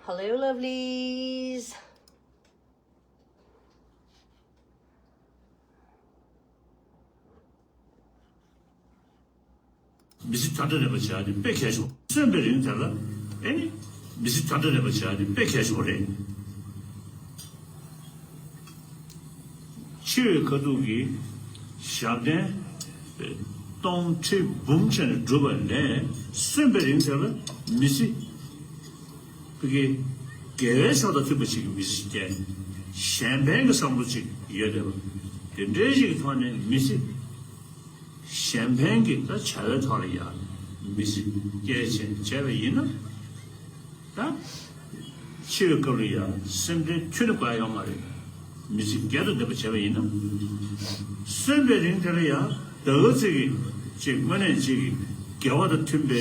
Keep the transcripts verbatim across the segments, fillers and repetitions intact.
Hello lovelies. མི་ཚེ་དོན་དང་ལྡན་པ་བྱ་ཡ་དེ་དཔེ་གལ་ཆེ་བ། གསོན་པའི་རིང་དེ་ལ་ཨེ་ནི་མི་ཚེ་དོན་དང་ལྡན་པ་བྱ་ཡ་དེ་དཔེ་གལ་ཆེ་བ་རེད། འཆི་བའི་ཁ་ཐུག་གི་ཞབས་བརྟན་སྟོང་ཁྲི་འབུམ་བྱས་ནས་བསྒྲུབས་པ་ལས། གསོན་པའི་རིང་དེ་ལ་མི་ཚེ་ཕ་གི་དགེ་བའི་ཕྱོགས་དང་མཐུན་པ་ཞིག་གི་མི་ཚེ་ཞིག་སྐྱེལ། གཞན་ཕན་གྱི་བསམ་བློ་ཅིག་ཡོད་བསྡད་པ་དེ་འདྲའི་ཞིག་གི་ཐོག་ནས་མི་ཚེ། གཞན་ཕན་གྱི་ད་བྱ་བའི་ཐོག་ལ་ཡང་མི་ཚེ་སྐྱེལ་བྱས་བྱས་པ་ཡིན་ན། ད་འཆི་བའི་སྐབས་ལ་ཡང་སེམས་ཁྲལ་ཁྱོན་ནས་དགོས་ཡ་ཡོད་མ་རེད། མི་ཚེ་རྒྱས་དང་ལྡན་པ་བྱས་པ་ཡིན་ན། གསོན་པའི་རིང་དེ་ལ་ཡང་ད་ག་ཚོད་ཀྱི་ཅིག་དངོས་གནས་ཅིག་གི་དགེ་བ་དང་མཐུན་པའི་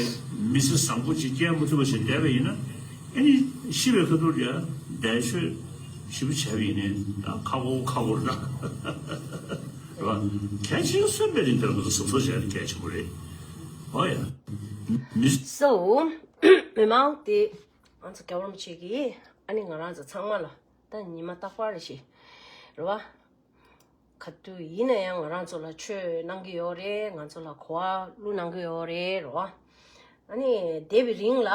མི་ཚེ་བཟང་པོ་ཅིག་སྐྱེལ་མ་ཐུབ་པ་ཞིག་བསྡད་པ་ཡིན་ན། ཨ་ནི་ཤི་བའི་ཁ་ཐུག་ལ་ཡང་འདས་མཆོད་ཞིབ་པོ་བྱས་པ་ཡིན་ནའི་ད་ཁག་པོ་ཁག་པོ་རེད་ད། རེད་བ། གལ་ཆེན་གསོན་པའི་རིང་དེར་ང་ཚོ་གཟབ་གཟབ་བྱས་ཏེ་གལ་ཆེན་པོ་རེད། ཨོ་ཡ། མི། So མི་མང་དེ་ང་ཚོ་རྒྱལ་བ་རིན་པོ་ཆེ་གིས་ཨ་ནི་ང་རང་ཚོ་ཚང་མ་ལ་ད་ཉི་མ་རྟག་པར་རེ་ཞིག་རེད་བ། ག་དུས་ཡིན་ན་ཡང་ང་རང་ཚོ་ལ་ཆོས་གནང་གི་ཡོད་རེད། ང་ཚོ་ལ་གོ་བ་བླུག་གནང་གི་ཡོད་རེད་རེད་བ། ཨ་ནི་འདས་པའི་རིང་ལ་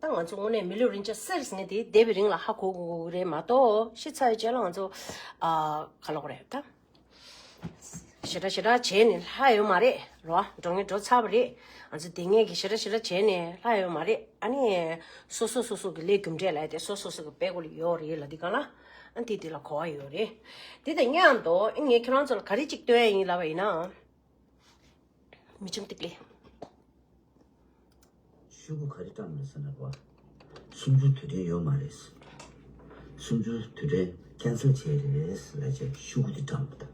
ད་ང་ཚོ་དངོས་གནས་མི་ལུས་རིན་ཆེན་གསེར་ཟེར་མཁན་དེ་འདས་པའི་རིང་ལ་ཧ་གོ་དགོས་ཀྱི་རེད་མ་གཏོགས། ཤི་ཚར་བའི་རྗེས་ལ་ང་ཚོ་ཨ་ག་ལབ་དགོས་རེད་ད། ཞེ་དྲག་ཞེ་དྲག་བྱས་ནས་ལྷག་ཡོད་མ་རེད་རོ། འགྲོ་ངེས་འགྲོ་ཚར་བ་རེད། ང་ཚོ་དེ་ངེས་ཀྱི་ཞེ་དྲག་ཞེ་དྲག་བྱས་ནས་ལྷག་ཡོད་མ་རེད། ཨ་ནི་སོ་སོ་སོ་སོ་གི་ལས་རྒྱུ་འབྲས་ལ་དེ་སོ་སོ་སོ་གི་དཔེ་ཀོ་ལ་ཡོད་རེད་ལ། འདི་གང་ལ་ཨ་འདི་འདི་ལ་གོ་བ་ཡོད་རེད། དེ་དང་མཉམ་དུ་ཨ་ངས་ཁྱེད་རང་ཚོ་ལ་ག་རེ་གཅིག་སྟོན་ཡ་ཡིན་ལབ་པ་ཡིན་ན། མི་ཆུང་ཏིག་ལེ། ཤོག་གུ་ག་རེ་བཀྲམ་ཡོད་ཟེར་ན་རོ། གསུམ་བཅུའི་དུས་དྲན་ཡོད་མ་རེད། གསུམ་བཅུའི་དུས་དྲན་ཁེན་སལ་བྱས་རེད་ལབ་བྱས་ཤོག་གུ་དེ་བཀྲམ་པ་དང་།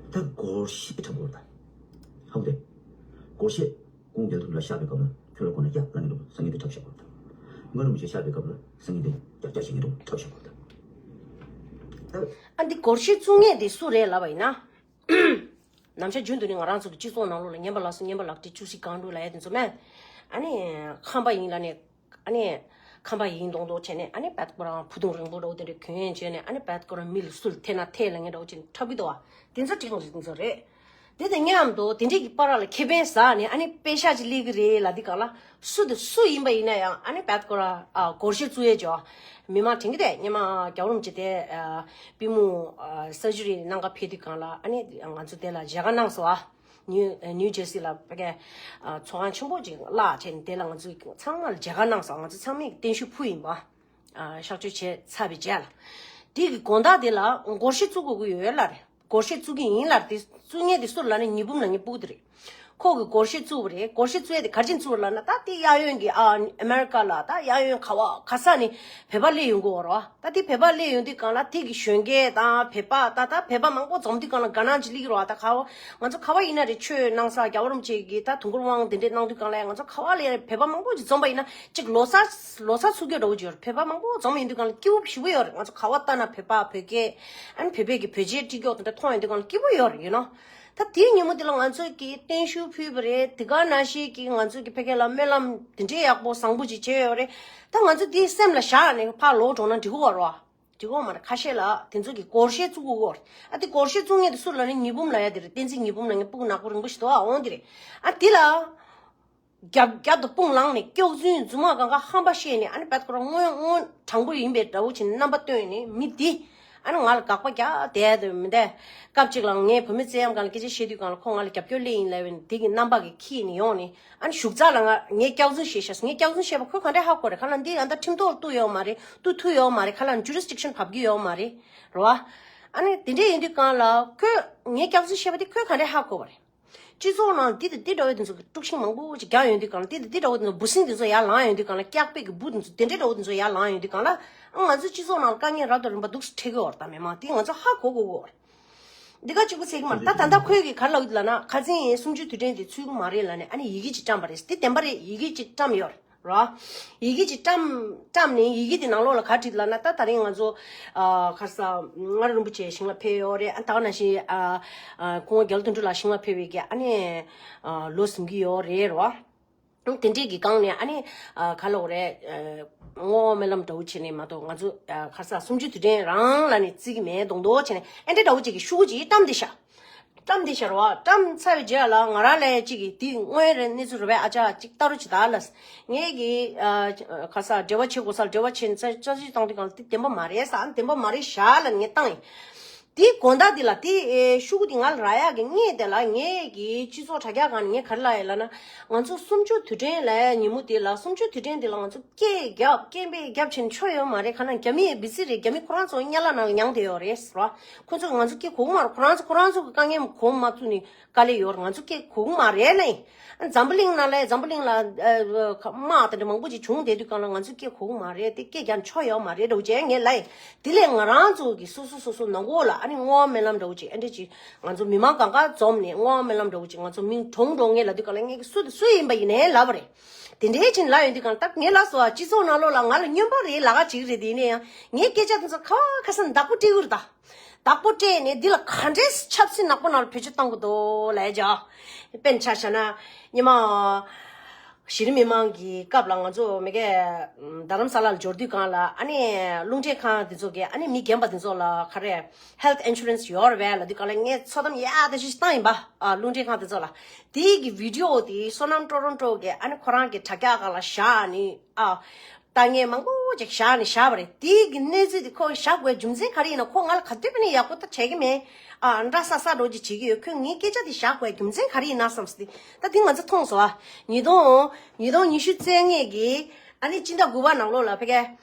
ད་སྒོར་གཞས་འཁྲབ་དགོས་རེད་ད། ཧ་གོ་དེ། སྒོར་གཞས་ཁོང་རྒྱལ་དུ་ལ་བཤད་པའི་སྐབས་ལ་ཁྱོད་ལ་ཁོ་ན་རྒྱག་ལ་ངེས་འདུག་ས་ངེས་དེ་འཁྲབ་བཤད་དགོས་རེད་ད། ང་རུ་མི་ཆེ་བཤད་པའི་སྐབས་ལ་ས་ངེས་དེ་རྒྱག་རྒྱག་བྱེད་ངེས་འདུག་འཁྲབ་བཤད་དགོས་རེད་ད། ཨ་འདི་སྒོར་གཞས་བཙུགས་མཁན་དེ་སུ་རེད་ལབ་པ་ཡིན་ན། ནམ་ཞག་རྒྱུན་དུ་ནི་ང་རང་ཚོ་གི་སྤྱི་ཚོགས་ནང་ལོགས་ལ་རྔན་པ་ལག་སུ་རྔན་པ་ལག་ཁྲི་བཅུ་བཞི་སྒང་དྲུག་ལབ་ཡ་དེ་ཚོ་མེད། ཨ་ནི་ཁམས་པ་ཡིན་ལབ་ནས། ཨ་ནི་ཁམས་པ་ཡིན་མདོག་མདོག་བྱས་ནས། ཨ་ནི་བད་ཀོ་རང་ཕུ་ཐུང་རིང་པོ་འདྲ་བོ་དེ་འདྲ་གྱོན་བྱས་ནས། ཨ་ནི་བད་ཀོ་རང་མི་ལ་སུ་ལ་ཐད་ན་ཐད་ལབ་མཁན་འདྲ་བོ་བྱས་ནས་འཁྲབ་ཀྱི་འདུག་བ། དེ་ཚོ་ཁྲིག་ངོ་ཟིག་དེ་ཚོ་རེད། དེ་དང་མཉམ་དུ་དེ་འདྲས་ཀྱི་བར་ལ་ཁེ་ཕན་ཟ་ནས་ཨ་ནི་པེ་ཤག་ཅིག་སླེབས་ཀྱི་རེད་ལབ་དུས་སྒང་ལ། སུ་དང་སུ་ཡིན་པ་ཡིན་ན་ཡང་ཨ་ནི་བད་ཀོ་ར་ཨ་སྒོར་གཞས་བཙུགས་ཡས་ཅོ། མི་མང་དྲན་གྱི་དེ་སྔོན་མ་རྒྱལ་བ་རིན་པོ་ཆེ་དེ་ཨ་པུས་མོ་ཨ་སར་ཇི་རི་གནང་ག་ཕེབས་དུས་སྒང་ལ། ཨ་ནི་ང་ཚོ་དེ་ལ་མཇལ་ཁ་གནང་སོང་ཨ། ནིའུ་ནིའུ་ཇར་སི་ལ་ཕ་གི་ཨ་ཚོགས་ཁང་ཆེན་པོ་ཅིག་གླ་བྱས་ནས། དེ་ལ་ང་ཚོ་ཚང་མ་ལ་མཇལ་ཁ་གནང་སོང་། ང་ཚོ་ཚང་མས་བརྟན་བཞུགས་ཕུལ་ཡིན་པ། ཨ་གཤག་བཅོས་བྱས་ཚར་བའི་རྗེས་ལ། དེ་གི་དགོང་དག་དེ་ལ་སྒོར་གཞས་བཙུགས་དགོས་ཀྱི་ཡོད་ལབ་རེད། སྒོར་གཞས་བཙུགས་ཀྱི་ཡིན་ལབ་རེད། དེ་བཙུགས་མཁན་དེ་སུ་ལབ་ན་ཉི་འབུམ་ལབ་མཁན་སྤུ་གུ་དེ་རེད། ཁོ་གིས་སྒོར་གཞས་བཙུགས་པ་རེད། སྒོར་གཞས་བཙུགས་ཡས་དེ་ག་རེ་བྱས་ནས་བཙུགས་པ་ལབ་ན། ད་དེ་གཡས་གཡོན་གྱི་ཨ་ཨ་མེ་རི་ཀ་ལ་ད་གཡས་གཡོན་ག་བ་ག་ས་ནས་བོད་པ་སླེབས་ཡོང་གི་ཡོད་རེད་བ། ད་དེ་བོད་པ་སླེབས་ཡོང་དུས་སྒང་ལ་དེ་གི་གཞོན་སྐྱེས་དང་བོད་པ། ད་ད་བོད་པ་མང་པོ་འཛོམས་དུས་སྒང་ལ་དགའ་སྣང་ཅིག་སླེབས་ཀྱི་རེད་བ། ད་ག་བ་ང་ཚོ་ག་བ་ཡིན་ན་རེད། ཆོས་གནང་ས་རྒྱལ་བ་རིན་པོ་ཆེ་གི་ད་དུས་འཁོར་དབང་དེ་འདྲས་གནང་དུས་སྒང་ལ་ང་ཚོ་ག་བ་ལ་ཡང་བོད་པ་མང་པོ་ཅིག་འཛོམས་པ་ཡིན་ན་ཅིག་ལོ་གསར་ལོ་གསར་ཚུགས་རྒྱུ་འདྲ་བོ་ཅིག་ཡོད་རེད། བོད་པ་མང་པོ་འཛོམས་ཡོང་དུས་སྒང་ལ་སྐྱིད་པོ་ཞེ་པོ་ཡོད་རེད། ང་ཚོ་ག་བ་ལྟ་ན་བོད་པ་བོད་སྐད། ཨ་ནི་བོད་པའི་གི་བོད་ཆས་སྤྲས་སྐྱོག་དེ་འདྲ་མཐོང་ཡོང་དུས་སྒང་ལ་སྐྱིད་པོ་ཡོད་རེད། ཡིན་ནོ། ད་དེའི་ཉིན་མོ་དེ་ལ་ང་ཚོས་ཀྱི་བརྟན་བཞུགས་ཕུལ་བ་རེད། དེ་ག་ནང་བཞིན་གྱི་ང་ཚོས་ཀྱི་ཕ་གི་ལ་སྨོན་ལམ་དེ་འདྲའི་ཡག་པོ་བཟང་པོ་ཅིག་བྱས་ཡོད་རེད། ད་ང་ཚོ་དེའི་སེམས་ལ་བཞག་ནས་ཕར་ལོག་འགྲོ་ན་འགྲིག་གི་རེད་བ། འགྲིག་གི་མ་རེད། ཁ་ཤས་ལ་དེ་ཚོ་གི་སྒོར་གཞས་བཙུགས་དགོས་ཀྱི་རེད། ཨ་དེ་སྒོར་གཞས་བཙུགས་མཁན་དེ་སུ་ལབ་ན་ཉི་འབུམ་ལབ་ཡ་དེ་རེད། བསྟན་འཛིན་ཉི་འབུམ་ལབ་མཁན་སྤུ་གུ་ནག་པོ་རིང་པོ་ཞིག་འདུག་ཨ། འོང་དེ་རེད། ཨ་དེ་ལ། རྒྱབ་རྒྱབ་ཏུ་དཔུང་ལངས་ནས་སྐྱག་རྫུན་རྫུན་མ་གང་ག་ཧམ་པ་བཤད་ནས། ཨ་ནི་བད་ཁོ་རང་དངོས་དངོས་དྲང་པོ་ཡིན་པའི་འདྲ་བོ་བྱས་ནས་རྣམ་པ་སྟོན་ནས། མི་འདི་ཨ་ནི་ང་ལ་དགག་པ་རྒྱག་བསྡད་ཡ་དེ་མི་འདུག་སྐབས་གཅིག་ལ་ངས་བུད་མེད་བཙན་གཡེམ་སྒང་ལ་སྐད་ཆ་བཤད་དུས་སྒང་ལ་ཁོ་ང་ལ་རྒྱབ་སྐྱོར་སླེབས་ཡིན་ལབ་པ་ཡིན། དེ་གི་རྣམ་པ་གིས་འཁྱེར་ནས་ཡོང་ནས། ཨ་ནི་བཞུགས་ཚར་ལ་ང་ངས་སྐྱག་རྫུན་བཤད་ཤག་ངས་སྐྱག་རྫུན་བཤད་པ་ཁོས་ག་འདྲས་ཧ་གོ་རེད། ཁ་ལ་འདི་ཨ་ད་ཁྲིམས་ཐོག་གཏུགས་ཡོད་མ་རེད། གཏུགས་ཐུབ་ཡོད་མ་རེད། ཁ་ལ་ཇུ་རིས་ཌིག་ཤན་བབས་ཀྱི་ཡོད་མ་རེད། རེད་བ། ཨ་ནི་དེ་འདྲས་ཡིན་དུས་སྒང་ལ་ཁོས་ངས་སྐྱག་རྫུན་བཤད་པ་དེ་ཁོས་ག་འདྲས་ཧ་གོ་བ་རེད། སྤྱི་ཚོགས་ནང་འདི་དང་འདི་འདྲ་བའི་དེ་ཚོ་གི་དཀྲུག་ཤིང་མང་པོ་ཅིག་རྒྱག་ཡོང་དུས་སྒང་ལ། འདི་དང་འདི་འདྲ་བའི་དེ་ཚོ་འབུ་སྲིན་དེ་ཚོ་ཡར་ལངས་ཡོང་དུས་སྒང་ལ། སྐྱག་པའི་གི་འབུ་དེ་ཚོ་དེ་འདྲ་འདྲ་བོ་དེ་ཚོ་ཡར་ལངས་ཡོང་དུས་སྒང་ལ། ཨ་ང་ཚོའི་སྤྱི་ཚོགས་ནང་ལ་དཀའ་ངལ་རབ་དང་རིམ་པ་འདུག་སེ་འཕྲད་ཀྱི་ཡོད་རེད་ད། མི་མང་དེ་ང་ཚོ་ཧ་གོ་དགོས་ཀྱི་ཡོད་རེད། འདི་ག་གཅིག་པུ་ཟེར་གྱི་མ་རེད། ད་ད་ལྟ་ཁོས་གི་ག་རེ་ལབ་ཀྱི་འདུག་ལབ་ན། ཁ་སང་གསུམ་བཅུའི་དུས་དྲན་དེ་ཚུད་ཀྱི་མ་རེད་ལབ་ནས། ཨ་ནི་ཡི་གེ་ཅིག་བཀྲམ་པ་རེད། དེ་བདེན་པ་རེད། ཡི་གེ་ཅིག་བཀྲམ་ཡོད་རེད། རོ། ཡི་གེ་ཅིག་བཀྲམ་བཀྲམ་ནས། ཡི་གེ་དེ་ནང་ལོགས་ལ་ག་རེ་བྲིས་ལབ་ན། ད་ད་རིང་ང་ཚོ་ཨ་ག་རེ་ཟ། མངའ་རིས་རིན་པོ་ཆེ་ཞིང་ལ་ཕེབས་ཡོད་རེད། ཨ་ད་ག་ནང་བཞིན་ཨ་ཨ་སྐུ་ངོ་རྒྱ་ལོ་དོན་གྲུབ་ལགས་ཞིང་ལ་ཕེབས་པའི་གི་ཨ་ནི་ཨ་ལོ་ཟིན་གྱི་ཡོད་རེད། རོ། དེ་འདྲས་ཀྱི་སྒང་ནས་ཨ་ནི་ཨ་ག་ལབ་དགོས་རེད། ཨ་བསྔོ་བ་སྨོན་ལམ་འདྲ་བོ་བྱས་ནས་མ་གཏོགས། ང་ཚོ་ཨ་ག་རེ་ཟ། གསུམ་བཅུའི་དུས་དྲན་རང་ལབ་ནས་བརྩི་གི་མེད་མདོག་མདོག་བྱས་ནས། ཨེ་འདྲས་འདྲ་བོ་ཅིག་གི་ཤོག་གུ་ཅིག་བཀྲམ་བསྡད་ཤག་བཀྲམ་བསྡད་ཤག་རེད་བ། བཀྲམ་ཚར་བའི་རྗེས་ལ་ང་རང་ལ་ཅིག་གིས་འདི་དངོས་རེད་གནས་ཚུལ་རེད་པས། ཨ་ཅག་ཅིག་ལྟ་རོགས་བྱེད་ད་ལབ། ངས་ཀྱིས་ཨ་ག་རེ་ཟ། འབྲེལ་བ་བྱེད་དགོས་ས་ལ་འབྲེལ་བ་བྱས་ནས་ཅ་ཅ་ཅིག་བཏང་དུས་སྒང་ལ་འདི་བདེན་པ་མ་རེད་ཟེར། ཨ་བདེན་པ་མ་རེད་ཤག་ལབ་ནས་ངས་བཏང་ཡིན། དེའི་དགོང་དག་འདི་ལ་དེ་ཨེ་ཤོག་གུ་དེ་ང་ལ་རག་ཡག་གི་སྔོན་དེ་ལ་ངས་ཀྱིས་སྤྱི་ཚོགས་དྲ་རྒྱ་སྒང་ནས་ངས་ག་རེ་ལབ་ཡོད་ལབ་ན། ང་ཚོ་གསུམ་བཅུ་དུས་དྲན་ལབ་ཡག་ཉིན་མོ་དེ་ལ། གསུམ་བཅུ་དུས་དྲན་དེ་ལ་ང་ཚོ་སྐད་རྒྱབ་སྐད་འབོད་རྒྱབ་བྱས་ནས་ཆོ་ཡོད་མ་རེད། ག་ན་རྒྱ་མི་བི་སི་རེད། རྒྱ་མི་ཁོ་རང་ཚོ་དམྱལ་བ་ནང་མྱངས་བསྡད་ཡོད་རེད་ཟེར་བ། ཁོ་ཚོ་ང་ཚོ་སྐད་གོ་གི་མ་རེད། ཁོ་རང་ཚོ་ཁོ་རང་ཚོ་གི་དཀའ་ངལ་གོ་མ་ཐུབ་ནས་དཀའ་ལས་ཡོད་རེད། ང་ཚོ་སྐད་གོ་གི་མ་རེད་ལབ་ཡིན། འཛམ་བུ་གླིང་ནང་ལ་འཛམ་བུ་གླིང་ལ་ཨ་དམག་དེ་འདྲ་མང་པོ་ཅིག་བྱུང་བསྡད་དུས་སྒང་ལ་ང་ཚོ་སྐད་གོ་གི་མ་རེད། དེ་སྐད་རྒྱབ་ཆོ་ཡོད་མ་རེད་འདྲ་བོ་ཅིག་ངས་ལབ་ཡིན། དེ་ལས་ང་རང་ཚོ་གི་སོ་སོ་སོ་སོ་ནང་ཁོག་ལ་ཨ་ནི་བསྔོ་བ་སྨོན་ལམ་འདྲ་བོ་ཅིག་ཨེ་འདྲ་ཅིག་ང་ཚོ་མི་མང་གང་ག་འཛོམས་ནས་བསྔོ་བ་སྨོན་ལམ་འདྲ་བོ་ཅིག་ང་ཚོ་མིང་གྲོངས་གྲོངས་ངས་ལབ་དུས་སྒང་ལ་ངས་ཀྱིས་སུ་དང་སུ་ཡིན་པ་ཡིན་ནའི་ལབ་པ་རེད། དེ་འདྲའི་ཅིག་ལབ་ཡོང་དུས་སྒང་ལ་ད་ངས་ལབ་སོང་ཨ། སྤྱི་ཚོགས་ནང་ལོགས་ལ་ང་ལ་སྨྱོན་པ་རེད་ལབ་ཀ་བྱེད་ཀྱི་རེད། དེ་ཡིན་ན་ཡང་ངའི་སྐད་ཆ་དེ་ཚོ་ཁ་བ་ཁ་སང་བདག་པོ་སྤྲད་ཀྱི་རེད་ད། བདག་པོ་སྤྲད་ནས་འདི་ལ་ག་འདྲས་ཆབ་སྲིད་ནག་པོ་ནང་ལ་བེད་སྤྱོད་གཏོང་གི་འདུག་ལབ་ཡ་ཅིག་དཔེར་ན་ཆ་བཞག་ན་སྔོན་མ་གཞི་རིམ་མི་མང་གི་སྐབས་ལ་ང་ཚོ་མ་གི་རྡ་རམ་ས་ལ་ལ་འབྱོར་དུས་སྒང་ལ་ཨ་ནི་རླུང་འཕྲིན་ཁང་དེ་ཚོ་གིས་ཨ་ནི་མི་རྒན་པ་དེ་ཚོ་ལ་ག་རེ་health insurance་ཡོད་རེད་པས་ལབ་དུས་སྒང་ལ་ངས་ཚོད་བསྡོམས་ཡག་ཐག་ཆོད་ཅིག་བཏང་ཡིན་པ། ཨ་རླུང་འཕྲིན་ཁང་དེ་ཚོ་ལ། དེའི་གི་བི་ཌི་ཡོ་དེ་བསོད་ནམས་ཊོ་རོན་ཊོ་གིས་ཨ་ནི་ཁོ་རང་གི་དྲ་རྒྱ་སྒང་ལ་བཞག་ནས་ཨ། ལྟ་མཁན་མང་པོ་ཅིག་བཞག་ནས་བཞག་པ་རེད། དེའི་གི་གནས་ཚུལ་དེ་ཁོ་བཞག་དགོས་རྒྱུ་མཚན་ག་རེ་ཡིན་ན། ཁོ་ང་ལ་ག་དུས་བྱས་ནས་ཡག་པོ་ད་བྱེད་ཀྱི་མེད། ཨ་འདྲ་ས་ས་འགྲོ་ཅིག་བྱེད་ཀྱི་ཡོད། ཁོས་ངའི་སྐད་ཆ་དེ་བཞག་དགོས་རྒྱུ་མཚན་ག་རེ་ཡིན་ན་བསམ་སོང་། དེ་ད་དེ་ང་ཚོ་མཐོང་སོང་ཨ། ཉིས་སྟོང་ཉིས་སྟོང་ཉི་ཤུ་རྩ་ལྔ་གི་ཨ་ནི་སྤྱི་ཟླ་དགུ་པ་ནང་ལོགས་ལ་ཕ་གི་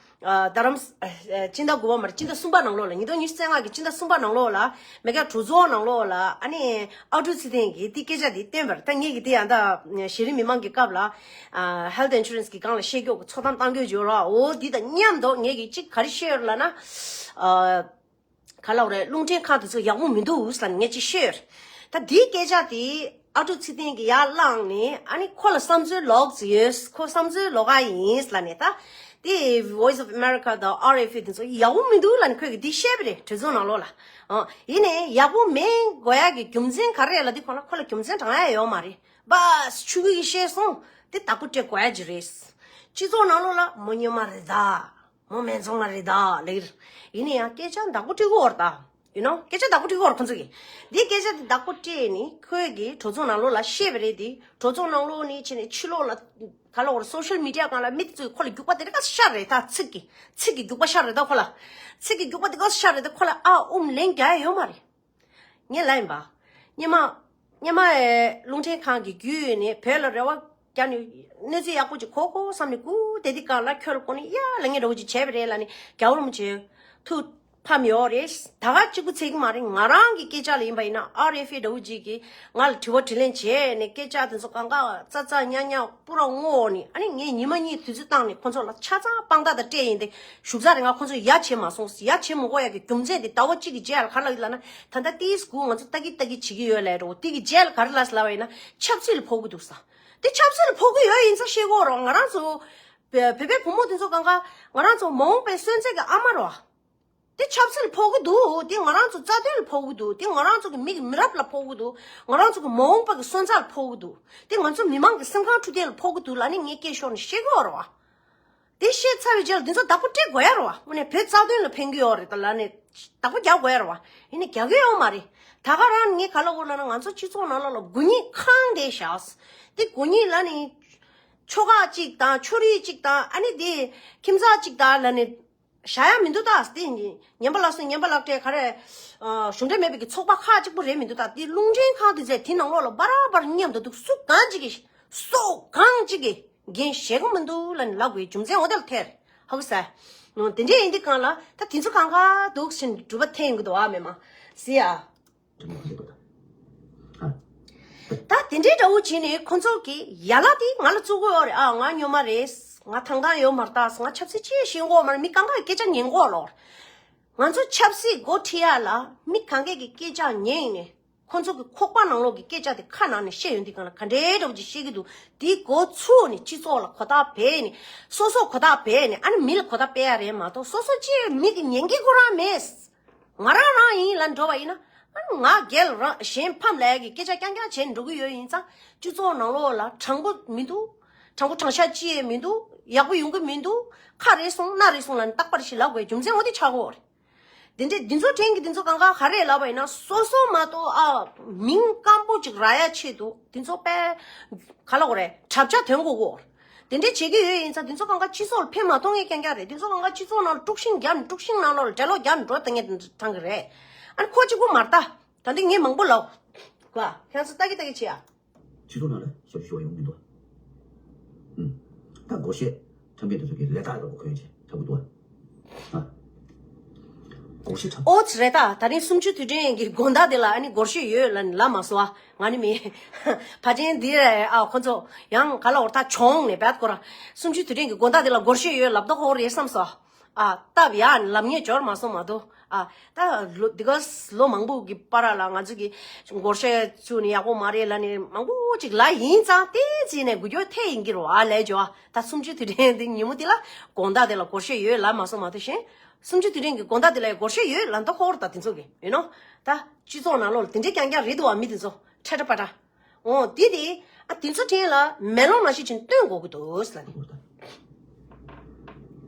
ཨ་རྡ་རམ་ཨ་སྤྱི་ཟླ་དགུ་པ་མ་རེད། སྤྱི་ཟླ་གསུམ་པ་ནང་ལོགས་ལ། ཉིས་སྟོང་ཉི་ཤུ་རྩ་ལྔ་གི་སྤྱི་ཟླ་གསུམ་པ་ནང་ལོགས་ལ་མ་གི་གྲོས་ཚོགས་ནང་ལོགས་ལ་ཨ་ནི་ཨ་ཀྲུག་ཚེ་བརྟན་གྱིས་དེ་སྐད་ཆ་དེ་བཏོན་པ་རེད། ད་ངས་ཀྱིས་དེ་ཡང་ད་གཞི་རིམ་མི་མང་གི་སྐབས་ལ་ཨ་health insurance་གི་སྒང་ལ་བཤད་རྒྱུ་གི་ཚོད་བསྡོམས་བཏང་རྒྱུ་ཡོད་ར། འོ་འདི་དང་མཉམ་དུ་ངས་ཀྱིས་གཅིག་ག་རེ་བཤད་ཡོད་ལབ་ན། ཨ་ག་ལབ་དགོས་རེད། རླུང་འཕྲིན་ཁང་དེ་ཚོ་ཡག་པོ་མི་འདུག་ཟེར་ནས་ངས་གཅིག་བཤད་ཡོད་རེད། ད་འདིའི་སྐད་ཆ་དེ་ཨ་ཀྲུག་ཚེ་བརྟན་གྱིས་ཡར་བླངས་ནས་ཨ་ནི་ཁོ་ལ་བསམ་ཚུལ་ལོགས་ཡོད། ཁོ་བསམ་ཚུལ་ལོགས་ཀ་ཡིན་ལབ་ནས། ད་དེ་Voice of America་དང་ཨར་ཨེཕ་ཨེ་དེ་ཚོ་ཡག་པོ་མི་འདུག་ལབ་ནས་ཁོས་ཀྱིས་འདི་བཤད་པ་རེད། གྲོས་ཚོགས་ནང་ལོགས་ལ། ཨ་ཡིན་ནའི་ཡག་པོ་མེད་དགོས་ཡག་གི་རྒྱུ་མཚན་ག་རེ་རེད་ལབ་དུས་སྒང་ལ་ཁོ་ལ་རྒྱུ་མཚན་དྲང་ཡག་ཡོད་མ་རེད། བཱས་ཆུ་གི་བཤད་སོང་། དེ་བདག་པོ་སྤྲད་དགོས་ཡག་ཅིག་རེད། སྤྱི་ཚོགས་ནང་ལོགས་ལ་མོ་སྨྱོན་མ་རེད་ད། མོ་སྨད་འཚོང་མ་རེད་ད་ལབ་ཀྱི་རེད། ཡིན་ན་ཡང་སྐད་ཆ་བདག་པོ་སྤྲད་ཀྱི་ཡོད་རེད་ད། You know སྐད་ཆ་བདག་པོ་སྤྲད་ཀྱི་ཡོད་རེད་ཁོ་ཚོ་གིས། འདི་སྐད་ཆ་དེ་བདག་པོ་སྤྲད་ནས་ཁོས་ཀྱིས་གྲོས་ཚོགས་ནང་ལོགས་ལ་བཤད་པ་རེད་དེ། གྲོས་ཚོགས་ནང་ལོགས་ནས་ཕྱིན་ནས་ཕྱི་ལོགས་ལ་ག་ལབ་དགོས་རེད། སོ་ཤལ་མི་ཌི་ཡ་སྒང་ལ་མི་དེ་ཚོས་ཁོ་ལ་རྒྱུག་པ་དེ་འདྲ་ག་ཚོད་ཤར་རེད་ད། ཚིག་གི་ཚིག་གི་རྒྱུག་པ་ཤར་རེད་ད་ཁོ་ལ། ཚིག་གི་རྒྱུག་པ་དེ་ག་ཚོད་ཤར་རེད་ད། ཁོ་ལ་ཨ་ཨུམ་ལན་རྒྱག་ཡག་ཡོད་མ་རེད། ངས་ལབ་ཡིན་པ། སྔོན་མ། སྔོན་མ་ཨེ་རླུང་འཕྲིན་ཁང་གི་བརྒྱུད་ནས་བོད་ལ་རེ་བ་རྒྱག་ནས་གནས་ཚུལ་ཡག་པོ་ཅིག་གོ་དགོས་བསམ་ནས་སྒུག་བསྡད་དུས་སྒང་ལ་ཁྱོད་ལ་གོ་ནས་ཡ་ལབ་མཁན་འདྲ་བོ་ཅིག་བྱས་པ་རེད་ལབ་ནས་རྒྱལ་བ་རིན་པོ་ཆེ་ཐུགས་ཕམ་ཡོད་རེད། ད་ག་གཅིག་པུ་ཚད་ཀྱི་མ་རེད། ང་རང་གི་སྐད་ཆ་ལ་ཡིན་པ་ཡིན་ན་ཨར་ཨེཕ་ཨེ་འདྲ་བོ་ཅིག་གིས་ང་ལ་དྲི་བ་དྲིས་ལན་བྱས་ནས་སྐད་ཆ་དེ་ཚོ་གང་ག་ཙག་ཙག་ཉག་ཉག་པུ་ར་བསྔོགས་ནས། ཨ་ནི་ངས་ཉི་མ་གཉིས་དུས་ཚོད་བཏང་ནས་ཁོ་ཚོ་ལ་ཆ་ཚང་དཔང་རྟགས་དང་སྤྲད་ཡིན་ཏེ། བཞུགས་ས་རེད། ང་ཁོ་ཚོ་ཡ་བྱེད་མ་སོང་། ཡ་བྱེད་མི་དགོས་ཡག་གི་རྒྱུ་མཚན་དེ་ཟླ་བ་གཅིག་གི་རྗེས་ལ་ག་རེ་ལབ་ཡོད་ལབ་ན། ད་ལྟ་ཏིས་སྒུག་ང་ཚོ་ལྟ་གི་ལྟ་གི་བྱེད་ཀྱི་ཡོད་ལབ་འགྲོ། དེ་གི་རྗེས་ལ་ག་རེ་ལབ་ལབ་པ་ཡིན་ན་ཆབ་སྲིད་ལ་ཕོག་གི་འདུག་ས། དེ་ཆབ་སྲིད་ལ་ཕོག་གི་ཡོད་ཡིན་ཙང་བཤད་དགོས་རེད་བ། ང་རང་ཚོ་བོད་བོད་པའི་བུ་མོ་དེ་ཚོ་གང་ག་ང་རང་ཚོ་མ་འོངས་པའི་སོན་རྩ་གི་ཨ་མ་རེད་བ། དེ་ཆབ་སྲིད་ལ་ཕོག་གི་འདུག་དེ་ང་རང་ཚོ་རྩ་དོན་ལ་ཕོག་གི་འདུག་དེ་ང་རང་ཚོ་གི་མི་གི་མི་རབས་ལ་ཕོག་གི་འདུག་ང་རང་ཚོ་གི་མ་འོངས་པ་གི་སོན་རྩ་ལ་ཕོག་གི་འདུག་དེ་ང་ཚོ་མི་མང་གི་སེམས་ཁམས་འཕྲོད་བསྟེན་ལ་ཕོག་གི་འདུག་ལབ་ནས་ངས་སྐད་ཤོར་ནས་བཤད་གི་ཡོད་རེད་བ། དེ་བཤད་ཚར་བའི་རྗེས་ལ་འདི་ཚོ་བདག་པོ་སྤྲད་དགོས་ཡ་རེད་བ། དངོས་གནས་བོད་རྩ་དོན་ལ་ཕན་གི་ཡོད་རེད་ད་ལབ་ནས་བདག་པོ་རྒྱག་དགོས་ཡ་རེད་བ། ཡིན་ནའི་རྒྱག་གི་ཡོད་མ་རེད། ད་ག་རང་ངས་ག་ལབ་དགོས་ལབ་ན་ང་ཚོ་སྤྱི་ཚོགས་ནང་ལོགས་ལ་དགུ་ཉིད་གང་བསྡད་ཤག་དེ་དགུ་ཉིད་ལབ་ནས་ཆོལ་ཁ་གཅིག་དང་ཕྱོགས་རིས་གཅིག་དང་ཨ་ནི་དེ་ཁྱིམ་ཚང་གཅིག་དང་ལབ་ནས་བཞག་ཡ་མི་འདུག་ད། དེ་ངན་པ་ལགས་སོ་ངན་པ་ལགས་གྲས་ག་རེ་ཨ་གཞུང་འབྲེལ་མེད་པའི་གི་ཚོགས་པ་ཁག་གཅིག་པོ་རེད་མི་འདུག་ད། དེ་རླུང་འཕྲིན་ཁང་དེ་ཚོས་དེ་ནང་ལོགས་ལ་བར་བར་མཉམ་དུ་འདུག་སུ་གང་གཅིག་གིས་སུ་གང་གཅིག་གིས་འགན་བཞེས་གི་མི་འདུག་ལབ་ནས་ལབ་དགོས་རྒྱུ་མཚན་འོ་དེ་ལ་ཐལ། ཧ་གོ་སོང་། དེ་འདྲས་ཡིན་དུས་སྒང་ལ་ད་དེ་ཚོ་གང་ག་འདུག་ཟེར་ནས་སྒྲུབ་པ་འཐེན་ཡོང་གི་འདུག་ཨ་མེད་མ་ཟེར་ཡ། ད་དེ་འདྲའི་འདྲ་བོ་བྱས་ནས་ཁོ་ཚོ་གི་ཡ་ལ་དེ་ང་ལ་བཙུགས་དགོས་ཡོད་རེད། ཨ་ང་སྨྱོན་མ་རེད། ང་ཐང་ཐང་ཡོད་མ་རེད་ད། ང་ཆབ་སྲིད་ཅི་ཤེས་ཀྱི་ཡོད་མ་རེད། མི་གང་ག་གི་སྐད་ཆ་ཉན་གྱི་ཡོད་ལོ། ང་ཚོ་ཆབ་སྲིད་འགོ་ཁྲིད་ཡ་ལ་མི་གང་ག་གི་སྐད་ཆ་ཉན་ནས་ཁོ་ཚོ་གི་ཁོག་པ་ནང་ལོགས་ཀྱི་སྐད་ཆ་དེ་ཁ་ནང་ནས་བཤད་ཡོང་དུས་སྒང་ལ་ག་འདྲའི་འདྲ་བོ་ཅིག་བཤད་ཀྱི་འདུག་དེ་འགོ་ཚུགས་ནས་སྤྱི་ཚོགས་ལ་གོ་བརྡ་སྤེལ་ནས་སོ་སོ་གོ་བརྡ་སྤེལ་ནས་ཨ་ནི་མི་ལ་གོ་བརྡ་སྤེལ་ཡ་རེད་མ་གཏོགས་སོ་སོ་ཅིག་མི་གི་ཉན་གྱི་ཁོ་རང་མེད། ང་རང་རང་ཡིན་ལབ་འགྲོ་བ་ཡིན་ན། ཨ་ང་རྒྱལ་རང་གཞན་ཕམ་ལབ་ཡ་གི་སྐད་ཆ་རྐྱང་རྐྱང་བྱས་འགྲོ་གི་ཡོད་ཡིན་ཙང་སྤྱི་ཚོགས་ནང་ལོགས་ལ་དྲང་པོ་མི་འདུག་དྲང་པོ་དྲང་བཞག་ཅི་ཡང་མི་འདུག་ཡག་པོ་ཡོང་གི་མི་འདུག་ཁ་རེ་སོང་སྣ་རེ་སོང་ལབ་ནས་རྟག་པར་ཞིག་ལབ་དགོས་རྒྱུ་མཚན་འོ་དེ་ཆགས་ཀྱི་ཡོད་རེད། དེ་འདྲས་འདི་ཚོ་དྲན་གི་འདི་ཚོ་གང་ག་ག་རེ་ལབ་པ་ཡིན་ན་སོ་སོ་མ་གཏོགས་ཨ་མིང་སྐམ་པོ་ཅིག་རག་ཡ་ཆེད་དུ་འདི་ཚོ་དཔེ་ག་ལ་གོ་རེད་གྲབས་ཆ་དོན་གོ་གོ། དེ་འདྲས་བྱེད་ཀྱི་ཡོད་ཡིན་ཙང་འདི་ཚོ་གང་ག་སྤྱི་ཚོགས་ལ་ཕན་མ་ཐོགས་མཁན་རྐྱང་རྐྱང་རེད། འདི་ཚོ་གང་ག་སྤྱི་ཚོགས་ནང་ལ་དཀྲུག་ཤིང་རྒྱབ་ནས་དཀྲུག་ཤིང་ནང་ལོགས་ལ་འགྲེ་ལོག་རྒྱབ་ནས་འགྲོ་བསྡད་མཁན་དྲང་གི་རེད། ཨ་ནི་ཁོ་གཅིག་པུ་མ་རེད་ད། ད་འདི་ངས་མང་པོ་ལབ་ག་ཁྱེད་ཚོ་ལྟ་གི་ལྟ་གི་བྱེད་ཨ། སྤྱི་ཚོགས་ནང་ལ་སོ་སོ་ཞུ་བ་ཡོང་མི་འདུག་ཨུམ། ད་སྒོར་གཞས་འཁྲབ་མཁན་དེ་ཚོ་གི་ལས་རྟགས་འདྲ་པོ་གོན་བྱས་འཁྲབ་གི་འདུག་ཨ། སྒོར་གཞས་འཁྲབ། ཨོ་ཙི་རེད་ད། ད་རིང་སུམ་ཅུ་དུས་དྲན་གྱི་དགོང་དག་དེ་ལ་ཨ་ནི་སྒོར་གཞས་ཡོད་ལབ་ནི་ལབ་མ་སོང་ཨ། ང་ནི་མི་ཕ་ཆེན་འདི་རེད་ཨ། ཁོ་ཚོ་ཡང་ག་ལ་འོར་ད་གྱོང་ནས་བད་ཁོ་ར་སུམ་ཅུ་དུས་དྲན་གྱི་དགོང་དག་དེ་ལ་སྒོར་གཞས་ཡོད་ལབ་ད་ཁོ་རེད་བསམ་སོང་ཨ། སྟབས་ཡག་ལབ་ངེས་འབྱོར་མ་སོང་མ་གཏོགས། ཨ། ད་ལོ་འདི་ག་ལོ་མང་པོ་གི་བར་ལ་ང་ཚོ་གི་སྒོར་གཞས་བཙུགས་ནས་ཡག་པོ་མ་རེད་ལབ་ནས་མང་པོ་ཅིག་ལབ་ཡིན་ཙང་ཏོག་ཙམ་ནས་འགུལ་སྐྱོད་ཐེབས་ཡིན་གྱི་རེད་ཨ། ལས་ཇོ་ཨ། ད་སུམ་ཅུ་དུས་དྲན་འདི་ཉིན་མོ་འདི་ལ་དགོང་དག་དེ་ལ་སྒོར་གཞས་ཡོད་ལབ་མ་སོང་མ་གཏོགས་གཞན། སུམ་ཅུ་དུས་དྲན་གྱི་དགོང་དག་འདི་ལ་སྒོར་གཞས་ཡོད་ལབ་མདོག་ཁ་པོ་རེད་ད། དེ་ཚོ་གི་ཡིན་ནོ། ད་སྤྱི་ཚོགས་ནང་ལོགས་ལ་དེ་འདྲའི་རྐྱང་རྐྱང་རེད་འདུག་བ། མི་དེ་ཚོ་ཁྲ་ཁྲ་པ་ཏྲ། འོ་དེ་དེ་ཨ་དེ་ཚོ་དྲན་ལ་མེ་ལོང་ནང་བཞིན་ཅིག་སྟོན་དགོས་ཀྱི་འདུག་ཟེར་ལབ་ནས།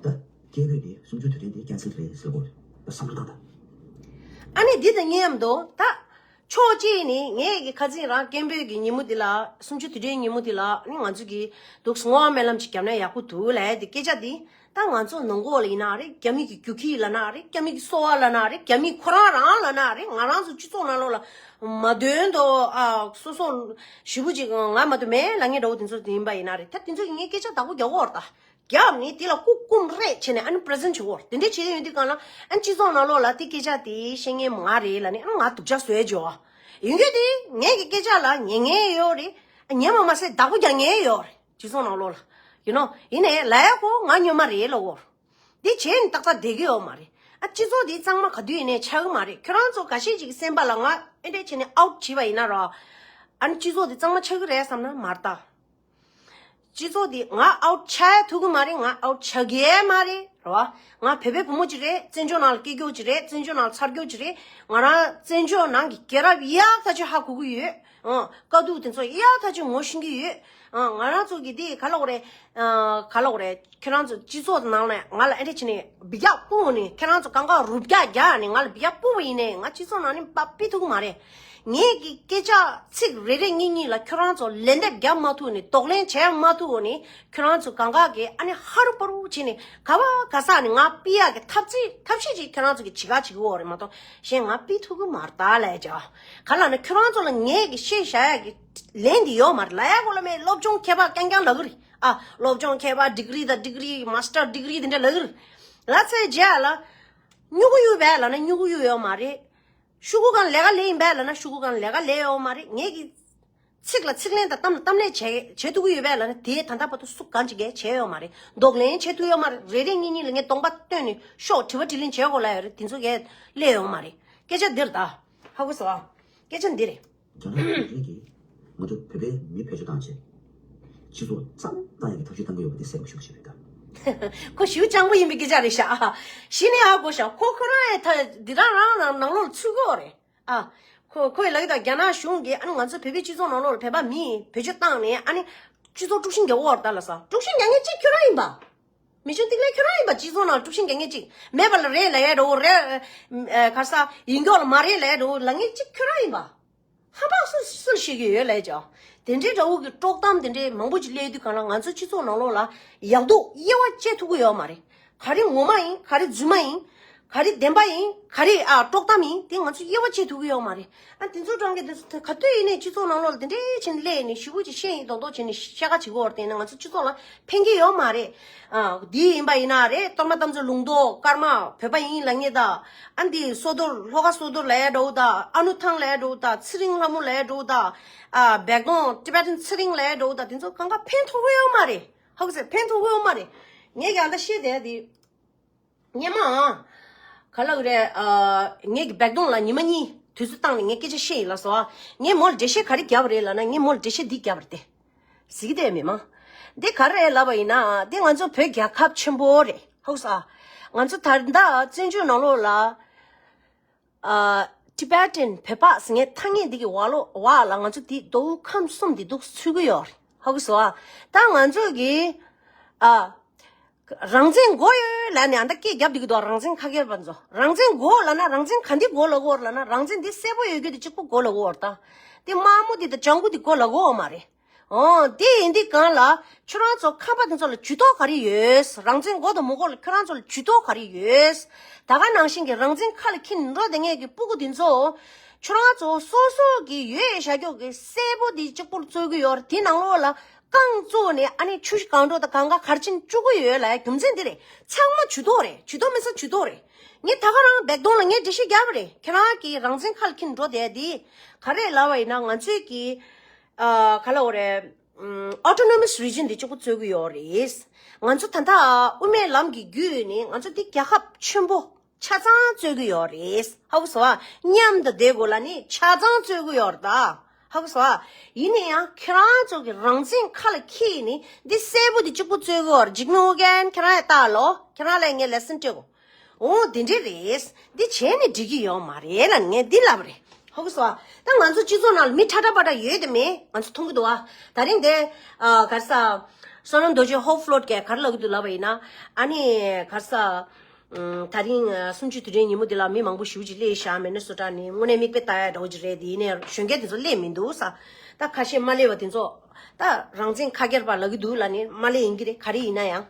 ད་སྐད་འབོད་དེ་སུམ་ཅུ་དུས་དྲན་དེ་ཀན་སེལ་རེད་ཟེར་དགོས་རེད། ད་བསམ་བློ་བཏང་ད། ཨ་ནི་འདི་དང་མཉམ་དུ་ད་ཕྱོགས་གཅིག་ནས་ངས་ཀྱི་ཁ་སང་རང་སྐད་འབོད་ཀྱི་ཉིན་མོ་འདི་ལ་སུམ་ཅུ་དུས་དྲན་ཉིན་མོ་འདི་ལ་ཨ་ནི་ང་ཚོ་གི་འདུག་སེ་བསྔོ་བ་སྨོན་ལམ་ཅིག་བརྒྱབ་ན་ཡག་པོ་འདུག་ལབ་ཡ་དེ་སྐད་ཆ་འདི། ད་ང་ཚོ་ནང་ལོགས་ལ་ཡིན་ན་རེད། རྒྱ་མི་གི་རྒྱུག་ཁྱི་ལབ་ན་རེད། རྒྱ་མི་གི་སོ་པ་ལབ་ན་རེད། རྒྱ་མི་ཁོ་རང་རང་ལབ་ན་རེད། ང་རང་ཚོ་སྤྱི་ཚོགས་ནང་ལོགས་ལ་མ་དོན་དུ་ཨ་སོ་སོ་ཞེ་པོ་ཅིག་ང་མ་གཏོགས་མེད་ལབ་མཁན་འདྲ་བོ་དེ་ཚོ་དེ་ཡིན་པ་ཡིན་ན་རེད། ད་དེ་ཚོ་གི་ངས་སྐད་ཆ་བདག་པོ་རྒྱག་གོ་ར་ད། རྒྱབ་ནས་དེ་ལ་སྐུ་སྐུམ་རེད་བྱས་ནས་ཨ་ནི་པི་རི་ཟེན་བྱེད་གོ་ར། དེ་འདྲས་བྱེད་ཡོང་དུས་གང་ལ་ཨ་ནི་སྤྱི་ཚོགས་ནང་ལོགས་ལ་དེ་སྐད་ཆ་དེ་བཤད་མཁན་མ་རེད་ལབ་ནས་ཨ་ནི་ང་སྡུག་ཅག་བཟོས་བྱས་ཡོང་གི་དེ་ངས་ཀྱི་སྐད་ཆ་ལ་ཉན་མཁན་ཡོད་རེད། ཉན་པ་མ་ཟད་བདག་པོ་རྒྱག་མཁན་ཡོད་རེད། སྤྱི་ཚོགས་ནང་ལོགས་ལ། ཡིན་ནོ། ཡིན་ནའི་ལབ་ཡ་ཁོ་ང་སྨྱོན་མ་རེད་ལབ་གོ། འདི་བྱས་ནས་ཏག་ཏག་བསྡད་ཀྱི་ཡོད་མ་རེད། ཨ་སྤྱི་ཚོགས་འདི་གཙང་མ་ག་དུས་ཡིན་ནའི་ཆགས་ཀྱི་མ་རེད། ཁྱོད་རང་ཚོ་འགའ་ཤས་ཅིག་གི་སེམས་པ་ལ་ང་ཨེ་འདྲས་བྱས་ནས་ཨའུཊ་བྱས་པ་ཡིན་ན་རོ། ཨ་ནི་སྤྱི་ཚོགས་འདི་གཙང་མ་ཆགས་ཀྱི་རེད་བསམ་ན་མ་རེད་ད། སྤྱི་ཚོགས་འདི་ང་ཨའུཊ་ཆགས་ཐུབ་ཀྱི་མ་རེད། ང་ཨའུཊ་ཆགས་ཀྱི་མ་རེད་རོ། ང་བོད་པའི་བུ་མོ་ཅིག་རེད། བཙན་བྱོལ་ནང་ལ་སྐྱེས་རྒྱུ་ཅིག་རེད། བཙན་བྱོལ་ནང་ལ་འཚར་རྒྱུ་ཅིག་རེད། ང་རང་བཙན་བྱོལ་ནང་གི་རྒྱལ་རབས་ཡག་ཐག་ཆོད་ཧ་གོ་གི་ཡོད། ཨང་། དཀའ་སྡུག་དེ་ཚོ་ཡག་ཐག་ཆོད་ངོ་ཤེས་ཀྱི་ཡོད། ཨང་། ང་རང་ཚོ་གི་དེ་ག་ལ་འོ་རེད། ཨ་ག་ལ་འོ་རེད། ཁྱེད་རང་ཚོ་སྤྱི་ཚོགས་ནང་ནས་ང་ལ་ཨེ་འདྲ་བྱས་ནས་འབུད་རྒྱག་སྤུངས་ནས་ཁྱེད་རང་ཚོ་གང་ག་རུབ་རྒྱག་རྒྱག་ནས་ང་ལ་འབུད་རྒྱག་སྤུངས་པ་ཡིན་ནའི་ང་སྤྱི་ཚོགས་ནང་ནས་པ་ཕི་ཐུབ་ཀྱི་མ་རེད། ངེད་ཀྱི་སྐད་ཆ་ཚིག་རེ་རེ་གཉིས་གཉིས་ལ་ཁྱོད་རང་ཚོ་ལན་འདེབས་རྒྱག་མ་ཐུབ་ནས་གདོང་ལེན་བྱས་མ་ཐུབ་ནས་ཁྱོད་རང་ཚོ་གང་ག་གི་ཨ་ནི་ཧ་རུ་པ་རུ་བྱས་ནས་ག་བ་ག་ས་ནས་ང་ཕི་ཡག་གི་ཐབས་ཚིག་ཐབས་ཤེས་ཅིག་ཁྱེད་རང་ཚོ་གི་བྱེད་ག་བྱེད་ཀྱི་འོ་རེད་མ་གཏོགས་གཞན་ང་ཕི་ཐུབ་ཀྱི་མ་རེད་ད་ལབ་ཡ་ཅིག་ག་ལ་ན་ཁྱོད་རང་ཚོ་ལ་ངེད་ཀྱི་བཤད་བཞག་ཡག་གི་ལན་འདི་ཡོད་མ་རེད་ལབ་ཡ་གོ་ལ་མེད། སློབ་སྦྱོང་མཁས་པ་རྐྱང་རྐྱང་ལབ་ཀྱི་རེད། ཨ་སློབ་སྦྱོང་མཁས་པ་ཌིག་རི་དང་ཌིག་རི་མ་སི་ཊར་ཌིག་རི་དེ་འདྲ་ལབ་ཀྱི་རེད། ལབ་ཚར་རྗེས་ལ་སྨྱུ་གུ་གཡུག་པས་ལབ་ན་སྨྱུ་གུ་གཡུག་ཡོད་མ་རེད། ཤོག་གུ་སྒང་ལས་ཀ་ལས་ཡིན་པས་ལབ་ན་ཤོག་གུ་སྒང་ལས་ཀ་ལས་ཡོད་མ་རེད། ངེད་ཀྱི་ཚིག་ལ་ཚིག་ལན་དང་གཏམ་ལ་གཏམ་ལན་བྱེད་བྱེད་ཐུབ་ཀྱི་ཡོད་པས་ལབ་ན་དེ་ད་ལྟ་བར་དུ་སུ་གང་ཅིག་གིས་བྱས་ཡོད་མ་རེད། གདོང་ལེན་བྱེད་ཐུབ་ཡོད་མ་རེད། རེ་རེ་གཉིས་གཉིས་ལ་ངས་གདོང་པ་སྟོན་ནས་ཤོག་དྲི་བ་དྲིས་ལན་བྱེད་དགོས་ལབ་ཡོད་རེད། དེ་ཚོ་གས་སླེབས་ཡོད་མ་རེད། སྐད་ཆ་འདིར་ད་ཧ་གོ་སོང་ཨ། སྐད་ཆ་འདི་རེད། རྒྱ་ནག་གཞུང་འབྲེལ་གྱིས་ང་ཚོ་བོད་པའི་མི་བེད་སྤྱོད་བཏང་བྱས། སྤྱི་ཚོགས་གཙང་བཏང་ཡག་གི་ཐབས་ཤེས་བཏང་གི་ཡོད་པ་དེ་གསལ་པོ་ཞེ་པོ་ཞིག་རེད་ད། ཁོ་ཞེ་པོ་སྤྱང་པོ་ཡིན་པའི་སྐད་ཆ་རེད་ཤག་ཨ། གཞི་ནས་ཧ་གོ་ཤག་ཁོ་ཁོ་རང་ཡང་ད་འདི་རང་རང་རང་ནང་ལོགས་ལ་ཚུད་ཀྱི་ཡོད་རེད། ཨ། ཁོ་ཁོས་ལབ་ཀྱི་ད་རྒྱ་ནག་གཞུང་གིས་ཨ་ནི་ང་ཚོ་བོད་པའི་སྤྱི་ཚོགས་ནང་ལོགས་ལ་བོད་པ་མི་བེད་སྤྱོད་བཏང་ནས་ཨ་ནི་སྤྱི་ཚོགས་དཀྲུག་ཤིང་རྒྱག་གི་ཡོད་རེད་ད་ལབ་སོང་། དཀྲུག་ཤིང་རྒྱག་མཁན་གཅིག་ཁྱོད་རང་ཡིན་པ། མི་ཆོས་ཏིག་ལེ་ཁྱོད་རང་ཡིན་པ། སྤྱི་ཚོགས་ནང་དཀྲུག་ཤིང་རྒྱག་མཁན་གཅིག་མེད་པ་ལ་རེད་ལབ་ཡ་འདྲ་བོ་རེད། ཨ་ག་ས་ཡིན་མགྱོགས་ལ་མ་རེད་ལབ་ཡ་འདྲ་བོ་ལབ་མཁན་གཅིག་ཁྱོད་རང་ཡིན་པ། ཧམ་པ་སུ་སུ་ལ་བཤད་ཀྱི་ཡོད་ལབ་ཀྱང་། དེ་འདྲའི་འདྲ་བོ་གི་དཀྲོག་གཏམ་དེ་འདྲའི་མང་པོ་ཅིག་སླེབས་དུས་གང་ལ་ང་ཚོ་སྤྱི་ཚོགས་ནང་ལོགས་ལ་ཡག་སྡུག་དབྱེ་བ་འབྱེད་ཐུབ་ཀྱི་ཡོད་མ་རེད། ག་རེ་ངོ་མ་ཡིན། ག་རེ་རྫུན་མ་ཡིན། ག་རེ་བདེན་པ་ཡིན། ག་རེ་ཨ་དཀྲོག་གཏམ་ཡིན། དེ་ང་ཚོས་དབྱེ་བ་འབྱེད་ཐུབ་ཀྱི་ཡོད་མ་རེད། ཨ་དེ་ཚོ་གྲོང་གི་དེ་ཚོ་ག་དུས་ཡིན་ནའི་སྤྱི་ཚོགས་ནང་ལོགས་ལ་དེ་འདྲའི་ཕྱིན་སླེབས་ནས་ཞུ་བོ་ཅིག་བཤད་ཡིན་མདོག་མདོག་བྱས་ནས་བཤད་ཁ་བྱེད་ཀྱི་ཡོད་རེད། དེ་ནས་ང་ཚོ་སྤྱི་ཚོགས་ལ་ཕན་གྱི་ཡོད་མ་རེད། ཨ་འདི་ཡིན་པ་ཡིན་ན་རེད། གཏོར་མ་དམ་ཚོ་ལུང་རྟོགས་ཀརྨ་བོད་པ་ཡིན་ལབ་མཁན་དང་། ཨ་འདི་བསོད་རྡོར་ལྷོ་ཁ་བསོད་རྡོར་ལབ་ཡ་འདྲ་བོ་དང་། ཨ་ནུ་ཐང་ལབ་ཡ་འདྲ་བོ་དང་། ཚེ་རིང་ལྷ་མོ་ལབ་ཡ་འདྲ་བོ་དང་། ཨ་བེག་དོང་ཊི་བེ་ཊན་ཚེ་རིང་ལབ་ཡ་འདྲ་བོ་དང་། དེ་ཚོ་གང་ག་ཕན་ཐོགས་ཀྱི་ཡོད་མ་རེད། ཧ་གོ་སོང་། ཕན་ཐོགས་ཀྱི་ཡོད་མ་རེད། ངས་ཀྱང་ད་བཤད་བསྡད་ཡ་དེ། སྔོན་མ། ག་ལབ་རེད། ཨ་ངེད་ཀྱི་བེག་དོང་ལ་ཉི་མ་གཉིས་དུས་ཚོད་བཏང་ནས་ངས་སྐད་ཆ་བཤད་ཡིན་ལབ་སོང་། ངས་མོ་ལ་འགྲེལ་བཤད་ག་རེ་བརྒྱབ་པ་རེད་ལབ་ན། ངས་མོ་ལ་འགྲེལ་བཤད་འདི་བརྒྱབ་པ་རེད་དེ། གཟིགས་ཏེ་མི་མང་། འདི་ག་རེ་རེད་ལབ་པ་ཡིན་ན། འདི་ང་ཚོ་བོད་རྒྱལ་ཁབ་ཆེན་པོ་རེད། ཧུ་ས། ང་ཚོ་ད་ལྟ་བཙན་བྱོལ་ནང་ལོགས་ལ། ཨ། ཊི་བེ་ཊན་བོད་པ་ཟེར་མཁན་ཐ་སྙད་འདི་གི་འོག་ལོ་འོག་ལ་ང་ཚོ་འདི་མདོ་དབུས་ཁམས་གསུམ་འདི་འདུག་ཚུད་ཀྱི་ཡོད་རེད། ཧ་གོ་སོང་ཨ། ད་ང་ཚོ་གི་ཨ། རང་བཙན་དགོས་ཡོད་ལབ་ནས་ཨ་ད་སྐད་རྒྱབ་བསྡད་ཀྱི་འདུག་རང་བཙན་ཁ་སྐྱེར་པ་ཚོ། རང་བཙན་དགོས་ལབ་ན་རང་བཙན་ག་འདི་དགོས་ལབ་ཀྱི་ཡོད་རེད་ལབ་ན། རང་བཙན་འདི་གསལ་པོ་ཡོད་རྒྱུ་དེ་གཅིག་པུ་དགོས་ལབ་ཀྱི་ཡོད་རེད་ད། དེ་དམར་མོ་འདི་དང་ལྗང་གུ་འདི་དགོས་ལབ་ཀྱི་ཡོད་མ་རེད། ཨོ་དེ་ཡིན་དུས་གང་ལ་ཁྱོད་རང་ཚོ་ཁམས་པ་དེ་ཚོ་ལ་ཇུས་གཏོགས་ག་རེ་ཡོད། རང་བཙན་དགོས་དང་མི་དགོས་ལ་ཁྱོད་རང་ཚོ་ལ་ཇུས་གཏོགས་ག་རེ་ཡོད། ད་ག་ནང་བཞིན་གྱི་རང་བཙན་ཁ་ལ་འཁྱེར་འགྲོ་བསྡད་མཁན་གྱི་སྤུ་གུ་དེ་ཚོ་ཁྱོད་རང་ཚོ་སོ་སོ་གི་ཡོད་བཞག་རྒྱུ་གི་གསལ་པོ་དེ་གཅིག་པུར་རྩོད་ཀྱི་ཡོད་རེད། དེ་ནང་ལོགས་ལ་རྐང་བཙུགས་ནས་ཨ་ནི་ཆུ་བཞི་སྒང་དྲུག་དང་གང་ག་ག་རེ་བྱེད་བཅུག་གི་ཡོད་ལབ་རྒྱུ་མཚན་འདི་རེད། ཚང་མ་ཇུས་གཏོགས་རེད། ཇུས་གཏོགས་མེད་ས་ཇུས་གཏོགས་རེད། ངས་ད་ག་རང་བེག་དོང་ལ་ངས་འགྲེལ་བཤད་རྒྱབ་པ་རེད། ཁྱེད་རང་གིས་རང་བཙན་ཁ་ལ་འཁྱེར་འགྲོ་བསྡད་དེ་ག་རེ་ལབ་པ་ཡིན་ན། ང་ཚོས་ཀྱི་ཨ་ག་ལབ་དགོས་རེད། ཨམ། Autonomous Region འདི་གཅིག་པུ་རྩོད་ཀྱི་ཡོད་རེད། ང་ཚོ་ད་ལྟ་དབུ་མའི་ལམ་གྱི་བརྒྱུད་ནས་ང་ཚོ་འདི་རྒྱལ་ཁབ་ཆེན་པོ་ཆ་ཚང་རྩོད་ཀྱི་ཡོད་རེད། ཧ་གོ་སོང་ཨ། མཉམ་དུ་བསྡད་དགོས་ལབ་ནས་ཆ་ཚང་རྩོད་ཀྱི་ཡོད་རེད་ད། ཧ་གོ་སོང་ཨ། ཡིན་ན་ཡང་ཁྱེད་རང་ཚོ་གི་རང་བཙན་ཁ་ལ་འཁྱེར་ནས་འདི་གསལ་པོ་འདི་གཅིག་པུ་རྩོད་ཀྱི་ཡོད་རེད། འཇིགས་མེད་ཨོ་རྒྱན་ཁྱེད་རང་ཡང་ལྟ་ལོ། ཁྱེད་རང་ལ་ངས་ལེ་སན་སྤྲད་དགོས། འོ་དེ་འདྲས་རེད། འདི་བྱས་ནས་འགྲིག་གི་ཡོད་མ་རེད་ལབ་ནས་ངས་འདི་ལབ་པ་རེད། ཧ་གོ་སོང་ཨ། ད་ང་ཚོ་སྤྱི་ཚོགས་ནང་ལ་མི་ཁྲ་ཁྲ་པ་ཁྲ་ཡོད་དེ་མེད་ང་ཚོ་མཐོང་གི་འདུག་ཨ། ད་རིང་དེ་ཨ་ག་རེ་ཟ། བསོད་ནམས་རྡོ་རྗེ་ཧོབ་ཕློ་ཊི་གིས་ག་རེ་ལབ་ཀྱི་འདུག་ལབ་པ་ཡིན་ན། ཨ་ནི་ག་རེ་ཟ། ཨམ། ད་རིང་ཨ་གསུམ་བཅུའི་དུས་དྲན་ཉིན་མོ་འདི་ལ་མི་མང་པོ་ཞེ་པོ་ཅིག་སླེབས་ཤག་མི་ནི་སོ་ཊ་ནས། དངོས་གནས་མིག་དཔེ་ལྟ་ཡ་འདྲ་བོ་ཅིག་རེད། དེ་ཡིན་ནའི་གཞོན་སྐྱེས་དེ་ཚོ་སླེབས་མི་འདུག་ས། ད་ཁ་ཤས་མ་སླེབས་པ་དེ་ཚོ། ད་རང་བཙན་ཁ་སྐྱེར་པ་ལབ་ཀྱི་འདུག་ལབ་ནས་མ་སླེབས་ཡིན་གྱི་རེད། ག་རེ་ཡིན་ན་ཡང་།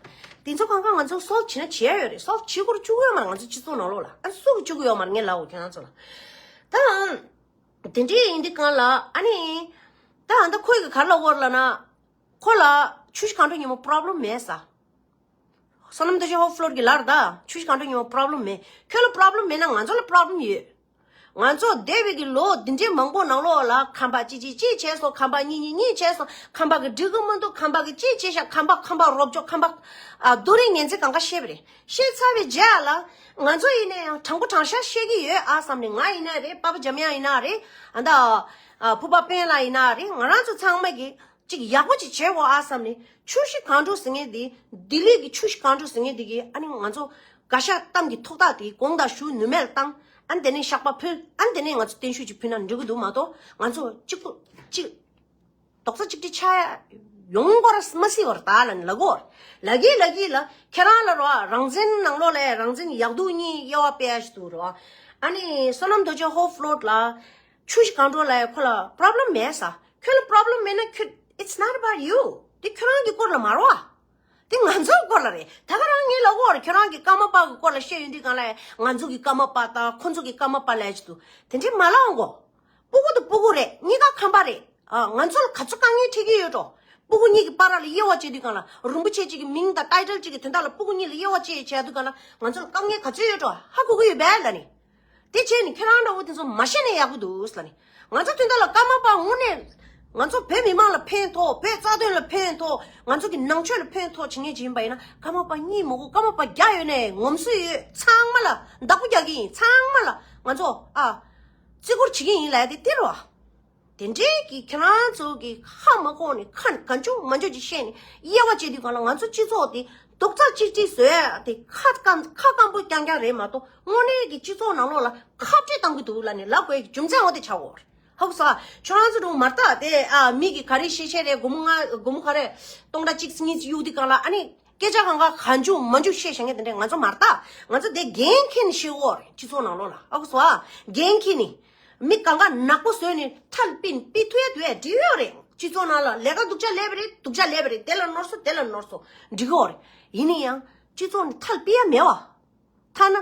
དེ་ཚོ་གང་ག་ང་ཚོ་སོལབ་བྱེད་ན་བྱེད་ཡ་ཡོད་རེད། སོལབ་བྱེད་དགོས་བཅུག་གི་ཡོད་མ་རེད། ང་ཚོ་སྤྱི་ཚོགས་ནང་ལོགས་ལ་ཨ་སུ་གིས་བཅུག་གི་ཡོད་མ་རེད། ངས་ལབ་འོ་ཁྱེད་རང་ཚོ་ལ། ད་དེ་འདྲས་ཡིན་དུས་གང་ལ་ཨ་ནི། ད་ཨ་ད་ཁོས་གི་ག་རེ་ལབ་ཀྱི་ཡོད་རེད་ལབ་ན། ཁོ་ལ་ཆུ་བཞི་སྒང་དྲུག་ཉིན་མོ་པྲོབ་ལེམ་མེད་ས། བསོད་ནམས་རྡོ་རྗེ་ཧོབ་ཕློ་ཊི་གིས་ལབ་རེད་ད། ཆུ་བཞི་སྒང་དྲུག་ཉིན་མོ་པྲོབ་ལེམ་མེད། ཁྱོད་ལ་པྲོབ་ལེམ་མེད་ན་ང་ཚོ་ལ་པྲོབ་ལེམ་ཡོད། ང་ཚོ་འདས་པའི་གི་ལོ་འདི་འདྲའི་མང་པོ་ནང་ལོགས་ལ་ཁམས་པ་གཅིག་གཅིག་གཅིག་བྱས་སོང་། ཁམས་པ་གཉིས་གཉིས་གཉིས་བྱས་སོང་། ཁམས་པ་གིས་འགྲིག་གི་མི་འདུག་ཁམས་པ་གིས་གཅིག་བྱས་ཤག་ཁམས་པ་ཁམས་པ་རོབ་ཅོག་ཁམས་པ་ཨ་རྡོ་རིང་ངན་ཚད་གང་ག་བཤད་པ་རེད། བཤད་ཚར་བའི་རྗེས་ལ་ང་ཚོ་ཡིན་ན་ཡང་དྲང་པོ་དྲང་བཞག་བཤད་ཀྱི་ཡོད་ཨ་བསམ་ནས། ང་ཡིན་ན་རེད། པ་ཕ་འཇམ་དབྱངས་ཡིན་ན་རེད། ཨ་ད་ཨ་ཕུར་པ་དཔལ་ལགས་ཡིན་ན་རེད། ང་རང་ཚོ་ཚང་མ་གིས་ཅིག་ཡག་པོ་ཅིག་བྱེད་དགོས་ཨ་བསམ་ནས། ཆུ་བཞི་སྒང་དྲུག་ཟེར་མཁན་འདི། ལྡི་ལི་གི་ཆུ་བཞི་སྒང་དྲུག་ཟེར་མཁན་འདི་གིས་ཨ་ནི་ང་ཚོ་ག་ཤ་གཏམ་གྱི་ཐོག་ཐག་དེ་དགོངས་དག་ཞུ་ནུས་མེད་བཏང་། ཨ་ནི་དེ་ནས་བཤགས་པ་ཕུལ། ཨ་ནི་དེ་ནས་ང་ཚོ་བརྟན་བཞུགས་ཅིག་ཕུལ་ན་འགྲིག་གི་འདུག་མ་གཏོགས། ང་ཚོ་གཅིག་པུ་གཅིག་རྡོག་རྩ་གཅིག་སྒྲིལ་ཆགས་ཡོང་དགོས་ར་མ་སྲིད་པ་རེད་ད་ལབ་ནས་ལབ་ཀྱི་ཡོད་རེད། ལབ་ཀྱི་ལབ་ཀྱི་ལ་ཁྱེད་རང་ལ་རོ། རང་བཙན་ནང་ལོགས་ལ་རང་བཙན་ཡག་སྡུག་གཉིས་དབྱེ་བ་སྤེལ་ཡ་ཞིག་འདུག་རོ། ཨ་ནི་བསོད་ནམས་རྡོ་རྗེ་ཧོབ་ཕློ་ཊི་ལ། ཆུ་བཞི་སྒང་དྲུག་ལ་ཁོ་ལ་པྲོབ་ལེམ་མེད་ས། ཁྱོད་ལ་པྲོབ་ལེམ་མེད་ན་ཁྱོད། It's not about you. དེ་ཁྱོད་རང་གི་སྐོར་ལ་མ་རེད་བ། དེ་ང་ཚོའི་སྐོར་ལ་རེད། ད་ག་རང་ངས་ལབ་ཀྱི་ཡོད་རེད། ཁྱོད་རང་གི་ཀརྨ་པ་གི་སྐོར་ལ་བཤད་ཡོང་དུས་གང་ལ་ང་ཚོ་གི་ཀརྨ་པ་དང་ཁོ་ཚོ་གི་ཀརྨ་པ་ལབ་ཀྱི་འདུག་དེ་འདྲས་མ་ལབ་དགོས། སྤུ་གུ་དང་སྤུ་གུ་རེད། གཉིས་ཀ་ཁམས་པ་རེད། ཨ་ང་ཚོ་ལ་ག་ཚོད་དཀའ་ངལ་འཕྲད་ཀྱི་ཡོད་འགྲོ། སྤུ་གུ་གཉིས་ཀྱི་བར་ལ་དབྱེ་བ་འབྱེད་དུས་གང་ལ། རིན་པོ་ཆེ་གཅིག་གི་མིང་དང་ཊའི་ཊལ་གཅིག་གི་དོན་དག་ལ་སྤུ་གུ་གཉིས་ལ་དབྱེ་བ་འབྱེད་བྱས་དུས་གང་ལ་ང་ཚོ་ལ་དཀའ་ངལ་ག་ཚོད་ཡོད་འགྲོ་ཧ་གོ་གི་ཡོད་པས་ལབ་ནས། དེ་བྱས་ནས་ཁྱེད་རང་འདྲ་བོ་དེ་ཚོ་མ་ཤེས་ནས་ཡག་པོ་འདུག་ལབ་ནས། ང་ཚོ་དོན་དག་ལ་ཀརྨ་པ་དངོས་གནས་ང་ཚོ་བོད་མི་མང་ལ་ཕན་ཐོགས། བོད་རྩ་དོན་ལ་ཕན་ཐོགས། ང་ཚོ་གི་ནང་ཆོས་ལ་ཕན་ཐོགས་བྱེད་མཁན་ཅིག་ཡིན་པ་ཡིན་ན། ཀརྨ་པ་གཉིས་མ་དགོས། ཀརྨ་པ་བརྒྱ་ཡོད་ནས་ངོམ་སོ་ཡོད། ཚང་མ་ལ་བདག་པོ་རྒྱག་གི་ཡིན། ཚང་མ་ལ་ང་ཚོ་ཨ་བརྩི་བཀུར་བྱེད་ཀྱི་ཡིན་ལབ་ཡ་དེ་དེ་རེད་བ། དེ་འདྲའི་གི་ཁྱེད་རང་ཚོ་གི་ཧ་མ་གོ་ནས་ཁ་གང་བྱུང་མང་བྱུང་ཅིག་བཤད་ནས་དབྱེ་བ་འབྱེད་དུས་གང་ལ་ང་ཚོ་སྤྱི་ཚོགས་དེ་རྡོག་རྩ་གཅིག་སྒྲིལ་བཟོ་ཡ་དེ་ཁ་སྐམ་ཁ་སྐམ་པོ་རྐྱང་རྐྱང་རེད་མ་གཏོགས། དངོས་གནས་ཀྱི་སྤྱི་ཚོགས་ནང་ལོགས་ལ་ཁ་བྲལ་གཏང་གི་འདུག་ལབ་ནས་ལབ་དགོས་ཀྱི་རྒྱུ་མཚན་འོ་དེ་ཆགས་ཡོད་རེད། ཧ་གོ་སོང་ཨ། ཁྱོད་རང་ཚོ་འགྲོ་མ་ལྟ་དེ་ཨ་མི་གི་ག་རེ་བཤད་བཤད་རེད། སྒོར་མོ་ལྔ་སྒོར་མོ་ག་རེ་སྟོང་ཕྲག་གཅིག་གཉིས་གཡུག་དུས་གང་ལ་ཨ་ནི། སྐད་ཆ་གང་ག་གང་བྱུང་མང་བྱུང་བཤད་བཞག་མཁན་དེ་འདྲས་ང་ཚོ་མ་རེད་ད། ང་ཚོ་དེ་འགན་འཁྱེར་ནས་བཤད་དགོས་རེད། སྤྱི་ཚོགས་ནང་ལོགས་ལ་ཧ་གོ་སོང་ཨ། འགན་འཁྱེར་ནས་མི་གང་ག་ནག་པོ་བཟོས་ནས་ཐལ་པིན་པི་ཐུ་ཡ་དུ་ཡ་འགྲིག་ཡོད་རེད། སྤྱི་ཚོགས་ནང་ལ་ལས་ཀ་སྡུག་ཅག་ལས་པ་རེད། སྡུག་ཅག་ལས་པ་རེད། དེ་ལ་ནོར་སོང་དེ་ལ་ནོར་སོང་འགྲིག་ཡོད་རེད། ཡིན་ན་ཡང་སྤྱི་ཚོགས་ནས་ཐལ་པི་ཡ་མེད་བ། ཐ་ན།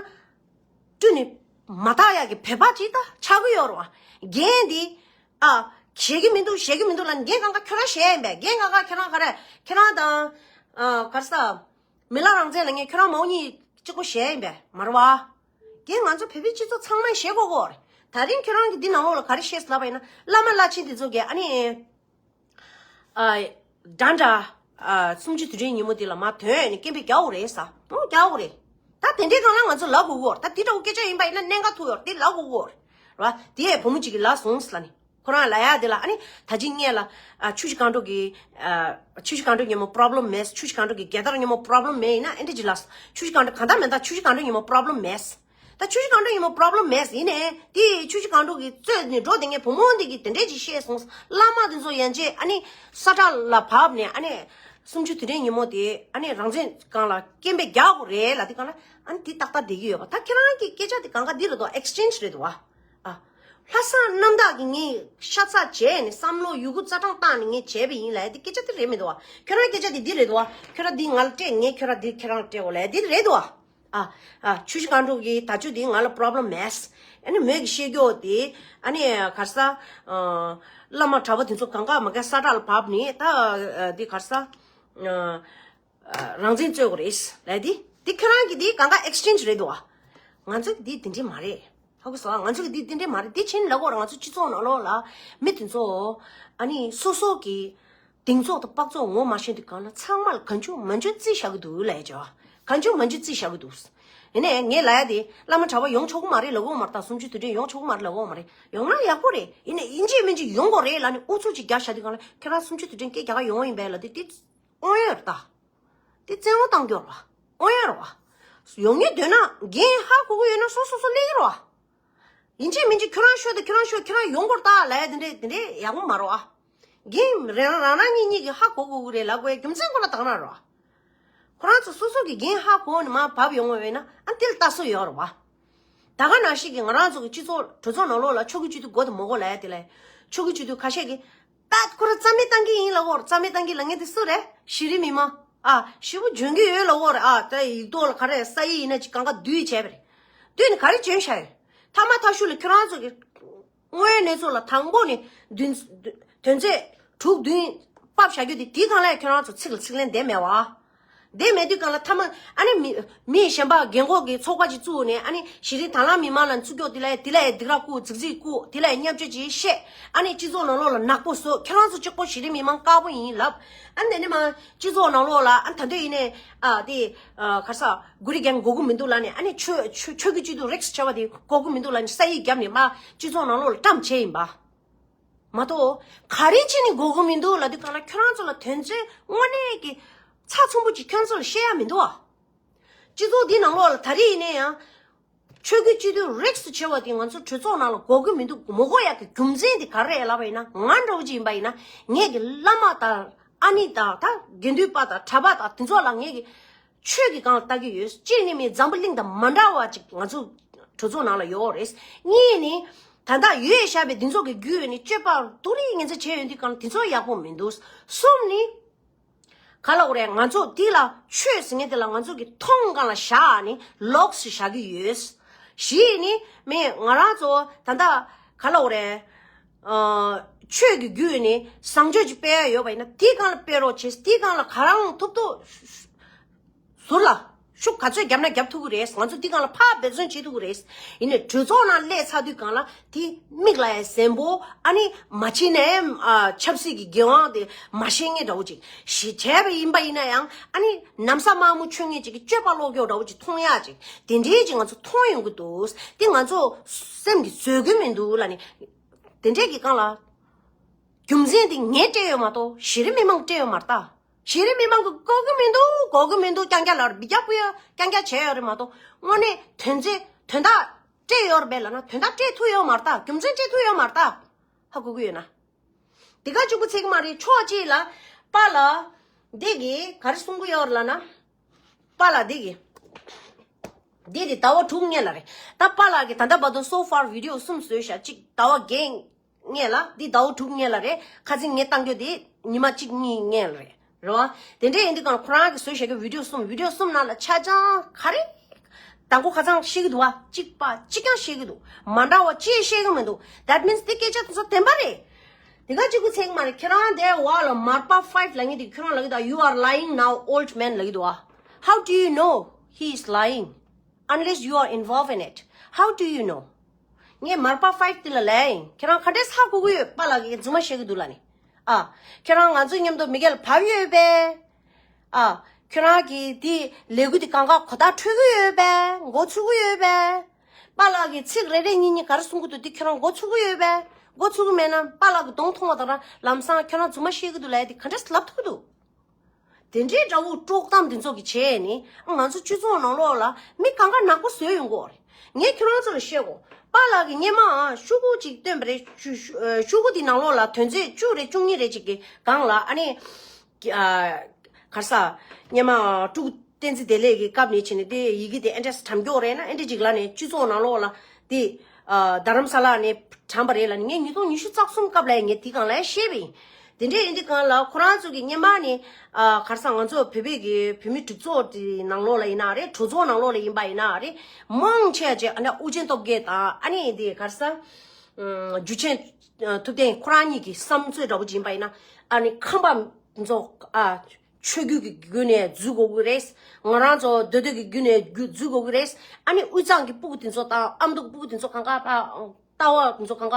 བཀྲུས་ནས་མ་བཏགས་ཡག་གི་བོད་པ་ཅིག་ད་ཆགས་ཀྱི་ཡོད་རེད་བ། འགན་འདི་ཨ་བཞེས་ཀྱི་མི་འདུག་བཞེས་ཀྱི་མི་འདུག་ལབ་ནས་འགན་གང་ག་ཁྱོད་རང་བཞེས་ཡིན་པས། འགན་གང་ག་ཁྱོད་རང་ག་རེ་ཁྱོད་རང་དང་ཨ་ག་རེ་ཟ། མི་ལ་རང་བཙན་ལ་ངས་ཁྱོད་རང་མ་འོ་གཉིས་གཅིག་པོ་བཞེས་ཡིན་པས་མ་རེད་བ། འགན་ང་ཚོ་བོད་པའི་སྤྱི་ཚོགས་ཚང་མས་བཞེས་དགོས་ཀྱི་ཡོད་རེད། ད་རིང་ཁྱོད་རང་གིས་འདི་ནང་ལོགས་ལ་ག་རེ་བཤད་ཟེར་ལབ་པ་ཡིན་ན། བླ་མ་བླ་ཆེན་དེ་ཚོ་གིས་ཨ་ནི། ཨ་འདྲ་འདྲ། ཨ་གསུམ་བཅུའི་དུས་དྲན་ཉིན་མོ་དེ་ལ་མར་ཐོན་ནས་སྐད་འབོད་རྒྱག་དགོས་རེད་ཟེར། ཨོ་རྒྱག་དགོས་རེད། ད་དེ་འདྲའི་སྒང་ལ་ང་ཚོ་ལབ་དགོས་ཀྱི་ཡོད་རེད། ད་དེ་འདྲ་བོ་སྐད་ཆ་ཡིན་པ་ཡིན་ན་གནད་འགག་ཐུག་ཡོད་རེད། དེ་ལབ་དགོས་ཀྱི་ཡོད་རེད་བ། དེ་ཡས་བུ་མོ་གཅིག་གིས་ལབ་སོང་ཟེར་ལབ་ནས། ཁོ་རང་ལབ་ཡག་དེ་ལ་ཨ་ནི་ད་ཅི་སྔོན་ལ་ཨ་ཆུ་བཞི་སྒང་དྲུག་གི་ཨ་ཆུ་བཞི་སྒང་དྲུག་ཉིན་མོ་པྲོབ་ལེམ་མེད། ཆུ་བཞི་སྒང་དྲུག་གི་རྒྱལ་དར་ཉིན་མོ་པྲོབ་ལེམ་མེད་ཡིན་ན་ཨེ་འདྲ་ཅིག་ལབ། ཆུ་བཞི་སྒང་དྲུག་གང་ལྟར་མིན་ད་ཆུ་བཞི་སྒང་དྲུག་ཉིན་མོ་པྲོབ་ལེམ་མེད། ད་ཆུ་བཞི་སྒང་དྲུག་ཉིན་མོ་པོ་རོབ་ལེམ་མེད་ཡིན་ནའི་དེ་ཆུ་བཞི་སྒང་དྲུག་གི་རྩོད་ནས་འགྲོ་དེ་ངས་བུ་མོ་འདི་གི་དེ་འདྲས་ཅིག་བཤད་སོང་། བླ་མ་དེ་ཚོ་ཡན་ཆད་ཨ་ནི་ས་བཀྲ་ལ་བབས་ནས་ཨ་ནི་གསུམ་བཅུ་དུས་དྲན་ཉིན་མོ་དེ་ཨ་ནི་རང་བཙན་སྒང་ལ་སྐད་འབོད་རྒྱག་དགོས་རེད་ལབ་དེ་སྒང་ལ་ཨ་ནི་དེ་ཏག་ཏག་བསྡད་ཀྱི་ཡོད་པ། ད་ཁྱེད་རང་གི་སྐད་ཆ་དེ་གང་ག་འདི་རེད་དོ། ཨེག་སི་ཅེན་ཇི་རེད་དོ་བ། ཨ། ལྷ་བཟང་རྣམ་དག་གིས་ངས་ཤ་ཚ་བྱས་ནས་བསམ་བློ་ཡོད་རྒུ་རྩ་གྲངས་བཏང་ནས་ངས་བྱས་པ་ཡིན་ལབ་ཡ་དེ་སྐད་ཆ་དེ་རེད་མི་འདུག་བ། ཁྱོད་རང་སྐད་ཆ་དེ་འདི་རེད་འདུག་བ། ཁྱོད་རང་འདི་ང་ལ་སྤྲད། ངས་ཁྱོད་རང་འདི་ཁྱེད་རང་སྤྲད་འོ་ལབ་ཡ་དེ་རེད་འདུག་བ། ཨ། ཨ། ཆུ་བཞི་སྒང་དྲུག་གི་ད་ཆུ་འདི་ང་ལ་པོ་རོབ་ལེམ་མེད། ཨ་ནི་མོས་ཀྱི་བཤད་རྒྱུ་དེ་ཨ་ནི་ག་རེ་ཟ། ཨ། བླ་མ་གྲྭ་པ་དེ་ཚོ་གང་ག་མ་ག་ས་བཀྲ་ལ་བབས་ནས་ད་ཨ་འདི་ག་རེ་ཟ། ཨ། རང་བཙན་རྩོད་དགོས་རེད་ལབ་ཡ་དེ། དེ་ཁྱོད་རང་གི་དེ་གང་ག་ཨེག་སི་ཅེན་ཇི་རེད་འདུག་བ། ང་ཚོ་གི་དེ་དེ་འདྲས་མ་རེད། ཧ་གོ་སོང་ང་། ང་ཚོ་གི་དེ་དེ་འདྲས་མ་རེད། དེ་བྱས་ནས་ལབ་དགོས་རེད། ང་ཚོ་སྤྱི་ཚོགས་ནང་ལོགས་ལ་མི་དེ་ཚོ་ཨ་ནི་སོ་སོ་གི་གདེང་ཚོགས་དང་དཔག་ཚོགས་ངོ་མ་ཤེས་དུས་སྒང་ལ་ཚང་མ་ལ་གང་བྱུང་མང་བྱུང་རྩིས་བཞག་གི་འདུག་ལབ་ཡ་ཅིག་བ། གང་བྱུང་མང་བྱུང་རྩིས་བཞག་གི་འདུག་ཡིན་ནའི་ངས་ལབ་ཡ་དེ་བླ་མ་གྲྭ་པ་ཡོང་ཆོག་གི་མ་རེད་ལབ་ཀྱི་ཡོད་མ་རེད། ད་གསུམ་བཅུ་དུས་དྲན་ཡོང་ཆོག་གི་མ་རེད་ལབ་ཀྱི་ཡོད་མ་རེད། ཡོང་ན་ཡག་པོ་རེད། ཡིན་ནའི་ཡིན་གཅིག་མིན་གཅིག་ཡོང་དགོས་རེད་ལབ་ནས་ཨུ་ཚུགས་ཅིག་རྒྱག་བཞག་དུས་སྒང་ལ་ཁྱེད་རང་གསུམ་བཅུ་དུས་དྲན་སྐད་རྒྱག་ག་ཡོང་བ་ཡིན་པས་ལབ་དུས་དེ་དབང་ཡོད་རེད་ད། དེ་བཙན་དབང་བཏང་རྒྱུ་རེད་བ། དབང་ཡོད་རེད་བ། ཡོང་ཉེན་འདོད་ན་འགན་ཧ་གོ་གི་ཡོད་ན་སོ་སོ་སོ་སླེབས་ཀྱི་རེད་བ། ཡིན་གཅིག་མིན་གཅིག་ཁྱོད་རང་ཤོད་དང་ཁྱོད་རང་ཤོད། ཁྱོད་རང་ཡོང་དགོས་རེད་ད་ལབ་ཡ་དེ་འདྲས་དེ་འདྲས་ཡག་པོ་མ་རེད་བ། འགན་རང་རང་རང་ཉིད་ཉིད་ཀྱིས་ཧ་གོ་དགོས་ཀྱི་རེད་ལབ་དགོས་ཡ་རྒྱུ་མཚན་ཁོ་ན་དག་ན་རེད་བ། ཁོ་རང་ཚོ་སོ་སོ་གི་འགན་ཧ་གོ་ནས་མར་བབས་ཡོང་བ་ཡིན་ན་ཨ་དེ་ལ་ལྟ་སྲོལ་ཡོད་རེད་བ། ད་ག་ནང་བཞིན་གྱི་ང་རང་ཚོ་གི་སྤྱི་ཚོགས་གྲོས་ཚོགས་ནང་ལོགས་ལ་ཆོས་ཀྱི་སྤྱི་འཐུས་དགོས་དང་མ་དགོས་ལབ་ཡ་དེ་ལ། ཆོས་ཀྱི་སྤྱི་འཐུས་ཁ་ཤས་ཀྱིས་ད་ཁོ་རང་རྩ་མེད་བཏང་གི་ཡིན་ལབ་ཀྱི་ཡོད་རེད། རྩ་མེད་བཏང་གི་ལབ་མཁན་དེ་སུ་རེད། གཞི་རིམ་མི་མང་། ཨ། ཞེ་པོ་འཇོན་གྱི་ཡོད་ལབ་ཀྱི་ཡོད་རེད། ཨ། ད་ཡིག་ཐོག་ལ་ག་རེ་ས་ཡིག་ཡིན་ན་ཅིག་གང་ག་བསྡུས་བྱས་པ་རེད། བསྡུས་ནས་ག་རེ་བྱོན་བཞག་ཡོད། མཐའ་མ་མཐའ་གཞུག་ལ་ཁྱོད་རང་ཚོ་གི་དངོས་ཡོད་གནས་ཚུལ་ལ་དང་པོ་ནས་བདུན་དོན་ཚན་དྲུག་བདུན་ཕབ་བཞག་རྒྱུ་དེ་དེའི་སྒང་ལ་ཁྱོད་རང་ཚོ་ཚིག་ལ་ཚིག་ལན་འདེབས་མེད་བ། འདེབས་མེད་དུས་སྒང་ལ་མཐའ་མ་ཨ་ནི་མི་མི་གཞན་པ་རྒན་འཁོགས་ཀྱི་ཚོགས་པ་ཅིག་བཙུགས་ནས་ཨ་ནི་གཞི་རིམ་དྭང་བླངས་མི་མང་ལ་ཚིག་སྐྱོག་དེ་ལ་དེ་ལ་སྡིགས་ར་བསྐུལ། རྫིག་རྫིག་བསྐུལ། དེ་ལ་བརྙས་བཅོས་ཅིག་བཤད། ཨ་ནི་སྤྱི་ཚོགས་ནང་ལོགས་ལ་ནག་པོ་བཟོ། ཁྱོད་རང་ཚོ་གཅིག་པོ་གཞི་རིམ་མི་མང་དཀར་པོ་ཡིན་ལབ། ཨ་ནི་དེ་ནས་མ་སྤྱི་ཚོགས་ནང་ལོགས་ལ་ཨ་ནི་ད་འདོད་ཡིན་ནས་ཨ་དེ་ཨ་ག་རེ་ཟ་གུ་རི་རྒྱན་དགོས་ཀྱི་མི་འདུག་ལབ་ནས་ཨ་ནི་ཆོས་ཆོས་ཆོས་ཀྱི་སྤྱི་འཐུས་རིགས་ཆེ་བ་དེ་དགོས་ཀྱི་མི་འདུག་ལབ་ནས་ས་ཡིག་བརྒྱབ་ནས་མ་སྤྱི་ཚོགས་ནང་ལོགས་ལ་བཀྲམ་བྱས་ཡིན་པ། མ་གཏོགས་ག་རེ་བྱས་ནས་དགོས་ཀྱི་མི་འདུག་ལབ་དུས་སྒང་ལ་ཁྱོད་རང་ཚོ་ལ་དོན་ཚན་དངོས་གནས་ཀྱི་ཚགས་ཚུད་པོ་ཅིག་ཁྱོད་ཚོ་ལ་བཤད་ཡ་མི་འདུག་ཨ། སྤྱི་ཚོགས་འདི་ནང་ལོགས་ལ་ད་རེས་ཡིན་ན་ཡང་ཆོས་ཀྱི་སྤྱི་འཐུས་རིགས་སུ་ཆེ་བ་དེ་ང་ཚོ་གྲོས་ཚོགས་ནང་ལ་དགོས་ཀྱི་མི་འདུག་མ་དགོས་ཡ་གི་རྒྱུ་མཚན་དེ་ག་རེ་རེད་ལབ་པ་ཡིན་ན། ང་འདྲ་བོ་ཅིག་ཡིན་པ་ཡིན་ན་ངས་ཀྱི་བླ་མ་དང་ཨ་ནི་དང་ད་དགེ་འདུན་པ་དང་གྲྭ་པ་དང་དེ་ཚོ་ལ་ངས་ཀྱི་ཆོས་ཀྱི་སྒང་ལ་ལྟ་གི་ཡོད། གཅིག་ནི་མི་འཛམ་བུ་གླིང་དང་མ་འདྲ་བ་ཅིག་ང་ཚོ་གྲོས་ཚོགས་ནང་ལ་ཡོད་རེད། གཉིས་ནི་ད་ལྟ་ཡོད་བཞག་པའི་འདི་ཚོ་གི་བརྒྱུད་ནས་སྤྱོད་པ་སྡུག་རུས་ངན་ཚ་བྱས་ཡོད་དུས་སྒང་ལ་དེ་ཚོ་ཡག་པོ་མི་འདུག་གསུམ་ནི་ག་ལབ་དགོས་རེད། ང་ཚོ་འདི་ལ་ཆོས་ཟེར་མཁན་དེ་ལ་ང་ཚོ་གི་མཐོང་སྒང་ལ་བཞག་ནས་ལོགས་སུ་བཞག་གི་ཡོད། བཞི་ནི་མི་ང་རང་ཚོ་ད་ལྟ་ག་ལབ་དགོས་རེད། ཨ། ཆོས་ཀྱི་བརྒྱུད་ནས་བཟང་སྤྱོད་ཅིག་སྤེལ་ཡ་ཡོད་པ་ཡིན་ན་དེའི་སྒང་ལ་སྤེལ་རོགས་བྱེད། དེའི་སྒང་ལ་ག་རང་ཐུབ་ཐུབ་ཟུར་ལ་ཤུགས་ག་ཚོད་བརྒྱབ་ན་རྒྱབ་ཐུབ་ཀྱི་རེད། ང་ཚོ་འདི་སྒང་ལ་ཕར་འབད་བརྩོན་བྱེད་ཐུབ་ཀྱི་རེད། ཡིན་ནའི་གྲོས་ཚོགས་ནང་སླེབས་ཚར་དུས་སྒང་ལ་དེ་མིག་ལ་ཡ་གཟན་པོ་ཨ་ནི་མ་བྱིན་ནའི་ཨ་ཆབ་སྲིད་ཀྱི་འགན་དབང་དེ་མ་བཞེས་མཁན་འདྲ་བོ་ཅིག་ཞིག་བྱས་པ་ཡིན་པ་ཡིན་ན་ཡང་ཨ་ནི་ན་བཟའ་དམར་མོ་མཆོད་མཁན་ཅིག་གི་སྤྱོད་པ་ལོག་སྐྱོ་འདྲ་བོ་ཅིག་མཐོང་ཡག་ཅིག་དེ་འདྲའི་ཅིག་ང་ཚོ་མཐོང་ཡོང་གི་འདུག་དེ་ང་ཚོ་སེམས་ཀྱིས་བཟོད་ཀྱི་མི་འདུག་ལབ་ནས་དེ་འདྲས་ཀྱི་སྒང་ལ། རྒྱུ་མཚན་དེ་ངས་སྤྲད་ཡོད་མ་གཏོགས་གཞི་རིམ་མི་མང་སྤྲད་ཡོད་མ་རེད་ད། གཞི་རིམ་མི་མང་གི་དགོས་ཀྱི་མི་འདུག་དགོས་ཀྱི་མི་འདུག་རྐྱང་རྐྱང་ལབ་རེད། འབུད་རྒྱག་སྤུ་ཡོད་རྐྱང་རྐྱང་བྱས་ཡོད་རེད་མ་གཏོགས་དངོས་གནས་དོན་ཚན་དོན་དག་སྤྲད་ཡོད་རེད་པས་ལབ་ན་དོན་དག་སྤྲད་ཐུབ་ཡོད་མ་རེད་ད། རྒྱུ་མཚན་སྤྲད་ཐུབ་ཡོད་མ་རེད་ད། ཧ་གོ་གི་ཡོད་ན། དེ་ག་གཅིག་པུ་ཚིག་མ་རེད། ཕྱོགས་གཅིག་ལ་པཱ་ལགས་འདི་གིས་ག་རེ་གསུང་གི་ཡོད་རེད་ལབ་ན། པཱ་ལགས་འདི་གིས་འདི་དེ་ཟླ་བ་དྲུག་སྔོན་ལ་རེད། ད་པཱ་ལགས་ཀྱིས་ད་ལྟ་བར་དུ་so far video གསུམ་བཟོས་ཤག་གཅིག་ཟླ་བ་བརྒྱད་སྔོན་ལ། འདི་ཟླ་བ་དྲུག་སྔོན་ལ་རེད། ཁ་སང་ངས་བཏང་རྒྱུ་དེ་ཉི་མ་གཅིག་གཉིས་སྔོན་ལ་རེད། རེད་བ། དེ་འདྲ་ཡིན་དུས་ཀྱང་ཁོ་རང་གིས་བཟོས་བཞག་གི་video གསུམ། video གསུམ་ནང་ལ་ཆ་ཚང་ག་རེ་དང་པོ་ཁ་སང་བཤད་ཀྱི་འདུག་བ། གཅིག་པ་གཅིག་ཀྱང་བཤད་ཀྱི་འདུག་མ་འདྲ་བ་ཅི་ཡང་བཤད་ཀྱི་མི་འདུག That means དེ་སྐད་ཆ་དེ་ཚོ་བདེན་པ་རེད། དེ་ག་གཅིག་པུ་ཚིག་མ་རེད། ཁྱེད་རང་དེ་འོག་ལ་མར་པ་five ལབ་མཁན་དེ་ཁྱེད་རང་ལབ་ཀྱི་འདུག You are lying now, old man ལབ་ཀྱི་འདུག་བ། How do you know he is lying? Unless you are involved in it, how do you know? ངས་མར་པ་five དེ་ལ་ལབ་ཡིན། ཁྱེད་རང་ག་འདྲས་ཧ་གོ་གི་ཡོད། པཱ་ལགས་ཀྱིས་རྫུན་མ་བཤད་ཀྱི་འདུག་ལབ་ནས། ཨ། ཁྱེད་རང་ང་ཚོ་མཉམ་དུ་མེ་སྐྱེལ་བབས་ཡོད་པས། ཨ། ཁྱེད་རང་གིས་དེ་ལས་འགུལ་དེ་གང་ག་གོ་བརྡ་འཕྲོད་ཀྱི་ཡོད་པས། མགོ་ཚོས་ཀྱི་ཡོད་པས། པཱ་ལགས་ཀྱིས་ཚིག་རེ་རེ་གཉིས་གཉིས་ག་རེ་གསུང་གི་འདུག་དེ་ཁྱེད་རང་མགོ་ཚོས་ཀྱི་ཡོད་པས། མགོ་ཚོས་ཀྱི་མེད་ན་པཱ་ལགས་ཀྱི་གདོང་མཐོང་བ་དང་ལམ་སང་ཁྱེད་རང་རྫུན་མ་བཤད་ཀྱི་འདུག་ལབ་ཡ་དེ་ག་འདྲས་ལབ་ཐུབ་ཀྱི་འདུག་དེ་འདྲའི་དགྲ་བོ་དཀྲོག་གཏམ་དེ་ཚོ་གི་བྱས་ནས་ང་ཚོ་སྤྱི་ཚོགས་ནང་ལོགས་ལ་མི་གང་ག་ནག་པོ་བཟོས་ཡོང་གི་ཡོད་རེད། ངས་ཁྱོད་རང་ཚོ་ལ་བཤད་གོ། པཱ་ལགས་ཀྱིས་སྔོན་མ་ཤོག་གུ་ཅིག་བཏོན་པ་རེད། ཤོག་གུ་དེའི་ནང་ལོགས་ལ་དོན་ཚན་བཅུ་རེད་བཅུ་གཉིས་རེད་ཅིག་གི་སྒང་ལ་ཨ་ནི། ག་རེ་ཟ། སྔོན་མ་སྤྲུལ་སྐུ་བསྟན་འཛིན་བདེ་ལེགས་ཀྱི་སྐབས་ནས་བྱས་ནས་དེ་ཡི་གེ་དེ་ཨེ་འདྲས་བཀྲམ་རྒྱུ་རེད་ན་ཨེ་འདྲས་ཅིག་ལ་ནས་སྤྱི་ཚོགས་ནང་ལོགས་ལ་དེ། རྡ་རམ་ས་ལ་ནས་བཀྲམ་པ་རེད་ལ་ནི་ངས་ཉིས་སྟོང་ཉི་ཤུ་རྩ་གསུམ་སྐབས་ལ་ངས་དེ་སྒང་ལ་བཤད་པ་ཡིན། དེ་འདྲས་ཡིན་དུས་སྒང་ལ་ཁོ་རང་ཚོ་གི་སྔོན་མ་ནས་ག་རེ་ཟ་ང་ཚོ་བོད་པའི་གི་བོད་མི་གྲོས་ཚོགས་དེ་ནང་ལོགས་ལ་ཡིན་ན་རེད། གྲོས་ཚོགས་ནང་ལོགས་ལ་ཡིན་པ་ཡིན་ན་རེད། མང་ཆེ་བ་ཅིག་ཨ་ནི་ཨུ་རྒྱན་སྟོབས་རྒྱལ་དང་ཨ་ནི་དེ་ག་རེ་ཟ། འཇུ་ཆེན་ཐུབ་བསྟན་ཁོ་རང་གཉིས་ཀྱི་བསམ་ཚུལ་འདྲ་པོ་ཅིག་ཡིན་པ་ཡིན་ན་ཨ་ནི་ཁམས་པ་ཚོ་ཨ། ཆོས་བརྒྱུད་ཀྱི་བརྒྱུད་ནས་འཛུལ་དགོས་ཀྱི་རེད། ང་རང་ཚོ་མདོ་སྟོད་ཀྱི་བརྒྱུད་ནས་བརྒྱུད་འཛུལ་དགོས་ཀྱི་རེད། ཨ་ནི་དབུས་གཙང་གི་སྤུ་གུ་དེ་ཚོ་དང་ཨ་མདོ་སྤུ་གུ་དེ་ཚོ་གང་ག་ཕ་ལྟ་བ་དེ་ཚོ་གང་ག་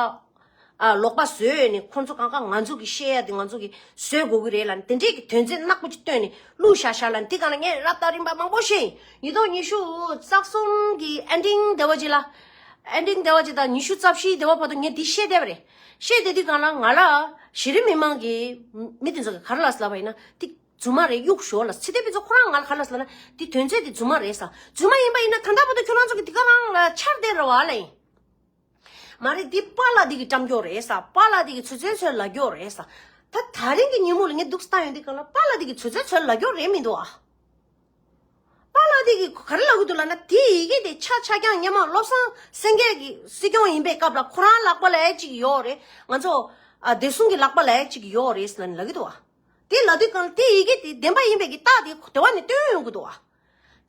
ཨ་ལོག་པ་བཟོས་ནས་ཁོང་ཚོ་གང་ག་ང་ཚོ་གི་བཤད་ཡ་དེ་ང་ཚོ་གི་བཟོས་དགོས་ཀྱི་རེད་ལ་དེ་འདྲས་ཀྱི་དོན་ཚན་ནག་པོ་ཅིག་བཏོན་ནས་བླུགས་བཞག་བཞག་ལ་འདི་གང་ལ་ངས་རབ་དང་རིམ་པ་མང་པོ་བཤད་ཡིན། ཉིས་སྟོང་ཉི་ཤུ་རྩ་གསུམ་གི་ཨེན་ཌིང་དེ་བ་ཅིག་ལ། ཨེན་ཌིང་དེ་བ་ཅིག་དང་ཉི་ཤུ་རྩ་བཞི་དེ་བ་བར་དུ་ངས་འདི་བཤད་བསྡད་པ་རེད། བཤད་བསྡད་དུས་གང་ལ་ང་ལ་གཞི་རིམ་མི་མང་གི་མི་དེ་ཚོ་གི་ག་རེ་ལབ་ལབ་པ་ཡིན་ན་དེ། རྫུན་མ་རེད། གཡུག་ཞོར་ལ་ཚེ་བརྟན་ཕུན་ཚོགས་ཁོ་རང་ང་ལ་ག་ལ་ཟེར་ན་འདི་དོན་ཚན་འདི་རྫུན་མ་རེད་ས། རྫུན་མ་ཡིན་པ་ཡིན་ན་ད་ལྟ་བར་དུ་ཁྱོད་རང་ཚོ་གི་འདི་ག་རང་ལ་འཆར་བསྡད་རེད་བ་ལ་ཡིན། མ་རེད། འདི་པཱ་ལགས་འདི་གི་བཀྲམ་སྐྱོར་རེད་ས། པཱ་ལགས་འདི་གི་ཚོད་ཚོད་ཚོད་ལ་སྐྱོར་རེད་ས། ད་ད་རིང་གི་ཉིན་མོ་ལ་ངས་འདུག་སྟངས་ཡོང་དུས་ག་ལ་པཱ་ལགས་འདི་གི་ཚོད་ཚོད་ཚོད་ལ་སྐྱོར་རེད་མི་འདུག་ཨ། པཱ་ལགས་འདི་གི་ག་རེ་ལབ་གི་འདུག་ལབ་ན་དེ་ཡི་གེ་དེ་ཆ་ཆ་རྐྱང་སྔོན་མ་བློ་བཟང་སེང་གེ་གི་སྲིད་སྐྱོང་ཡིན་པའི་སྐབས་ལ་ཁོ་རང་ལག་པ་ལ་ཡ་གཅིག་ཡོད་རེད། ང་ཚོ་ཨ་བདེ་སྲུང་གི་ལག་པ་ལ་ཡ་གཅིག་ཡོད་རེད་ལབ་ལབ་གི་འདུག་ཨ། དེ་ལབ་དུས་གང་དེ་ཡི་གེ་དེ་བདེན་པ་ཡིན་པའི་གི་རྟགས་དེ་དེ་བ་ནས་སྟོན་ཡོང་གི་འདུག་བ།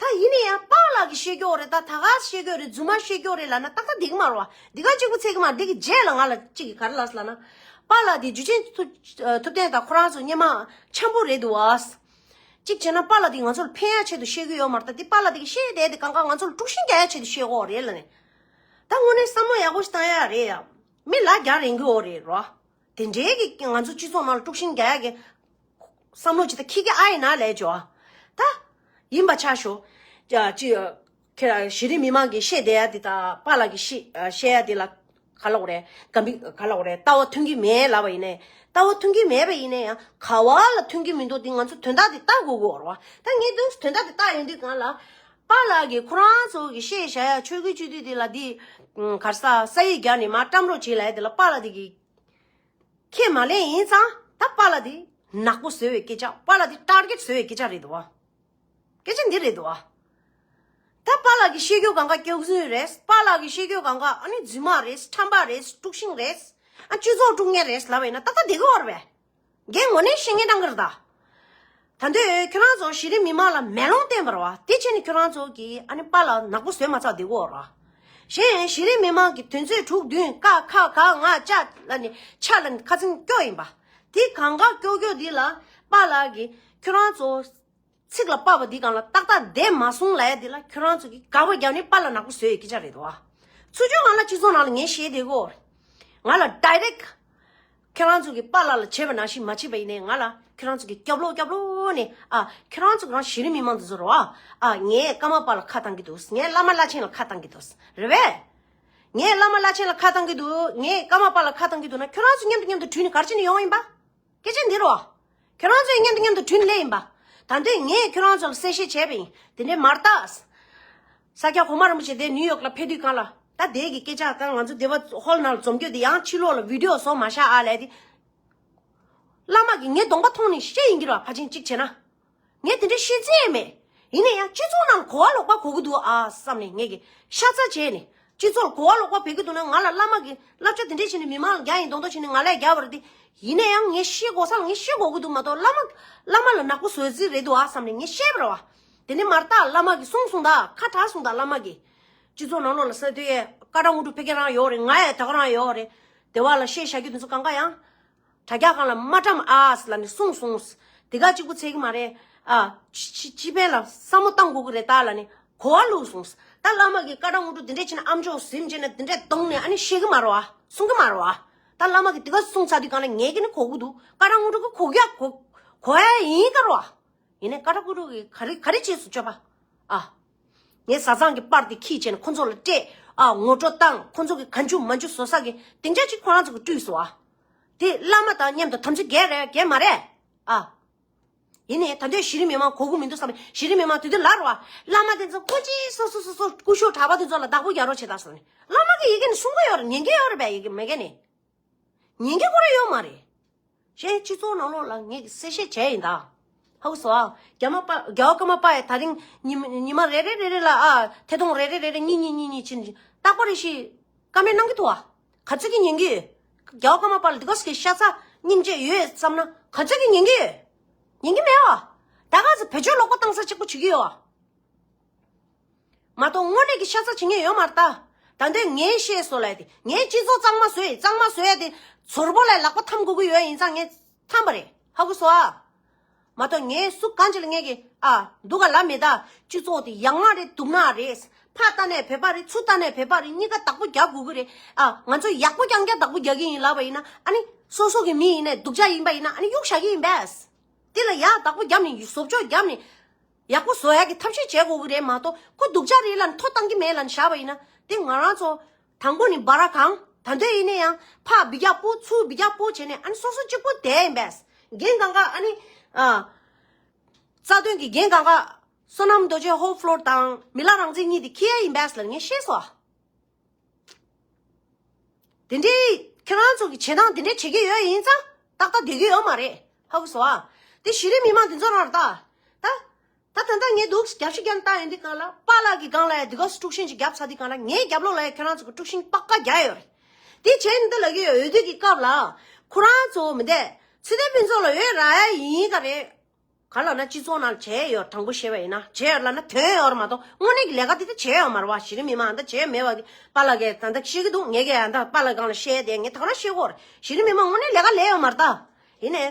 ད་ཡིན་ན་ཡང་པཱ་ལགས་ཀྱིས་བཤད་རྒྱུ་རེད། ད་ད་ག་བཤད་རྒྱུ་རེད། རྫུན་མ་བཤད་རྒྱུ་རེད་ལབ་ན་ཏག་ཏག་འགྲིག་གི་མ་རེད་བ། འདི་ག་གཅིག་པུ་ཚད་གི་མ་འདི་གི་རྗེས་ལ་ང་ལ་གཅིག་གི་ག་རེ་ལབ་ལབ་ན། པཱ་ལགས་དེ་འཇུ་ཆེན་ཐུབ་ཐུབ་བསྟན་དང་ཁོ་རང་ཚོ་སྔོན་མ་འཆམ་པོ་རེད་འདུག་བ། གཅིག་བྱས་ན་པཱ་ལགས་དེ་ང་ཚོ་ལ་ཕན་ཡ་ཆེད་དུ་བཤད་གི་ཡོད་མ་རེད། ད་དེ་པཱ་ལགས་དེ་གི་བཤད་བསྡད་དེ་གང་ག་ང་ཚོ་ལ་དཀྲུག་ཤིང་རྒྱག་ཡ་ཆེད་དུ་བཤད་གི་ཡོད་རེད་ལབ་ནས། ད་དངོས་གནས་བསམ་བློ་ཡག་པོ་ཞིག་བཏང་ཡ་རེད་ཡ། མི་ལ་རྒྱ་རེད་གི་ཡོད་རེད་རོ། དེ་འདྲའི་གི་ང་ཚོ་སྤྱི་ཚོགས་ནང་ལ་དཀྲུག་ཤིང་རྒྱག་ཡ་གི་བསམ་བློ་ཅི་ད་ཁྱི་གི་ཨ་ཡིན་ན་ལས་ཇོ། ད་ཡིན་པ་ཆ་ཤོ། ཅི་ཁྱེད་གཞི་རིམ་མི་མང་གི་བཤད་བསྡད་ཡ་དེ་དང་པཱ་ལགས་ཀྱི་བཤད་བཤད་ཡ་དེ་ལ་ག་ལ་འོ་རེད། ག་མི་ག་ལ་འོ་རེད། ལྟ་བ་མཐུན་གྱི་མེད་ལབ་པ་ཡིན་ནའི་ལྟ་བ་མཐུན་གྱི་མེད་པ་ཡིན་ནའི་ཡང་ག་བ་ལ་མཐུན་གྱི་མི་འདུག་དེ་ང་ཚོ་དོན་དག་དེ་ལྟ་དགོས་དགོས་རེད་བ། ད་ངས་དུས་དོན་དག་དེ་ལྟ་ཡོང་དུས་གང་ལ་པཱ་ལགས་ཀྱིས་ཁོ་རང་ཚོ་གི་བཤད་བཞག་ཡ་ཆོས་གོས་སྤྱོད་དུས་དེ་ལ་དེ་གར་ས་ས་ཡིག་རྒྱག་ནས་མ་བཀྲམ་རོགས་བྱེད་ལབ་ཡ་དེ་ལ་པཱ་ལགས་དེ་གི་ཁས་མ་ལེན་ཡིན་ཙང་ད་པཱ་ལགས་དེ་ནག་པོ་བཟོས་པའི་སྐད་ཆ། པཱ་ལགས་དེ་ཊར་གེཊ་བཟོས་པའི་སྐད་ཆ་རེད་འདུག་བ། སྐད་ཆ་འདི་རེད་འདུག་བ། ད་པཱ་ལགས་ཀྱི་བཤད་རྒྱུ་གང་ག་སྐྱག་རྫུན་རེད། པཱ་ལགས་ཀྱི་བཤད་རྒྱུ་གང་ག་ཨ་ནི་རྫུན་མ་རེད། ཁྲམ་པ་རེད། དཀྲུག་ཤིང་རེད། ཨ་སྤྱི་ཚོགས་དཀྲུག་མཁན་རེད་ལབ་པ་ཡིན་ན་ཏག་ཏག་བསྡད་ཀྱི་ཡོད་རེད་པས། འགན་དངོས་གནས་བཤད་མཁན་བཏང་གི་རེད་ད། ད་དུང་ཁྱོད་རང་ཚོ་གཞི་རིམ་མི་མང་ལ་མེ་ལོང་བསྟན་པ་རེད་བ། དེ་བྱས་ནས་ཁྱོད་རང་ཚོ་གིས་ཨ་ནི་པཱ་ལགས་ནག་པོ་བཟོས་མ་ཚར་བསྡད་ཀྱི་ཡོད་རེད་བ། གཞན་གཞི་རིམ་མི་མང་གི་དོན་ཚན་དྲུག་བདུན་ཀ་ཁ་ག་ང་ཅ་ལ་ནི་ཆ་ལ་ནི་ཁ་ཚིག་སྐྱོ་ཡིན་པ། དེ་གང་ག་སྐྱོ་སྐྱོ་འདི་ལ་པཱ་ལགས་ཀྱིས་ཁྱོད་རང་ཚོ། ཚིག་ལ་དཔའ་བ་འདི་སྒང་ལ་ཏག་ཏག་བསྡད་མ་སོང་ལབ་ཡ་འདི་ལ་ཁྱོད་རང་ཚོ་གིས་དགག་པ་རྒྱབ་ནས་པཱ་ལགས་ནག་པོ་བཟོས་ཡོད་སྐད་ཆ་རེད་དོ། ཚུར་ཕྱོགས་ང་ལ་སྤྱི་ཚོགས་ནང་ལ་ངས་བཤད་བསྡད་གོ། ང་ལ་ཌའི་རེག་ཁྱོད་རང་ཚོ་གིས་པཱ་ལགས་ལ་བྱས་པ་ནང་བཞིན་མ་བྱས་པ་ཡིན་ནའི་ང་ལ་ཁྱོད་རང་ཚོ་གིས་སྐྱབས་ལོག་སྐྱབས་ལོག་ནས་ཨ་ཁྱོད་རང་ཚོ་གི་རང་གཞི་རིམ་མི་མང་དེ་ཚོ་རེད་བ། ཨ་ངས་ཀརྨ་པ་ལ་ཁ་བཏང་གི་འདུག་ངས་བླ་མ་བླ་ཆེན་ལ་ཁ་བཏང་གི་འདུག་རེད་བས། ངས་བླ་མ་བླ་ཆེན་ལ་ཁ་བཏང་གི་འདུག་ངས་ཀརྨ་པ་ལ་ཁ་བཏང་གི་འདུག་ན་ཁྱོད་རང་ཚོ་མཉམ་དུ་མཉམ་དུ་དྲུད་ནས་ག་རེ་བྱས་ནས་ཡོང་ཡིན་པ། སྐད་ཆ་འདི་རོ། ཁྱོད་རང་ཚོས་མཉམ་དུ་མཉམ་དུ་དྲུད་ནས་སླེབས་ཡིན་པ། ད་དུང་ངས་ཁྱོད་རང་ཚོ་ལ་གསལ་བཤད་བྱས་པ་ཡིན། དེ་འདྲའི་མ་རེད་ད། ས་སྐྱ་གོང་མ་རིན་པོ་ཆེ་དེ་ནིའུ་ཡོག་ལ་ཕེབས་དུས་སྒང་ལ་ད་དེ་གི་སྐད་ཆ་ད་ང་ཚོ་སྡེ་པ་ཧོལ་ནང་ལ་འཛོམས་རྒྱུ་དེ་ཡང་ཕྱི་ལོགས་ལ་བི་ཌི་ཡོ་བཟོ་མ་བཞག་ཨ་ལས་དེ། བླ་མ་གིས་ངའི་གདོང་པ་མཐོང་ནས་བཤད་ཡིན་གྱི་རེད་བ། ཕལ་ཆེར་གཅིག་བྱས་ན། ངས་དེ་འདྲའི་ཤེས་ཚད་མེད། ཡིན་ན་ཡང་སྤྱི་ཚོགས་ནང་གོ་བ་ལོག་པ་གོ་གི་འདུག་ཨ་བསམ་ནས་ངས་ཀྱི་ཤ་ཚ་བྱས་ནས་སྤྱི་ཚོགས་ལ་གོ་བ་ལོག་པ་བེད་ཀྱི་འདུག་ན་ང་ལ་བླ་མ་གི་བསླབ་བྱ་དེ་འདྲས་བྱས་ནས་མི་མང་ལ་རྒྱག་ཡིན་མདོག་མདོག་བྱས་ནས་ང་ལ་རྒྱག་པ་རེད་དེ། ཡིན་ན་ཡང་ངས་ཤེས་དགོས་ས་ལ་ངས་ཤེས་དགོས་ཀྱི་འདུག་མ་གཏོགས་བླ་མ་བླ་མ་ལ་ནག་པོ་བཟོ་རྩིས་རེད་འདུག་ཨ་བསམ་ནས་ངས་བཤད་པ་རེད་བ། དེ་ནས་མ་རེད་ད་བླ་མ་གིས་གསུངས་སོང་ད་ཁ་གྲག་སོང་ད་བླ་མ་གིས། སྤྱི་ཚོགས་ནང་ལོགས་ལ་ས་དུས་ཀ་ཁྲ་དངོས་གྲུབ་ཕ་གི་རང་ཡོད་རེད། ང་ཡང་ད་ག་རང་ཡོད་རེད། དེ་བ་ལ་བཤད་བཞག་རྒྱུ་དེ་ཚོ་གང་ག་ཡང་། དྲ་རྒྱ་སྒང་ལ་མ་བཀྲམ་ཨ་ལབ་ནས་གསུངས་སོང་། དེ་ག་གཅིག་པུ་ཚད་ཀྱི་མ་རེད། ཨ། སྤྱི་སྤྱི་ཕན་ལ་བསམ་བློ་བཏང་དགོས་ཀྱི་རེད་ད་ལབ་ནས་གོ་བ་བླུགས་སོང་། ད་བླ་མ་གིས་ཀ་ཁྲ་དངོས་གྲུབ་དེ་འདྲས་བྱས་ན་ཨམ་ཅོག་ཟིན་བྱས་ན་དེ་འདྲས་གཏོང་ནས་ཨ་ནི་བཤད་ཀྱི་མ་རེད་བ། གསུང་གི་མ་རེད་བ། ད་བླ་མ་གིས་དེ་ག་གསུངས་ཚར་དུས་སྒང་ལ་ངས་ཀྱི་ནི་གོ་གི་འདུག་ཀ་ཁྲ་དངོས་གྲུབ་ཀྱིས་གོ་རྒྱ་གོ་གོ་ཡ་ཡིན་ཀ་རེད་བ། ཡིན་ནའི་ཀ་ཁྲ་དངོས་གྲུབ་ཀྱིས་ག་རེ་ག་རེ་བྱས་སོང་སྤྱོད་པ། ཨ། ངས་བཟའ་ཚང་གི་པར་དེ་ཁྱེར་བྱས་ནས་ཁོ་ཚོ་ལ་སྤྲད། ཨ་ངོ་སྤྲོད་བཏང་། ཁོ་ཚོ་གི་ག་འཇུ་མ་འཇུ་བཟོ་ས་གི་སྡིངས་ཆ་ཅིག་ཁོ་རང་ཚོ་གི་བསྐྲུན་སོང་ཨ། དེ་བླ་མ་དང་མཉམ་དུ་དམ་ཚིག་འགལ་རེད་འགལ་མ་རེད། ཨ། ཡིན་ནའི་ད་འདོད་གཞི་རིམ་མི་མང་གོ་གི་མི་འདུག་བསམ། གཞི་རིམ་མི་མང་དེ་དུས་ལར་བ། བླ་མ་དེ་ཚོ་ཀོ་ཅི་སོ་སོ་སོ་སོ་སྐུ་ཞབས་གྲྭ་པ་དེ་ཚོ་ལ་བདག་པོ་རྒྱག་རོགས་བྱེད་ད་སོང་ནི། བླ་མ་གི་ཡི་གེ་ནི་གསུང་གི་ཡོད་རེད། ཉན་གི་ཡོད་རེད་པས། ཡི་གེ་མེད་གི་ནི། ཉན་གི་ཁོ་རང་ཡོད་མ་རེད། ཞེས་སྤྱི་ཚོགས་ནང་ལོགས་ལ་ངས་གསལ་བཤད་བྱས་ཡིན་ད། ཧ་གོ་སོང་ཨ། རྒྱ་མ་པ་རྒྱ་བ་ཀརྨ་པ་ཡ་ད་རིང་ཉི་མ་ཉི་མ་རེ་རེ་རེ་རེ་ལ་ཨ་ཐད་གཏོང་རེ་རེ་རེ་རེ་གཉིས་གཉིས་གཉིས་གཉིས་ཕྱིན་རྟག་པ་རེ་ཞིག་བཀའ་མོལ་གནང་གི་འདུག་ཨ། ག་ཚོད་ཀྱི་ཉན་གི་ཡོད། རྒྱ་བ་ཀརྨ་པ་ལ་འདི་ག་ཟེ་གི་ཤ་ཚ་སྙིང་རྗེ་ཡོད་བསམ་ན་ག་ཚོད་ཀྱི་ཉན་གི་ཡོད། ཉན་གི་མེད་ཨ། ད་ག་ཚོད་བེད་སྤྱོད་ལོག་པ་བཏང་ས་གཅིག་པོ་བྱེད་ཀྱི་ཡོད་ཨ། མ་གཏོགས་དངོས་གནས་ཀྱི་ཤ་ཚ་བྱེད་མཁན་ཡོད་མ་རེད་ད། ད་འདོད་ངས་བཤད་སོང་ལབ་དེ་ངས་སྤྱི་ཚོགས་གཙང་མ་བཟོས་ཡིན། གཙང་མ་བཟོས་ཡ་དེ་ཚོར་པོ་ལ་ལག་པ་འཐམ་དགོས་ཀྱི་ཡོད་ཡིན་ཙང་ངས་འཐམ་པ་རེད། ཧ་གོ་སོང་ཨ། མ་གཏོགས་ངས་སུ་གང་ཅི་ལ་ངས་ཀྱི་ཨ་འདུག་ག་ལབ་མེད་ད། སྤྱི་ཚོགས་དེ་ཡག་ན་རེད་སྡུག་ན་རེད། ཕར་ལྟ་ནས་བོད་པ་རེད། ཚུར་ལྟ་ནས་བོད་པ་རེད། གཉིས་ཀ་བདག་པོ་རྒྱག་དགོས་ཀྱི་རེད། ཨ་ང་ཚོ་ཡག་པོ་རྐྱང་རྐྱང་བདག་པོ་རྒྱག་གི་ཡིན་ལབ་པ་ཡིན་ན་ཨ་ནི་སོ་སོ་གི་མི་ཡིན་ནས་སྡུག་ཅག་ཡིན་པ་ཡིན་ན་ཨ་ནི་གཡུག་བཞག་གི་ཡིན་པས། དེ་ལ་ཡ་བདག་པོ་བརྒྱབ་ནས་བཟོ་བཅོས་བརྒྱབ་ནས། ཡག་པོ་བཟོ་ཡག་གི་ཐབས་ཤེས་བྱེད་དགོས་ཀྱི་རེད་མ་གཏོགས་ཁོ་སྡུག་ཅག་རེད་ལབ་ནས་ཐོ་བཏང་གི་མེད་ལབ་ནས་བཞག་པ་ཡིན་ན་དེ་ང་རང་ཚོ་དང་པོ་ནས་འབར་གང་ད་འདོད་ཡིན་ན་ཡང་ཕར་འབུད་རྒྱག་པོ་ཚུར་འབུད་རྒྱག་པོ་བྱས་ནས་ཨ་ནི་སོ་སོ་གཅིག་པོ་བསྡད་ཡིན་པས། འགན་གང་ག་ཨ་ནི་ཨ་རྩ་དོན་གྱི་འགན་གང་ག་བསོད་ནམས་རྡོ་རྗེ་ཧོབ་ཕློར་དང་མི་ལ་རང་བཙན་གཉིས་དེ་ཁྱེད་ཡིན་པས་ལབ་ངས་ཤེས་སོ། དེ་འདྲའི་ཁྱེད་རང་ཚོ་གི་བྱེད་སྟངས་དེ་འདྲའི་བྱེད་ཀྱི་ཡོད་ཡིན་ཙང་ཏག་ཏག་བསྡད་ཀྱི་ཡོད་མ་རེད། ཧ་གོ་སོང་ཨ། དེ་གཞི་རིམ་མི་མང་དེ་ཚོ་རང་ད། ད། ད་ད་ལྟ་ངས་འདུག་རྒྱབ་ཤི་རྒྱབ་བཏང་ཡོད་འདི་གང་ལ་པཱ་ལགས་ཀྱི་སྒང་ལ་ཡ་འདི་ག་དཀྲུག་ཤིང་ཅིག་རྒྱབ་ཚར་འདི་གང་ལ་ངའི་རྒྱབ་ལོགས་ལ་ཡ་ཁྱེད་རང་ཚོ་གི་དཀྲུག་ཤིང་པགས་ཀ་རྒྱག་ཡོད་རེད། དེ་བྱས་ནི་འདི་ལ་གི་ཡོད་འོས་བསྡུ་གི་སྐབས་ལ་ཁོ་རང་ཚོ་མི་འདས་ཚེ་བརྟན་ཕུན་ཚོགས་ལ་འོས་རག་ཡ་ཡིན་ག་རེད། ག་ལ་ན་སྤྱི་ཚོགས་ནང་བྱས་ཡོད་དྲང་པོ་བཤད་པ་ཡིན་ན་བྱས་ཡོད་ལ་ན་དོན་ཡོད་རེད་མ་གཏོགས་དངོས་གནས་ཀྱི་ལས་ཀ་དེ་ད་བྱས་ཡོད་མ་རེད་བ། གཞི་རིམ་མི་མང་ད་བྱས་མེད་བ་གི་པཱ་ལགས་ཀྱིས་ད་ད་ཤེས་ཀྱི་འདུག་ངས་ཀྱིས་ད་པཱ་ལགས་སྒང་ལ་བཤད་དེ་ངས་ད་ག་རང་བཤད་གོ་རེད། གཞི་རིམ་མི་མང་དངོས་གནས་ལས་ཀ་ལས་ཡོད་མ་རེད་ད། ཡིན་ནའི་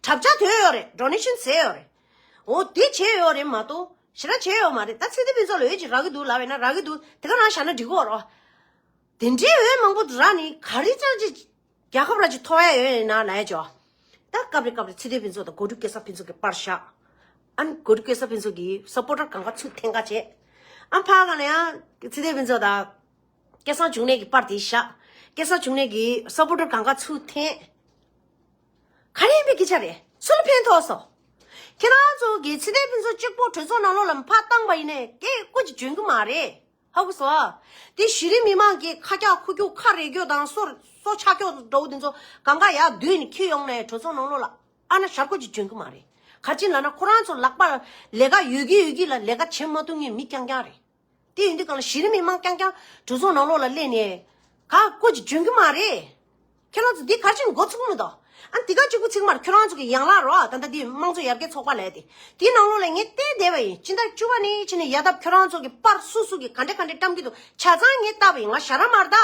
དྲ་རྒྱ་དོན་ཡོད་རེད། ཌོ་ནེ་ཤན་ཟེར་ཡོད་རེད། འོ་དེ་བྱས་ཡོད་རེད་མ་གཏོགས་ཞེ་དྲག་བྱས་ཡོད་མ་རེད། ད་ཚེ་བརྟན་ཕུན་ཚོགས་ལ་འོས་ཅིག་རག་གི་འདུག་ལབ་པས་ན་རག་གི་འདུག་དེ་ག་རང་བཞག་ན་འགྲིག་གི་རེད། དེ་འདྲའི་འོས་མང་པོ་རག་ནི་ག་རེ་ཅང་ཅིག་རྒྱལ་ཁབ་ར་ཅིག་ཐོབ་ཡ་ཡོད་ཡིན་ན་ལབ་ཡ་ཅོ། ད་སྐབས་རེ་སྐབས་རེ་ཚེ་བརྟན་ཕུན་ཚོགས་དང་གོ་སྒྲིག་སྐལ་བཟང་ཕུན་ཚོགས་ཀྱི་པར་བཞག་ཨ་ནི་གོ་སྒྲིག་སྐལ་བཟང་ཕུན་ཚོགས་ཀྱི་སབ་པོར་ཊར་གང་ག་ཚུར་འཐེན་ག་བྱས། ཨ་ཕ་ག་ལ་ཡང་ཚེ་བརྟན་ཕུན་ཚོགས་དང་། སྐལ་བཟང་འབྱུང་གནས་ཀྱི་པར་དེ་བཞག་སྐལ་བཟང་འབྱུང་གནས་ཀྱི་སབ་པོར་ཊར་གང་ག་ཚུར་འཐེན། ག་རེ་ཡིན་པའི་སྐད་ཆ་རེད། སུ་ལ་ཕན་ཐོགས་སོང་། ཁྱེད་རང་ཚོ་གི་ཚེ་བརྟན་ཕུན་ཚོགས་གཅིག་པོ་གྲོས་ཚོགས་ནང་ལོགས་ལ་ཕར་བཏང་པ་ཡིན་ནའི་སྐད་ཀོ་ཅིག་འཇོན་གི་མ་རེད། ཧ་གོ་སོང་ཨ། དེ་གཞི་རིམ་མི་མང་གི་ཁ་རྒྱག་ཁུ་རྒྱུག་ཁ་རེ་རྒྱུག་དང་སོ་སོ་ཆག་རྒྱུག་འགྲོ་བོ་དེ་ཚོ་གང་ག་ཡར་བསྡུས་ནས་འཁྱེར་ཡོང་ནའི་གྲོས་ཚོགས་ནང་ལོགས་ལ་ཨ་ན་ཞར་ཀོ་ཅིག་འཇོན་གི་མ་རེད། ག་ཅི་ལབ་ན་ཁོ་རང་ཚོ་ལག་པ་ལ་ལས་ཀ་ཡོད་ཀྱི་ཡོད་ཀྱི་ལ་ལས་ཀ་བྱེད་མ་ཐུབ་མཁན་མི་རྐྱང་རྐྱང་རེད། དེ་ཡིན་དུས་གང་ལ་གཞི་རིམ་མི་མང་རྐྱང་རྐྱང་གྲོས་ཚོགས་ནང་ལོགས་ལ་སླེབས་ནས་ག་ཀོ་ཅིག་འཇོན་གི་མ་རེད། ཁྱེད་རང་ཚོ་འདི་ག་རེ་བྱས་ནས་འགོ་ཚུགས་མི་འདུག་ཨ་འདི་ག་གཅིག་པུ་ཚིག་མར་ཁྱོད་རང་ཚོ་གི་ཡང་ལ་རོ་ཨ་ད་ལྟ་འདི་དམངས་གཙོ་ཡར་རྒྱས་ཚོགས་པ་ལས་དེ་དེའི་ནང་ལོགས་ལ་ངས་བལྟས་བསྡད་པ་ཡིན། སྤྱི་ཟླ་བཅུ་པ་ནས་ཕྱིན་ནས་ཡ་ད་ཁྱོད་རང་ཚོ་གི་པར་སུ་སུ་གི་ག་འདྲ་ག་འདྲ་བཀྲམ་གི་འདུག་ཆ་ཚང་ངས་བལྟས་པ་ཡིན། ང་ཞ་ར་མར་ད་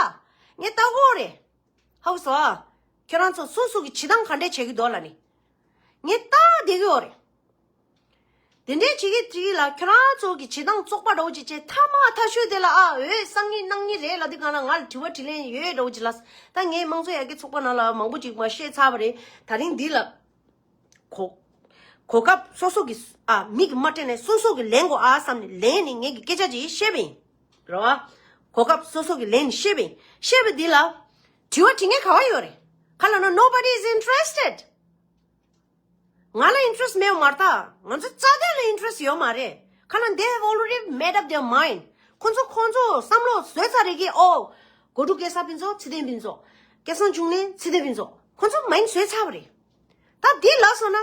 ངས་བལྟས་གོ་རེད། ཧ་གོ་སོང་ཨ། ཁྱོད་རང་ཚོ་སུ་སུ་གི་བྱེད་སྟངས་ག་འདྲ་བྱེད་གི་འདུག་ལ་ནི། ངས་ལྟ་བསྡད་ཀྱི་ཡོད་རེད། དེ་འདྲའི་བྱེད་ཀྱི་དེ་ལ་ཁྱོད་རང་ཚོ་གི་བྱེད་སྟངས་བཙོག་པ་འདྲ་བོ་ཅིག་བྱས་མཐའ་མ་ཐ་ཤོད་དེ་ལ་ཨ་འོས་གསང་ངེས་གནང་ངེས་རེད་ལབ་དུས་གང་ལ་ང་ལ་དྲི་བ་དྲིས་ལན་ཡོད་འདྲ་བོ་ཅིག་ལ། ད་ངས་དམངས་གཙོ་ཡར་རྒྱས་ཚོགས་པ་ནང་ལ་མང་པོ་ཅིག་མ་བཤད་ཚར་བ་རེད། ད་རིང་འདི་ལ་གོ་གོ་སྐབས་སོ་སོ་གི་ཨ་མིག་མ་སྤྲད་ནས་སོ་སོ་གི་ལན་གོ་ཨ་བསམ་ནས་ལན་ནི་ངས་ཀྱི་སྐད་ཆ་ཅིག་བཤད་པ་ཡིན། རེད་བ། གོ་སྐབས་སོ་སོ་གི་ལན་ནི་བཤད་པ་ཡིན། བཤད་པ་འདི་ལ་དྲི་བ་དྲི་མཁན་ག་བ་ཡོད་རེད། ག་ལ་ན་nobody is interested། ང་ལ་interest་མེད་པ་མ་རེད་ད། ང་ཚོ་རྩ་དོན་ལ་interest་ཡོད་མ་རེད། ཁ་ན་they have already made up their mind། ཁོ་ཚོ་ཁོ་ཚོ་བསམ་བློ་བཟོས་ཚར་རེད་ཀི། ཨོ། གོ་ཀྲུག་སྐལ་བཟང་ཕུན་ཚོགས་ཚེ་བརྟན་ཕུན་ཚོགས། སྐལ་བཟང་འབྱུང་གནས་ཚེ་བརྟན་ཕུན་ཚོགས། ཁོ་ཚོ་mind་བཟོས་ཚར་བ་རེད། ད་འདི་ལ་སོང་ན།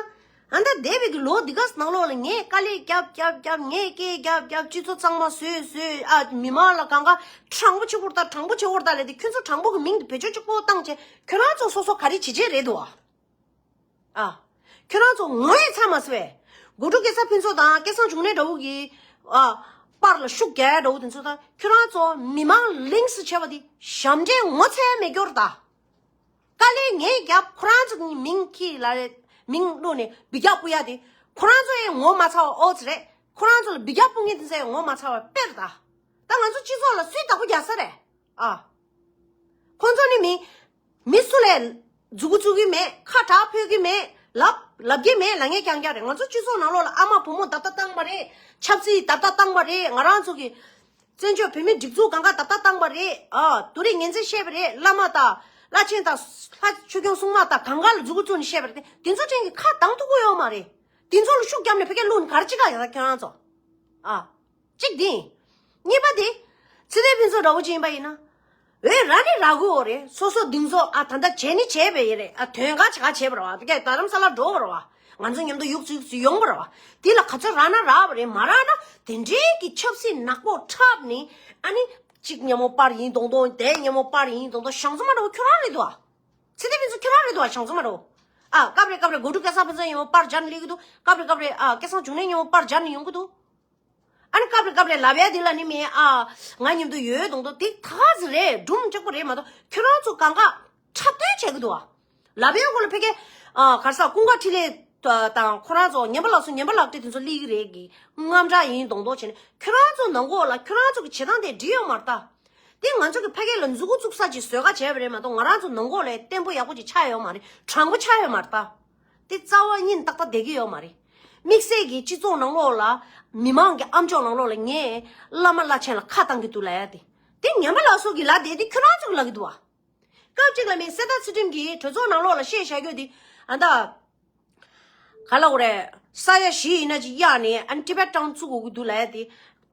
ཨ་ད་འདས་པའི་གི་ལོ་འདི་ག་ནང་ལོགས་ལ་ངས་དཀའ་ལས་རྒྱབ་རྒྱབ་རྒྱབ་ངས་སྐད་རྒྱབ་རྒྱབ་སྤྱི་ཚོགས་གཙང་མ་བཟོས་བཟོས་ཨ་མི་མང་ལ་གང་ག་དྲང་པོ་བྱེད་དགོས་ད་དྲང་པོ་བྱེད་དགོས་ད་ལས་དེ་ཁྱོད་ཚོ་དྲང་པོ་གི་མིང་དེ་བེད་སྤྱོད་གཅིག་པོ་བཏང་བྱས་ཁྱོད་རང་ཚོ་སོ་སོ་ག་རེ་བྱེད་བྱེད་རེད་འདུག་ཨ། ཨ། ཁྱོད་རང་ཚོ་ངོ་ཡི་ཚ་མ་སོ་བས། གོ་ཀྲུག་སྐལ་བཟང་ཕུན་ཚོགས་དང་སྐལ་བཟང་འབྱུང་གནས་འདྲ་བོ་གི། ཨ། པར་ལ་ཤུགས་རྒྱག་ཡ་འདྲ་བོ་དེ་ཚོ་དང་ཁྱོད་རང་ཚོ་མི་མང་ལིངས་སུ་བྱས་པ་དེ་ཞབས་འདྲེན་ངོ་ཚ་ཡ་མེད་སྐྱོར་ད། དཀའ་ལས་ངས་རྒྱབ་ཁོ་རང་ཚོ་གི་མིང་ཁྱི་ལ་མིང་བླུགས་ནས་འབུད་རྒྱག་སྤུ་ཡ་དེ་ཁོ་རང་ཚོ་ཡང་ངོ་མ་ཚ་བ་ཨོ་ཙི་རེད། ཁོ་རང་ཚོ་ལ་འབུད་རྒྱག་སྤུ་ངེས་དེ་ཚོ་ཡང་ངོ་མ་ཚ་བ་དཔེར་ད། ད་ང་ཚོ་སྤྱི་ཚོགས་ལ་སུས་བདག་པོ་རྒྱག་ས་རེད། ཨ། ཁོང་ཚོ་ནི་མི། མི་སུ་ལས། མཛུ་གུ་བཙུགས་ཀྱི་མེད། ཁ་གྲག་ཕོད་ཀྱི་མེད། ལབ་ལབ་ཀྱི་མེད་ལབ་མཁན་རྐྱང་རྐྱང་རེད། ང་ཚོ་སྤྱི་ཚོགས་ནང་ལོགས་ལ་ཨ་མ་བུ་མོ་བརྡབ་ལྟ་བཏང་བ་རེད། ཆབ་སྲིད་བརྡབ་ལྟ་བཏང་བ་རེད། ང་རང་ཚོ་གི་བཙན་བྱོལ་བོད་མིའི་སྒྲིག་འཛུགས་གང་ག་བརྡབ་ལྟ་བཏང་བ་རེད། ཨ། དུ་རིགས་ངན་ཚད་བཤད་པ་རེད། བླ་མ་དང་བླ་ཆེན་དང་ལྷ་ཆོས་སྐྱོང་སྲུང་མ་དང་གང་ག་ལ་མཛུ་གུ་བཙུགས་ནས་བཤད་པ་རེད། དེ་ཚོ་ཅན་གྱི་ཁ་གདངས་ཐུབ་ཀྱི་ཡོད་མ་རེད། དེ་ཚོ་ལ་ཤུགས་བརྒྱབ་ནས་ཕ་གིར་བླུགས་ནས་ག་རེ་བྱེད་ག་ཡོད་ད་ཁྱོད་རང་ཚོ། ཨ། གཅིག་དེ་ཡིན། གཉིས་པ་དེ། ཚེ་བརྟན་ཕུན་ཚོགས་འདྲ་བོ་ཅིག་ཡིན་པ་ཡིན་ན། འོས་རག་ནི་རག་གི་ཡོད་རེད། སོ་སོ་འདི་ཚོ་ཨ་ད་ལྟ་བྱས་ནི་བྱས་པ་ཡིན་རེད། ཨ་དོན་ག་བྱེད་ག་བྱས་པ་རེད་བ། དེ་གས་རྡ་རམ་ས་ལ་འགྲོ་བ་རེད་བ། ང་ཚོ་མཉམ་དུ་ཡུག་ཚུགས་སུ་ཡོང་བ་རེད་བ། དེ་ལ་ག་ཚོད་རག་ན་རག་པ་རེད། མ་རག་ན་དེ་འདྲའི་གི་ཆབ་སྲིད་ནག་པོ་འཁྲབ་ནི། ཨ་ནི་གཅིག་མཉམ་པོ་པར་ཡིན་མདོག་མདོག་དེ་མཉམ་པོ་པར་ཡིན་མདོག་མདོག་ཞང་ཚོ་མ་འདྲ་བོ་ཁྱོད་རང་རེད་འདུག་ཨ། ཚེ་བརྟན་ཕུན་ཚོགས་ཁྱོད་རང་རེད་འདུག་ཨ། ཞང་ཚོ་མ་འདྲ་བོ། ཨ་སྐབས་རེ་སྐབས་རེ་སྒོ་ཕྲུག་སྐལ་བཟང་ཕུན་ཚོགས་མཉམ་པོ་པར་སྦྱར་ནས་སླེབས་ཀྱི་འདུག་སྐབས་རེ་སྐབས་རེ་ཨ་སྐལ་བཟང་འབྱུང་གནས་མཉམ་པོ་པར་སྦྱར་ནས་ཡོང་གི་འདུག་ཨ་ནི་སྐབས་རེ་སྐབས་རེ་ལབ་ཡ་དེ་ལ་ནི་མི་ཨ་ང་མཉམ་དུ་ཡོད་མདོག་མདོག་དེ་ད་ག་ཟིག་རེད། སྒྲུང་ལྕགས་པོ་རེད་མ་གཏོགས་ཁྱོད་རང་ཚོ་གང་ག་འཁྲབ་སྟོན་བྱེད་ཀྱི་འདུག་ཨ། ལབ་ཡ་གོ་ལ་ཕ་གི་ཨ་ག་རེ་ཟེར་ཀུན་དགའ་འཕྲིན་ལས་དང་ཁོ་རང་ཚོ་ཉན་པ་ལགས་སོ་ཉན་པ་ལགས་བཀྲས་དེ་ཚོ་སླེབས་ཀྱི་རེད་གི་དངངས་སྐྲག་ཡིན་མདོག་མདོག་བྱས་ནས་ཁྱོད་རང་ཚོ་ནང་ལོགས་ལ་ཁྱོད་རང་ཚོ་གི་བྱེད་སྟངས་དེ་འགྲིག་ཡོད་མ་རེད་ད། དེ་ང་ཚོ་གི་ཕ་གི་ལ་མཛུ་གུ་བཙུགས་ས་ཅིག་བཟོས་ག་བྱས་པ་རེད་མ་གཏོགས་ང་རང་ཚོ་ནང་ལོགས་ལ་བརྟན་པོ་ཡག་པོ་ཅིག་ཆགས་ཡོད་མ་རེད། དྲང་པོ་ཆགས་ཡོད་མ་རེད་ད། དེ་རྩ་བ་ཉིད་ཏག་ཏག་བསྡད་ཀྱི་ཡོད་མ་རེད། དམིགས་བསལ་གྱི་སྤྱི་ཚོགས་ནང་ལོགས་ལ་མི་མང་གི་ཨམ་ཅོག་ནང་ལོགས་ལ་ངས་བླ་མ་བླ་ཆེན་ལ་ཁ་བཏང་གི་འདུག་ལབ་ཡ་དེ། དེ་ཉན་པ་ལགས་སོ་གི་ལབ་བསྡད་དེ་ཁྱོད་རང་ཚོ་གི་ལབ་ཀྱི་འདུག་བ། སྐབས་གཅིག་ལ་མི་གསེར་རྟ་ཚུལ་ཁྲིམས་ཀྱིས་གྲོས་ཚོགས་ནང་ལོགས་ལ་བཤད་བཞག་རྒྱུ་དེ། ཨ་ད། ག་ལ་འོ་རེད། ས་ཡ་བཞི་ཡིན་ན་ཅིག་གཡར་ནས་ཨ་ནི་ཊི་བེཊ་ཊའུན་བཙུགས་དགོས་ཀྱི་འདུག་ལབ་ཡ་དེ།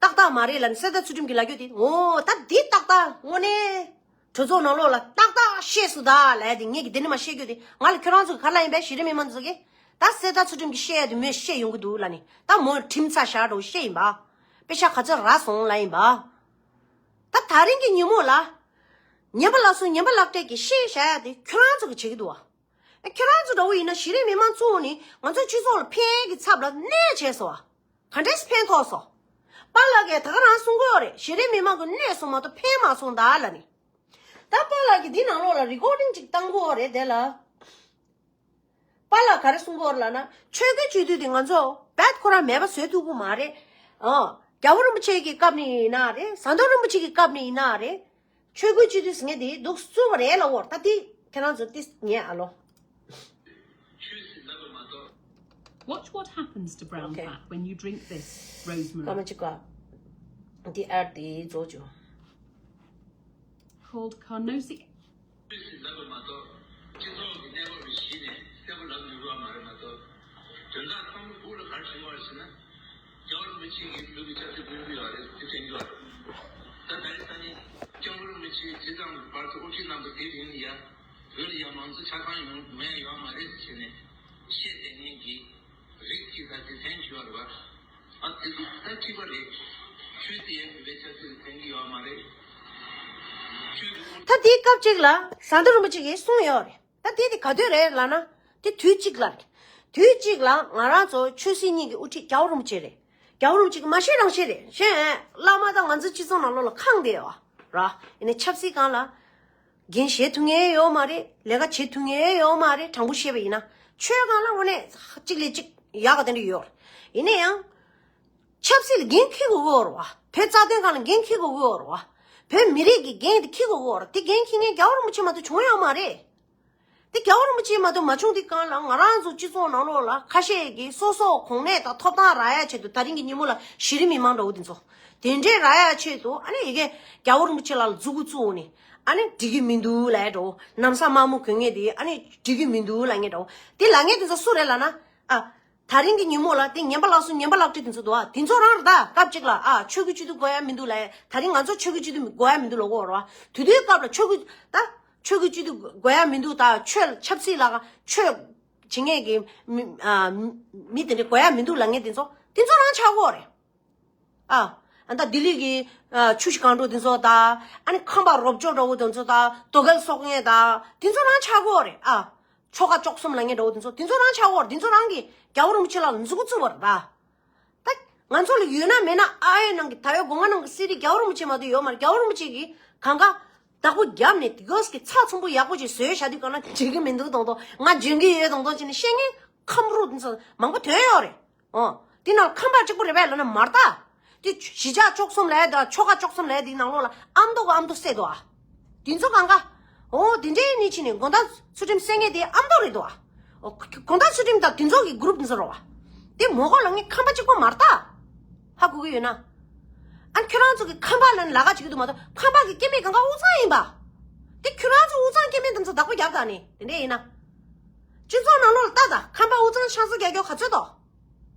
ཏག་ཏག་མ་རེད་ལབ་ནས་གསེར་རྟ་ཚུལ་ཁྲིམས་ཀྱིས་ལབ་རྒྱུ་དེ། འོ་ད་འདི་ཏག་ཏག་དངོས་གནས། གྲོས་ཚོགས་ནང་ལོགས་ལ་ཏག་ཏག་བཤད་སོང་ད་ལབ་ཡ་དེ་ངས་ཀྱི་དེ་ནི་མ་བཤད་རྒྱུ་དེ་ང་ལ་ཁྱོད་རང་ཚོ་གི་ག་ལ་ཡིན་པས་གཞི་རིམ་མི་མང་ཚོ་གི། ད་གསེར་རྟ་ཚུལ་ཁྲིམས་ཀྱིས་བཤད་ཡ་དེ་མོས་བཤད་ཡོང་གི་འདུག་ལབ་ནས་ད་མོས་ཁྲིམས་ཚ་བཞག་འགྲོ་བཤད་ཡིན་པ། དཔེ་ཆ་ག་ཚོད་རག་སོང་ལབ་ཡིན་པ། ད་ད་རིང་གི་ཉིན་མོ་ལ། ཉན་པ་ལགས་སོ་ཉན་པ་ལགས་བཀྲས་ཀྱིས་བཤད་བཞག་ཡ་དེ་ཁྱོད་རང་ཚོ་གི་བྱེད་ཀྱི་འདུག་བ། ཁྱོད་རང་ཚོ་འདྲ་བོ་ཡིན་ན་གཞི་རིམ་མི་མང་ཚོ་ནི་ང་ཚོ་སྤྱི་ཚོགས་ལ་ཕན་གྱི་ཚབ་ལ་གནོད་བྱས་སོང་བ། ག་འདྲས་ཕན་ཐོགས་སོང་། པཱ་ལགས་ཀྱིས་ད་ག་རང་གསུང་གི་ཡོད་རེད། གཞི་རིམ་མི་མང་གི་གནོད་སོང་མ་གཏོགས་ཕན་མ་སོང་ད་ལབ་ནི། ད་པཱ་ལགས་ཀྱིས་འདི་ནང་ལོགས་ལ་རི་ཀོར་ཌིང་ཅིག་བཏང་གི་ཡོད་རེད་དེ་ལ། པཱ་ལགས་ག་རེ་གསུང་གི་ཡོད་རེད་ལབ་ན་ཆོས་གོས་སྤྱི་འཐུས་དེ་ང་ཚོ་བད་ཁོ་རང་མེད་པ་བཟོས་ཐུབ་ཀྱི་མ་རེད། ཨ། རྒྱལ་བ་རིན་པོ་ཆེ་གི་སྐབས་ནས་ཡིན་ན་རེད། ཟམ་གདོང་རིན་པོ་ཆེ་གི་སྐབས་ནས་ཡིན་ན་རེད། ཆོས་གོས་སྤྱི་འཐུས་ཟེར་མཁན་དེ་འདུག་བཙུགས་པ་རེད་ལབ་ཡོད་རེད། ད་དེ་ཁྱེད་རང་ཚོ་ཏིས་ཉན་ཨ་ལོ། Watch what happens to brown fat when you drink this, Rosemary. སྐར་མ་གཅིག་ག་འདི་ཨར་དེ་རྫོགས་བྱུང་། Called Carnosi. ལབ་པ་མ་གཏོགས། སྤྱི་ཚོགས་ཀྱི་གནས་བབ་ལ་གཞིགས་ནས་གསལ་པོ་ལབ་མི་དགོས་པ་མ་རེད་མ་གཏོགས། དོན་དག་ཚང་མ་སྦུག་ལ་ག་རེ་བྱུང་བ་རེད་ཟེར་ན། རྒྱལ་བ་རིན་པོ་ཆེ་གིས་བོད་ཀྱི་ཆབ་སྲིད་སྐུལ་གྱི་ཡོད་རེད་དེ་དྲན་གྱི་ཡོད་རེད། ད་ད་རེས་ད་ནི་སྐྱབས་མགོན་རིན་པོ་ཆེ་དེ་ཙམ་གྱི་བར་དུ་དབུ་ཁྲིད་གནང་པ་དེ་རིང་ཡ། བོད་ལ་ཡ་མང་གཙོ་ཆ་ཚང་ཡོང་མེད་ཡོད་མ་རེད་ཟེར་ནས་བཤད་བསྡད་མཁན་གྱི། རིགས་ཀྱི་ད་དེ་ལྷན་ཞུ་བ་རེད་བ། ཨ་དེ་ཚོ་ད་ཁྲིད་པ་རེད། ཆོས་དེ་ཡང་བོད་པའི་ཆབ་སྲིད་ལ་ཕན་གྱི་ཡོད་མ་རེད། ཆོས་དེ་ད་དེའི་སྐབས་གཅིག་ལ་ཟམ་གདོང་རིན་པོ་ཆེ་གིས་གསུངས་ཡོད་རེད། ད་དེ་དེ་ག་དུས་རེད་ལབ་ན། དེ་དུས་གཅིག་ལ་རེད། དུས་གཅིག་ལ་ང་རང་ཚོ་ཆོས་སྲིད་གཉིས་ཀྱི་དབུ་ཁྲིད་རྒྱལ་བ་རིན་པོ་ཆེ་རེད། རྒྱལ་བ་རིན་པོ་ཆེ་གིས་མ་བཤད་རང་བཤད་རེད། བཤད་བླ་མ་དང་ང་ཚོའི་སྤྱི་ཚོགས་ནང་ལོགས་ལ་ཁེངས་བསྡད་ཡོད་ར། ཡིན་ནའི་ཆབ་སྲིད་སྒང་ལ། འགན་བཞེས་ཐུབ་མཁན་ཡོད་མ་རེད། ལས་ཀ་བྱེད་ཐུབ་མཁན་ཡོད་མ་རེད། དྲང་པོ་བཤད་པ་ཡིན་ན། ཆོས་སྒང་ལ་དངོས་གནས་གཅིག་ལས་གཅིག་ཡག་ག་དེ་འདྲ་ཡོད་རེད། ཡིན་ན་ཡང་། ཆབ་སྲིད་ལ་འགན་འཁྱེར་དགོས་ཀྱི་ཡོད་རེད་བ། བོད་རྩ་དོན་སྒང་ལ་འགན་འཁྱེར་དགོས་ཀྱི་ཡོད་རེད་བ། བོད་མི་རིགས་ཀྱི་འགན་དེ་འཁྱེར་དགོས་ཀྱི་ཡོད་རེད། དེ་འགན་འཁྱེར་མཁན་རྒྱལ་བ་རིན་པོ་ཆེ་མ་གཏོགས་བྱུང་ཡོད་མ་རེད། དེ་རྒྱལ་བ་རིན་པོ་ཆེ་མ་གཏོགས་མ་བྱུང་དུས་སྒང་ལ་ང་རང་ཚོ་སྤྱི་ཚོགས་ནང་ལོགས་ལ་ཁ་ཤས་ཀྱིས་སོ་སོ་གོ་གནས་དང་ཐོབ་ཐང་རག་ཡ་ཆེད་དུ་ད་རིང་གི་ཉིན་མོ་ལ་གཞི་རིམ་མི་མང་འདྲ་བོ་དེ་ཚོ་དེ་འདྲས་རག་ཡ་ཆེད་དུ་ཨ་ནི་ཡ་གིས་རྒྱལ་བ་རིན་པོ་ཆེ་ལ་མཛུ་གུ་བཙུགས་ནས་ཨ་ནི་འགྲིག་གི་མི་འདུག་ལབ་ཡ་འདྲ་བོ། ལམ་སང་དམར་མོ་གྱོན་མཁན་དེ་ཨ་ནི་འགྲིག་གི་མི་འདུག་ལབ་མཁན་འདྲ་བོ། དེ་ལབ་མཁན་དེ་ཚོ་སུ་རེད་ལབ་ན། ཨ། ད་རིང་གི་ཉིན་མོ་ལ་དེ་ཉན་པ་ལགས་སོ་ཉན་པ་ལགས་བཀྲས་དེ་ཚོ་འདུག་ཨ། དེ་ཚོ་རང་རེད་ད། སྐབས་གཅིག་ལ་ཨ་ཆོས་གོས་སྤྱི་འཐུས་དགོས་ཡ་མི་འདུག་ལབ་ཡ། ད་རིང་ང་ཚོ་ཆོས་གོས་སྤྱི་འཐུས་དགོས་ཡ་མི་འདུག་ལབ་ཀྱི་ཡོད་རེད་བ། དེ་དུས་སྐབས་ལ་ཆོས་གོས་ད། ཆོས་གོས་སྤྱི་འཐུས་དགོས་ཡ་མི་འདུག་ད་ཆོས་ཆབ་སྲིད་ལ་ཆོས་བྱེད་མཁན་གྱི་མི་ཨ་མི་དེ་འདྲ་དགོས་ཡ་མི་འདུག་ལབ་མཁན་དེ་ཚོ་དེ་ཚོ་རང་ཆགས་ཀྱི་ཡོད་རེད། ཨ། ཨ་ད་ལྡི་ལི་གི་ཨ་ཆུ་བཞི་སྒང་དྲུག་དེ་ཚོ་ད། ཨ་ནི་ཁམས་པ་རོབ་ཅོ་འདྲ་བོ་དེ་ཚོ་ད། རྡོ་གལ་གསོག་མཁན་ད། དེ་ཚོ་རང་ཆགས་ཀྱི་ཡོད་རེད་ཨ། ཆོལ་ཁ་བཅུ་གསུམ་ལབ་མཁན་འདྲ་བོ་དེ་ཚོ་དེ་ཚོ་རང་ཆགས་ཀྱི་ཡོད་རེད། དེ་ཚོ་རང་གིས་རྒྱལ་བ་རིན་པོ་ཆེ་ལ་མཛུ་གུ་བཙུགས་པ་རེད་ད། ད་ང་ཚོ་ལ་ཡོད་ན་མེད་ན་ཨ་ཡེ་ནང་གི་ད་ཡོད་སྒོ་ང་ནང་གི་གསེར་རི་རྒྱལ་བ་རིན་པོ་ཆེ་མ་གཏོགས་ཡོད་མ་རེད། རྒྱལ་བ་རིན་པོ་ཆེ་གིས་གང་ག་བདག་པོ་བརྒྱབ་ནས་དེ་གོས་ཀྱི་ཚགས་ཚུད་པོ་ཡག་པོ་ཅིག་བཟོས་བཞག་དུས་གང་ན་འགྲིག་གི་མི་འདུག་མདོག་མདོག་ང་འཇོན་གི་ཡོད་མདོག་མདོག་བྱས་ནས་བཤད་མཁན་ཁམས་རུ་དེ་ཚོ་མང་པོ་ཐོན་ཡོད་རེད། ཨོ། འདི་ནང་ཁམས་པ་གཅིག་པོ་རེད་པས་ལབ་ན་མ་རེད་ད། འདི་གཞིས་ཆགས་བཅུ་གསུམ་ལབ་ཡ་དང་ཆོལ་ཁ་བཅུ་གསུམ་ལབ་ཡ་འདི་ནང་ལོགས་ལ་ཨ་མདོ་གི་ཨ་མདོ་བསད་འདུག་ཨ། འདི་ཚོ་གང་ག་ཨོ་འདི་འདྲའི་ནི་ཕྱིན་ནས་དགོང་དག་ཚུལ་ཁྲིམས་བསད་མཁན་དེ་ཨ་མདོ་རེད་འདུག་ཨ། ཨོ་དགོང་དག་ཚུལ་ཁྲིམས་དང་འདི་ཚོ་གི་གུ་རུབ་འདི་ཚོ་རེད་བ། དེ་མོ་གོ་ལ་ངས་ཁམས་པ་གཅིག་པོ་མ་རེད་ད། ཧ་གོ་གི་ཡོད་ན། ཨ་ཁྱོད་རང་ཚོ་གི་ཁམས་པ་ལ་ནི་ལ་ག་བྱེད་ཀྱི་འདུག་མ་གཏོགས་ཁམས་པ་གི་སྐྱེ་དམན་གང་ག་དབུས་གཙང་ཡིན་པ། དེ་ཁྱོད་རང་ཚོ་དབུས་གཙང་སྐྱེ་དམན་དེ་ཚོ་བདག་པོ་རྒྱབ་དང་ནི་དེ་འདྲས་ཡིན་ན། སྤྱི་ཚོགས་ནང་ལོགས་ལ་ལྟ་དང་ཁམས་པ་དབུས་གཙང་ཆང་ས་རྒྱག་རྒྱུ་ག་ཚོད་དོ།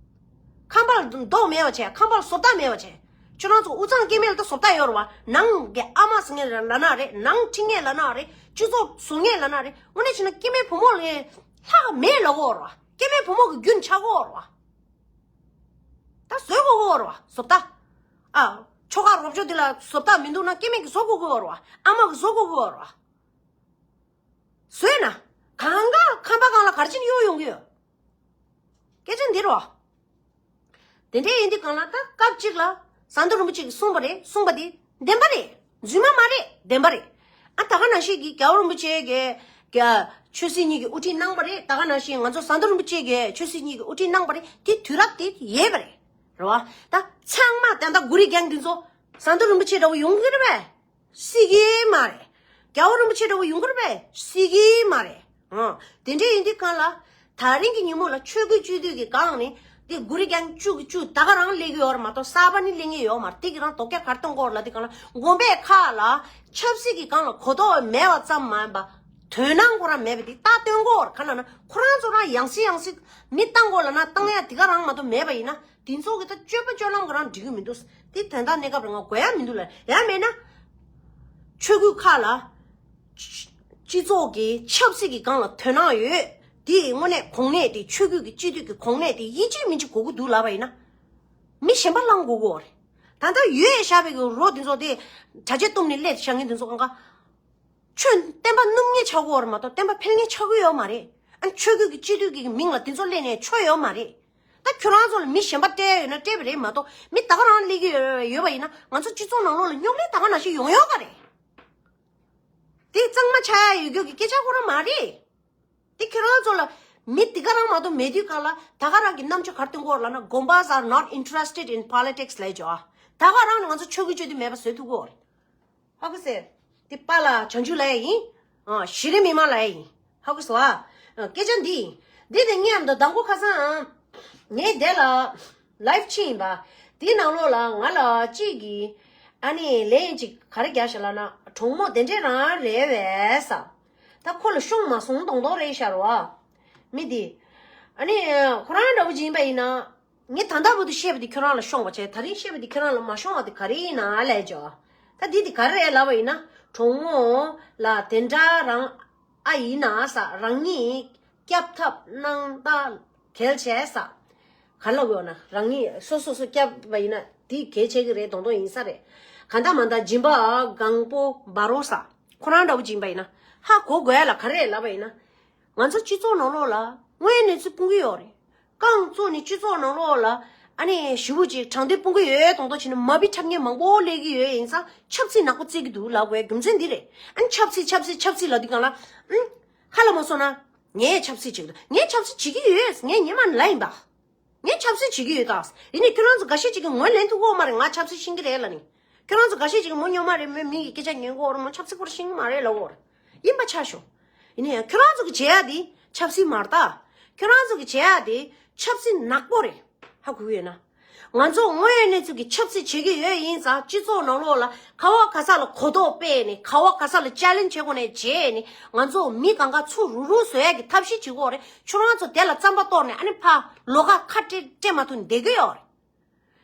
ཁང་པ་ལ་མདོག་མེད་པ་བྱས། ཁང་པ་ལ་བཟོ་ལྟ་མེད་པ་བྱས། ཁྱོད་རང་ཚོ་དབུས་གཙང་སྐྱེ་དམན་ལ་ད་བཟོ་ལྟ་ཡོད་རེད་བ། ནང་གི་ཨ་མ་ཟེར་མཁན་ལབ་ན་རེད། ནང་ཁྲིད་མཁན་ལབ་ན་རེད། སྤྱི་ཚོགས་བཟོ་མཁན་ལབ་ན་རེད། དངོས་གནས་བྱས་ན་སྐྱེ་དམན་བུ་མོ་ལས་ལྷག་མེད་ལབ་དགོས་རེད་བ། སྐྱེ་དམན་བུ་མོ་གི་རྒྱུན་ཆགས་དགོས་རེད་བ། ད་བཟོ་དགོས་ཀྱི་ཡོད་རེད་བ། བཟོ་ལྟ། ཨ། ཁྱོ་ག་རོབ་ཅོ་འདི་ལ་བཟོ་ལྟ་མི་འདུག་ན་སྐྱེ་དམན་གྱིས་བཟོ་དགོས་ཀྱི་ཡོད་རེད་བ། ཨ་མ་གིས་བཟོ་དགོས་ཀྱི་ཡོད་རེད་བ། བཟོས་ན། གང་ག་ཁང་པ་གང་ལ་ག་རེ་བྱས་ནས་གཡུག་ཡོང་གི་ཡོད། སྐད་ཆ་འདི་རེད་བ། དེ་འདྲ་ཡིན་དུས་གང་ལ་ད་སྐབས་གཅིག་ལ་ཟམ་གདོང་རིན་པོ་ཆེ་གིས་གསུངས་པ་རེད། གསུངས་པ་དེ་བདེན་པ་རེད། རྫུན་མ་མ་རེད། བདེན་པ་རེད། ཨ། ད་ག་ནང་བཞིན་གྱི་རྒྱལ་བ་རིན་པོ་ཆེ་གི་ག་ཆོས་སྲིད་གཉིས་ཀྱི་དབུ་ཁྲིད་གནང་པ་རེད། ད་ག་ནང་བཞིན་ང་ཚོ་ཟམ་གདོང་རིན་པོ་ཆེ་གི་ཆོས་སྲིད་གཉིས་ཀྱི་དབུ་ཁྲིད་གནང་པ་རེད། དེ་དུས་རབས་དེ་ཡོད་པ་རེད། རེད་བ། ད་ཚང་མ་ད་ལྟ་གུ་རི་རྒྱང་འདི་ཚོ་ཟམ་གདོང་རིན་པོ་ཆེ་འདྲ་བོ་ཡོང་གི་རེད་པས། སྲིད་ཀྱི་མ་རེད། རྒྱལ་བ་རིན་པོ་ཆེ་འདྲ་བོ་ཡོང་གི་རེད་པས། སྲིད་ཀྱི་མ་རེད། ཨང་། དེ་འདྲ་ཡིན་དུས་གང་ལ། ད་རིང་གི་ཉིན་མོ་ལ་ཆོས་བརྒྱུད་སྤྱི་འཐུས་ཀྱི་སྒང་ནས་དེ་གུ་རི་རྒྱང་བཅུ་གི་བཅུ་ད་ག་རང་སླེབས་ཀྱི་ཡོད་རེད་མ་གཏོགས་གསར་པ་ནི་སླེབས་ངེས་ཡོད་མ་རེད། དེ་གི་རང་དོགས་ཀྱག་གར་གཏོང་གོ་ལ། དེ་གང་ལ་དགོན་པའི་ཁག་ལ་ཆབ་སྲིད་ཀྱི་སྒང་ལ་གོ་རྟོགས་མེད་པ་ཙམ་མ་ཡིན་པ། དོན་སྣང་ཁོ་རང་མེད་པ་དེ་ལྟ་སྟོན་གོ་རེད། ག་ལ་ན་ཁོ་རང་ཚོ་རང་ཡང་སེ་ཡང་སེ་མི་བཏང་གོ་ལ་ན་བཏང་ཡ་དེ་ག་རང་མ་གཏོགས་མེད་པ་ཡིན་ན། དེ་ཚོ་གི་ད་སྤྱོད་པ་སྤྱོད་ལམ་གི་རང་འགྲིག་གི་མི་འདུག་དེ་དོན་དག་གནས་སྐབས་རང་དགོས་ཡ་མི་འདུག་ལ། ཡང་མེད་ན། ཆོས་བརྒྱུད་ཁག་ལ། སྤྱི་ཚོགས་ཀྱི་ཆབ་སྲིད་ཀྱི་སྒང་ལ་དོ་སྣང་ཡོད། དེ་དངོས་གནས་གོང་གནས་དེ་ཆོས་བརྒྱུད་ཀྱི་སྤྱི་འཐུས་ཀྱི་གོང་གནས་དེ་ཡིན་གཅིག་མིན་གཅིག་དགོས་ཀྱི་འདུག་ལབ་པ་ཡིན་ན། མི་གཞན་པ་བླང་དགོས་ཀྱི་ཡོད་རེད། ད་ལྟ་ཡོད་བཞག་པའི་གི་རོ་དེ་ཚོ་དེ་གྲྭ་ཆས་བཏུམས་ནས་སླེབས་བཞག་མཁན་དེ་ཚོ་གང་ག་ཆོས་བསྟན་པ་སྣུམ་ངེས་ཆགས་ཀྱི་ཡོད་རེད་མ་གཏོགས་བསྟན་པ་འཕེལ་ངེས་ཆགས་ཀྱི་ཡོད་མ་རེད། ཨ། ཆོས་བརྒྱུད་ཀྱི་སྤྱི་འཐུས་ཀྱི་མིང་ལ་དེ་ཚོ་སླེབས་ནས་ཆོ་ཡོད་མ་རེད། ད་ཁྱོད་རང་ཚོ་ལ་མི་གཞན་པ་སྤྲད་ཡོད་ན་སྤྲད་པ་རེད་མ་གཏོགས་མི་ད་ག་རང་སླེབས་ཀྱི་ཡོད་ཡོད་པ་ཡིན་ན་ང་ཚོ་སྤྱི་ཚོགས་ནང་ལོགས་ལ་རྙོག་གླེང་ད་ག་ནང་བཞིན་ཡོང་ཡོད་ག་རེད། དེ་གཙང་མ་ཆགས་ཡ་ཡོད་རྒྱུ་གི་སྐད་ཆ་ཁོ་རང་མ་རེད། དེ་ཁྱོད་རང་ཚོ་ལ་མི་དེ་ག་རང་མ་གཏོགས་མེད་དུས་ག་ལ་ད་ག་རང་གི་རྣམ་དཔྱོད་གར་སྟོན་གོ་ལ་ན། Gombas are not interested in politics ལས་ཇོ། ད་ག་རང་ནི་ང་ཚོ་ཆོས་བརྒྱུད་སྤྱི་འཐུས་མེད་པ་བཟོས་ཐུབ་གོ་རེད། ཧ་གོ་སོང་། དེ་པཱ་ལགས་བྱང་ཆུབ་ལབ་ཡ་ཡིན། ཨ། གཞི་རིམ་མི་མང་ལབ་ཡ་ཡིན། ཧ་གོ་སོང་ཨ། ཨ། སྐད་ཆ་འདི་ཡིན། འདི་དེ་ངས་ཨ་མདོ་མདང་དགོང་ཁ་སང་། ངས་དེ་ལ་live ཕྱིན་ཡིན་པ། དེའི་ནང་ལོགས་ལ་ང་ལ་གཅིག་གིས་ཨ་ནི་ལན་ཅིག་ག་རེ་རྒྱག་ཤག་ལབ་ན། གྲོགས་མོ་དེ་འདྲས་རང་རེད་པས་ས། ད་ཁོ་ལ་ཤོང་མ་སོང་མདོག་མདོག་རེད་ཤག་རོ། མི་འདི། ཨ་ནི་ཁོ་རང་འདྲ་བོ་ཅིག་ཡིན་པ་ཡིན་ན། ངས་ད་ལྟ་བར་དུ་བཤད་པ་འདི་ཁྱོད་རང་ལ་ཤོང་བ་བྱས། ད་རིང་བཤད་པ་འདི་ཁྱོད་རང་ལ་མ་ཤོང་བ་འདི་ག་རེ་ཡིན་ན་ལབ་ཅོ། ད་འདི་འདི་ག་རེ་རེད་ལབ་པ་ཡིན་ན། གྲོགས་མོ་ལ་དེ་འདྲ་རང་ཨ་ཡིན་ན་ས། རང་ཉིད་སྐྱབས་ཐབས་གནང་ད་གལ་ཆེ་ས། ག་རེ་ལབ་དགོས་ན། རང་ཉིད་སོ་སོ་སོ་སྐྱབས་པ་ཡིན་ན་འདི་གལ་ཆེ་གི་རེད། མདོག་མདོག་ཡིན་ས་རེད། གང་ལྟར་མ་ལྟར་སྦྱིན་པ་གང་པོ་འབར་རོ་ས། ཁོ་རང་འདྲ་བོ་སྦྱིན་པ་ཡིན་ན་ཧ་གོ་དགོས་ལ། ག་རེ་རེད་ལབ་པ་ཡིན་ན། ང་ཚོ་སྤྱི་ཚོགས་ནང་ལོགས་ལ་དངོས་ཡོད་གནས་ཚུལ་སྤུངས་ཀྱི་ཡོད་རེད། རྐང་བཙུགས་ནས་སྤྱི་ཚོགས་ནང་ལོགས་ལ་ཨ་ནི་ཞེ་པོ་ཅིག་དྲང་དོན་སྤུངས་ཀྱི་ཡོད་མདོག་མདོག་བྱས་ནས་མ་བི་འཁྲབ་མཁན་མང་པོ་སླེབས་ཀྱི་ཡོད། ཡིན་ཙང་ཆབ་སྲིད་ནག་པོ་རྩེད་ཀྱི་འདུག་ལབ་དགོས་རྒྱུ་མཚན་འདི་རེད། ཨ་ནི་ཆབ་སྲིད་ཆབ་སྲིད་ཆབ་སྲིད་ལབ་དུས་སྒང་ལ། ཨང་། ཧ་ལས་མ་སོང་ན། ངས་ཆབ་སྲིད་བྱེད་ཀྱི་འདུག་ངས་ཆབ་སྲིད་བྱེད་ཀྱི་ཡོད། ངས་སྔོན་མ་ནས་ལབ་ཡིན་པ། ངས་ཆབ་སྲིད་བྱེད་ཀྱི་ཡོད་ད། ཡིན་ནའི་ཁྱོད་རང་ཚོ་འགའ་ཤས་ཅིག་གིས་ངོས་ལེན་ཐུབ་ཀྱི་ཡོད་མ་རེད། ང་ཆབ་སྲིད་ཤེས་ཀྱི་རེད་ལབ་ནས། ཁྱོད་རང་ཚོ་འགའ་ཤས་ཅིག་གིས་མོ་སྨྱོན་མ་རེད། མོ་མི་གི་སྐད་ཆ་ཉན་གྱི་ཡོད་རེད། མོ་ཆབ་སྲིད་སྐོར་ཤེས་ཀྱི་མ་རེད་ལབ་ཀྱི་ཡོད་རེད། ཡིན་པ་ཆ་ཤོག་ཡིན་ནའི་ཁྱོད་རང་ཚོ་གིས་བྱེད་ཡ་དེ་ཆབ་སྲིད་མ་རེད་ད། ཁྱོད་རང་ཚོ་གིས་བྱེད་ཡ་དེ་ཆབ་སྲིད་ནག་པོ་རེད། ཧ་གོ་གི་ཡོད་ན། ང་ཚོ་དངོས་ཡོད་གནས་ཚུལ་གྱི་ཆབ་སྲིད་བྱེད་ཀྱི་ཡོད། ཡིན་ཙང་སྤྱི་ཚོགས་ནང་ལོགས་ལ་ག་བ་ག་ས་ལ་གོ་རྟོགས་སྤེལ་ནས། ག་བ་ག་ས་ལ་ཅ་ལེན་བྱེད་དགོས་ནས་བྱས་ནས། ང་ཚོ་མི་གང་ག་ཚུར་རུག་རུག་བཟོ་ཡ་གི་ཐབས་ཤེས་བྱེད་ཀྱི་ཡོད་རེད། ཁྱོད་རང་ཚོ་དེ་ལ་རྩམ་པ་གཏོར་ནས་ཨ་ནི་ཕར་ལོགས་ཀ་ཁ་སྤྲད་སྤྲད་མ་ཐུབ་ནས་བསྡད་ཀྱི་ཡོད་རེད།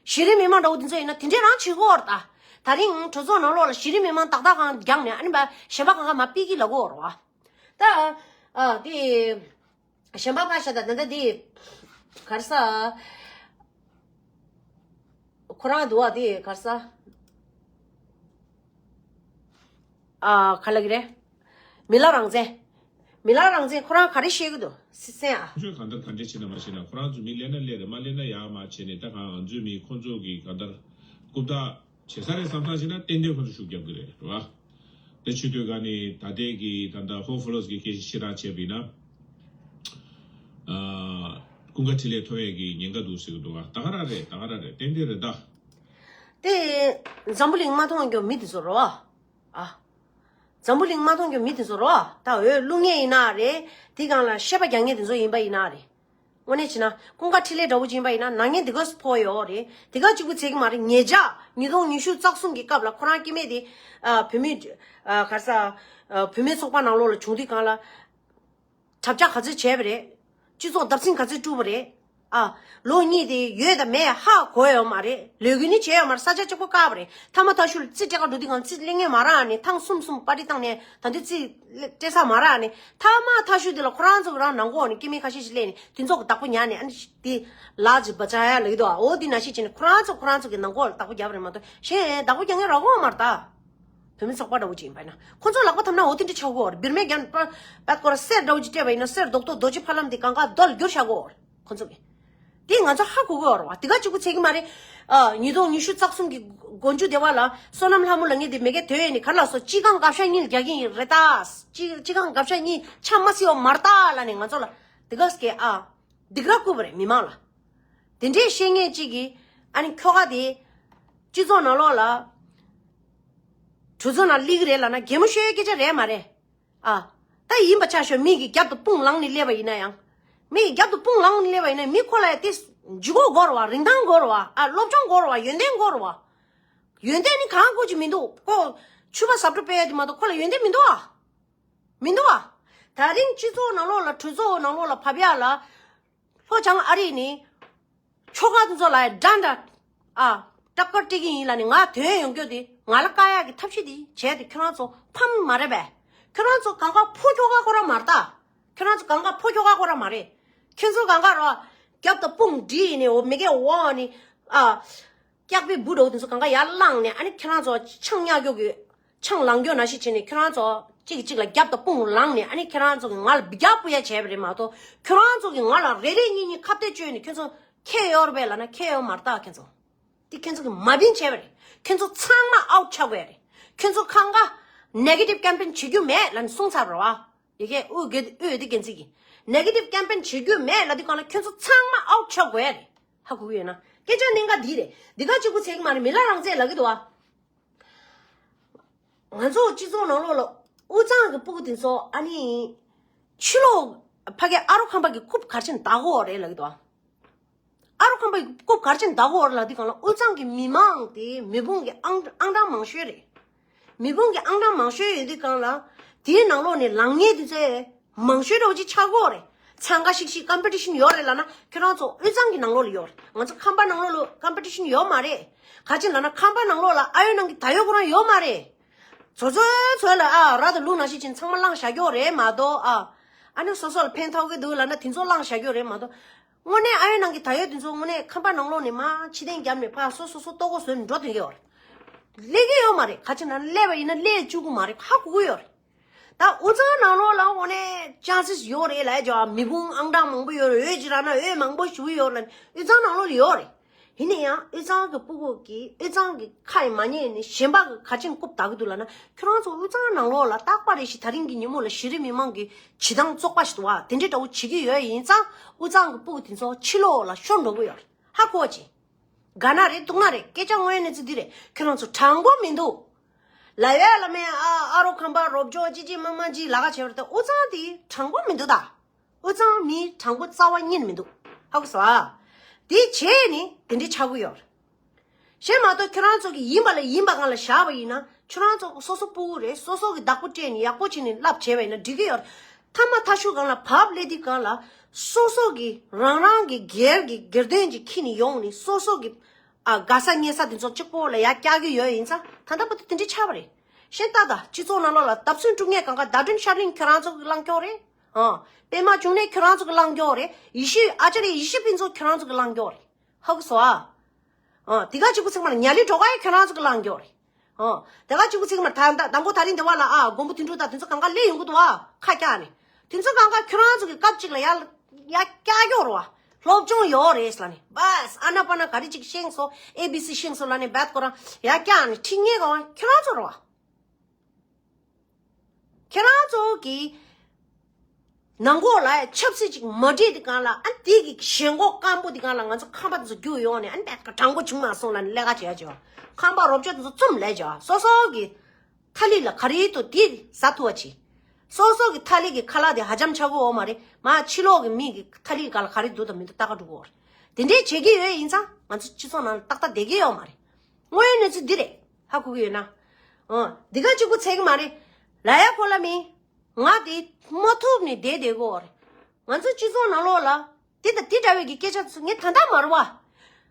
གཞི་རིམ་མི་མང་འདྲ་བོ་འདི་ཚོ་ཡིན་ན་དེ་འདྲས་རང་བྱེད་ཀྱི་ཡོད་རེད་ད། ད་རིང་གྲོས་ཚོགས་ནང་ལོགས་ལ་གཞི་རིམ་མི་མང་ཏག་ཏག་གང་རྒྱག་ནས་ཨ་ནི་ཕར་གཞན་པ་གང་ག་མར་ཕུད་ཀྱི་ལབ་ཀྱི་ཡོད་རེད་བ། ད། ཨ། དེ། གཞན་པ་ཕར་བཞག་ད། ད་ལྟ་དེ། ག་རེ་ཟ། ཁོ་རང་འདུག་བ་དེ་ག་རེ་ཟ། ཨ། ག་ལབ་ཀྱི་རེད། མི་ལ་རང་བཙན། མི་ལ་རང་བཙན་ཁོ་རང་ག་རེ་བཤད་ཀྱི་འདུག་སེ་སེང་ཨ། ཁོ་ཚོས་གང་ལྟར་གང་འདྲ་བྱེད་ན་མ་བྱེད་ན། ཁོ་རང་ཚོ་མི་སླེབས་ན་སླེབས་རེད། མ་སླེབས་ན་ཡག་མ་བྱས་ནས། ད་གང་ང་ཚོའི་མི་ཁོ་ཚོ་གི་གང་ལྟར་རྐུབ་སྟེགས་བྱེད་ས་རེད་བསམ་བསམ་བྱས་ན་ཏན་ཏན་ཁོ་ཚོ་ཤུགས་རྒྱབ་ཀྱི་རེད། རེད་བ། དེ་བྱེད་དུས་ག་ནི་ད་ལྟའི་གི་ད་ལྟ་ཧོ་ཧྥུ་ལོས་གི་སྐད་ཆ་ཕྱིར་བཏང་བྱས་པ་ཡིན་ན། ཨ། ཀུན་དགའ་འཕྲིན་ལས་ཐོབ་ཡས་ཀྱི་ཉེན་ཁ་འདུག་ཟེར་གི་འདུག་བ། ད་ག་རང་རེད། ད་ག་རང་རེད། ཏན་ཏན་རེད་ད། དེ་འཛམ་བུ་གླིང་མ་མཐོང་རྒྱུ་མི་དེ་ཚོ་རེད་བ། ཨ། འཛམ་བུ་གླིང་མ་མཐོང་རྒྱུ་མི་དེ་ཚོ་རེད་བ། ད་འོས་བླུག་མཁན་ཡིན་ན་རེད། དེ་སྒང་ལ་བཤད་པ་རྒྱག་མཁན་དེ་ཚོ་ཡིན་པ་ཡིན་ན་རེད། དངོས་གནས་བྱས་ན་ཀུན་དགའ་འཕྲིན་ལས་འདྲ་བོ་ཅིག་ཡིན་པ་ཡིན་ན་ནག་ཉེས་དེ་ག་ཙམ་ཕོག་ཡོད་རེད། དེ་ག་གཅིག་པུ་ཚད་ཀྱི་མ་རེད། ཉེ་ཆར་ཉིས་སྟོང་ཉི་ཤུ་རྩ་གསུམ་གྱི་སྐབས་ལ་ཁོ་རང་སྐྱེ་དམན་དེ། ཨ། བུད་མེད། ཨ། ག་རེ་ཟ། ཨ། བུད་མེད་ཚོགས་པ་ནང་ལོགས་ལ་བྱུང་དུས་སྒང་ལ། དྲ་རྒྱ་ག་ཚོད་བྱས་པ་རེད། སྤྱི་ཚོགས་བརྡབ་གསིག་ག་ཚོད་བསྐྲུན་པ་རེད། ཨ། ལོ་གཉིས་དེ་ཡོད་དང་མེད་ཧ་གོ་ཡོད་མ་རེད། ལས་འགུལ་ནི་བྱས་ཡོད་མ་རེད། ས་ཆ་གཅིག་པོ་བཀག་པ་རེད། མཐའ་མ་མཐའ་གཞུག་ལ་རྩིས་སྤྲད་ག་འགྲོ་དུས་གང་རྩིས་ལེན་མཁན་མ་རག་ནས། ཐེངས་གསུམ་གསུམ་པར་ཊི་བཏང་ནས་ད་དུང་རྩིས་སྤྲད་ས་མ་རག་ནས། མཐའ་མ་མཐའ་གཞུག་དེ་ལ་ཁོ་རང་ཚོ་རང་ནང་འཁོད་ནས་སྐྱེ་དམན་ཁ་ཤས་ཤིག་སླེབས་ནས་དེ་ཚོ་གི་བདག་པོ་ཉར་ནས། ཨ་ནི་དེ་ལག་ཅིག་བ་ཅག་ཡ་ལ་ཡོད་དོ། འོ་དེ་ནང་བཞིན་བྱས་ནས་ཁོ་རང་ཚོ་ཁོ་རང་ཚོ་གི་ནང་འཁོད་ལ་བདག་པོ་བརྒྱབ་པ་རེད་མ་གཏོགས། གཞན་བདག་པོ་རྒྱག་མཁན་རག་གི་མ་རེད་ད། བོད་མི་ཚོགས་པ་འདྲ་བོ་ཅིག་ཡིན་པ་ཡིན་ན། ཁོ་ཚོ་ལག་པ་འཐམ་ན་འོ་དེ་འདྲ་ཆགས་ཀྱི་ཡོད་རེད། བིར་མའི་རྒྱ་ནག་པ་པད་ཀོ་ར་གསེར་འདྲ་བོ་ཅིག་སྤྲད་པ་ཡིན་ན། གསེར་རྡོག་ཏོ་རྡོ་རྗེ་ཕ་ལམ་དེ་གང་ག་རྡོ་ལ་བསྒྱུར་བཞག་གི་ཡོད་རེད་ཁོ་ཚོ་གི། དེ་ང་ཚོ་ཧ་གོ་གི་ཡོད་རེད་བ། དེ་ག་གཅིག་པུ་ཚད་ཀྱི་མ་རེད། ཨ། ཉིས་སྟོང་ཉི་ཤུ་རྩ་གསུམ་གི་མགོ་མཇུག་དེ་བ་ལ་བསོད་ནམས་ལྷ་མོ་ལབ་མཁན་དེ་མ་གིར་ཐོན་ཡས་ནས་ག་རེ་ལབ་སོང་། སྤྱི་ཁང་དགའ་ཤོས་གཉིས་ལ་རྒྱག་གི་ཡིན་རེད་ད། སྤྱི་སྤྱི་ཁང་དགའ་ཤོས་གཉིས་ཆ་མ་སྲིད་པ་མ་རེད་ད་ལབ་ནས་ང་ཚོ་ལ་དེ་ག་སྐད་ཨ། སྡིགས་ར་བསྐུལ་བ་རེད་མི་མང་ལ། དེ་འདྲས་བཤད་མཁན་གཅིག་གིས། ཨ་ནི་ཁྱོ་ག་དེ་སྤྱི་ཚོགས་ནང་ལོགས་ལ་གྲོས་ཚོགས་ནང་སླེབས་ཀྱི་རེད་ལབ་ན་གད་མོ་ཤོར་ཡའི་སྐད་ཆ་རེད་མ་རེད། ཨ། ད་ཡིན་པ་ཆ་བཞག་མི་གི་རྒྱབ་ཏུ་དཔུང་ལངས་ནས་སླེབས་པ་ཡིན་ན་ཡང་། མི་གི་རྒྱབ་ཏུ་དཔུང་ལངས་ནས་སླེབས་པ་ཡིན་ན་མི་ཁོ་ལ་ཡ་དེ་ལྗིད་ཁོག་དགོས་རེད་བ། རིན་ཐང་དགོས་རེད་བ། ཨ། སློབ་སྦྱོང་དགོས་རེད་བ། ཡོན་ཏན་དགོས་རེད་བ། ཡོན་ཏན་ནི་གང་དགོས་ཀྱི་མི་འདུག་ཁོ་ཕྱུ་པ་ཟབ་འགྲོ་སྤེལ་ཡ་དེ་མ་གཏོགས་ཁོ་ལ་ཡོན་ཏན་མི་འདུག་ཨ། མི་འདུག་ཨ། ད་རིང་སྤྱི་ཚོགས་ནང་ལོགས་ལ་གྲོས་ཚོགས་ནང་ལོགས་ལ་བབས་ཡ་ལ། ལྷོ་བྱང་ཨ་རི་ནས་ཁྱོ་ག་དེ་ཚོ་ལ་ཡ་འདྲ་འདྲ། ཨ། སྐྲག་པ་སྐྲག་གི་ཡིན་ལབ་ནས་ང་ཐོན་ཡོང་རྒྱུ་དེ། ང་ལ་བཀག་ཡག་གི་ཐབས་ཤེས་དེ་བྱས་ཏེ་ཁྱོད་རང་ཚོ་ཕམ་མ་རེད་པས། ཁྱོད་རང་ཚོ་གང་ག་ཕོ་ཁྱོ་ག་ཁོ་རང་མ་རེད་ད། ཁྱོད་རང་ཚོ་གང་ག་ཕོ་ཁྱོ་ག་ཁོ་རང་མ་རེད། ཁྱོད་ཚོ་གང་ག་རོ། རྒྱབ་ཏུ་དཔུང་སྒྲིལ་ནས་འོ་མི་སྐད་འོག་ནས། ཨ། སྐྱག་པའི་འབུ་འདྲ་བོ་དེ་ཚོ་གང་ག་ཡར་བླངས་ནས། ཨ་ནི་ཁྱེད་རང་ཚོ་ཆང་ཉག་རྒྱུ་གི་ཆང་ལང་རྒྱུ་ནང་བཞིན་བྱས་ནས། ཁྱེད་རང་ཚོ་གཅིག་གིས་གཅིག་ལ་རྒྱབ་དང་དཔུང་ལངས་ནས། ཨ་ནི་ཁྱེད་རང་ཚོ་གིས་ང་ལ་འབུད་རྒྱག་འབུད་ཡ་བྱས་པ་རེད་མ་གཏོགས། ཁྱེད་རང་ཚོ་གིས་ང་ལ་རེ་རེ་གཉིས་གཉིས་ཁ་གཏད་གཅོད་ནས། ཁྱེད་ཚོ་ཁྱད་ཡོད་རེད་པས་ལབ་ན་ཁྱད་ཡོད་མ་རེད་ད། ཁྱེད་ཚོ་དེ་ཁྱེད་ཚོ་གིས་མ་བིན་བྱས་པ་རེད། ཁྱེད་ཚོ་ཚང་མ་ཨའུཊ་ཆགས་དགོས་རེད། ཁྱེད་ཚོ་གང་ག་ནེ་གེ་ཊིབ་ཀེམ་པེན་བྱེད་རྒྱུ་མེད་ལབ་ནས་གསུངས་ཚར་རེད་བ། ཡ་གི་དབུས་དགེ་དབུས་འོས་བསྡུ་འགན་འཛིན་གྱིས་ནེ་གེ་ཊིབ་ཀེམ་པེན་བྱེད་རྒྱུ་མེད་ལབ་དུས་གང་ལ་ཁྱོད་ཚོ་ཚང་མ་ཨའུཊ་ཆགས་དགོས་རེད། ཧ་གོ་གི་ཡོད་ན། སྐད་ཆ་གནད་འགག་འདི་རེད། འདི་ག་གཅིག་པུ་ཚད་ཀྱི་མ་རེད། མི་ལ་རང་བཙན་ལབ་ཀྱི་འདུག་ཨ། ང་ཚོ་སྤྱི་ཚོགས་ནང་ལོགས་ལ་དབུས་གཙང་གི་སྤུ་གུ་དེ་ཚོ། ཨ་ནི་ཕྱི་ལོགས་ཕ་གི་ཨ་རོ་ཁམས་པ་གི་རྐུབ་ག་རེ་བྱས་ནས་བདའ་གི་ཡོད་རེད་ལབ་ཀྱི་འདུག་ཨ། ཨ་རོ་ཁམས་པ་གི་རྐུབ་ག་རེ་བྱས་ནས་བདའ་གི་ཡོད་རེད་ལབ་དུས་གང་ལ། དབུས་གཙང་གི་མི་མང་དེ་མེ་དཔུང་གི་ཨང་ཨང་གྲངས་མང་ཤོས་རེད། མེ་དཔུང་གི་ཨང་གྲངས་མང་ཤོས་ཡོད་དུས་གང་ལ། དེའི་ནང་ལོགས་ནས་ལངས་མཁན་དེ་ཚོ་མང་ཤོས་འདྲ་བོ་ཅིག་ཆགས་ཀྱི་ཡོད་རེད། འཚང་ཁ་ཤིག་ཤིག་ཀམ་པི་ཊི་ཤན་ཡོད་རེད་ལབ་ན། ཁྱེད་རང་ཚོ་དབུས་གཙང་གི་ནང་ལོགས་ལ་ཡོད་རེད། ང་ཚོ་ཁམས་པ་ནང་ལོགས་ལ་ཀམ་པི་ཊི་ཤན་ཡོད་མ་རེད། ག་ཅི་ལབ་ན་ཁམས་པ་ནང་ལོགས་ལ་ཨ་ཡོད་ནང་གི་ད་ཡོད་ཁོ་རང་ཡོད་མ་རེད། ཚོ་ཚོའི་ཚོ་ལ་ཨ་ར་དང་ལུག་ནང་བཞིན་བྱས་ནས་ཚང་མ་བླངས་བཞག་གི་ཡོད་རེད་མ་གཏོགས། ཨ། ཨ་ནི་སོ་སོ་ལ་ཕན་ཐོགས་ཀྱི་འདུག་ལབ་ན་དེ་ཚོ་བླངས་བཞག་གི་ཡོད་རེད་མ་གཏོགས། དངོས་གནས་ཨ་ཡོད་ནང་གི་ད་ཡོད་དེ་ཚོ་དངོས་གནས་ཁམས་པ་ནང་ལོགས་ནས་མར་ཕྱིར་འཐེན་བརྒྱབ་ནས་ཕར་སོ་སོ་སོ་ལྟོ་གོས་བཟོས་ནས་འགྲོ་ཐུབ་ཀྱི་ཡོད་རེད། སླེབས་ཀྱི་ཡོད་མ་རེད། ག་ཅི་ན་སླེབས་པ་ཡིན་ན་སླེབས་བཅུག་གི་མ་རེད། ཧ་གོ་གི་ཡོད་རེད། ད་དབུས་གཙང་ནང་ལོགས་ལ་དངོས་གནས་ཅན་སིས་ཡོད་རེད་ལབ་ཡ་ཅིག་མེ་དཔུང་ཨང་གྲངས་མང་པོ་ཡོད་རེད། འོས་ཅིག་རག་ན་འོས་མང་པོ་ཞིག་ཡོད་རེད་ལབ་ནས་དབུས་གཙང་ནང་ལོགས་ལ་ཡོད་རེད། ཡིན་ན་ཡང་དབུས་གཙང་གི་སྤུ་གུ་གིས་དབུས་གཙང་གི་ཁ་ཡིས་མ་ཉན་ནས་གཞན་པ་གི་ག་ཅི་ན་རྐུབ་བདའ་གི་འདུག་ལབ་ན། ཁྱོད་རང་ཚོ་དབུས་གཙང་ནང་ལོགས་ལ་རྟག་པ་རེ་བཞིན་ད་རིང་གི་ཉིན་མོ་ལ་གཞི་རིམ་མི་མང་གི་བྱེད་སྟངས་བཙོག་པ་ཞིག་འདུག་བ། དེ་འདྲའི་འདྲ་བོ་བྱེད་ཀྱི་ཡོད་ཡིན་ཙང་། དབུས་གཙང་གི་སྤུ་གུ་དེ་ཚོ་ཕྱི་ལོགས་ལ་ཤོར་འགྲོ་གི་ཡོད་རེད། ཧ་གོ་བ་ཅིག་དགའ་ན་རེད་སྡུག་ན་རེད། སྐད་ཆ་དངོས་ཡོད་གནས་ཚུལ་འདི་རེད། ཁྱོད་རང་ཚོ་དྲང་པོ་མི་འདུག་ལབ་ཡ་ལ་མེད། ཨ་ཨ་རོ་ཁམས་པ་རོབ་ཅོག་ཅི་ཅི་མ་མ་ཅི་ལ་ཁ་བྱེད་པ་རེད། ད་དབུས་གཙང་དེ་དྲང་པོ་མི་འདུག་ད། དབུས་གཙང་མི་དྲང་པོ་རྩ་བ་ཉིད་མི་འདུག་ཧ་གོ་སོང་ཨ། དེ་བྱས་ནས་དེ་འདྲའི་ཆགས་ཀྱི་ཡོད་རེད། གཞན་མ་གཏོགས་ཁྱོད་རང་ཚོ་གི་ཡིན་པ་ལ་ཡིན་པ་སྒང་ལ་བཞག་པ་ཡིན་ན། ཁྱོད་རང་ཚོ་སོ་སོ་སྤུ་གུ་རེད། སོ་སོ་གི་བདག་པོ་སྤྲད་ནས་ཡག་པོ་བྱས་ནས་བསླབ་བྱས་པ་ཡིན་ན་འགྲིག་གི་ཡོད་རེད། མཐའ་མ་མཐའ་གཞུག་སྒང་ལ་བབ་སླེབས་དུས་སྒང་ལ། སོ་སོ་གི་རང་རང་གི་སྒེར་གྱི་སྒེར་དོན་ཅིག་འཁྱེར་ནས་ཡོང་ནས། སོ་སོ་གི་ཨ་དགའ་ས་ཉེ་ས་དེ་ཚོ་གཅིག་པོ་ལ་ཡར་བཀྱག་གི་ཡོད་ཡིན་ཙང་། ད་ལྟ་བར་དུ་དེ་འདྲའི་ཆགས་པ་རེད། གཞན་ད་ལྟ་སྤྱི་ཚོགས་ནང་ལོགས་ལ་བརྡབ་གསིག་དཀྲུག་མཁན་གང་ག་ཟླ་སྒྲོན་ཤར་གླིང་ཁྱོད་རང་ཚོ་གི་བླང་རྒྱུ་རེད། ཨ། པད་མ་འབྱུང་གནས་ཁྱོད་རང་ཚོ་གི་བླང་རྒྱུ་རེད། ཡེ་ཤེས་ཨ་ཅར་ཡེ་ཤེས་ཕུན་ཚོགས་ཁྱོད་རང་ཚོ་གི་བླང་རྒྱུ་རེད། ཧ་གོ་སོང་ཨ། ཨ། དེ་ག་གཅིག་པུ་ཚང་མ་ལ་ཉ་ལི་གྲོགས་ཨ་ཡེ་ཁྱོད་རང་ཚོ་གི་བླང་རྒྱུ་རེད། ཨ། དེ་ག་གཅིག་པུ་ཚང་མ་ད་ད་དང་པོ་ད་རིང་དེ་བ་ལ། ཨ། མགོན་པོ་དོན་གྲུབ་དང་དེ་ཚོ་གང་ག་སླེབས་ཡོང་གི་འདུག་ཨ། ཁ་བཀྱག་ནས། དེ་ཚོ་གང་ག་ཁྱོད་རང་ཚོ་གི་སྐབས་གཅིག་ལ་ཡར་ཡར་བཀྱག་རྒྱུ་རེད་བ། སློབ་སྦྱོང་ཡོད་རེད་ཟེར་ལབ་ནས། བས་ཨ་ན་པ་ན་ག་རེ་གཅིག་ཤེས་སོང་། ཨེ་བི་སི་ཤེས་སོང་ལབ་ནས་བད་ཁོ་རང་ཡར་བཀྱག་ནས་ཁྲིད་མཁན་གང་ཁྱོད་རང་ཚོ་རེད་བ། ཁྱེད་རང་ཚོ་གི་ནང་ཁོག་ལ་ཆབ་སྲིད་ཅིག་མ་འགྲིག་དུས་སྒང་ལ། ཨ། དེ་གི་ཞེན་ཁོག་སྐམ་པོ་དུས་སྒང་ལ་ང་ཚོ་ཁམས་པ་དེ་ཚོ་རྒྱུགས་ཡོང་ནས། ཨ་ནི་བད་ཀ་དྲང་པོ་བྱུང་མ་སོང་ལབ་ནས་ལས་ཀ་བྱེད་ཡ་བྱེད་བ། ཁམས་པ་རོབ་ཅོ་དེ་ཚོ་བཙུམ་ལས་བྱེད་བ། སོ་སོ་གི་ཐ་ལི་ལ་ག་རེ་འདུག་དེ་ཟ་ཐུབ་པ་བྱེད། སོ་སོ་གི་ཐ་ལི་གི་ཁ་ལག་དེ་ཧ་ཅང་ཆགས་ཀྱི་ཡོད་མ་རེད། མ་ཕྱི་ལོགས་གི་མི་གི་ཐ་ལི་ག་ལ་ག་རེ་འདུག་དང་མི་འདུག་ལྟ་ག་འགྲོ་གི་ཡོད་རེད། དེ་འདྲས་བྱེད་ཀྱི་ཡོད་ཡིན་ཙང་ང་ཚོ་སྤྱི་ཚོགས་ནང་ལ་ཏག་ཏག་བསྡད་ཀྱི་ཡོད་མ་རེད། དངོས་ཡོད་གནས་ཚུལ་འདི་རེད། ཧ་གོ་གི་ཡོད་ན། ཨ། འདི་ག་གཅིག་པུ་ཚད་ཀྱི་མ་རེད། ལ་ཡ་ཁོ་ལ་མི། ང་དེ་མ་ཐུབ་ནས་བསྡད་བསྡད་ཀྱི་ཡོད་རེད། ང་ཚོ་སྤྱི་ཚོགས་ནང་ལོགས་ལ། དེ་དང་དེ་འདྲ་བའི་གི་སྐད་ཆ་ཚོ་ངས་ད་ལྟ་མ་རེད་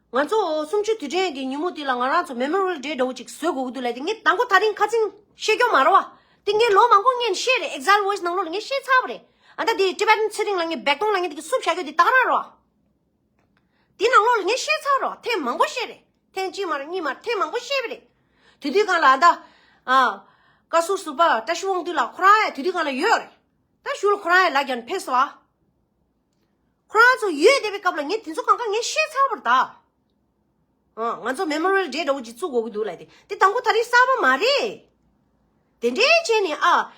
བ། ང་ཚོ་གསུམ་བཅུ་དུས་དྲན་གྱི་ཉིན་མོ་དེ་ལ་ང་རང་ཚོ་Memorial Day འདྲ་བོ་ཅིག་བཟོ་དགོས་ཀྱི་འདུག་ལབ་དེ་ངས་དང་པོ་ད་རིང་ཁ་ཚིག་བཤད་རྒྱུ་མ་རེད་བ། དེ་ངས་ལོ་མང་པོ་སྔོན་བཤད་རེད། Exile Voice ནང་ལོགས་ལ་ངས་བཤད་ཚར་བ་རེད། ཨ་ད་དེ་Tibetan ཚེ་རིང་ལ་ངས་བེག་ཏོང་ལ་ངས་དེ་གི་སུབ་བྱ་རྒྱུ་དེ་ད་ག་རང་རེད་བ། དེ་ནང་ལོགས་ལ་ངས་བཤད་ཚར་བ་རེད་བ། ཐེངས་མང་པོ་བཤད་རེད། ཐེངས་གཅིག་མ་རེད་གཉིས་མ་རེད་ཐེངས་མང་པོ་བཤད་པ་རེད། དེ་དུས་སྒང་ལ་ཨ་ད། ཨ། བཀའ་ཟུར་ཟུར་པ་བཀྲ་ཤིས་དབང་འདུས་ལགས་ཁོ་རང་ཡང་དེ་དུས་སྒང་ལ་ཡོད་རེད། ད་གཞུག་ལ་ཁོ་རང་ཡང་ལ་རྒྱ་ནས་ཕེབས་སོང་ཨ། ཁོ་རང་ཚོ་ཡོད་བསྡད་པའི་སྐབས་ལ་ངས་དེ་ཚོ་གང་ག་ངས་བཤད་ཚར་བ་རེད་ད། ཨ། ང་ཚོ་Memorial Day འདྲ་བོ་ཅིག་བཙུགས་དགོས་ཀྱི་འདུག་ལབ་དེ་དེ་དང་པོ་ད་རེས་གསར་པ་མ་རེད། དེ་འདྲའི་བྱས་ནས་ཨ།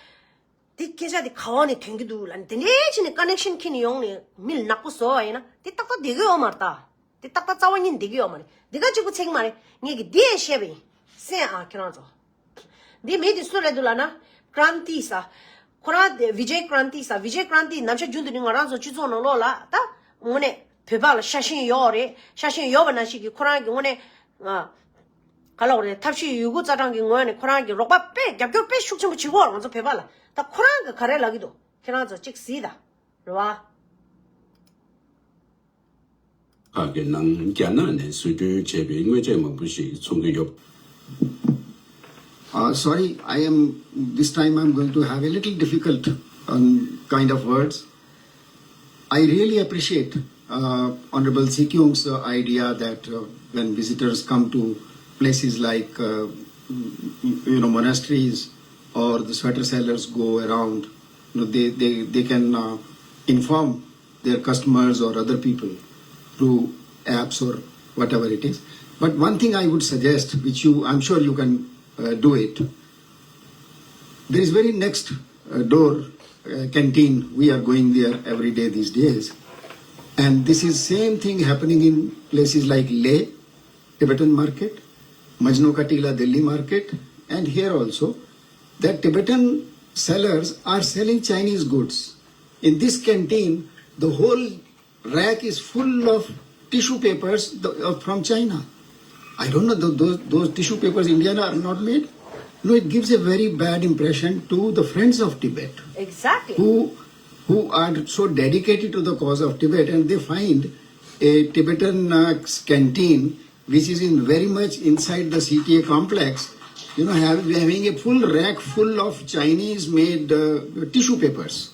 དེ་སྐད་ཆ་དེ་ག་བ་ནས་ཐོན་གྱི་འདུག་ལབ་ནས་དེ་འདྲའི་བྱས་ནས་ཀ་ནེག་ཤན་འཁྱེར་ནས་ཡོང་ནས་མི་ལ་ནག་པོ་བཟོ་བ་ཡིན་ན་དེ་ཏག་ཏག་བསྡད་ཀྱི་ཡོད་མ་རེད་ད། དེ་ཏག་ཏག་རྩ་བ་ཉིད་བསྡད་ཀྱི་ཡོད་མ་རེད། འདི་ག་གཅིག་པུ་ཚད་ཀྱི་མ་རེད། ངས་ཀྱི་འདི་ཡང་བཤད་པ་ཡིན། གསན་ཨ་ཁྱེད་རང་ཚོ། འདི་མི་དེ་སུ་རེད་འདུག་ལབ་ན། Kranti ཟེར། ཁོ་རང་དེ་Vijay Kranti ཟེར། Vijay Kranti ནམ་ཞག་རྒྱུན་དུ་ནི་ང་རང་ཚོ་སྤྱི་ཚོགས་ནང་ལོགས་ལ་ད་དངོས་གནས་བོད་པ་ལ་ཤ་ཞེན་ཡོད་རེད། ཤ་ཞེན་ཡོད་པ་ནང་བཞིན་གྱི་ཁོ་རང་གི་དངོས་གནས། ཨ། ག་ལབ་དགོས་རེད། ཐབས་ཤེས་ཡོད་རྒུ་རྩལ་སྤྲུགས་ཀྱི་ངོས་ནས་ཁོ་རང་གི་རོགས་པ་དཔེ་རྒྱབ་སྐྱོར་དཔེ་ཤུགས་ཆེན་པོ་བྱེད་ཀྱི་ཡོད་རེད་ང་ཚོ་བོད་པ་ལ། ད་ཁོ་རང་གི་ག་རེ་ལབ་ཀྱི་འདུག་ཁྱེད་རང་ཚོ་གཅིག་གཟིགས་དང་། རེད་བ། ཁག་གི་ནང་རྒྱ་ནག་ནས་བཟོ་སྐྲུན་བྱས་པའི་དངོས་ཆས་མང་པོ་ཞིག་འཚོང་གི་ཡོད། Uh, sorry, I am, this time I'm going to have a little difficult, um, kind of words. I really appreciate, uh, Honorable Sikyung's, uh, idea that, uh, when visitors come to places like, uh, you know, monasteries or the sweater sellers go around, you know, they, they, they can, uh, inform their customers or other people through apps or whatever it is. But one thing I would suggest, which you, I'm sure you can, uh, do it, there is very next, uh, door, uh, canteen. We are going there every day these days. And this is same thing happening in places like Leh, Tibetan market, Majnu Ka Tila, Delhi market, and here also, that Tibetan sellers are selling Chinese goods. In this canteen, the whole rack is full of tissue papers, the, uh, from China. I don't know, tho- those, those tissue papers India are not made. No, it gives a very bad impression to the friends of Tibet, Exactly. who, who are so dedicated to the cause of Tibet, and they find a Tibetan, uh, canteen which is in very much inside the C T A complex, you know, have, having a full rack full of Chinese-made, uh, tissue papers.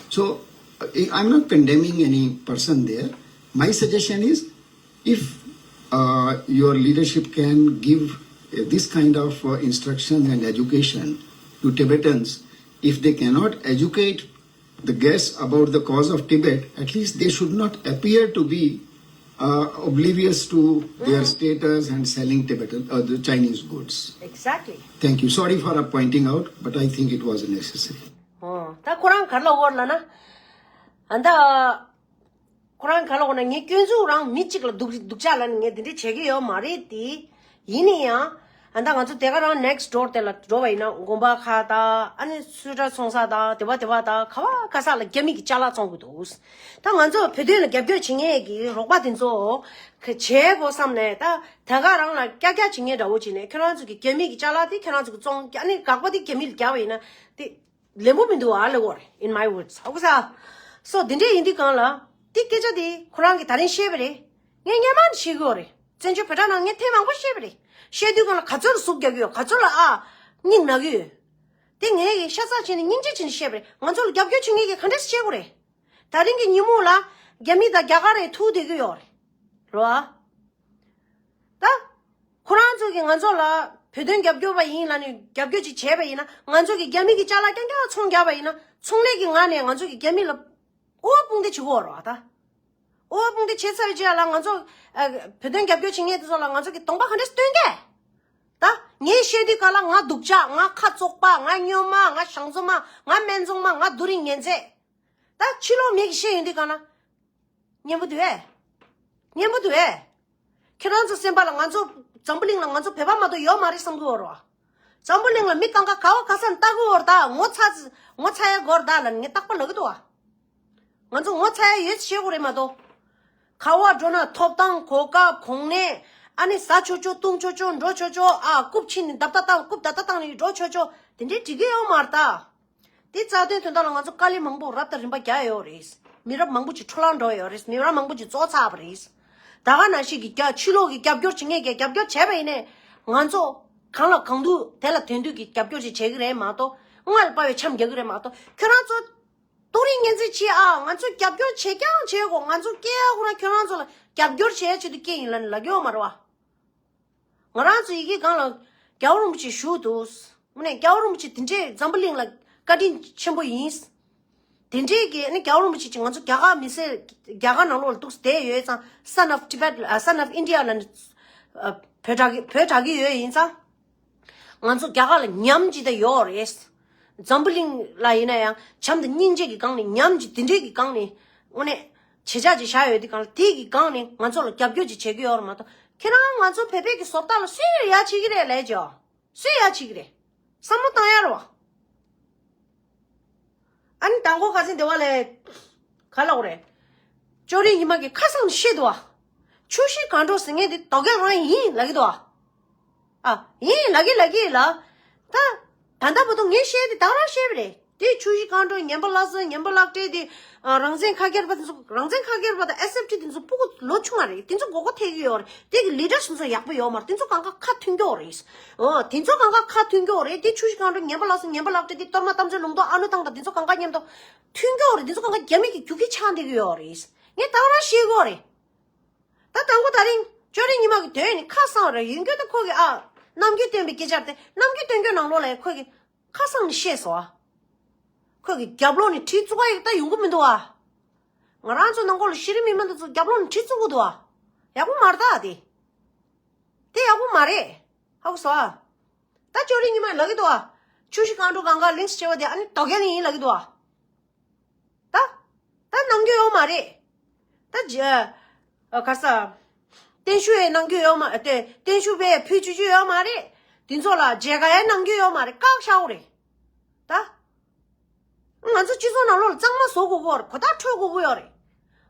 So, I- I'm not condemning any person there. My suggestion is, if, uh, your leadership can give, uh, this kind of, uh, instruction and education to Tibetans, if they cannot educate the guests about the cause of Tibet, at least they should not appear to be, uh, oblivious to their status and selling Tibetan, uh, the Chinese goods. Exactly. Thank you. Sorry for, uh, pointing out, but I think it was necessary. ཨོ། ད་ཁོ་རང་ག་རེ་ལབ་ཡོད་ལབ་ན། ཨ་ད། ཁོ་རང་ག་རེ་ལབ་ཡོད་ན་ངས་སྐྱོན་འཛུགས་རང་མི་གཅིག་ལ་སྡུག་སྡུག་ཅག་ལབ་ནས་ངས་འདི་འདྲ་བྱེད་ཀྱི་ཡོད་མ་རེད་དེ། ཡིན་ན་ཡང་། ཨ་ད་ང་ཚོ་དེ་ག་རང་next door དེ་ལ་འགྲོ་བ་ཡིན་ན་དགོན་པ་ཁག་དང་ཨ་ནི་སུས་ཊར་ཚོང་ས་དང་དེ་བ་དེ་བ་དང་ག་བ་ག་ས་ལ་རྒྱ་མི་གི་ཅ་ལག་བཙོང་གི་འདུག་ད་ང་ཚོ་བོད་དོན་ལ་རྒྱབ་སྐྱོར་བྱེད་མཁན་གྱི་རོགས་པ་དེ་ཚོ་ག་བྱེད་དགོས་བསམ་ནས་ད་དེ་ག་རང་ལ་ཀྱག་ཀྱག་བྱེད་མཁན་འདྲ་བོ་བྱས་ནས་ཁྱོད་རང་ཚོ་གི་རྒྱ་མི་གི་ཅ་ལག་དེ་ཁྱོད་རང་ཚོ་གི་བཙོང་ཨ་ནི་དགག་པ་དེ་རྒྱ་མི་ལ་རྒྱག་པ་ཡིན་ན་དེ། ལེན་པོ་མི་འདུག་ཨ་ལེ་འོ་རེ། In my words. ཧོ་ཀ་ས། སོ་འདི་འདྲས་ཡིན་དུས་གང་ལ། དེ་སྐད་ཆ་དེ་ཁོ་རང་གིས་ད་རིང་བཤད་པ་རེད། ངས་སྔན་མ་ནས་བཤད་གི་ཡོད་རེད། བཙན་བྱོལ་བོད་དྲ་ནང་ངས་ཐེངས་མང་པོ་བཤད་པ་རེད། བཤད་དུས་གང་ལ་ག་ཚོད་ལ་ཟུག་རྒྱག་གི་ཡོད། ག་ཚོད་ལ་ཨ། སྙིང་ན་གི་ཡོད། དེ་ངས་ཡི་ཤ་ཚ་བྱས་ནས་སྙིང་རྗེ་བྱས་ནས་བཤད་པ་རེད། ང་ཚོ་ལ་རྒྱབ་སྐྱོར་བྱེད་མཁན་གྱིས་ག་འདྲས་བཤད་དགོས་རེད། ད་རིང་གི་ཉིན་མོ་ལ། རྒྱ་མི་དང་རྒྱ་གར་རེ་ཐུག་བསྡད་གི་ཡོད་རེད། རོ་ཨ། ད། ཁོ་རང་ཚོ་གིས་ང་ཚོ་ལ་བོད་དོན་རྒྱབ་སྐྱོར་བ་ཡིན་ལབ་ནས་རྒྱབ་སྐྱོར་ཅིག་བྱས་པ་ཡིན་ན་ང་ཚོ་གིས་རྒྱ་མི་གི་ཅ་ལག་རྐྱང་རྐྱང་ཚོང་རྒྱག་པ་ཡིན་ན་ཚོང་ལས་ཀྱི་ངང་ནས་ང་ཚོ་གིས་རྒྱ་མི་ལ་དབུ་བ་དཔུང་སྡེ་བྱེད་དགོས་རེད་བ་ད། དབུ་བ་དཔུང་སྡེ་བྱེད་ཚར་བའི་རྗེས་ལ་ང་ཚོ་ཨ། བོད་དོན་རྒྱབ་སྐྱོར་བྱེད་མཁན་དེ་ཚོ་ལ་ང་ཚོ་གིས་གདོང་པ་ག་འདྲས་སྟོན་གས། ད་ངས་བཤད་དུས་ག་ལ་ང་སྡུག་ཅག་ང་ཁ་བཙོག་པ་ང་སྨྱོན་མ་ང་ཞང་བཙོ་མ་ང་སྨན་བཙོང་མ་ང་རྡོ་རིང་ངན་ཚད། ད་ཕྱི་ལོགས་མི་གིས་བཤད་ཡོང་དུས་ག་ལ། སྙན་པོ་འདུག་ཨེ། སྙན་པོ་འདུག་ཨེ། ཁྱེད་རང་ཚོ་སེམས་པ་ལ་ང་ཚོ་འཛམ་བུ་གླིང་ལ་ང་ཚོ་བོད་པ་མ་གཏོགས་ཡོད་མ་རེད་བསམ་གི་ཡོད་རེད་བ། འཛམ་བུ་གླིང་ལ་མི་གང་ག་ག་བ་ག་ས་ནས་ལྟ་གི་ཡོད་རེད་ད། ངོ་ཚ་ངོ་ཚ་ཡ་དགོས་རེད་ད་ལབ་ནས་ངས་རྟག་པར་ལབ་གི་འདུག་བ། ང་ཚོ་ངོ་ཚ་ཡ་ཡོད་ཅེས་བཤད་དགོས་རེད་མ་གཏོགས། ག་བ་འགྲོ་ན་ཐོབ་ཐང་གོ་སྐབས་གོང་ནས་ཨ་ནི་ཟ་ཆོག་ཆོག་བཏུང་ཆོག་ཆོག་འགྲོ་ཆོག་ཆོག་ཨ་རྐུབ་ཕྱིན་ནས་བརྡབ་ལྟ་བཏང་རྐུབ་བརྡབ་ལྟ་བཏང་ནས་འགྲོ་ཆོག་ཆོག་དེ་འདྲའི་འགྲིག་གི་ཡོད་མ་རེད་ད། དེ་རྩ་དོན་དོན་དག་ལ་ང་ཚོ་དཀའ་ལས་མང་པོ་རབ་དང་རིམ་པ་རྒྱག་ཡོད་རེད། མི་རབས་མང་པོ་ཅིག་འཕྲོ་བརླག་འགྲོ་ཡོད་རེད། མི་རབས་མང་པོ་ཅིག་རྩོད་ཚར་བ་རེད། ད་ག་ནང་བཞིན་གྱི་རྒྱ་ཕྱི་ལོགས་ཀྱི་རྒྱབ་སྐྱོར་བྱེད་མཁན་གྱི་རྒྱབ་སྐྱོར་བྱས་པ་ཡིན་ནའི་ང་ཚོ་གང་ལ་གང་འདུག་དེ་ལ་དོན་འདུག་གི་རྒྱབ་སྐྱོར་ཅིག་བྱེད་ཀྱི་རེད་མ་གཏོགས། མངའ་ལ་དཔའ་བའི་འཆམ་རྒྱག་གི་རེད་མ་གཏོགས། ཁྱོད་རང་ཚོ་ཏོག་རིན་ངན་ཚིག་བྱེད་ཨ། ང་ཚོ་རྒྱབ་སྐྱོར་བྱེད་ཀྱང་བྱེད་དགོས། ང་ཚོ་སྐྱེ་ཡག་ཁོ་རང་ཁྱོད་རང་ཚོ་ལ་རྒྱབ་སྐྱོར་བྱེད་ཡག་ཆེད་དུ་སྐྱེ་ཡིན་ལབ་ནས་ལབ་ཀྱི་ཡོད་མ་རེད་བ། ང་རང་ཚོ་ཡི་གེ་སྒང་ལ་རྒྱལ་བ་རིན་པོ་ཆེ་བཞུགས་འདུག་དངོས་གནས་རྒྱལ་བ་རིན་པོ་ཆེ་དེ་འདྲའི་འཛམ་བུ་གླིང་ལ་བཀའ་དྲིན་ཆེན་པོ་ཡིན། དེ་འདྲའི་གི་ནི་རྒྱལ་བ་རིན་པོ་ཆེ་ང་ཚོ་རྒྱ་གར་མི་སེར་རྒྱ་གར་ནང་ལོགས་ལ་འདུག་བསྡད་ཡོད་ཙང་། Son of Tibet, Son of India ལ་ནི་བོད་གྲགས་ཀྱི་བོད་གྲགས་ཀྱི་ཡོད་ཡིན་ཙང་། ང་ཚོ་རྒྱ་གར་ལ་ཉམས་ཅིག་ད་ཡོད་རེད། འཛམ་བུ་གླིང་ལ་ཡིན་ན་ཡང་བྱམས་དང་སྙིང་རྗེ་གི་སྒང་ནས་ཉམས་ཅིག་དེ་འདྲའི་གི་སྒང་ནས་དངོས་གནས་བྱེད་ཆག་ཅིག་བཞག་ཡོད་དེ་སྒང་ལ། དེ་གི་སྒང་ནས་ང་ཚོ་ལ་རྒྱབ་སྐྱོར་ཅིག་བྱེད་ཀྱི་ཡོད་རེད་མ་གཏོགས། ཁྱེད་རང་ང་ཚོ་བོད་པའི་གི་བཟོ་ལྟ་ལ་སུས་ཡ་བྱེད་ཀྱི་རེད་ལས་ཅོ། སུས་ཡ་བྱེད་ཀྱི་རེད། བསམ་བློ་བཏང་ཡ་རེད་བ། ཨ་ནི་དང་པོ་ཁ་སང་དེ་བ་ལས་ག་ལབ་དགོས་རེད། ཅོ་རི་ཉི་མ་གི་ཁ་སང་བཤད་འདུག་བ། ཆུ་བཞི་སྒང་དྲུག་ཟེར་མཁན་དེ་དོ་རྒྱལ་རང་ཡིན་ལབ་ཀྱི་འདུག་བ། ཨ། ཡིན་ལབ་ཀྱི་ལབ་ཀྱི་ལ། ད། ད་ལྟ་བར་དུ་ངས་བཤད་དེ་ད་རང་བཤད་པ་རེད། དེ་ཆུ་བཞི་སྒང་དྲུག་ངན་པ་ལག་རྩལ་ངན་པ་ལག་སྤྲད་དེ། ཨ། རང་བཙན་ཁ་སྐྱེར་པ་དེ་ཚོ་རང་བཙན་ཁ་སྐྱེར་པ་དང་ཨེས་ཨེཕ་ཊི་དེ་ཚོ་སྤུ་གུ་ལོ་ཆུང་བ་རེད། དེ་ཚོ་མགོ་སྐོར་ཐེབས་ཀྱི་ཡོད་རེད། དེ་གི་ལི་ཌར་སུ་ཚོ་ཡག་པོ་ཡོད་མ་རེད། དེ་ཚོ་གང་ག་ཁ་མཐུན་གྱི་ཡོད་རེད། ཨོ། དེ་ཚོ་གང་ག་ཁ་མཐུན་གྱི་ཡོད་རེད། དེ་ཆུ་བཞི་སྒང་དྲུག་ངན་པ་ལག་རྩལ་ངན་པ་ལག་སྤྲད་དེ་གཏོར་མ་རྟ་མཆོག་ལུང་རྟོགས་ཨ་ནུ་ཐང་དང་དེ་ཚོ་གང་ག་མཉམ་དུ་མཐུན་གྱི་ཡོད་རེད། དེ་ཚོ་གང་ག་རྒྱ་མི་གི་རྒྱུག་ཁྱི་ཆགས་བསྡད་ཀྱི་ཡོད་རེད། ངས་ད་རང་བཤད་ཀྱི་ཡོད་རེད། ད་དང་པོ་ད་རིང་ཅོ་རི་ཉི་མ་གི་དོན་ནི་ཁ་གསང་རེད། ཡིན་རྒྱུ་ད་ཁོ་གི་ཨ། རྣམ་འགྱུར་སྟོན་པའི་སྐད་ཆ་དེ་རྣམ་འགྱུར་སྟོན་རྒྱུ་ནང་ལོགས་ལ་ཁོ་གི་ཁ་གསང་ནས་བཤད་སོང་ཨ། ཁོ་གི་རྒྱབ་ལོགས་ནས་གྲི་བཙུགས་པ་ཡག་ད་ཡོང་གི་མི་འདུག་ཨ། ང་རང་ཚོ་ནང་ཁོ་ལ་གཞི་རིམ་མི་མང་དེ་ཚོ་རྒྱབ་ལོགས་ནས་གྲི་བཙུགས་གི་འདུག་ཨ། ཡག་པོ་མ་རེད་ད་དེ། དེ་ཡག་པོ་མ་རེད། ཧ་གོ་སོང་ཨ། ད་ཅོ་རི་ཉི་མ་ལབ་ཀྱི་འདུག་ཨ། ཆུ་བཞི་སྒང་དྲུག་གང་ག་ལིང་སི་བྱས་པ་དེ་ཨ་ནི་དོ་རྒྱལ་ཡིན་ལབ་ཀྱི་འདུག་ཨ། ད། ད་གནང་རྒྱུ་ཡོད་མ་རེད། ད་ཇ། ཨ། ག་ས། བརྟན་བཞུགས་ཡས་གནང་རྒྱུ་ཡོད་མ་རེད། བརྟན་བཞུགས་པས་ཕུལ་བཅུག་རྒྱུ་ཡོད་མ་རེད། དེ་ཚོ་ལ་མཇལ་ཁ་ཡས་གནང་རྒྱུ་ཡོད་མ་རེད། བཀག་བཞག་དགོས་རེད། ད། ང་ཚོ་སྤྱི་ཚོགས་ནང་ལོགས་ལ་གཙང་མ་བཟོ་དགོས་ཀྱི་ཡོད་རེད། གོ་བརྡ་འཕྲོད་དགོས་ཀྱི་ཡོད་རེད།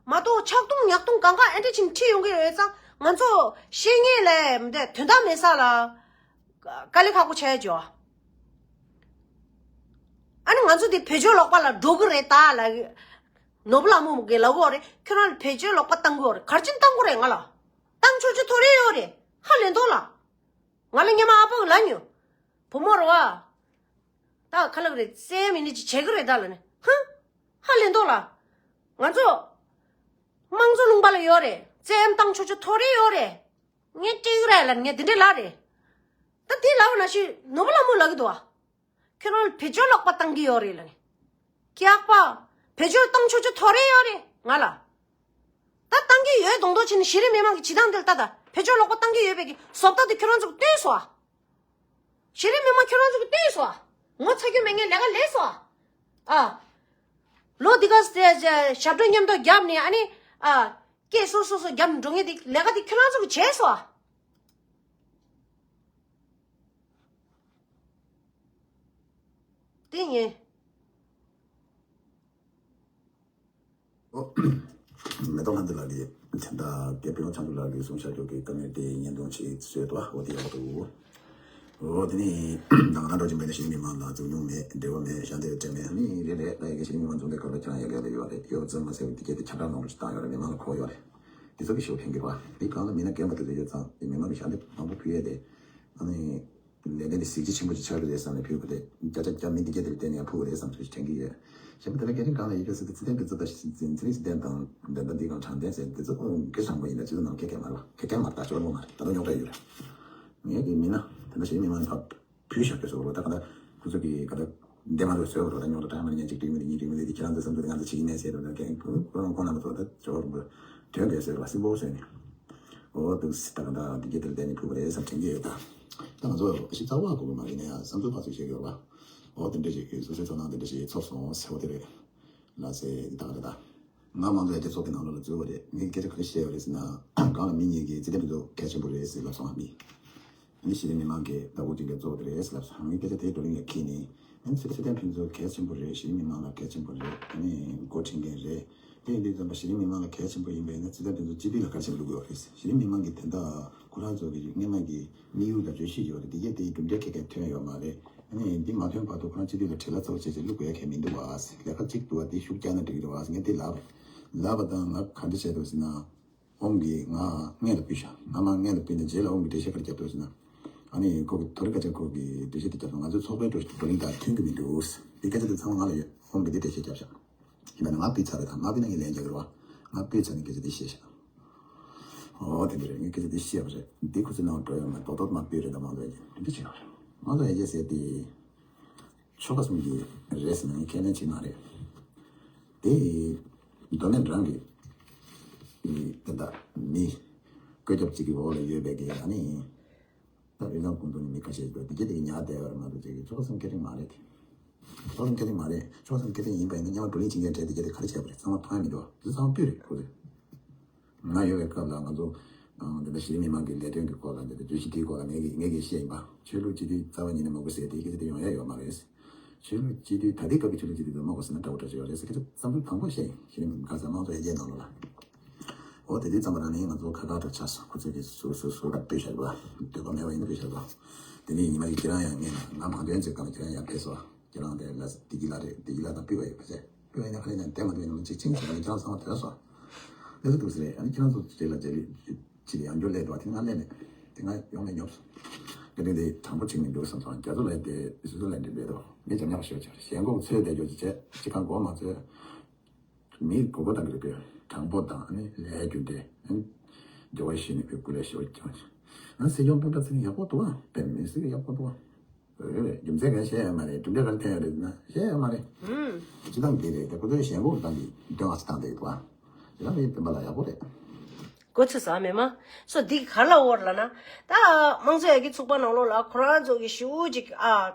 མ་གཏོགས་ཆག་རྡུང་ཉག་རྡུང་གང་ག་ཨེ་འདྲ་ཅིག་ཁྲིད་ཡོང་གི་ཡོད་ཙང་ང་ཚོ་བཤད་མཁན་ལས་མི་འདུག་དོན་དག་མེད་ས་ལ། དཀའ་ལས་ཁག་པོ་ཆགས་ཡ་ཅོ། ཨ་ནི་ང་ཚོ་དེ་བེད་སྤྱོད་ལོག་པ་ལ་འགྲོ་གི་རེད་ད་ལ། ནོར་བུ་ལྷ་མོ་གིས་ལབ་ཀྱི་ཡོད་རེད། ཁྱོད་རང་ལ་བེད་སྤྱོད་ལོག་པ་བཏང་གི་ཡོད་རེད། ག་རེ་བྱས་ནས་བཏང་དགོས་རེད། ང་ལ་བཏང་ཆོག་ཆོག་ཐོ་རེ་ཡོད་རེད། ཧ་ལས་འདུག་ལ། ང་ལ་སྔོན་མ་ཨ་ཕ་གིས་ལབ་མྱོང་། བུ་མོ་རེད་བ། ད་ཁ་ལག་རེད། བཙན་གཡེམ་ཡིན་ནི་ཅིག་བྱེད་ཀྱི་རེད་ད་ལབ་ནས། ཧ། ཧ་ལས་འདུག་ལ། ང་ཚོ་དམངས་གཙོ་ལུང་པ་ལ་ཡོད་རེད། བཙན་གཡེམ་བཏང་ཆོག་ཆོག་ཐོ་རེ་ཡོད་རེད། ངས་སྤྲད་ཀྱི་རེད་ལབ་ནས་ངས་དེ་འདྲས་ལབ་རེད། ད་དེ་ལབ་པ་ནང་བཞིན་ནོར་བུ་ལྷ་མོ་ལབ་ཀྱི་འདུག་བ། ཁྱོད་རང་ལ་བེད་སྤྱོད་ལོག་པ་བཏང་གི་ཡོད་རེད་ལབ་ནས། སྐྱག་པ། བེད་སྤྱོད་བཏང་ཆོག་ཆོག་ཐོ་རེ་ཡོད་རེད་ང་ལ། ད་བཏང་གི་ཡོད་མདོག་མདོག་བྱས་ནས་གཞི་རིམ་མི་མང་གི་བྱེད་སྟངས་འདི་ལ་ལྟ་ད། བེད་སྤྱོད་ལོག་པ་བཏང་གི་ཡོད་པའི་གི་བཟོ་ལྟ་དེ་ཁྱོད་རང་ཚོ་གིས་སྟོན་སོང་ཨ། གཞི་རིམ་མི་མང་ཁྱོད་རང་ཚོ་གིས་སྟོན་སོང་ཨ། ངོ་ཚ་རྒྱུ་མེད་མཁན་ལས་ཀ་ལས་སོང་ཨ། ཨ། ལོ་འདི་ག་ཟེ་ཟེ་ཞབས་བྲོ་མཉམ་དུ་བརྒྱབ་ནས་ཨ་ནི། ཨ། སྐད་སོ་སོ་སོ་བརྒྱབ་ནས་འགྲོ་མཁན་དེ་ལས་ཀ་དེ་ཁྱོད་རང་ཚོ་གིས་བྱས་སོང་ཨ། དེ་ཡིན། ཨོ། མེ་ཏོག་ལྷ་འདི་ལགས་ཀྱིས་དེ་འདྲ་སྐྱབས་མགོན་བྱང་ཆུབ་ལགས་ཀྱིས་གསུངས་བཞག་རྒྱུ་གི་བཀའ་མོལ་དེ་བརྙན་ཐུང་ཞིག་བཟོས་འདུག་འོ་དེ་ཡག་པོ་འདུག་འོ་དེ་ནི་ད་ང་རང་འགྲོ་བཞིན་པའི་གཞི་རིམ་མི་མང་ལ་འཛུལ་མྱོང་མེད། འབྲེལ་བ་མེད། ཞལ་འདེབས་སྤྲད་མེད། ནི་རེད་རེད། ད་ཡ་གི་གཞི་རིམ་མི་མང་འཛུལ་འདྲ་སྐབས་ལ་ཁྱེད་རང་ཡ་གི་ཡ་གི་ཡོད་རེད། ཡོད་ཙམ་མ་ཟད་པའི་དེ་གྱད་དེ་ཁྱབ་བསྒྲགས་གནང་རོགས་ཞིག་བཏང་ཡོད་རེད། མི་མང་ལ་གོ་ཡོད་རེད། དེ་གང་ལ་མི་སྣ་རྒན་པ་དེ་ཚོ་ཡོད་ཙང་དེ་མི་མང་གི་ཞལ་འདེབས་མང་པོ་ཕུལ་ཡས་དེ། ཨ་ནི། ལས་དོན་དེ་གཟི་བརྗིད་ཆེན་པོ་ཞིག་ཆགས་ཀྱི་རེད་བསམ་ནས་ཕུལ་བ་དེ་བརྒྱ་ཆ་བརྒྱ་མི་འདི་གྱད་དེར་བརྟེན་ནས་ཡང་ཕུལ་བ་རེད་བསམ་ཚུལ་ཞིག་དྲན་གྱི་ཡོད། གཞན་པ་དེ་ལ་རྒན་རིགས་སྒང་ལ་ཡོད་ཀྱང་སྲིད་དེ་ཚེ་བརྟན་ཕུན་ཚོགས་དང་ཚེ་རིང་ཚེ་བརྟན་དང་འདི་འདྲ་འདི་གང་དྲང་བདེན་ཟེར་དེ་ཚོ་ཨོ་གེ་དྲང་པོ་ཡིན་ན་ཚིག་ནང་ཁེ་ཁེ་མ་རེད་བ། ཁེ་ཁེ་མ་རེད། ད་ཅོར་པོ་མ་རེད། ད་ལྟ་རྙོག་དྲ་ཡོད་རེད། ངས་དེ་མིན་ན་དེ་འདྲ་ཞིག་མི་མང་ཕབ་ཕུལ་བཞག་རྒྱུ་བཟོ་བ་ད་ག་ད་ཁོ་ཚོ་གི་ག་ད་འདེམས་མ་ཐུབ་བཟོས་པ་རོ། ད་རྙོག་དྲ་དྲང་མ་ཉན་ཅིག་འགྲིག་མི་འདུག་གཉིས་འགྲིག་མི་འདུག་དེ་ཁྱེད་རང་ཚོའི་བསམ་ཚུལ་དེ་ང་ཚོ་བྱེད་ཀྱི་མེད་ཟེར་རོ། ད་ཁོ་རང་ཁོང་རྣམ་པ་ཚོ་ད་ཅོར་པོ་དོན་དགོས་ཟེར་བ་སྲིན་པོ་བཟོས་ནས། འོ་འདུག་སེ་ད་ག་ད་འདི་གྱད་དེར་བརྟེན་ནས་ཕུལ་བ་རེད་བསམ་དྲན་གྱི་ཡོད་ད། ད་ང་ཚོ་ཞིབ་ཚགས་པ་གོ་གི་མ་རེད་ནའང་བསམ་ཚུལ་ཕར་ཚུར་བཤད་ཀྱི་ཡོད་པ། འོ་དེ་འདྲ་ཞིག་གི་སོ་སོའི་ཚོར་སྣང་དེ་འདྲ་ཞིག་ཚོར་སོང་ཟེར་བ་དེ་རེད། ལགས་སེ་འདི་ད་ག་ད་ད། ང་མང་ཚོགས་ཡར་རྒྱས་ཚོགས་པའི་ནང་ལོགས་ལ་འཛུལ་བ་རེད། ངས་སྐད་ཆ་ག་རེ་བཤད་ཡོད་རེད་ཟེར་ན། གང་ལ་མི་གཉིས་ཀྱིས་ཚེ་བརྟན་ཕུན་ཚོགས་གལ་ཆེན་པོ་རེད་ཟེར་ལབ་སོང་ང་མི། ཨ་ནི་གཞི་རིམ་མི་མང་གིས་ད་འུ་ཅིག་གི་གཙོ་བོ་དེ་རེད་ཟེར་ལབ་སོང་། ངས་སྐད་ཆ་དེ་བགྲོ་གླེང་ལ་འཁྱེར་ནས། ཨ་ནི་ཚེ་ཚེ་བརྟན་ཕུན་ཚོགས་གལ་ཆེན་པོ་རེད། གཞི་རིམ་མི་མང་ལ་གལ་ཆེན་པོ་རེད། ཨ་ནི་འགོ་ཁྲིད་མཁན་རེད། དེ་ཡིན་དུས་ཙམ་པ་གཞི་རིམ་མི་མང་ལ་གལ་ཆེན་པོ་ཡིན་པ་ཡིན་ན་ཚེ་བརྟན་ཕུན་ཚོགས་སྤྱི་འཐུས་ལ་གལ་ཆེན་པོ་བླུག་གི་ཡོད་རེད། གཞི་རིམ་མི་མང་གིས་དེ་འདྲ་ཁོ་རང་ཚོ་གི་སྔོན་མ་གི་དམིགས་ཡུལ་དང་བརྗོད་གཞི་ཡོད་རེད། དེ་གས་དེའི་གྲུབ་འབྲས་ཁེ་ཁེ་ཐོན་ཡོད་མ་རེད། ཨ་ནི་འདི་མ་ཐོན་བར་དུ་ཁོ་རང་སྤྱི་འཐུས་ལ་བྲེལ་བ་ཚ་པོ་བྱས་བྱས་བླུག་དགོས་ཡ་གལ་མི་འདུག་བ། ལས་ཀ་གཅིག་འདུག་བ། དེ་ཤུགས་རྒྱག་ན་འགྲིག་གི་རེད་བ། ངས་དེ་ལབ་རེད། ལབ་པ་དང་ང་ག་འདྲ་བྱས་འདུག་ཟེར་ན། ཨོམ་གྱིས་ང་སྔོན་ལ་ཕུལ་ཤག་ང་མར་སྔོན་ལ་ཕུལ་ནས་རྗེས་ལ་ཨོམ་གྱིས་འགྲེལ་བཤད་ག་རེ་བརྒྱབ་འདུག་ཟེར་ན། ཨ་ནི་ཁོ་གི་དོ་རི་ཀ་ཅག་ཁོ་གིས་འགྲེལ་བཤད་དེ་བརྒྱབ་སོང་། ང་ཚོའི་ཚོགས་པའི་བགྲོ་བགྲོ་གླེང་དང་མཐུན་གྱི་མི་འདུག་དེ་སྐད་ཆ་དེ་ཚང་མ་ང་ལ་ཡོད། ཨོམ་གྱིས་དེ་འགྲེལ་བཤད་བརྒྱབ་ཤག་ཡིན་པ་ན་ང་ཕུལ་ཚར་རེད། ད་ང་ཕུལ་ན་ངས་ལན་རྒྱག་གི་རེད་བ། ང་ཕུལ་ཚར་ནས་སྐད་ཆ་དེ་བཤད་ཤག་ཨོ་དེ་འདྲ་རེད། ངས་སྐད་ཆ་དེ་བཤད་པ་རེད། འདི་ཁོ་ཚོའི་ནང་འགྲོ་ཡོང་མ་རྡོག་རྡོག་མ་ཕུལ་རེད། ད་མང་ཚོགས་ཡ་གི་འདི་འདྲ་བྱེད་ཡོང་རེད། མང་ཚོགས་ཡ་གི་ཟེར་དེ། ཆོལ་ཁ་གསུམ་གྱི་རེད་ཟེར་ན་ངས་ཁས་ལེན་བྱེད་མ་རེད། དེ་མདོ་སྨད་རང་གི་དེ་འདྲ་མི་བཀོད་ཁྱབ་ཅིག་གི་འོག་ལ་ཡོད་པའི་གི་ཨ་ནི་ད་དབུས་གཙང་ཁོངས་གཏོགས་ནས་མི་ཁ་ཤས་ཤིག་འདུག་དེ་གྱད་དེ་གི་ཉར་བསྡད་ཡོད་རེད་མ་གཏོགས་ཅིག་གི་ཆོལ་ཁ་གསུམ་ཁས་ལེན་མ་རེད། ཆོལ་ཁ་གསུམ་ཁས་ལེན་མ་རེད། ཆོལ་ཁ་གསུམ་ཁས་ལེན་ཡིན་པ་ཡིན་ན་སྔོན་མ་བགྲོ་གླེང་བྱེད་མཁན་གྲས་དེ་གྱད་དེ་ག་རེ་བྱས་པ་རེད། ཚང་མ་ཕངས་མི་འདུག་དེ་ཚང་མ་སྤུས་རེད་ཁོ་ཚོས། ང་ཡོད་པའི་སྐབས་ལ་ང་ཚོ་ཨང་དེ་ལྟར་གཞི་རིམ་མི་མང་གི་ལས་དོན་གྱི་སྐོར་ལ་དེ་ལྟར་བརྗོད་གཞི་དེའི་སྐོར་ལ་ངས་ཀྱིས་ངས་ཀྱིས་བཤད་ཡིན་པ། ཆོས་ལུགས་སྤྱི་འཐུས་རྩ་བ་ཉིད་ནས་མང་པོ་ཟེར་དེ་སྐད་ཆ་དེ་ཡོང་ཡ་ཡོད་མ་རེད། ཆོས་ལུགས་སྤྱི་འཐུས་ད་ལྟའི་སྐབས་ཀྱི་ཆོས་ལུགས་སྤྱི་འཐུས་དེ་མང་པོ་ཟེར་ན་འདྲ་བོ་འདྲ་ཅིག་ཡོད་རེད་ཟེར། སྐད་ཆ་བསམ་ཚུལ་དང་པོ་བཤད་ཡིན། གཞི་རིམ་མི་ཁ་ས་དམངས་གཙོ་ལྷན་རྒྱས་ནང་ལོགས་ལ། འོ་དེ་དུས་ཙམ་པ་རང་ནས་ང་ཚོ་ཁ་ཁ་འདྲ་ཆགས་སོང་། ཁོ་ཚོས་དེ་སུ་སུ་སུ་ལ་སྤེལ་བཞག་པ། འདོད་པ་མེད་པ་ཡིན་ན་སྤེལ་བཞག་པ། དེ་ནས་ཉི་མ་ཞིག་ཁྱེད་རང་ཡང་ངས་ན་ང་མང་དོན་ཚོའི་སྒང་ལ་ཁྱེད་རང་ཡང་སྤེལ་སོང་། ཁྱེད་རང་དེ་ལ་བདེ་སྐྱིད་ལགས་རེད། བདེ་སྐྱིད་ལགས་དང་སྤུས་པ་ཡོད་པ་བྱས། སྤུས་པ་ཡིན་ན་ཁ་ལས་ནས་བསྡད་མ་ཐུབ་ཡིན་ན་གཅིག་ཆིང་བྱས་ནས་ཁྱེད་རང་ཚང་མ་དོན་སོང་། ལས་སུ་འདུག་ཟེར་རེད། ཨ་ནི་ཁྱེད་རང་ཚོ་རྗེས་ལ་རྗེས་ལ་ཅི་ལ་ཡང་འགྱུར་སླེབས་འདུག་དེ་ང་སླེབས་མེད། དེ་ང་ཡོང་ནས་ཉོབ་སོང་། དེ་རིང་དེ་དྲང་པོ་བྱེད་མི་འདུག་བསམ་སོང་། རྒྱ་མཚོ་ལས་དེ་སུ་སུ་ལས་འདྲི་འདྲི་འདུག་ངས་འཇམ་ཉག་ཤོད་ཅིག་ཞེན་ཁོག་ཚོས་བསྡད་རྒྱུ་ཅི་བྱས་ཅི་གང་གོ་མ་ཚོས། མིའི་གོ་གོ་དང་གི་གི་དྲང་པོ་དང་ནི་ལས་རྒྱུ་འབྲས། འགྱུར་བ་ཞིག་ནི་བུ་ཀུ་ལས་ཤོར་ཀྱང་། ང་སྲིད་སྐྱོང་སྤུན་ཟླ་ཚེ་རིང་ཡག་པོ་འདུག་ཨ། དཔེ་མི་སྲིད་ཀྱི་ཡག་པོ་འདུག་ཨ། རེད་རེད། རྒྱུ་མཚན་གང་བཤད་ཡ་མ་རེད། གྲུབ་འབྲས་གང་འཐེན་ཡ་རེད་ན་བཤད་ཡ་མ་རེད། ཨུམ། སྤྱི་བཏང་འདི་རེད་དེ་ཁོ་ཚོའི་ཞེན་ཁོག་དང་གི་འདོན་ཨ་སི་བཏང་བསྡད་ཀྱི་འདུག་ཨ། དེ་ལ་ངའི་སྤུན་པ་ལ་ཡག་པོ་རེད། གོ་ཚོད་ཟ་མེད་མ། སོ་འདི་ག་ལ་འོར་ལ་ན། ད་དམངས་གཙོ་ཡར་རྒྱས་ཚོགས་པ་ནང་ལོགས་ལ་ཁོ་རང་ཚོ་གི་ཞུ་ཅིག་ཨ།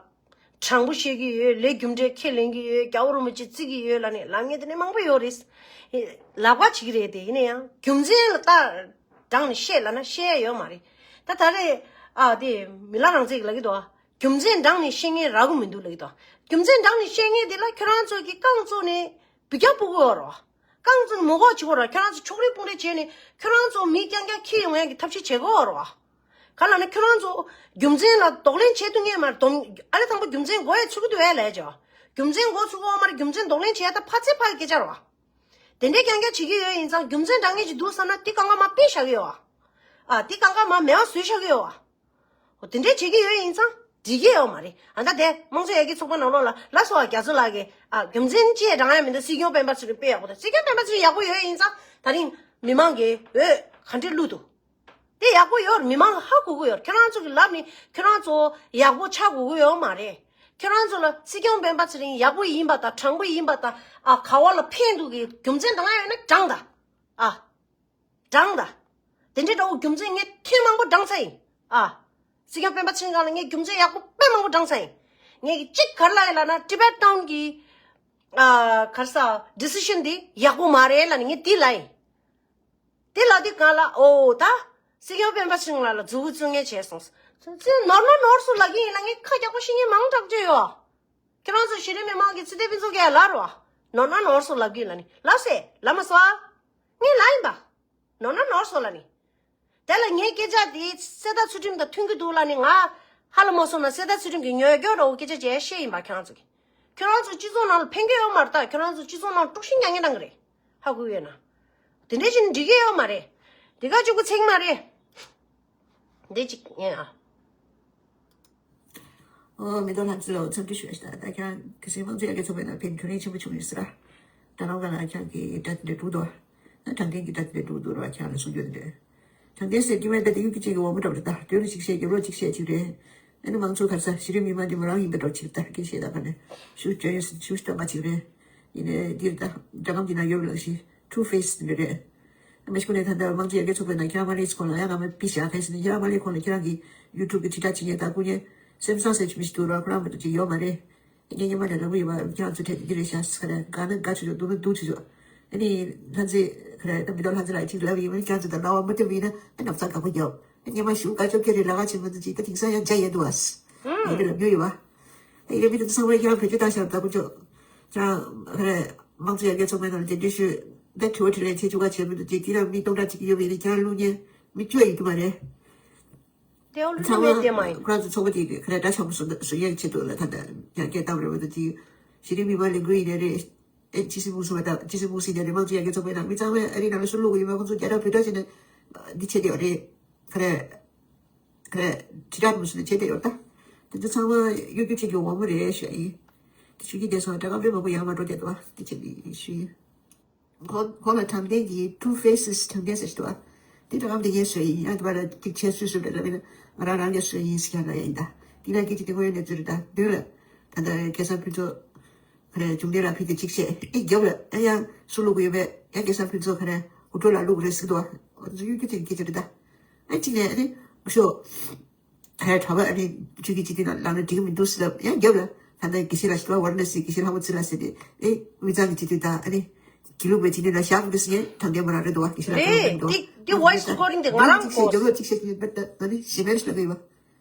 དྲང་པོ་བཤད་ཀྱི་ཡོད། ལས་རྒྱུ་འབྲས་ཁས་ལེན་གྱི་ཡོད། རྒྱལ་བ་རིན་པོ་ཆེ་བརྩི་གི་ཡོད་ལབ་ནས་ལབ་མཁན་དེ་ནི་མང་པོ་ཡོད་རེད། ལབ་ཁ་བྱེད་ཀྱི་རེད་དེ། ཡིན་ན་ཡང་རྒྱུ་མཚན་ལ་ལྟ་དྲངས་ནས་བཤད་ལབ་ན་བཤད་ཡ་ཡོད་མ་རེད། ད་ད་རེས་ཨ་དེ་མི་ལ་རང་བཙན་གྱི་ལབ་ཀྱི་འདུག་ཨ། རྒྱུ་མཚན་དྲངས་ནས་བཤད་མཁན་རག་གི་མི་འདུག་ལབ་ཀྱི་འདུག་རྒྱུ་མཚན་དྲངས་ནས་བཤད་མཁན་དེ་ལ་ཁྱོད་རང་ཚོ་གི་རྐང་བཙུགས་ནས་འབུད་རྒྱག་ཕོག་གི་ཡོད་རེད་བ། རྐང་བཙུགས་ནས་མོ་གོག་བྱེད་ཀྱི་ཡོད་རེད་བ། ཁྱོད་རང་ཚོ་ཕྱོགས་རིས་དཔུང་རིས་བྱས་ནས་ཁྱོད་རང་ཚོ་མི་རྐྱང་རྐྱང་འཁྱེར་ཡོང་ཡ་གི་ཐབས་ཤེས་བྱེད་ཀྱི་ཡོད་རེད་བ། ག་ལབ་ན་ཁྱོད་རང་ཚོ་རྒྱུ་མཚན་ལ་གདོང་ལེན་བྱེད་ཐུབ་ངེས་མ་རེད། སྡོམ་ཨ་ལེ་དང་པོ་རྒྱུ་མཚན་མགོ་ཡ་ཚུགས་ཀྱི་འདུག་ཨེ་ལས་ཀྱི་རྒྱུ་མཚན་མགོ་ཚུགས་ཀྱི་ཡོད་མ་རེད། རྒྱུ་མཚན་གདོང་ལེན་བྱེད་ཡ་ད་ཕ་ཚེ་ཕ་གི་སྐད་ཆ་རེད་བ། དེ་འདྲའི་རྐྱང་རྐྱང་བྱེད་ཀྱི་ཡོད་ཡིན་ཙང་རྒྱུ་མཚན་འདྲ་མཁན་ཅིག་འདུག་བསམ་ན་དེ་གང་ག་མར་སྤེལ་བཞག་གི་ཡོད་བ། ཨ་དེ་གང་ག་མར་མེད་པ་བཟོས་བཞག་གི་ཡོད་བ། འོ་དེ་འདྲའི་བྱེད་ཀྱི་ཡོད་ཡིན་ཙང་འགྲིག་གི་ཡོད་མ་རེད། ཨ་ད་དེ་དམངས་གཙོ་ཡར་རྒྱས་ཚོགས་པ་ནང་ལོགས་ལ་ལ་སོགས་རྒྱ་མཚོ་ལགས་ཀྱིས་ཨ་རྒྱུ་མཚན་ཅི་ཡང་དྲང་ཡ་མི་འདུག་སྲིད་སྐྱོང་སྤེན་པ་ཚེ་རིང་དཔེ་ཡག་པོ་འདུག་སྲིད་སྐྱོང་སྤེན་པ་ཚེ་རིང་ཡག་པོ་ཡོད་ཡིན་ཙང་ད་རིང་མི་མང་གིས་འོས་ག་འདྲས་བླུགས་འདུག་དེ་ཡག་པོ་ཡོད་རེད། མི་མང་ཧ་གོ་གི་ཡོད་རེད། ཁྱོད་རང་ཚོ་གི་ལབ་ནི་ཁྱོད་རང་ཚོ་ཡག་པོ་ཆགས་དགོས་ཀྱི་ཡོད་མ་རེད། ཁྱོད་རང་ཚོ་ལ་སྲིད་སྐྱོང་སྤེན་པ་ཚེ་རིང་ཡག་པོ་ཡིན་པ་དང་དྲང་པོ་ཡིན་པ་དང་ཨ་ག་བ་ལ་ཕན་འདུག་གི་རྒྱུ་མཚན་དྲང་ཡ་ཡོད་ན་དྲང་ད། ཨ། དྲང་ད། དེ་འདྲའི་འདྲ་བོ་རྒྱུ་མཚན་ངས་ཐེངས་མང་པོ་དྲངས་ཚར་ཡིན། ཨ། སྲིད་སྐྱོང་སྤེན་པ་ཚེ་རིང་སྒང་ལ་ངས་རྒྱུ་མཚན་ཡག་པོ་དཔེ་མང་པོ་དྲངས་ཚར་ཡིན། ངས་ཀྱི་གཅིག་ག་རེ་ལབ་ཡིན་ལབ་ན་Tibet Town་གི་ཨ་ག་རེ་ཟ་decision་འདི་ཡག་པོ་མ་རེད་ལབ་ནས་ངས་འདི་ལབ་ཡིན། དེ་ལབ་དུས་སྒང་ལ་ཨོ་ད་སྲིད་སྐྱོང་སྤེན་པ་ཚེ་རིང་ལགས་ལ་མཛུབ་གུ་བཙུགས་མཁན་བྱས་སོང་། ཚེ་ནོར་ན་ནོར་སོང་ལབ་ཀྱི་ཡིན་ལབ་ངས་ཁ་རྒྱག་པོ་བཤད་མཁན་མང་དྲགས་ཀྱི་ཡོད། ཁྱེད་རང་ཚོ་གཞི་རིམ་མི་མང་གི་ཚེ་འདས་ཕུན་ཚོགས་ཀྱིས་ལབ་རོགས། ནོར་ན་ནོར་སོང་ལབ་ཀྱི་ཡིན་ལབ་ནི་ལབ་སེ་ལབ་མ་སོང་ཨ། ངས་ལབ་ཡིན་པ། ནོར་ན་ནོར་སོང་ལབ་ནི། དེ་ལ་ངའི་སྐད་ཆ་དེ་གསེར་རྟ་ཚུལ་ཁྲིམས་དང་མཐུན་གྱི་འདུག་ལབ་ནི་ང་ཧ་ལ་མ་སོང་ན་གསེར་རྟ་ཚུལ་ཁྲིམས་ཀྱི་ཉོས་རྒྱུ་རོགས་སྐད་ཆ་བྱས་བཤད་ཡིན་པ་ཁྱེད་རང་ཚོ་གི། ཁྱོད་རང་ཚོ་སྤྱི་ཚོགས་ནང་ལ་ཕན་གྱི་ཡོད་མ་རེད་ད། ཁྱོད་རང་ཚོ་སྤྱི་ཚོགས་ནང་དཀྲུག་ཤིང་རྒྱག་མཁན་རང་གི་རེད། ཧ་གོ་ཡོད་ན། དེ་འདྲ་བྱས་ན་འགྲིག་གི་ཡོད་མ་རེད། དེ་ག་གཅིག་པུ་ཚིག་མ་རེད། འདི་གཅིག་ཡིན་ཨ། ཨོ་མེ་ཏོག་ལྷ་མཛེས་ལགས་འཚམས་འདྲི་ཞུ་ཡ་ཞིག་དང་། ད་ཁྱེད་རང་གི་སྲིད་དམངས་གཙོ་ཡར་རྒྱས་ཚོགས་པའི་ནང་ཕན་ཐོགས་རིན་ཆེན་པོ་བྱུང་ཡོད་ཟེར་ར། ད་རང་ག་ལ་ཁྱེད་རང་གི་དྲ་དེ་འདྲ་དྲུག་འདུག་ཨ། དྲང་བདེན་གྱི་དྲ་དེ་འདྲ་དྲུག་འདུག་ར། ཁྱེད་རང་ལ་གསུང་རྒྱུ་དེ་འདྲ། དྲང་བདེན་ཟེར་གྱི་མེད་ད། དེ་ཡུལ་གྱི་ཅན་གྱི་འོ་མ་འདྲ་བོ་རེད་ད། དོན་ལ་ཅིག་བཤད། རྒྱབ་ལོགས་ཅིག་བཤད་ཅིག་རེད། ཨ་ནི་མང་གཙོ་ག་རེ་ཟ་གཞི་རིམ་མི་མང་འདི་མོ་རང་ཡིན་པ་འདྲ་བོ་ཅིག་ད་སྐད་བཤད་ད་ག་ནས་ཞུ་བཅོས་ཞུ་སྟོན་པ་ཅིག་རེད། ཡིན་ནའི་འདིར་ད་འདྲ་ཁམས་ཀྱི་ནང་ཡོད་པ་ལགས་ཤི། ཊུ་ཕེ་སི་འདི་འདྲ་རེད། མ་གཞི་ཁོ་ནས་ད་ལྟ་དམངས་གཙོ་ཡར་རྒྱས་ཚོགས་པའི་ནང་ཁྱེད་རང་མ་སླེབས་ཁོ་ལ་ཡང་ང་མ་པི་ཤ་ཁ་ཤས་ནས་ཁྱེད་རང་མ་སླེབས་ཁོ་ལ་ཁྱེད་རང་གི་ཡུ་ཊུབ་གི་དྲིལ་བསྒྲགས་བྱེད་མཁན་དང་སྐུ་ཉེ་སེམས་བཟང་ཟེར་གྱི་མི་ཞིག་འདུག་ར། ཁོ་རང་མ་གཏོགས་ཅིག་ཡོད་མ་རེད། ངས་སྔོན་མ་ནས་ལབ་གི་ཡོད་པ། ཁྱེད་རང་ཚོ་གྲས་འདི་རེད་ཤག་ཁ་ནས་དགའ་ན་དགའ་བྱེད་ཆོག་སྡུག་ན་སྡུག་བྱེད་ཆོག་ཨ་ནི་ལྷ་མཛེས་ཁ་རེད་ད། མེ་ཏོག་ལྷ་མཛེས་ལགས་ཅིག་ལབ་ཡིན་པ་ནི་ཁྱེད་རང་ཚོ་དང་རྣ་བ་མ་ཐོས་པ་ཡིན་ན་ཨ་ནབ་ཚ་དགའ་པོ་རྒྱབ། ཨ་སྔོན་མ་ཞུ་དགའ་ཆོག་ཁྱེད་རེད་ལ་ཁ་ཆེན་པོ་ཚོ་ཅིག་ད་དེང་སང་ཡང་མཇལ་ཡས་འདུག་ཨ། ངས་འདི་ལབ་རྒྱུ་ཡོད་པ། ད་ཡིན་ན་མི་དེ་ཚོ་ཚང་མས་ཁྱེད་རང་བེད་སྤྱོད་བཏང་ཤག་ད་ཁོ་ཚོ། ཁྱེད་རང་ཁ་རེད་དམངས་གཙོ་ཡར་རྒྱས་ཚོགས་པའི་ནང་ལ་གདན་འདྲེན་ཞུས། ད་དྲི་བ་དྲིས་ལན་བྱེད་བཅུག་ག་བྱས་མི་འདུག་ཅིག་དེ་ལ་མི་སྟོང་ཕྲག་གཅིག་ཡོད་པ་ཡིན་ན་ཁྱེད་རང་བླུག་མཁན་མི་བཅུ་ཡིན་རྒྱུ་མ་རེད། དེ་འོ་ལུ་ཚང་མས་མ་བལྟས་མ་ཡིན། ཁོ་རང་ཚོ་ཚོགས་པ་དེ་གི་ཁ་རེད་འདྲ་ཆགས་པོ་བཟོ་བཟོ་ཡས་ཆེད་དུ་ལ་ད་ལྟ་ཡར་རྒྱས་བཏང་རེད་པ། ད་ཅིག་གཞི་རིམ་མི་མང་ལས་འགུལ་ཡིན་ནའི་རེད། ཨེ་ཇི་སི་ཕུག་སི་བ་དང་ཇི་སི་ཕུག་སི་ཉ་རེ་མང་ཚོགས་ཡ་གི་ཚོགས་པའི་ནང་མི་ཚང་མས་ཨ་རི་ནང་ལ་སུ་ལུག་ཡོད་མ་ཁོང་ཚོ་རྒྱ་ནག་བོད་ཕྲུག་ཟེར་ནས་འདི་བྱེད་དེ་ཡོད་རེད། ཁ་རེད། ཁ་རེད། ཁྲི་ཁྲག་མུ་སུ་ནས་བྱེད་དེ་ཡོད་ད། དེ་ཚོ་ཚང་མ་གཡོ་སྒྱུ་བྱེད་རྒྱུ་འོང་མ་རེད་ཞུ་ཡིན། དེ་ཆུ་སྐྱིད་བསྡད་སོང་དྲ་སྒམ་པོའི་མང་པོ་ཡར་མ་འགྲོ་བསྡད་འདུག་དེ་བྱེད་ནི་ཞུ་ཡིན། ཁོ་ཁོ་ལ་དྲང་བདེན་གྱི་two faces དྲང་བདེན་ཟེར་ཞིག་འདུག་དེ་དྲ་སྒམ་དེ་ངས་བཟོས་ཡིན། ཡང་དེ་པར་ཏིག་ཆེ་སུས་སུ་རེད་ལ་མིན་ན་ང་རང་རང་གིས་བཟོས་ཡིན་ཟེར་ཡ་ལ་ཡིན་ད། དེ་ལ་སྐད་ཆ་དེ་ཁོ་ཡོད་ནས་ཚུར་ད་མདུན་ལ་ད་ལྟ་སྐལ་བཟང་ཕུན་ཚོགས་ཁ་རེ་བཅུག་འདྲེ་ལ་ཕུལ་ཏེ་གཅིག་བཤད་ཨེ་རྒྱབ་ལ་ཨེ་ཡང་སུ་བླུག་གི་ཡོད་པས་ཡང་སྐལ་བཟང་ཕུན་ཚོགས་ཁ་རེ་འུ་ཕྲུག་ལ་བླུག་རེད་ཟེར་གི་འདུག་ཨ་ཚོ་གཡོ་སྒྱུ་དེ་སྐད་ཆ་རེད་ད། ཨེ་གཅིག་ནས་ཨེ་ནི་ཤོ། ཧེ་གྲྭ་པ་ཨ་ནི་ཆོས་ཀྱི་སྤྱི་འཐུས་ནང་ལངས་ན་འགྲིག་གི་མི་འདུག་ཟེར་ལབ་ཡང་རྒྱབ་ལ་ད་ལྟ་དགེ་བཤེས་ལ་ཤི་བ་ཝར་ན་སི་དགེ་བཤེས་ལྷ་མོ་ཚེ་ལ་ཟེར་ཏེ་ཨེ་དབུས་གཙང་གི་སྤྱི་འཐུས་དང་ཨ་ནི་དགེ་ལུགས་པའི་སྤྱི་འཐུས་ལ་བཞག་དགོས་ཟེར་ཡང་དྲང་བདེན་མོ་རང་རེད་འདུག་བ། དགེ་བཤེས་ལ་དྲང་བདེན་མོ་འདུག་རེད། དེ་དེ་voice recording དེ་ང་རང་གཅིག་བཤད་རྒྱབ་ལ་གཅིག་བཤད་ཀྱི་ཡོད་པ་ད་ཨ་ནི་ཞེ་མེར་ཤི་ལ་གི་ཡོད་པ།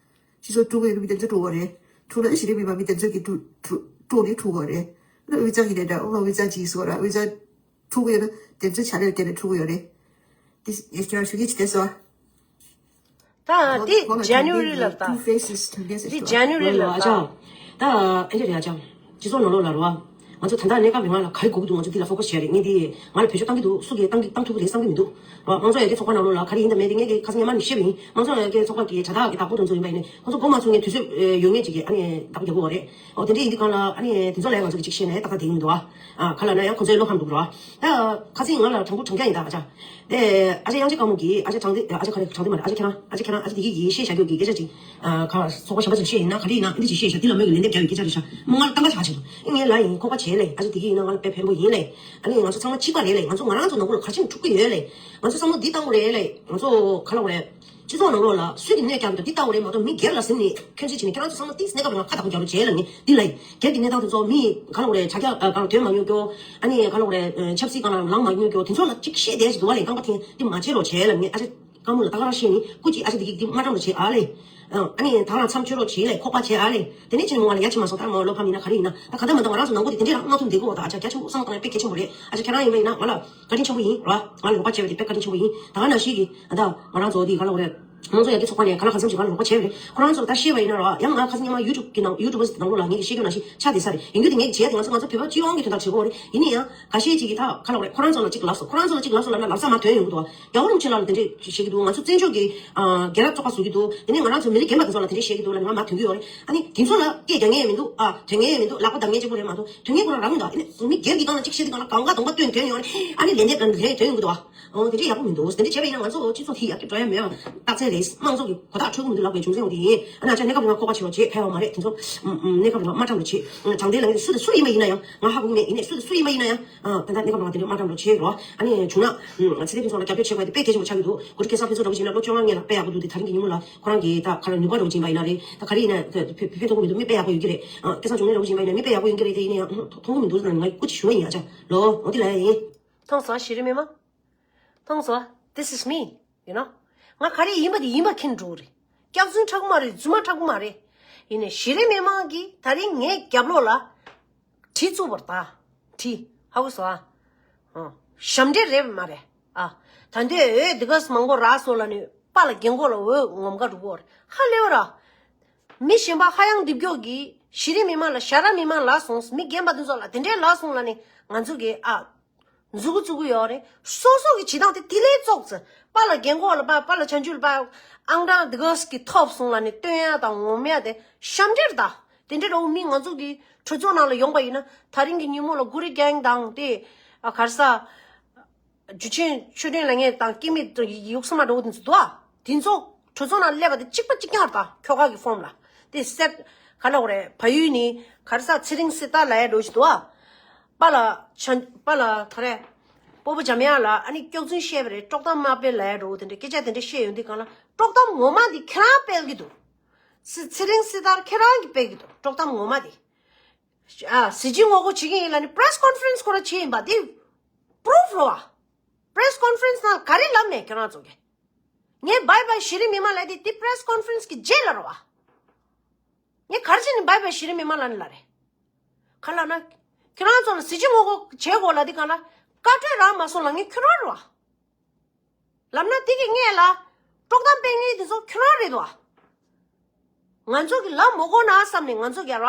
སྤྱི་ཚོགས་དཀྲུག་གི་ཡོད་མི་དེ་ཚོ་དཀྲུག་གོ་རེད། དཀྲུག་ན་ཨེ་ཤི་རེ་མི་མ་མི་དེ་ཚོ་གི་དཀྲུག་དཀྲུག་དཀྲུག་ནི་དཀྲུག་གོ་རེད། ཨ་ནི་དབུས་གཙང་གི་ནས་འདྲ་ཨོ་དབུས་གཙང་གཅིག་ཟེར་བ་ར་དབུས་གཙང་འཁྲུག་གི་ཡོད་ན་དེ་ཚོ་བྱ་ལས་དེ་ནས་འཁྲུག་གི་ཡོད་རེད། དེ་ཡེ་ཁྱེད་རང་ཞུ་གི་ཅི་དེ་སོ། ད་དེ་ཇན་ནུ་རི་ལབ་ད། དེ་ཇན་ནུ་རི་ལབ་ད། ཨ་ཅག་ད་ཨེ་འདྲ་རེད་ཨ་ཅག་སྤྱི་ཚོགས་ནང་ལོགས་ལ་རོ། ང་ཚོ་ད་ལྟ་གནས་སྐབས་རིང་ལ་ག་རེ་དགོས་ཀྱི་འདུག་ང་ཚོ་འདི་ལ་focus བྱས་རེད། ངས་འདི་ང་ལ་བེད་སྤྱོད་བཏང་གི་འདུག་སུ་གིས་བཏང་གི་བཏང་ཐུབ་ཀྱི་རེད་བསམ་གྱི་མི་འདུག་རོ། དམངས་གཙོ་ཡར་རྒྱས་ཚོགས་པ་ནང་ལོགས་ལ་ག་རེ་ཡིན་དང་མེད་དེ་ངས་ཀྱི་ཁ་སང་ཉི་མ་ནས་བཤད་པ་ཡིན། དམངས་གཙོ་ཡར་རྒྱས་ཚོགས་པ་གི་དྲ་ཐག་གི་བདག་པོ་དེ་ཚོ་ཡིན་པ་ཡིན་ནའི་ཁོང་ཚོ་མགོ་མ་ཚོས་ནས་དུས་ཚོད་ཡོད་ངེས་ཅིག་གི་ཨ་ནི་བདག་པོ་རྒྱག་གི་ཡོད་རེད། ཨོ་དེ་འདྲ་ཡིན་དུས་གང་ལ་ཨ་ནི་དེ་ཚོ་ལ་ང་ཚོ་གི་ཅིག་བཤད་ནས་ཏག་ཏག་བསྡད་ཀྱི་མི་འདུག་ཨ། ཨ་ག་ལ་ན་ཡང་ཁོ་ཚོའི་བློ་ཕམ་འདུག་རོ། ད་ཁ་སང་ང་ལ་དྲང་པོ་དྲང་རྐྱང་ཡིན་ད་ཨ་ཅག་དེ་ཨ་ཅག་དབྱངས་ཅན་དཀར་མོ་གིས་ཨ་ཅག་དྲང་བདེན་ཨ་ཅག་ག་རེ་དྲང་བདེན་མ་རེད། ཨ་ཅག་ཁྱེད་རང་ཨ་ཅག་ཁྱེད་རང་ཨ་ཅག་དེ་གིས་ཡིས་བཤད་བཞག་རྒྱུ་གི་སྐད་ཆ་ཅིག་ཨ་ཁ་ཚོགས་པ་གཞན་པ་ཚོས་བཤད་ཡིན་ན་ག་འདྲ་ཡིན་ཨ་འདི་ཅིག་བཤད་བཞག་འདི་ལ་མོས་ཀྱི་ལན་འདེབས་རྒྱག་ཡོད་སྐད་ཆ་རེད་ཤག་མོ་ང་ལ་གཏམ་ཁ་ཆག་ཆེ་འདུག་ཨེ་ངས་ལ་ཡིན་ཁོག་པ་བྱས་ལེ་ཨ་ཅག་དེ་གིས་ཡིན་ན་ང་ལ་དཔེ་ཕན་པོ་ཡིན་ལེ། ཨ་ནི་ང་ཚོ་ཚང་མ་གཅིག་པ་རེད་ལེ། ང་ཚོ་ང་རང་ཚོ་ནང་ཁུལ་ལ་ག་རེ་བྱས་ནས་འཁྲུག་གི་ཡོད་ལེ། ང་ཚོ་བསམ་བློ་འདི་བཏང་དགོས་རེད་ལེ། ང་ཚོ་ག་ལ་འོ་རེད། སྤྱི་ཚོགས་ནང་ལོགས་ལ་སུས་ཀྱི་གནོད་རྒྱག་གི་འདུག་འདི་ལྟ་བུ་རེད་མ་གཏོགས་མི་སྒེར་ལ་ཟིན་ནས་ཁྱོད་ཚོས་བྱས་ནས་ཁྱེད་རང་ཚོ་བསམ་བློ་ཏིག་གནས་སྐབས་རིང་ཁ་བདག་པོ་རྒྱག་རོགས་བྱས་ལབ་ངས་འདི་ལ་ཡིན། སྒེར་གྱི་གནས་སྟངས་དེ་ཚོ་མི་ག་ལ་འོ་རེད་ཆ་རྒྱ་གང་དོན་མ་ཉོ་རྒྱོ། ཨ་ནི་ག་ལ་འོ་རེད་ཆབ་སྲིད་སྒང་ལ་ལངས་མ་ཉོ་རྒྱོ་དེ་ཚོ་ལ་གཅིག་བཤད་བསྡད་ཅིག་འདུག་བ་ལས་རྐང་པ་འཐེན་འདི་མ་བྱེད་རོགས་བྱས་ལབ་ངས་ཨ་ཅེ་དཀར་མོ་ལ་ད་ག་རང་བཤད་ནི་སྐུ་མཁྱེན་ཨ་ཅེ་འདི་གིས་འདི་མ་བཀྲམ་རོགས་བྱས་ཨ་ལེ། ཨ་ནི་ད་རང་མཚམས་ཆོད་རོགས་བྱས་ལེ་ཁོག་པ་བྱས་ཨ་ལེ། དེ་ནས་ཅི་ནས་མོ་ང་ལ་ཡ་ཆི་མ་སོང་ད་མོ་བློ་ཕམ་ཡིན་ན་ག་རེ་ཡིན་ན་ད་ག་ད་མ་ད་ང་རང་ཚོ་ནང་པོ་དེ་དེ་འདྲས་རང་མ་ཐུབ་འདི་གོ་ད་ཨ་ཅག་རྒྱ་ཆེན་པོ་བསམ་བཏང་ཡ་དཔེ་གལ་ཆེན་པོ་རེད། ཨ་ཅག་ཁྱེད་རང་ཡིན་པ་ཡིན་ན་ང་ལ་བཀའ་དྲིན་ཆེན་པོ་ཡིན་ར། ང་ལ་རོགས་པ་བྱས་པ་དེ་དཔེ་བཀའ་དྲིན་ཆེན་པོ་ཡིན། ད་ག་ནང་བཞིན་གྱི་ད་ང་རང་ཚོ་དེ་ག་ལ་འོ་རེད། དམངས་གཙོ་ཡར་རྒྱས་ཚོགས་པ་ནས་ག་ལ་ག་འཚམ་ཞིག་ང་ལ་རོགས་པ་བྱས་པ་རེད། ཁོ་རང་ཚོར་ད་བཤད་པ་ཡིན་ན་ར་ཡང་ང་ཁ་སང་ཉི་མ་ཡུ་ཊུབ་ཀྱི་ནང་ཡུ་ཊུབ་བར་སི་ནང་ལོགས་ལ་ངས་ཀྱི་བཤད་རྒྱུ་ནང་བཞིན་ཆགས་བསྡད་ས་རེད། ཡིན་རྒྱུ་དེ་ངས་ཀྱི་བྱས་ཏེ་ང་ཚོ་ང་ཚོ་བོད་པ་སྤྱི་ཡོངས་ཀྱི་དོན་དག་བྱེད་དགོས་རེད། ཡིན་ན་ཡང་ཁ་ཤས་ཅིག་གིས་ད་ག་ལ་འོ་རེད་ཁོ་རང་ཚོ་ལ་གཅིག་ལབ་སོང་། ཁོ་རང་ཚོ་ལ་གཅིག་ལབ་སོང་ལབ་ན་ལབ་ས་མ་ཐོན་ཡོང་གི་འདུག་བ། རྒྱལ་བ་རིན་པོ་ཆེ་ལགས་ལ་དེ་འདྲས་བཤད་ཀྱི་འདུག་ང་ཚོ་བཙན་བྱོལ་གྱི་ཨ་རྒན་ལགས་ཚོགས་པ་བཟོ་གི་འདུག་དེ་ནས་ང་རང་ཚོ་མི་རིགས་རྒན་པ་དེ་ཚོ་ལ་དེ་འདྲས་བཤད་ཀྱི་འདུག་ལབ་ནས་ང་མ་ཐོན་གྱི་ཡོད་རེད། ཨ་ནི་དེ་ཚོ་ལ་སྐད་རྒྱག་མཁན་ཡང་མི་འདུག་ཨ་ཐོན་མཁན་ཡང་མི་འདུག་ལག་པ་བརྡབ་མཁན་གཅིག་པོ་རེད་མ་གཏོགས་ཐོན་མཁན་ཁོ་རང་རང་འདུག་ཨ་ནི་མི་སྒེར་གྱི་སྒང་ལ་གཅིག་བཤད་དུས་སྒང་ལ་གང་ག་གདོང་པ་སྟོན་ཐོན་ཡོང་ནས་ཨ་ནི་ལན་འདེབས་དང་ལན་ཐོན་ཡོང་གི་འདུག་ཨ། འོ་དེ་འདྲས་ཡག་པོ་མི་འདུག་དེ་འདྲས་བྱས་པ་ཡིན་ན་ང་ཚོ་སྤྱི་ཚོགས་དེ་ཡར་རྒྱས་འགྲོ་ཡ་མེད་པ་རྟགས་མཚན་རེད། དམངས་གཙོ་གི་གོ་རྟགས་འཕྲོད་ཀྱི་མི་འདུག་ལབ་པའི་རྒྱུ་མཚན་འོ་དེ་ཡིན། ཨ་ནི་ཨ་ཅག་གནས་སྐབས་རིང་ལ་ཁོག་པ་བྱེད་རོགས་བྱེད་ཕལ་བ་མ་རེད། དེ་ཚོ་གནས་སྐབས་རིང་ལ་མ་བཀྲམ་རོགས་བྱེད། དྲང་བདེན་ལ་ངས་སུ་དང་སུ་ཡིན་པ་ཡིན་ན་ཡང་ང་ཧ་གོ་གི་མེད། ཡིན་ནའི་སུ་དང་སུ་ཡིན་པ་ཡིན་ན་ཡང་། ཨ་ད་ལྟ་གནས་སྐབས་རང་དེ་འདྲ་མ་བཀྲམ་རོགས་བྱེད་རོགས། ཨ་ནི་བྱུང་ན་ཚེ་བརྟན་ཕུན་ཚོགས་ལ་རྒྱབ་སྐྱོར་བྱེད་དགོས་དེ་དཔེ་གལ་ཆེན་པོ་ཆགས་ཀྱི་འདུག་གོ་སྒྲིག་སྐལ་བཟང་ཕུན་ཚོགས་འདྲ་བོ་ཞིག་ཡིན་ན་ལོ་བཅོ་ལྔ་སྔོན་ལ་དཔེ་ཡག་པོ་འདུག་དེ་དེ་རིང་གི་ཉིན་མོ་ལ་ཁོ་རང་གི་ད་ག་ལ་ནུས་པ་འདྲ་བོ་ཅིག་ཡིན་པ་ཡིན་ན་རེད། ད་ག་རེ་ཡིན་ན་ཕན་ཐོགས་མི་འདུག་མི་དཔེ་ཡག་པོ་ཡོད་ཀྱི་རེད། སྐལ་བཟང་འབྱུང་གནས་འདྲ་བོ་ཅིག་ཡིན་པ་ཡིན་ན་མི་དཔེ་ཡག་པོ་ཡོད་ཀྱི་རེད། དེ་ཡིན་ན་ཡང་མཐོང་གི་མི་འདུག་ཟེར་ན་ང་སྐུ་མཁྱེན་ཞུ་བ་ཡིན། ཨ་ཅག་ལོ་འོ་དེ་ལ་ཡིན། མཐོང་སོང་ཞི་རི་མི་མང་། མཐོང་སོང་། This is me, you know. ང་ག་རེ་ཡིན་པ་དེ་ཡིན་པ་མཁྱེན་འགྲོ་གི་རེད། སྐྱག་རྫུན་ཁྲག་མ་རེད། རྫུན་མ་ཁྲག་མ་རེད། ཡིན་ནའི་ཞི་རི་མི་མང་གིས་ད་རིང་ངའི་རྒྱབ་ལོགས་ལ་གྲི་བཙུགས་པར་ད། གྲི་ཧ་གོ་སོང་ཨ། ཨ། ཞབས་འདྲེན་རེད་མ་རེད་ཨ། ད་འདོད་འོས་འདི་ག་མང་པོ་རག་སོང་ལ་ནི་པཱ་ལགས་རྒན་གོག་ལ་འོས་ངོམ་ག་འགྲོ་གོ་རེད་ཧ་ལས་པ་ར། མི་གཞན་པ་ཧ་ཡང་རྡིབ་སྐྱོག་གིས་ཞི་རི་མི་མང་ལ་ཞྭ་ར་མི་མང་ལ་སོང་མི་རྒན་པ་འདི་ཚོ་ལ་དེ་འདྲའི་ལ་སོང་ལ་ནི་ང་ཚོ་གི་ཨ། མཛུ་གུ་བཙུགས་ཀྱི་ཡོད་རེད། སོ་སོ་གི་བྱེད་སྟངས་དེ་དེ་ལས་བཙོག་ཚེ། པཱ་ལགས་རྒན་གོག་ལ་པཱ་པཱ་ལགས་བྱང་ཆུབ་ལ་པཱ་ཨང་གྲངས་འདི་ག་གི་ཐོབ་སོང་ལ་ནི་སྟོན་ཡ་དང་ངོམ་ཡ་དེ་ཞབས་འདྲེན་ད། དེ་འདྲ་འདྲ་བོ་མི་ང་ཚོ་གི་གྲོས་ཚོགས་ནང་ལ་ཡོང་པ་ཡིན་ན་ད་རིང་གི་ཉིན་མོ་ལ་གུ་རི་གེང་དང་དེ་ཨ་ག་རེ་ཟ། འཇུ་ཆེན་ཆོས་སྒྲོན་ལ་ངས་དང་སྐྱེ་མེད་ཡུགས་ས་མ་འགྲོ་འདི་ཚོ་འདུག་ཨ། དེ་ཚོ་གྲོས་ཚོགས་ནང་སླེབས་པ་དེ་གཅིག་པ་གཅིག་རྐྱང་རེད་ད་ཁྱོ་ག་གི་ཕོམ་ལ། དེ་སེར་ག་ལ་འོ་རེད་བལ་ཡུལ་ནི་ག་རེ་ཟ་ཚེ་རིང་སྲི་ཐར་ལབ་ཡ་འགྲོ་ཞིག་འདུག་ཨ། པཱ་ལགས་ཆ་པཱ་ལགས་ད་རེད། སྤོ་བོ་འཇམ་དབྱངས་ལགས་ཨ་ནི་སྐྱག་རྫུན་བཤད་པ་རེད་དཀྲོག་གཏམ་མ་སྤེལ་ལབ་ཡ་འགྲོ་དེ་འདྲ་སྐད་ཆ་དེ་འདྲ་བཤད་ཡོང་དུས་གང་ལ་དཀྲོག་གཏམ་ངོ་མ་དེ་ཁྱེད་རང་སྤེལ་གི་འདུག་ཚེ་ཚེ་རིང་སྲི་ཐར་ཁྱེད་རང་གིས་སྤེལ་གི་འདུག་དཀྲོག་གཏམ་ངོ་མ་དེ། ཨ་གཟི་བརྗིད་ངོ་རྒོལ་བྱེད་ཀྱི་ཡིན་ལབ་ནི་པེ་རེ་སི་ཀོན་ཕ་རེན་སི་ཁོ་རང་བྱས་ཡིན་པ་དེ་པུ་རུབ་རོ་བ། པེ་རེ་སི་ཀོན་ཕ་རེན་སི་ནང་ག་རེ་ལབ་མེད་ཁྱེད་རང་ཚོ་གིས། ངས་བྷའི་བྷའི་ཞི་རི་མི་མང་ལབ་དེ་དེ་པེ་རེ་སི་ཀོན་ཕ་རེན་སི་གི་རྗེས་ལ་རོ་བ། ངས་ག་རེ་བྱས་ནས་བྷའི་བྷའི་ཞི་རི་མི་མང་ལབ་ནི་ལབ་རེད། ག་ལབ་ན། ཁྱེད་རང་ཚོ་ལ་གཟི་བརྗིད་ངོ་རྒོལ་བྱེད་དགོས་ལབ་དེ་ག་ལ། བཀའ་གྲོས་རག་མ་སོང་ལབ་ངས་ཁྱོད་རང་རེད་བ། ལབ་ན་དེ་གི་སྔས་ལ། དཀྲོག་གཏམ་སྤེལ་མཁན་དེ་ཚོ་ཁྱོད་རང་རེད་བ། ང་ཚོ་གི་ལབ་མ་དགོས་ན་བསམ་ནས་ང་ཚོ་ག་ར།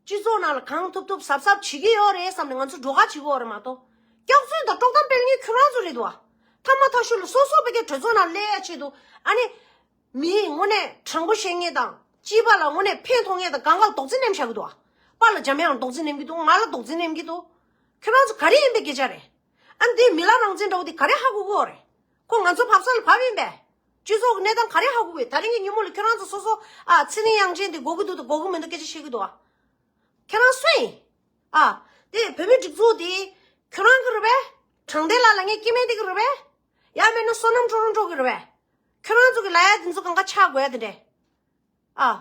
སྤྱི་ཚོགས་ནང་ལ་གང་ཐུབ་ཐུབ་གཟབ་གཟབ་བྱེད་ཀྱི་ཡོད་རེད་བསམ་ནས་ང་ཚོ་སྒྲོག་ཁ་བྱེད་ཀྱི་ཡོད་རེད་མ་གཏོགས། སྐྱག་རྫུན་དང་དཀྲོག་གཏམ་སྤེལ་མཁན་ཁྱོད་རང་ཚོ་རེད་འདུག་བ། ཐ་མ་ཐག་ཤུལ་ལ་སོ་སོ་བོད་སྐད་གྲོས་ཚོགས་ནང་སླེབས་ཡ་ཆེད་དུ། ཨ་ནི། མིའི་དངོས་གནས་དྲང་པོ་བཤད་མཁན་དང་། སྤྱི་པ་ལ་དངོས་གནས་ཕན་ཐོགས་མཁན་དང་སྒང་ག་ལ་རྡོག་རྫིས་ནེམ་བཞག་གི་འདུག་བ། པཱ་ལགས་འཇམ་དབྱངས་ལ་རྡོག་རྫིས་ནེམ་གྱི་འདུག་ང་ལ་རྡོག་རྫིས་ནེམ་གྱི་འདུག་ཁྱོད་རང་ཚོ་ག་རེ་ཡིན་པའི་སྐད་ཆ་རེད། ཨ་ནི་དེ་མི་ལ་རང་བཙན་འདྲ་བོ་དེ་ག་རེ་ཧ་གོ་གི་ཡོད་རེད། ཁོ་ང་ཚོ་བབས་ས་ལ་བབས་ཡིན་པས། སྤྱི་ཚོགས་ཀྱི་གནས་སྟངས་ག་རེ་ཧ་གོ་གི་ཡོད། ད་རིང་གི་ཉིན་མོ་ལ་ཁྱོད་རང་ཚོ་སོ་སོ་ཨ་ཚེ་རིང་དབྱངས་ཅན་དེ་དགོས་ཀྱི་འདུག་དང་དགོས་ཀྱི་མི་འདུག་སྐད་ཆ་བཤད་ཀྱི་འདུག་ཨ། ཁྱོད་རང་སུ་ཡིན། ཨ། དེ་བོད་མི་སྒྲིག་འཛུགས་དེ་ཁྱོད་རང་གི་རེད་པས། དྲང་བདེན་ལགས་ལ་ངས་སྐྱེ་དམན་དེ་གི་རེད་པས། ཡང་མིན་ན་བསོད་ནམས་ཊོ་རོན་ཊོ་གི་རེད་པས། ཁྱོད་རང་ཚོ་གི་ལ་ཡ་དེ་ཚོ་གང་ག་ཆགས་དགོས་ཡ་དེ་འདྲས། ཨ།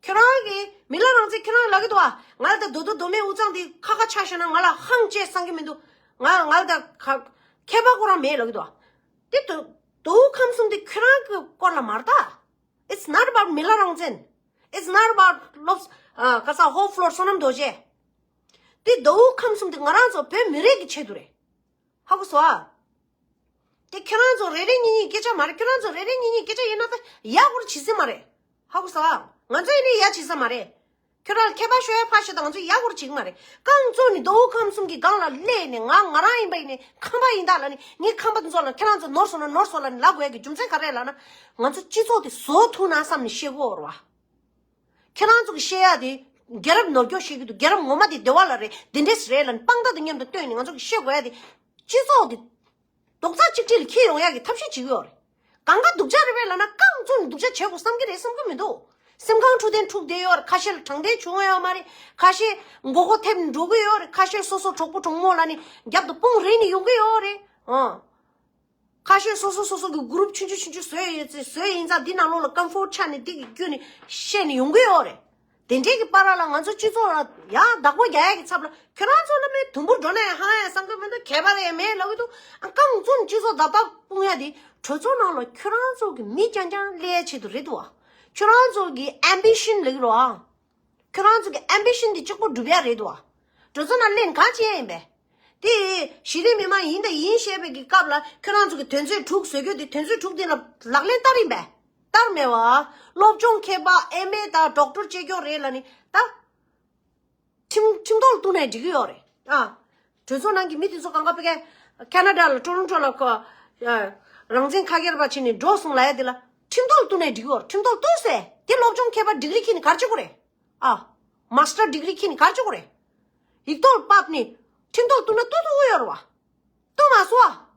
ཁྱོད་རང་གི་མི་ལ་རང་བཙན་ཁྱོད་རང་ལབ་ཀྱི་འདུག་ཨ། ང་ལ་ད་རྡོ་རྡོ་རྡོ་མའི་དབུ་གཙང་དེ་ཁ་ཁ་ཆགས་ཤོར་ན་ང་ལ་ཧང་ཅེས་བསམ་གྱི་མི་འདུག་ང་ང་ལ་ད་ཁ་ཁྱད་པར་ཁོ་རང་མེད་ལབ་ཀྱི་འདུག་ཨ། དེ་དོ་དོ་ཁམས་གསུམ་དེ་ཁྱོད་རང་གི་སྐོར་ལ་མ་རེད་ད། It's not about མི་ལ་རང་བཙན། It's not about ལོབས་ཨ་ག་ས་ཧོབ་ཕློར་བསོད་ནམས་རྡོ་རྗེ། དེ་དོ་ཁམས་གསུམ་དེ་ང་རང་ཚོ་བོད་མི་རིགས་ཀྱི་ཆེད་དུ་རེད། ཧ་གོ་སོང་ཨ། དེ་ཁྱེད་རང་ཚོ་རེ་རེ་གཉིས་གཉིས་སྐད་ཆ་མ་རེད། ཁྱེད་རང་ཚོ་རེ་རེ་གཉིས་གཉིས་སྐད་ཆ་ཡིན་ན་ད་ཡག་པོ་བྱེད་སྲིད་མ་རེད། ཧ་གོ་སོང་ཨ། ང་ཚོ་ཡིན་ནའི་ཡག་བྱེད་ས་མ་རེད། ཁྱོད་རང་ལ་ཁྱད་པར་ཤོར་ཡ་ཕར་བཞག་ད་ང་ཚོ་ཡག་པོ་བྱེད་ཀྱི་མ་རེད། རྐང་བཙུགས་ནས་མདོ་དབུས་ཁམས་གསུམ་གྱི་སྒང་ལ་སླེབས་ནས་ང་ང་རང་ཡིན་པ་ཡིན་ནས་ཁམས་པ་ཡིན་ད་ལབ་ནས་ངའི་ཁམས་པ་དེ་ཚོ་ལ་ཁྱེད་རང་ཚོ་ནོར་སོང་ན་ནོར་སོང་ལབ་ནས་ལབ་དགོས་ཡ་གི་རྒྱུ་མཚན་ག་རེ་ལབ་ན། ང་ཚོ་སྤྱི་ཚོགས་དེ་བཟོ་ཐུབ་ན་བསམ་ནས་བཤད་དགོས་རེད་བ། ཁྱེད་རང་ཚོ་གི་བཤད་ཡ་དེ་རྒྱལ་རབས་ནོར་སྐྱོག་བཤད་ཀྱི་འདུག་རྒྱལ་རབས་ངོ་མ་དེ་བདེ་བ་ལ་རེད། དེ་འདྲས་རེད་ལབ་ནས་དཔང་རྟགས་དང་མཉམ་དུ་བཏོན་ནས་ང་ཚོ་གི་བཤད་དགོས་ཡ་དེ། སྤྱི་ཚོགས་དེ་རྡོག་རྩ་གཅིག་སྒྲིལ་ལ་འཁྱེར་ཡོང་ཡ་གི་ཐབས་ཤེས་བྱེད་ཀྱི་ཡོད་རེད། གང་ག་སྡུག་ཅག་རེད་པས་ལབ་ན་རྐང་བཙུགས་ནས་སྡུག་ཅག་བྱེད་དགོས་བསམ་གྱི་རེད་བསམ་གྱི་མི་འདུག་སེམས་ཁམས་འཁྲུག་དེ་འཁྲུག་བསྡད་ཡོད་རེད། ཁ་ཤས་ལ་དྲང་བདེན་བྱུང་ཡོད་མ་རེད། ཁ་ཤས་མགོ་སྐོར་ཐེབས་ནས་འགྲོ་གི་ཡོད་རེད། ཁ་ཤས་སོ་སོ་གྲོགས་པོ་གྲོགས་མོ་ལབ་ནས་རྒྱབ་ཏུ་དཔུང་རེག་ནས་ཡོང་གི་ཡོད་རེད། ཨང་། ཁ་ཤས་སོ་སོ་སོ་སོ་གི་གུ་རུབ་ཆུང་ཆུང་ཆུང་ཆུང་བཟོས་ཡོད་ཚེ་བཟོས་ཡིན་ཙང་འདི་ནང་ལོགས་ལ་ཀམ་ཕོར་ཆགས་ནས་འདི་གི་བརྒྱུད་ནས་བཤད་ནས་ཡོང་གི་ཡོད་རེད། དེ་འདྲའི་གི་བར་ལ་ང་ཚོ་སྤྱི་ཚོགས་ལ་ཡང་བདག་པོ་རྒྱག་ཡ་གི་ཚབ་ལ་ཁྱོད་རང་ཚོ་ལ་མེད་དུམ་བུར་འགྲོ་ན་ཡང་ཧང་ཡ་བསམ་གི་མི་འདུག་ཁྱད་པར་ཡང་མེད་ལབ་གི་འདུག་ཨ་རྐང་བཙུགས་ནས་སྤྱི་ཚོགས་བརྡབ་བརྡབ་སྤུངས་ཡ་དེ་གྲོས་ཚོགས་ནང་ལ་ཁྱོད་རང་ཚོ་གི་མི་རྐྱང་རྐྱང་སླེབས་ཡ་ཆེད་དུ་རེད་འདུག་ཨ། ཁྱོད་རང་ཚོ་གི་ཨེམ་བི་ཤན་ལབ་ཀྱི་རེད་ཨ། ཁྱོད་རང་ཚོ་གི་ཨེམ་བི་ཤན་འདི་གཅིག་པོ་སྒྲུབ་ཡ་རེད་དོ། གྲོས་ཚོགས་ནང་སླེབས་ནས་གང་བྱེད་ཡ་ཡིན་པས། དེ་གཞི་རིམ་མི་མང་ཡིན་དང་ཡིན་ཞེས་པའི་གི་སྐབས་ལ་ཁྱོད་རང་ཚོ་གི་དོན་ཚན་དྲུག་བཟོ་རྒྱུ་དེ་དོན་ཚན་དྲུག་དེ་ལ་ལག་ལེན་བསྟར་ཡིན་པས། བསྟར་མེད་བ། སློབ་སྦྱོང་མཁས་པ་ཨེམ་ཨེ་དང་ཌོག་ཊར་བྱེད་རྒྱུ་རེད་ལབ་ནས་ད། ཁྲིམས་ཁྲིམས་ཐོག་ལ་གཏུགས་ནས་འགྲིག་གི་ཡོད་རེད་ཨ། གྲོས་ཚོགས་ནང་གི་མི་དེ་ཚོ་གང་ག་ཕ་གི་ཁེ་ན་ཌ་ལ་ཊོ་རོན་ཊོ་ལ་ཁོ་ཨ་རང་བཙན་ཁ་སྒེར་པ་བྱས་ནས་འགྲོ་སོང་ལབ་ཡ་དེ་ལ་ཁྲིམས་ཐོག་ལ་གཏུགས་ནས་འགྲིག་གི་ཡོད་རེད། ཁྲིམས་ཐོག་ལ་གཏུགས་སེ་དེ་སློབ་སྦྱོང་མཁས་པ་ཌིག་རི་ཁྱེར་ནས་ག་རེ་བྱེད་དགོས་རེད་ཨ། མ་སི་ཊར་ཌིག་རི་ཁྱེར་ནས་ག་རེ་བྱེད་དགོས་རེད། ཡིག་ཐོག་ལ་ཕབ་ནས་ཁྲིམས་ཐོག་ལ་གཏུགས་ན་གཏུགས་ཐུབ་ཀྱི་ཡོད་རེད་བ། གཏུགས་མ་སོང་ཨ།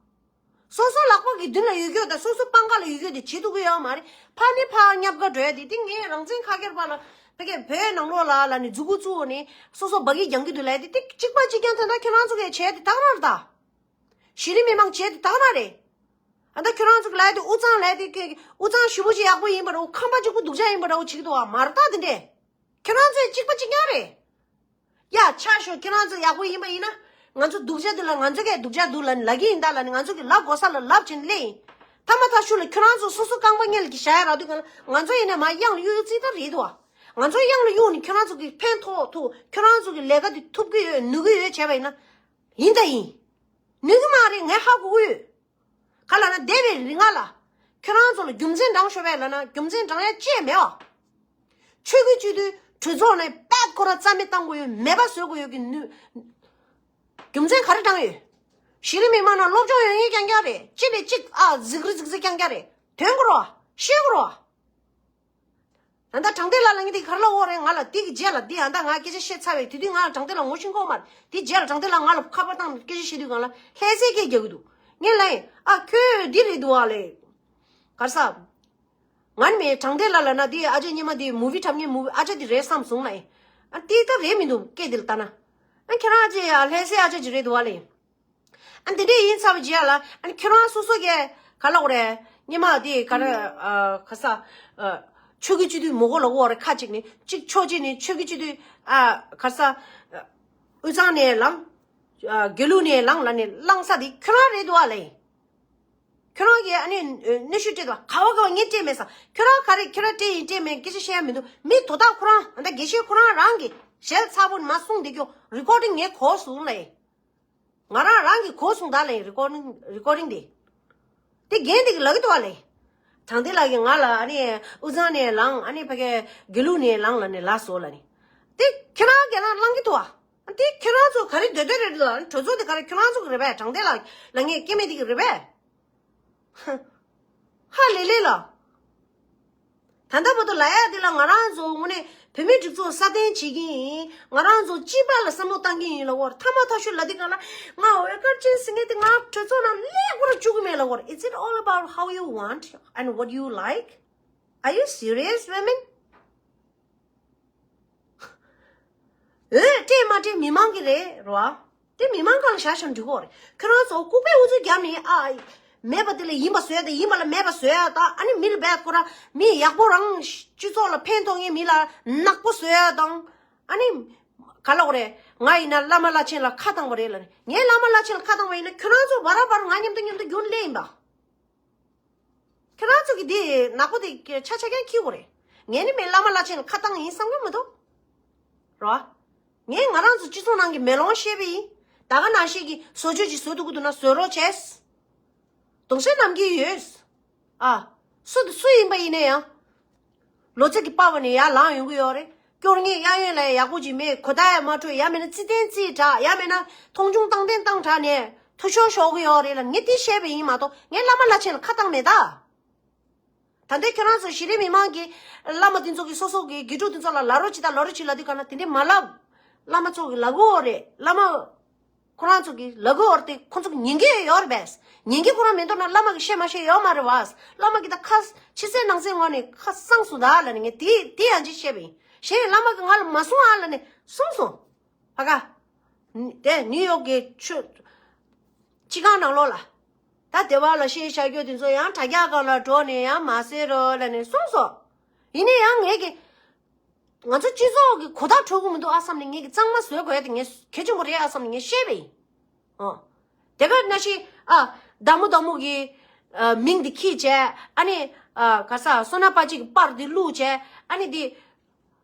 སོ་སོ་ལག་པ་གི་མདུན་ལ་ཡོད་རྒྱུ་དང་སོ་སོ་པང་ཁ་ལ་ཡོད་རྒྱུ་དེ་བྱེད་ཐུབ་ཀྱི་ཡོད་མ་རེད། ཕར་ནས་ཕར་ཉབ་དགའ་འགྲོ་ཡ་དེ་དེ་ངས་རང་བཙན་ཁ་སྒེར་པ་ལ་ཕ་གིའི་བོད་ནང་ལོགས་ལ་ལ་ནི་མཛུ་གུ་བཙུགས་ནས་སོ་སོ་སྦ་གི་རྒྱང་གི་འདུག་ལབ་ཡ་དེ་དེ་གཅིག་པ་གཅིག་རྐྱང་དེ་འདྲ་ཁྱོད་རང་ཚོ་གིས་བྱས་དེ་དག་ར་རེད་ད། གཞི་རིམ་མི་མང་བྱས་དེ་དག་ར་རེད། ཨ་ད་ཁྱོད་རང་ཚོ་གི་ལབ་ཡ་དེ་དབུས་གཙང་ལབ་ཡ་དེ་དབུས་གཙང་ཞེ་པོ་ཅིག་ཡག་པོ་ཡིན་པ་འདྲ་བོ་ཁམས་པ་གཅིག་པུ་སྡུག་ཅག་ཡིན་པ་འདྲ་བོ་བྱེད་ཀྱི་འདུག་བ། མ་རེད་ད་དེ་འདྲས། ཁྱོད་རང་ཚོས་གཅིག་པ་གཅིག་རྐྱང་རེད། ཡ་ཆ་ཤོག་ཁྱེད་རང་ཚོ་ཡག་པོ་ཡིན་པ་ཡིན་ན། ང་ཚོ་སྡུག་ཅག་འདི་ལ་ང་ཚོ་གས་སྡུག་ཅག་འདུག་ལབ་ནས་ལབ་ཀྱི་ཡིན་ད་ལབ་ནས་ང་ཚོ་གི་ལབ་དགོས་ས་ལ་ལབ་བྱས་ནས་སླེབས་ཡིན། ཐ་མ་ཐག་ཤུལ་ལ་ཁྱོད་རང་ཚོ་སོ་སོ་རྐང་པ་སྔོན་ལ་གི་བཞག་ཡ་རག་དུས་གང་ལ་ང་ཚོ་ཡིན་ནས་མར་གཡང་ལ་གཡུག་ཡུག་རྩིས་ད་རེད་དོ། ང་ཚོ་གཡང་ལ་གཡུག་ནས་ཁྱོད་རང་ཚོ་གི་ཕན་ཐོགས་ཐུབ། ཁྱོད་རང་ཚོ་གི་ལས་ཀ་འདི་ཐུབ་ཀྱི་ཡོད་ནུས་ཀྱི་ཡོད་བྱས་པ་ཡིན་ན། ཡིན་ད་ཡིན། ནུས་ཀྱི་མ་རེད། ངས་ཧ་གོ་གི་ཡོད། ག་ལབ་ན་འདས་པའི་རིང་ང་ལ། ཁྱོད་རང་ཚོ་ལ་རྒྱུ་མཚན་དྲང་ཤོག་པས་ལབ་ན་རྒྱུ་མཚན་དྲང་ཡ་ཅི་ཡང་མེད་བ། ཆོས་ཀྱི་སྤྱི་འཐུས་གྲོས་ཚོགས་ནས་པད་ཁོ་རང་རྩ་མེད་བཏང་དགོས་ཡོད་མེད་པ་བཟོ་དགོས་ཡོད་ཀྱི་ནུས། རྒྱུ་མཚན་ག་རེ་དྲང་ཡོད། གཞི་རིམ་མི་མང་ནང་སློབ་སྦྱོང་ཡོད་མཁན་རྐྱང་རྐྱང་རེད། གཅིག་ནས་གཅིག་ཨ་གཟིགས་རི་གཟིགས་རི་རྐྱང་རྐྱང་རེད། དོན་གོ་རོ། ཤེས་གོ་རོ། ཨ་ད་དྲང་བདེན་ལགས་ལབ་མཁན་དེ་ག་རེ་ལབ་ཡོད་རེད། ང་ལ་དེ་གི་རྗེས་ལ་དེ་ཨ་ད་ང་སྐད་ཆ་བཤད་ཚར་བས་དེ་དུས་ང་ལ་དྲང་བདེན་ལགས་ངོ་ཤེས་ཀྱི་ཡོད་མ་རེད། དེ་རྗེས་ལ་དྲང་བདེན་ལགས་ང་ལ་ཁ་པར་བཏང་སྐད་ཆ་བཤད་དུས་སྒང་ལ་ལྷད་སའི་སྐད་རྒྱག་གི་འདུག་ངས་ལབ་ཡིན། ཨ་ཁྱོད་འདི་རེད་འདུག་ཨ་ལས། ག་རེ་ཟ། ང་ནི་མེད། དྲང་བདེན་ལགས་ལབ་ན་དེ་ཨ་ཅག་སྔོན་མ་དེ་མུ་བི་འཁྲབ་མཁན་མུ་བི་ཨ་ཅག་དེ་རེད་བསམ་སོང་ལབ་ཡིན། ཨ་དེ་ད་རེད་མི་འདུག་སྐད་དེ་ལ་ལྟ་ན། ཨ་ཁྱེད་རང་ཨ་ཅག་ཡ་ལྷད་སའི་ཨ་ཅག་ཅིག་རེད་འདུག་ཨ་ལས། ཨ་འདི་འདྲས་ཡིན་ཚར་བའི་རྗེས་ལ་ཨ་ནི་ཁྱོད་རང་སོ་སོ་གས་ག་ལབ་དགོས་རེད། སྔོན་མ་དེ་ག་རེ་ཨ་ག་ས་ཨ་ཆོས་ཀྱི་སྤྱི་འཐུས་མི་དགོས་ལབ་ཀྱི་ཡོད་རེད། ཁ་ཅིག་ནི་གཅིག་ཕྱོགས་གཅིག་ནི་ཆོས་ཀྱི་སྤྱི་འཐུས་ཨ་ག་ས་ཨ་དབུས་གཙང་ནས་ལངས། ཨ་དགེ་ལུགས་ནས་ལངས་ལབ་ནས་བླངས་ས་དེ་ཁྱོད་རང་རེད་འདུག་ཨ་ལས། ཁྱོད་རང་གིས་ཨ་ནི་གནོན་ཤུགས་སྤྲད་དོ། ག་བ་ག་བ་ངས་སྤྲད་མེད་ས། ཁྱོད་རང་ག་རེ་ཁྱོད་རང་སྤྲད་ཡིན་སྤྲད་མེད་སྐད་ཆ་བཤད་ཡ་མི་འདུག་མི་དོ་བདག་ཁོ་རང་ཨ་ད་དགེ་བཤེས་ཁོ་རང་རང་གིས་ཞལ་ཚ་པོ་ནས་མར་གསུངས་བསྡད་རྒྱུ་རི་ཀོར་ཌིང་ངས་གོ་སོང་ལས། ང་རང་རང་གིས་གོ་སོང་ད་ལས་རི་ཀོར་ཌིང་རི་ཀོར་ཌིང་དེ། དེ་རྒན་དེ་གིས་ལབ་ཀྱི་འདུག་བ་ལས། དྲང་བདེན་ལགས་ཀྱིས་ང་ལ་ཨ་ནི་དབུས་གཙང་ནས་ལངས། ཨ་ནི་ཕ་གི་དགེ་ལུགས་ནས་ལངས་ལབ་ནས་ལབ་སོང་ལབ་ནི། དེ་ཁྱེད་རང་ག་རེ་བླང་གི་འདུག་ཨ། དེ་ཁྱེད་རང་ཚོ་ག་རེ་འདོད་འདོད་རེད་འདུག་ཨ། གྲོས་ཚོགས་དེ་ག་རེ་ཁྱེད་རང་ཚོ་གི་རེད་པས། དྲང་བདེན་ལ་ལ་ངས་སྐྱེ་མེད་དེ་གི་རེད་པས། ཧ་ལས་ལས་ལ། ད་ལྟ་བར་དུ་ལབ་ཡག་དེ་ལ་ང་རང་ཚོ་དངོས་གནས་བོད་མིའི་སྒྲིག་འཛུགས་སྲ་བརྟན་བྱེད་ཀྱི་ཡིན། ང་རང་ཚོ་སྤྱི་པ་ལ་བསམ་བློ་བཏང་གི་ཡིན་ལབ་ཀྱི་ཡོད་རེད། ཐ་མ་ཐག་ཆོད་ལབ་དུས་སྒང་ལ་ང་འོས་སྐར་ཅན་ཟེར་མཁན་དེ་ང་གྲོས་ཚོགས་ནང་སླེབས་དགོས་ར་བཅུག་གི་མེད་ལབ་ཀྱི་ཡོད་རེད། Is it all about how you want and what you like? Are you serious, women? འོས་སྤྲད་མ་སྤྲད་མི་མང་གི་རེད་རོ། དེ་མི་མང་སྒང་ལ་བཞག་བཞག་འགྲིག་གི་རེད། ཁྱོད་རང་ཚོ་ལྐུགས་པའི་ཨུ་ཚུགས་རྒྱབ་ནས་ཨ། མེད་པ་དེ་ལ་ཡིན་པ་བཟོས་དང་ཡིན་པ་ལ་མེད་པ་བཟོས་ཡ་དང་། ཨ་ནི་མི་ལ་བས་ཁོ་རང་མི་ཡག་པོ་རང་སྤྱི་ཚོགས་ལ་ཕན་ཐོགས་མཁན་མི་ལ་ནག་པོ་བཟོས་ཡ་དང་། ཨ་ནི་ག་ལབ་དགོས་རེད། ང་ཡིན་ན་བླ་མ་བླ་ཆེན་ལ་ཁ་བཏང་བ་རེད་ལབ་ནས། ངས་བླ་མ་བླ་ཆེན་ལ་ཁ་བཏང་བ་ཡིན་ན་ཁྱོད་རང་ཚོ་བར་བར་ང་མཉམ་དུ་མཉམ་དུ་རྒྱུན་སླེབས་ཡིན་པ། ཁྱེད་རང་ཚོ་གི་དེ་ནག་པོ་དེ་ཆ་ཆ་རྐྱང་འཁྱེར་དགོས་རེད། ངས་ནི་མི་བླ་མ་བླ་ཆེན་ལ་ཁ་བཏང་ཡིན་བསམ་གྱི་མི་འདུག་རོ། ངས་ང་རང་ཚོ་སྤྱི་ཚོགས་ནང་གི་མེ་ལོང་བཤད་པ་ཡིན། ད་ག་ནང་བཞིན་གྱི་བཟོ་བཅོས་ཅིག་བཟོ་ཐུབ་ཀྱི་འདུག་ན་བཟོ་རོགས་བྱས། གདུང་སེམས་ནམ་མཁའི་ཡོད། ཨ། སུ་དང་སུ་ཡིན་པ་ཡིན་ན་ཡང་། ལོ་ཚད་ཀྱི་པ་བ་ནས་ཡར་ལངས་ཡོང་གི་ཡོད་རེད། སྐྱོར་ངེས་གཡས་གཡོན་ལ་ཡག་པོ་ཅིག་མེད། གོ་བརྡ་ཡང་མ་འཕྲོད། ཡང་མིན་ན་ཚིག་བརྟན་ཚིག་དྲག། ཡང་མིན་ན་མཐོང་ཆུང་བཏང་བརྟན་བཏང་དྲག་ནས་ཐུ་ཤོར་ཤོར་གི་ཡོད་རེད་ལབ། ངས་དེ་བཤད་པ་ཡིན་མ་གཏོགས་ངས་བླ་མ་བླ་ཆེན་ལ་ཁ་བཏང་མེད་ད། ད་ལྟའི་ཁྱོད་རང་ཚོ་གཞི་རིམ་མི་མང་གི་བླ་མ་དེ་ཚོ་གི་སོ་སོ་གི་དགེ་ཕྲུག་དེ་ཚོ་ལ་ལབ་རོགས་བྱེད་ད་ལབ་རོགས་བྱེད་ལབ་དུས་ག་ན་དེ་འདྲས་མ་ལབ། བླ་མ་ཚོ་གི་ལབ་གི་ཡོད་རེད། བླ་མ་ཁོ་རང་ཚོ་གི་ལབ་གི་ཡོད་རེད། དེ་ཁོ་ཚོ་གི་ཉན་གི་ཡོད་རེད་པས། ཉན་གི་ཁོ་རང་མི་འདུག་ན་བླ་མ་གི་བཤད་མ་བཤད་ཡོད་མ་རེད་བ། བླ་མ་གི་ད་ཁ་ཕྱི་གསལ་ནང་གསལ་ངོ་ནས་ཁ་གསང་སོང་ད་ལབ་ནས་ངས་དེ་དེ་ཡང་ཅིག་བཤད་པ་ཡིན། གཞན་བླ་མ་གི་ང་ལ་མ་གསུང་ཨ་ལབ་ནས་གསུངས་སོང་། ཕ་ག་དེ་ནིའུ་ཡོག་གི་ཆུ་སྤྱི་ཁང་ནང་ལོགས་ལ། ད་སྡེ་བ་ལ་ཤེས་བྱ་རྒྱུ་དེ་ཚོ་ཡང་དྲ་རྒྱ་སྒང་ལ་འགྲོ་ནས་ཡང་མ་ཟེར་རོ་ལབ་ནས་གསུངས་སོང་། ཡིན་ནའི་ཡང་ངས་ཀྱི། ང་ཚོ་སྤྱི་ཚོགས་ཀྱི་གོ་བརྡ་འཕྲོད་ཀྱི་མི་འདུག་ཨ་བསམ་ནས་ངས་ཀྱི་གཙང་མ་བཟོ་དགོས་ཡ་དེ་ངས་གལ་ཆེན་པོ་རེད་ཨ་བསམ་ནས་ངས་བཤད་པ་ཡིན། ཨོ། དེ་ག་ནང་བཞིན་ཨ། བདག་མོ་བདག་མོ་གི་ཨ། མིང་དེ་ཁྱེར་བྱས་ཨ་ནི། ཨ། ག་ས་བསོད་ནམས་དཔལ་སྐྱེས་ཀྱི་པར་དེ་བླུགས་བྱས་ཨ་ནི་དེ།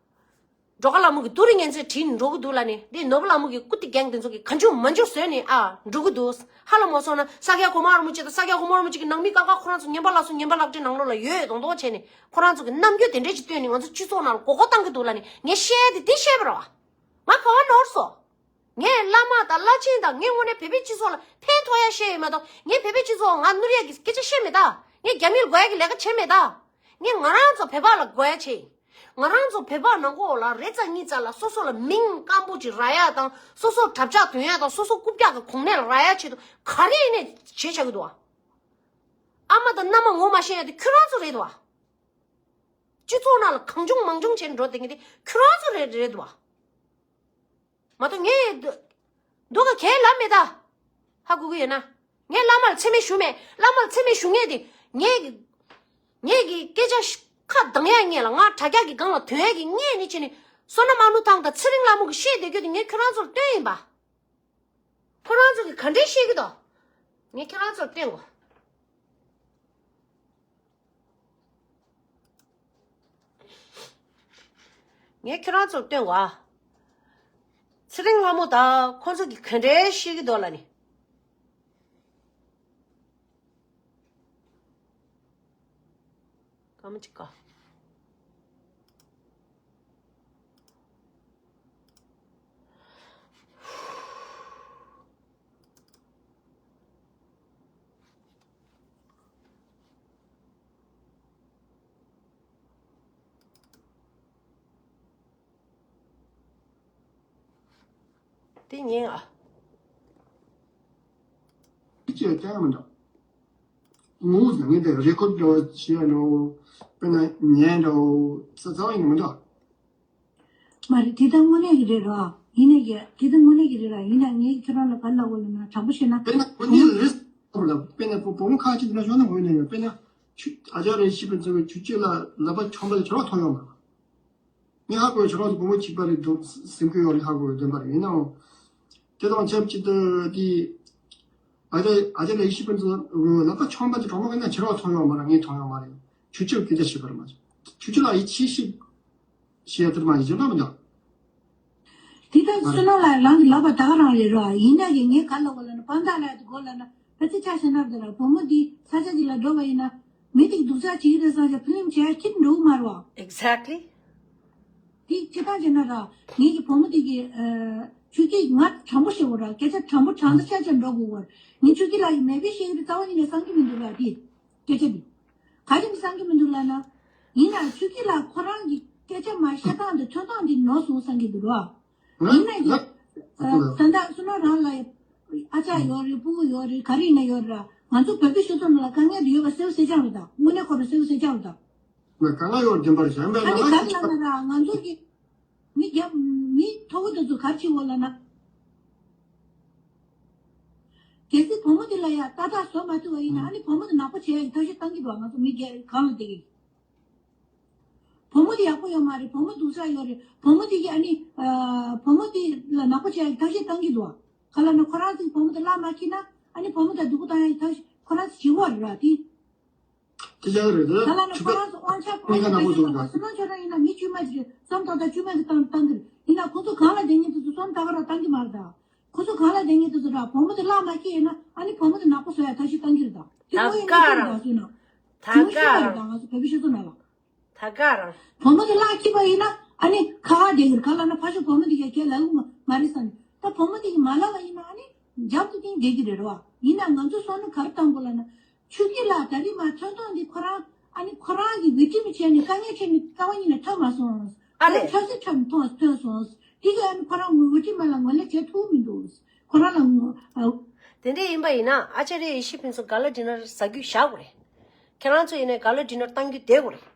སྒྲོལ་དཀར་ལྷ་མོ་གི་ཏུ་རི་ངན་ཚོས་བྲིས་ནས་འགྲོ་གི་འདུག་ལབ་ནས། འདི་ནོར་བུ་ལྷ་མོ་གི་སྐུ་དེ་རྒྱང་དེ་ཚོ་གི་གང་བྱུང་མང་བྱུང་བཟོས་ནས་ཨ་འགྲོ་གི་འདུག་ཧ་ལམ་མ་སོང་ན་ས་སྐྱ་གོང་མ་རིན་པོ་ཆེ་དང་ས་སྐྱ་གོང་མ་རིན་པོ་ཆེ་གི་ནང་མི་ཀ་ཁ་ཁོ་རང་ཚོ་ངན་པ་ལགས་སོ་ངན་པ་ལག་ཁྲིད་ནང་ལོགས་ལ་ཡོད་མདོག་མདོག་བྱས་ནས་ཁོ་རང་ཚོ་གི་རྣམ་འགྱུར་དེ་འདྲས་ཅིག་སྟོན་ནས་ང་ཚོ་སྤྱི་ཚོགས་ནང་ལ་མགོ་སྐོར་བཏང་གི་འདུག་ལབ་ནས་ངས་བཤད་དེ་དེ་བཤད་པ་རེད་བ། ང་ག་བ་ནོར་སོང་། ངས་བླ་མ་དང་བླ་ཆེན་དང་ངས་དངོས་གནས་བོད་པའི་སྤྱི་ཚོགས་ལ་ཕན་ཐོགས་ཡ་བཤད་ཡོད་མ་གཏོགས་ངས་བོད་པའི་སྤྱི་ཚོགས་ང་བསྣུར་ཡ་གི་སྐད་ཆ་བཤད་མེད་ད། ངས་རྒྱ་མིར་དགོས་ཡ་གི་ལས་ཀ་བྱས་མེད་ད། ངས་ང་རང་ཚོ་བོད་པ་ལ་དགོས་ཡ་བྱས། ང་རང་ཚོ་བོད་པ་ནང་ཁོག་ལ་རེ་ཙམ་གཉིས་ཙམ་ལ་སོ་སོ་ལ་མིང་སྐམ་པོ་ཅིག་རག་ཡ་དང་སོ་སོ་གྲྭ་ཆས་གྱོན་ཡ་དང་སོ་སོ་རྐུབ་བཀྱག་གི་གོང་ནས་ལ་རག་ཡ་ཆེད་དུ་ག་རེ་ཡིན་ནས་བྱེད་བྱ་གི་འདུག་བ། ཨ་མ་དང་མནའ་མ་ངོ་མ་ཤེས་ཡ་དེ་ཁྱོད་རང་ཚོ་རེད་འདུག་བ། སྤྱི་ཚོགས་ནང་ལ་གང་བྱུང་མང་བྱུང་བྱས་འགྲོ་བསྡད་མཁན་དེ་ཁྱོད་རང་ཚོ་རེད་རེད་འདུག་བ། མ་གཏོགས་ངས་འདུག་ག་གས་ལབ་མེད་ད། ཧ་གོ་གི་ཡོད་ན། ངས་བླ་མར་མཚན་སྨད་ཞུ་མེད། བླ་མར་མཚན་སྨད་ཞུ་མཁན་དེ། ངས་ཀྱི། ངས་ཀྱི་སྐད་ཆ་ཤ་ཁ་གདངས་ཡག་ངས་ལ་ང་དྲ་རྒྱ་གི་སྒང་ལ་ཐོན་ཡག་གི་ངས་ནི་བྱས་ནས་བསོད་ནམས་ཨ་ནུ་ཐང་དང་ཚེ་རིང་ལྷ་མོ་གི་བཤད་བསྡད་རྒྱུ་དེ་ངས་ཁྱོད་རང་ཚོར་སྟོན་ཡིན་པ། ཁོ་རང་ཚོ་གི་ག་འདྲས་བཤད་ཀྱི་འདུག་ངས་ཁྱོད་རང་ཚོར་སྟོན་དགོས། ངས་ཁྱོད་རང་ཚོར་སྟོན་དགོས་ཨ། ཚེ་རིང་ལྷ་མོ་དང་ཁོ་ཚོ་གི་ག་འདྲས་བཤད་ཀྱི་འདུག་ལབ་ནི། སྐར་མ་གཅིག་ག་དེ་ཉན་ཨ། ཅེས་བསྟན་མི་འདུག་ངོ་བོ་ཟེར་ངས་དེ་རེ་ཀོཌ་འདྲ་བོ་བྱས་ཡ་འདྲ་བོ། དཔེར་ན་ཉན་འདྲ་བོ་རྩ་རྩ་བ་ཡིན་གྱི་མི་འདུག་མ་རེད། དེ་ད་དངོས་གནས་ཀྱི་རེད་ར། ཡིན་ན་ཡ་དེ་ད་དངོས་གནས་ཀྱི་རེད་ར། ཡིན་ན་ངས་ཁྱོད་རང་ལ་ག་ལབ་དགོས་ལབ་ན་དྲང་པོ་བཤད་ན། དཔེར་ན་དངོས་གནས་རེད་ལ། དཔེར་ན་བུ་བུ་མོ་ཁ་ཅིག་འདི་ན་ཤོག་ན་འོས་ནས་ཡོད། དཔེར་ན་ཆུ་ཨ་ཅག་རེ་ཤི་པའི་ཚོ་བའི་ཆུ་སྐྱེས་ལ་ལག་པ་ཆོམ་པ་ལ་ཁྱོད་རང་མཐོང་ཡོང་མ་རེད། ངས་ཧ་གོ་ཁྱོད་རང་ཚོ་བུ་མོ་གཅིག་པ་རེད་འདུག་སེམས་ཁུར་ཡོད་རེད་ཧ་གོ་བདེན་པ་རེད། ཡིན་ནའང་། དེ་དང་ཆབས་ཅིག་ཏུ་དེ། ཨ་ཅག་ཨ་ཅག་ལ་ཡེ་ཤེས་ཕུན་ཚོགས་ལག་པ་ཆོམ་པ་དེ་གྲོགས་མོ་གིས་ན་ཁྱེད་རང་མཐོང་ཡོད་མ་རེད། ངས་མཐོང་ཡོད་མ་རེད། ཆུ་ཆུ་སྐད་ཆ་བཤད་པར་མ་བྱེད། ཆུ་ཆུ་ལ་ཡིད་ཆེས་ཤིག་བཤད་ཡ་དེར་མ་ཡིན་ཅེས་ལབ་མི་འདུག་དེ་ལྟར་བསོད་ནམས་ལགས་རང་གི་ལག་པ་ད་ག་རང་རེད་རོ། ཡིན་ན་གི་ངས་ག་ལབ་དགོས་ལབ་ན་དཔང་རྟགས་ལ་དགོས་ལབ་ན་ཕལ་ཆེར་ཆ་བཞག་ན་དེ་ལ་བུ་མོ་འདི་ས་ཆ་ཅིག་ལ་འགྲོ་བ་ཡིན་ན་མི་དེ་གི་སྡུག་ཅག་བྱེད་ཀྱི་རེད་བསམ་བྱས་ཕུ་ལེམ་བྱས་ཁྱེར་འགྲོ་གི་མ་རེད་བ། Exactly. དེ་ཅི་ལྟར་བྱས་ན་ར། ངེད་ཀྱི་བུ་མོ་དེ་གི་ཨ། ཆོས་སྐྱིད་ང་དྲང་པོ་བཤད་དགོས་ར། སྐད་ཆ་དྲང་པོ་དྲང་ས་ཆ་ཆ་འགྲོ་དགོས་བར། ངས་ཆོས་སྐྱིད་ལགས་ཀྱི་མེད་པའི་བཤད་ཀྱི་རྩ་བ་ཉིད་ནས་བསམ་གྱི་མི་འདུག་ར། དེ་སྐད་ཆ་དེ་ག་རེ་བསམ་གྱི་མི་འདུག་ལབ་ན། ཡིན་ན་ཆོས་སྐྱིད་ལགས་ཁོ་རང་གི་སྐད་ཆ་མ་བཤད་སྟངས་དེ་ཐོན་སྟངས་དེ་ནོར་སོང་བསམ་གྱི་འདུག་ར། ཡིན་ན་ཡང་ད་ལྟ་བསོད་ནམས་རང་ལ་ཨ་ཅག་ཡོད་རེད། སྤུ་གུ་ཡོད་རེད། ག་རེ་ཡིན་ན་ཡོད་ར། ང་ཚོ་བོད་པའི་སྤྱི་ཚོགས་ནང་ལ་དཀའ་ངལ་དེ་ཡོད་པ་གསལ་པོ་གསལ་རྐྱང་རེད། ད་དངོས་གནས་ཁོ་རང་གསལ་པོ་གསལ་རྐྱང་རེད། ད་ང་དཀའ་ངལ་ཡོད་རྒྱུན་པར་གཞན་པའི་ཨ་ནི་ལ་ག་རེ་ལབ་ན་ར། ང་ཚོ་གི་མི་རྒྱ་མི་མཐོ་བོ་དེ་ཚོ་ག་རེ་བྱེད་འོ་ལབ་ན། གལ་སྲིད་བུ་མོ་དེ་ལ་ཡ་ཏག་ཏག་བཟོ་མ་ཐུབ་པ་ཡིན་ན། ཨ་ནི་བུ་མོ་དེ་ནག་པོ་བྱེད་ཡ་གི་ཐབས་ཤེས་བཏང་གི་འདུག་ང་ཚོ་མི་སྒེར་གང་ལ་བསྡད་ཀྱི། བུ་མོ་དེ་ཡག་པོ་ཡོད་མ་རེད། བུ་མོ་སྡུག་ཅག་ཡོད་རེད། བུ་མོ་དེ་གི་ཨ་ནི་ཨ། བུ་མོ་དེ་ལ་ནག་པོ་བྱེད་ཡ་གི་ཐབས་ཤེས་བཏང་གི་འདུག་ག་ལབ་ན་ཁོ་རང་ཚོའི་བུ་མོ་དེ་བརླག་མ་ཁྱེར་ན། ཨ་ནི་བུ་མོ་དེ་སྡུག་པོ་བཏང་ཡ་གི་ཐབས་ཤེས་ཁོ་རང་ཚོ་བྱེད་དགོས་རེད་ར། དེ་དེ་ཅག་རེད། དེ་ག་ལབ་ན་ཁོ་རང་ཚོ་དབང་ཆ་ཁོ་རང་ཚོ་བེད་སྤྱོད་གཏོང་བ། བསོད་ནམས་ཁྱོད་རང་ཡིན་ན་མི་དཀྱུས་མ་ཅིག་རེད། བསམ་ཏག་ཏག་དཀྱུས་མ་གི་བཏང་བཏང་གི་རེད། ཡིན་ན་ཁོ་ཚོ་གང་ལ་བསྡད་མཁན་དེ་ཚོ་བསམ་ད་ག་རང་བཏང་གི་མ་རེད། ད་ཁོ་ཚོ་གང་ལ་བསྡད་མཁན་དེ་ཚོ་ར། བུ་མོ་དེ་བརླག་མ་ཁྱེར་ཡིན་ན། ཨ་ནི་བུ་མོ་དེ་ནག་པོ་བཟོ་ཡ་ཐབས་ཤེས་བཏང་གི་རེད། ད་དེ་ད་ཁོ་ཡིན་ག་ན་ར་ཁྱོད་རང་བཟོས་ན། ད་ག་རང་ད་ང་ཚོ་བོད་པའི་སྤྱི་ཚོགས་ནང་ལ། ད་ག་རང་། བུ་མོ་དེ་བརླག་ཁྱེར་པ་ཡིན་ན་ཨ་ནི་ཁ་ཁ་བསྡད་ཀྱི་རེད། ག་ལབ་ན་ཕ་ཤོ་བུ་མོ་དེ་གས་ཁས་ལེན་གྱི་མ་རེད་བསམ་ནས། ད་བུ་མོ་དེ་གིས་མ་ལབ་པ་ཡིན་ན་ཨ་ནི་རྒྱབ་ཏུ་བསྟན་བསྡད་ཀྱི་རེད་རོ། ཡིན་ན་ང་ཚོ་བསམ་བློ་ག་རེ་བཏང་དགོས་ལབ་ན། ཆོས་སྐྱིད་ལགས་ད་རེས་མ་ཐོན་ཐོག་འདི་ཁོ་རང་ཨ་ནི་ཁོ་རང་གི་བི་ཀྲི་མི་བྱས་ནས་དཀའ་ངལ་འཕྲད་ནས་རྩ་བ་ཉིད་ནས་ཐོན་མ་སོང་། ཨ་ལས། ཁོ་རང་ཆབ་སྲིད་འཁྲབ་ནས་ཐོན་ཐོན་སོང་། དེ་གི་ཨ་ནི་ཁོ་རང་ངོ་བི་ཀྲི་མ་ལ་ངོས་ལེན་བྱེད་ཐུབ་མི་འདུག་ཁོ་རང་ལ་ངོ་ཨ། དེ་འདྲ་ཡིན་པ་ཡིན་ན་ཨ་ཅཱ་རི་ཡེ་ཤེས་ཕུན་ཚོགས་ག་ལ་ཌི་ནར་ཟ་རྒྱུ་བཞག་དགོས་རེད། ཁྱེད་རང་ཚོ་ཡིན་ནའི་ག་ལ་ཌི་ནར་བཏང་རྒྱུ་བསྡད་དགོས་རེད།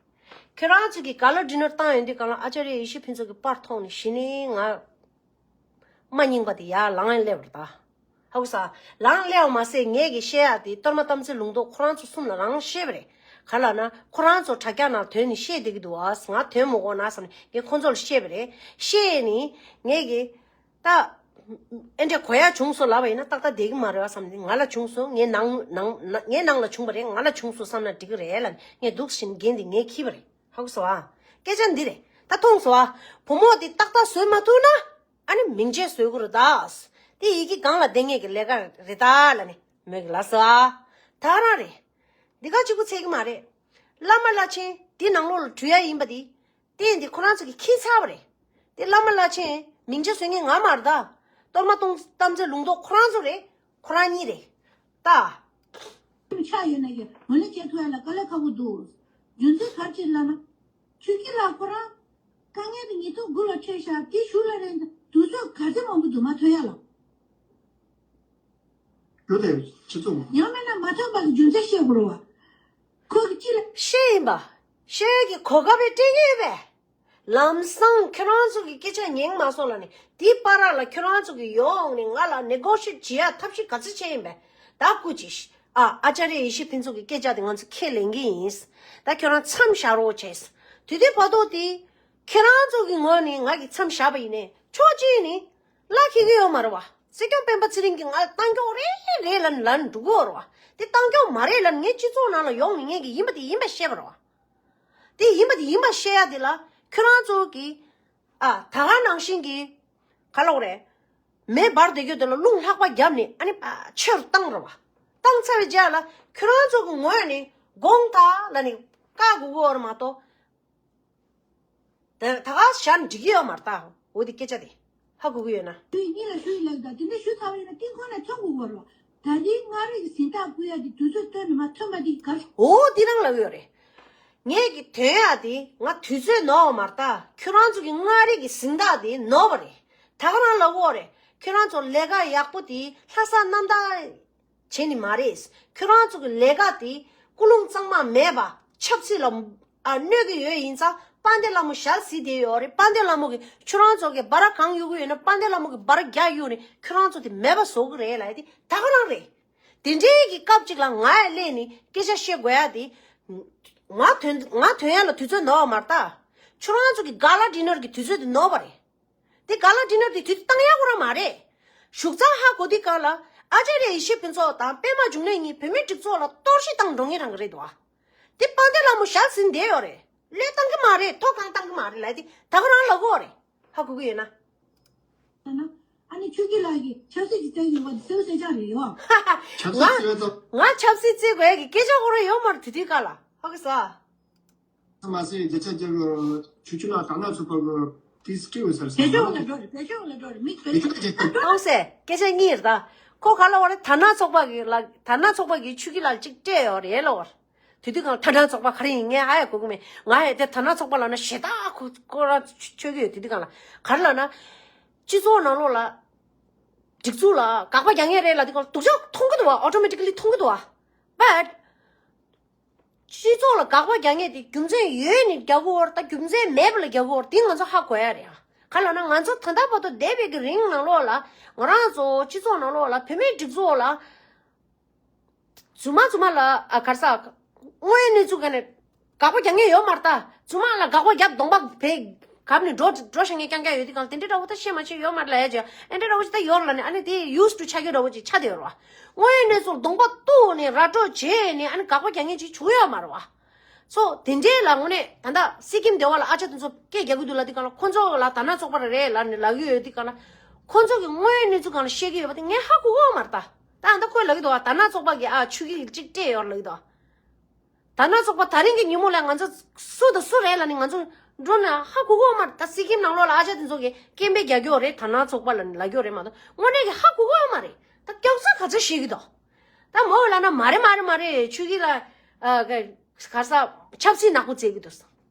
ཁྱེད་རང་ཚོ་གིས་ག་ལ་ཌི་ནར་བཏང་ཡོང་དུས་གང་ལ་ཨ་ཅཱ་རི་ཡེ་ཤེས་ཕུན་ཚོགས་ཀྱི་པར་མཐོང་ནས་གཞི་ནས་ང་མ་རྙིང་པ་དེ་ཡར་ལངས་ཡ་སླེབས་པ་རེད་ད། ཧ་གོ་སོང་། ལངས་སླེབས་པ་མ་ཟད་ངས་ཀྱིས་བཤད་ཡག་དེ་གཏོར་མ་རྟ་མགྲིན་ལུང་རྟོགས་ཁོ་རང་ཚོ་གསུམ་ལ་རང་བཤད་པ་རེད། ག་ལབ་ན་ཁོ་རང་ཚོ་དྲ་རྒྱ་ནང་དོན་ནི་བཤད་བསྡད་ཀྱི་འདུག་ཨ། ང་དོན་མ་གོ་ན་བསམ་ནས་ངས་ཁོ་ཚོ་ལ་བཤད་པ་རེད། བཤད་ནི་ངས་ཀྱིས་ད་ཨེ་འདྲས་གོ་ཡག་བྱུང་སོང་ལབ་པ་ཡིན་ན་ཏག་ཏག་བསྡད་ཀྱི་མ་རེད་བསམ་ནས། ང་ལ་བྱུང་སོང་། ངའི་ནང་ནང་ངའི་ནང་ལ་བྱུང་བ་རེད། ང་ལ་བྱུང་སོང་བསམ་ན་འགྲིག་གི་རེད་ལབ་ནས་ངས་འདུག་སེ་འགན་དེ་ངས་འཁྱེར་བ་རེད། ཧ་གོ་སོང་ཨ། སྐད་ཆ་འདི་རེད། ད་མཐོང་སོང་ཨ། བུ་མོ་དེ་ཏག་ཏག་བཟོས་མ་ཐུབ་ན། ཨ་ནི་མིང་ཆད་བཟོ་དགོས་རེད་ད། དེ་ཡི་གེ་སྒང་ལ་བསྡད་མཁན་གྱི་ལས་ཀ་རེད་ད་ལབ་ནས་མོས་ཀྱི་ལབ་སོང་ཨ། ད་ག་རང་རེད། འདི་ག་གཅིག་པུ་ཚད་ཀྱི་མ་རེད། བླ་མ་བླ་ཆེན་འདི་ནང་ལོགས་ལ་འགྲུལ་ཡ་ཡིན་པ་དེ། རྟེན་འདི་ཁོ་རང་ཚོ་གིས་འཁྱེར་ཚར་བ་རེད། དེ་བླ་མ་བླ་ཆེན་མིང་ཆད་བཟོ་མཁན་ང་མ་རེད་ད། གཏོར་མ་གཏོང་རྟ་མགྲིན་ལུང་རྟོགས་ཁོ་རང་ཚོ་རེད། ཁོ་རང་གཉིས་རེད། ད། ཆགས་ཡོད་ན་ཡང་ངོས་ལེན་བྱེད་ཐུབ་ཡ་ལ་དཀའ་ལས་ཁག་པོ་འདུག་རྒྱུ་མཚན་ག་རེ་རེད་ལབ་ན། ཆོས་སྐྱིད་ལགས་ཁོ་རང་དཀའ་ངལ་དེ་ཉིས་སྟོང་དགུ་ལ་འཕྲད་ཤག་དེ་གཞུག་ལ་རེད། དུས་ཚོད་ག་ཚོད་མང་པོ་འདུག་མ་ཐོན་ཡ་ལ། རྒྱུ་དེ་སྤྱི་ཚོགས་མང་། ཡང་མིན་ན་མ་ཐོན་པ་གི་རྒྱུ་མཚན་བཤད་དགོས་རེད་བ། ཁོ་གི་ཅི་ལ། བཤད་ཡིན་པ། བཤད་ཀྱི་གོ་སྐབས་རེ་སྤྲད་ཀྱི་ཡོད་པས། ལམ་སང་ཁྱོད་རང་ཚོ་གི་སྐད་ཆ་ཉན་མ་སོང་ལབ་ནས་དེའི་བར་ལ་ཁྱོད་རང་ཚོ་གི་ཡོང་ནས་ང་ལ་ནེ་གོ་ཤི་ཡེཊ་བྱེད་ཡ་ཐབས་ཤེས་ག་ཚོད་བྱས་ཡིན་པས། ད་སྐུ་མཁྱེན། ཨ་ཨ་ཅཱ་རི་ཡེ་ཤེས་ཕུན་ཚོགས་ཀྱི་སྐད་ཆ་དེ་ང་ཚོ་ཁས་ལེན་གྱི་ཡིན། ད་ཁྱོད་རང་མཚམས་བཞག་རོགས་བྱས། དེ་དུས་བར་དུ་དེ་ཁྱེད་རང་ཚོ་གི་ངོས་ནས་ང་གི་མཚམས་བཞག་པ་ཡིན་ནའི་ཕྱོགས་གཅིག་ནས་གླགས་འཁེལ་གྱི་ཡོད་མ་རེད་བ། སྲིད་སྐྱོང་སྤེན་པ་ཚེ་རིང་གིས་ང་ལ་གཏམ་སྐྱོང་རེད་རེད་ལབ་ལབ་འགྲོ་གི་ཡོད་རེད་བ། དེ་གཏམ་སྐྱོང་མ་རེད་ལབ་ངས་སྤྱི་ཚོགས་ནང་ལ་ཡོང་ནས་ངས་གི་ཡིན་པ་དེ་ཡིན་པ་བཤད་པ་རེད་བ། དེ་ཡིན་པ་དེ་ཡིན་པ་བཤད་ཡ་དེ་ལ་ཁྱོད་རང་ཚོ་གིས་ཨ་ད་ག་ནང་བཞིན་གྱི་ག་ལབ་དགོས་རེད། མེ་འབར་བསྡད་རྒྱུ་དེ་ལ་རླུང་ལྷགས་པ་བརྒྱབ་ནས་ཨ་ནི་ཨ་ཆེ་རུ་བཏང་རེད་བ། བཏང་ཚར་བའི་རྗེས་ལ་ཁྱོད་རང་ཚོ་གི་ངོས་ནས་དགོངས་དག་ལབ་ནས་བཀའ་དགོས་ཀྱི་ཡོད་རེད་མ་གཏོགས། ད་ད་ག་བཞག་ན་འགྲིག་གི་ཡོད་མ་རེད་ད། འོ་དེ་སྐད་ཆ་དེ་ཧ་གོ་གི་ཡོད་ན། དུས་གཉིས་ལ་ཞུ་ཡི་ལབ་ད། དེ་འདྲ་ཞུ་ཚར་བ་ཡིན་ན་དེ་ཁོ་ན་ཐོན་དགོས་ཀྱི་རེད་བ། ད་རེས་མངའ་རིས་ཀྱི་གཟེངས་རྟགས་བསྐུར་ཡ་དེ་དུས་ཚོད་བཏོན་ནས་མ་ཐོན་པ་དེ་ག་རེ། འོ་དེ་རང་ལབ་ཡོད་རེད། ངས་ཀྱི་དོན་ཡ་དེ་ང་དུས་ཚོད་ནོར་བ་མ་རེད་ད། ཁྱོད་རང་ཚོ་གི་མངའ་རིས་ཀྱི་གཟེངས་རྟགས་དེ་ནོར་བ་རེད། ད་ག་རང་ལབ་ཡོད་རེད། ཁྱོད་རང་ཚོ་ལས་ཀ་ཡག་པོ་དེ་ལྷ་ས་གནམ་བདག་བྱས་ནི་མ་རེད། ཁྱོད་རང་ཚོ་གི་ལས་ཀ་དེ་ཀུན་སློང་གཙང་མ་མེད་པ་ཆབ་སྲིད་ལ་ཨ་གནོད་ཀྱི་ཡོད་ཡིན་ཙང་དཔལ་ལྡན་ལྷ་མོ་ཞལ་གཟིགས་བསྡད་ཡོད་རེད། དཔལ་ལྡན་ལྷ་མོ་གིས་ཁྱོད་རང་ཚོ་གི་སྦ་ར་གང་གཡུག་གི་ཡོད་ན་དཔལ་ལྡན་ལྷ་མོ་གིས་སྦ་ར་རྒྱག་གཡུག་ནས་ཁྱོད་རང་ཚོ་དེ་མེད་པ་བཟོ་གི་རེད་ལབ་ཡ་དེ་ད་ག་རང་རེད། དེ་འདྲའི་གི་སྐབས་གཅིག་ལ་ང་ཡ་སླེབས་ནས་སྐད་ཆ་བཤད་དགོས་ཡ་དེ། ང་དོན་ང་དོན་ཡ་ལ་དུས་ཚོད་ནོར་བ་མ་རེད་ད། ཁྱོད་རང་ཚོ་གི་ག་ལ་ཌི་ནར་གི་དུས་ཚོད་དེ་ནོར་བ་རེད། དེ་ག་ལ་ཌི་ནར་དེ་དུས་བཏང་ཡག་ཁོ་རང་མ་རེད། བཞུགས་སྟངས་ཧ་གོ་དུས་གང་ལ་ཨ་ཅཱ་རི་ཡེ་ཤེས་ཕུན་ཚོགས་དང་པད་མ་འབྱུང་གནས་གཉིས་བོད་མིའི་སྒྲིག་འཛུགས་ལ་གཏོར་བཤིག་བཏང་འགྲོ་ངེས་རང་གི་རེད་དོ། དེ་དཔལ་ལྡན་ལྷ་མོ་ཞལ་གཟིགས་བསྡད་ཡོད་རེད། བློས་བཏང་གི་མ་རེད། ཐོག་ཁང་བཏང་གི་མ་རེད་ལབ་དེ་ད་ག་རང་ལབ་གོ་རེད། ཧ་གོ་གི་ཡོད་ན། ཨ་ནི་ཆོས་སྐྱིད་ལགས་ཀྱིས་ཆབ་སྲིད་ཀྱི་རྩལ་ཡོད་པ་དེ་གསལ་པོ་གསལ་རྐྱང་རེད་ཡོ། ཆབ་སྲིད་རྩལ་ཙམ། ང་ཆབ་སྲིད་རྩེད་དགོས་ཡ་གི་སྐད་ཆ་ཁོ་རང་ཡོད་མ་རེད་དེ་དུས་ག་ལ། ཧ་གོ་སོང་། མ་ཟད་རྒྱལ་ཚབ་རྒྱ་གི་ཆུ་ཆུ་ལ་དྲག་སྣང་ཚུགས་པ་གི་ དེ་སྐྱེ་བོ་སར་བེད་སྤྱོད་ལ་འགྲོ་རེད། བེད་སྤྱོད་ལ་འགྲོ་རེད། མི་བེད་སྤྱོད་ལ་འགྲོ་རེད། སྟོང་ཟད་སྐད་ཆ་གཉིས་རེད་ད། ཁོ་ག་ལ་བ་རེད། དར་ནག་ཚོགས་པ་གི་ལ་དར་ནག་ཚོགས་པ་གི་ཆུ་ཁྱི་ལ་གཅིག་སྤྲད་ཡོད་རེད་ལ་བར། དེ་དུས་གང་དར་ནག་ཚོགས་པ་ག་རེ་ཡིན་ངས་ཧ་ཡ་གོ་གི་མེད། ང་ཡ་དེ་དར་ནག་ཚོགས་པ་ལ་ན་ཞེ་ད་ཁོ་ཁོ་རང་ཆོས་ཀྱི་ཡོད། དེ་དུས་གང་ལ་ག་རེ་ལ་ན། སྤྱི་ཚོགས་ནང་ལོགས་ལ་སྒྲིག་འཛུགས་ལ་དགག་པ་རྒྱག་མཁན་རེད་ལ་དེ་གང་སྡུག་ཅག་མཐོང་གི་འདུག་བ། ཨོ་ཊོ་མེ་ཊི་ཀ་ལི་མཐོང་གི་འདུག་བ། བཊ། སྤྱི་ཚོགས་ལ་དགག་པ་རྒྱག་མཁན་དེ་རྒྱུ་མཚན་ཡོད་ནས་རྒྱག་གི་ཡོད་རེད་ད། རྒྱུ་མཚན་མེད་པ་ལ་རྒྱག་གི་ཡོད་རེད། དེ་ང་ཚོ་ཧ་གོ་ཡ་རེད་ཨ། ག་ལ་ན་ང་ཚོ་ད་ལྟ་བར་དུ་བསྡད་པའི་གི་རིང་ནང་ལོགས་ལ་ང་རང་ཚོ་སྤྱི་ཚོགས་ནང་ལོགས་ལ་བུད་མེད་སྒྲིག་འཛུགས་ལ་རྫུན་མ་རྫུན་མ་ལ་ཨ་ག་རེ་ཟ། དངོས་ཡོད་གནས་ཚུལ་ག་ནས་དགག་པ་རྒྱག་མཁན་ཡོད་མ་རེད་ད། རྫུན་མ་ལ་དགག་པ་རྒྱབ་གདོང་པ་བེ་གབ་ནས་འགྲོ་འགྲོ་བཞག་མཁན་རྐྱང་རྐྱང་ཡོད་དུས་གང་དེ་འདྲའི་འདྲ་བོ་ད་བཤད་མ་བཤད་ཡོད་མ་རེད་ལ་ཡ་ཅེ་ཨེ་འདྲའི་འདྲ་བོ་ཅིག་ད་ཡོད་རེད་ལ་ནི་ཨ་ནི་དེ་ཡུ་སི་ཊུ་ཆགས་ཀྱི་འདྲ་བོ་ཅིག་ཆགས་བསྡད་ཡོད་རེད་བ། དངོས་ཡོད་གནས་ཚུལ་གདོང་པ་གཏུགས་ནས་ར་སྤྲོད་བྱས་ནས་ཨ་ནི་དགག་པ་རྒྱག་མཁན་ཅིག་བྱུང་ཡོད་མ་རེད་བ། སོ་དེ་འདྲའི་ལ་དངོས་གནས་ད་ལྟ་སི་ཀིམ་སྡེ་བ་ལ་ཨ་ཅག་དེ་ཚོ་སྐད་རྒྱག་གི་འདུག་ལ་དེ་ག་ལ་ཁོ་ཚོ་ལ་དར་ནག་ཚོགས་པ་རེད་ལ་ནི་ལབ་ཀྱི་ཡོད་དེ་ག་ལ་ཁོ་ཚོ་གི་དངོས་ཡོད་གནས་ཚུལ་གང་ལ་བཤད་ཀྱི་ཡོད་པ་དེ་ངས་ཧ་གོ་གི་ཡོད་མ་རེད་ད། ད་ཨ་ད་ཁོས་ལབ་ཀྱི་འདུག་བ། དར་ནག་ཚོགས་པ་གི་ཨ་ཆུ་གི་གཅིག་སྤྲད་ཡོད་ལབ་ཀྱི་འདུག་བ། དར་ནག་ཚོགས་པ་དེ་རིང་གི་ཉིན་མོ་ལ་ང་ཚོ་སུ་དང་སུ་རེད་ལ་ནི་ང་ཚོ་འགྲོ་ན་ཧ་གོ་གི་ཡོད་མ་རེད་ད། སི་ཀིམ་ནང་ལོགས་ལ་ཨ་ཅག་དེ་ཚོ་གི་སྐད་འབོད་རྒྱག་གི་ཡོད་རེད། དར་ནག་ཚོགས་པ་ལ་ནི་ལབ་ཀྱི་ཡོད་རེད་མ་གཏོགས་དངོས་གནས་ཀྱི་ཧ་གོ་གི་ཡོད་མ་རེད་ད། སྐྱག་རྫུན་ག་ཚོད་བཤད་ཀྱི་འདུག་ད་མོ་ལ་ན་མ་རེད་མ་རེད་མ་རེད། ཆུ་གི་ལ་ཨ་ག་ག་ས་ཆབ་སྲིད་ནག་པོ་བཙལ་གི་འདུག་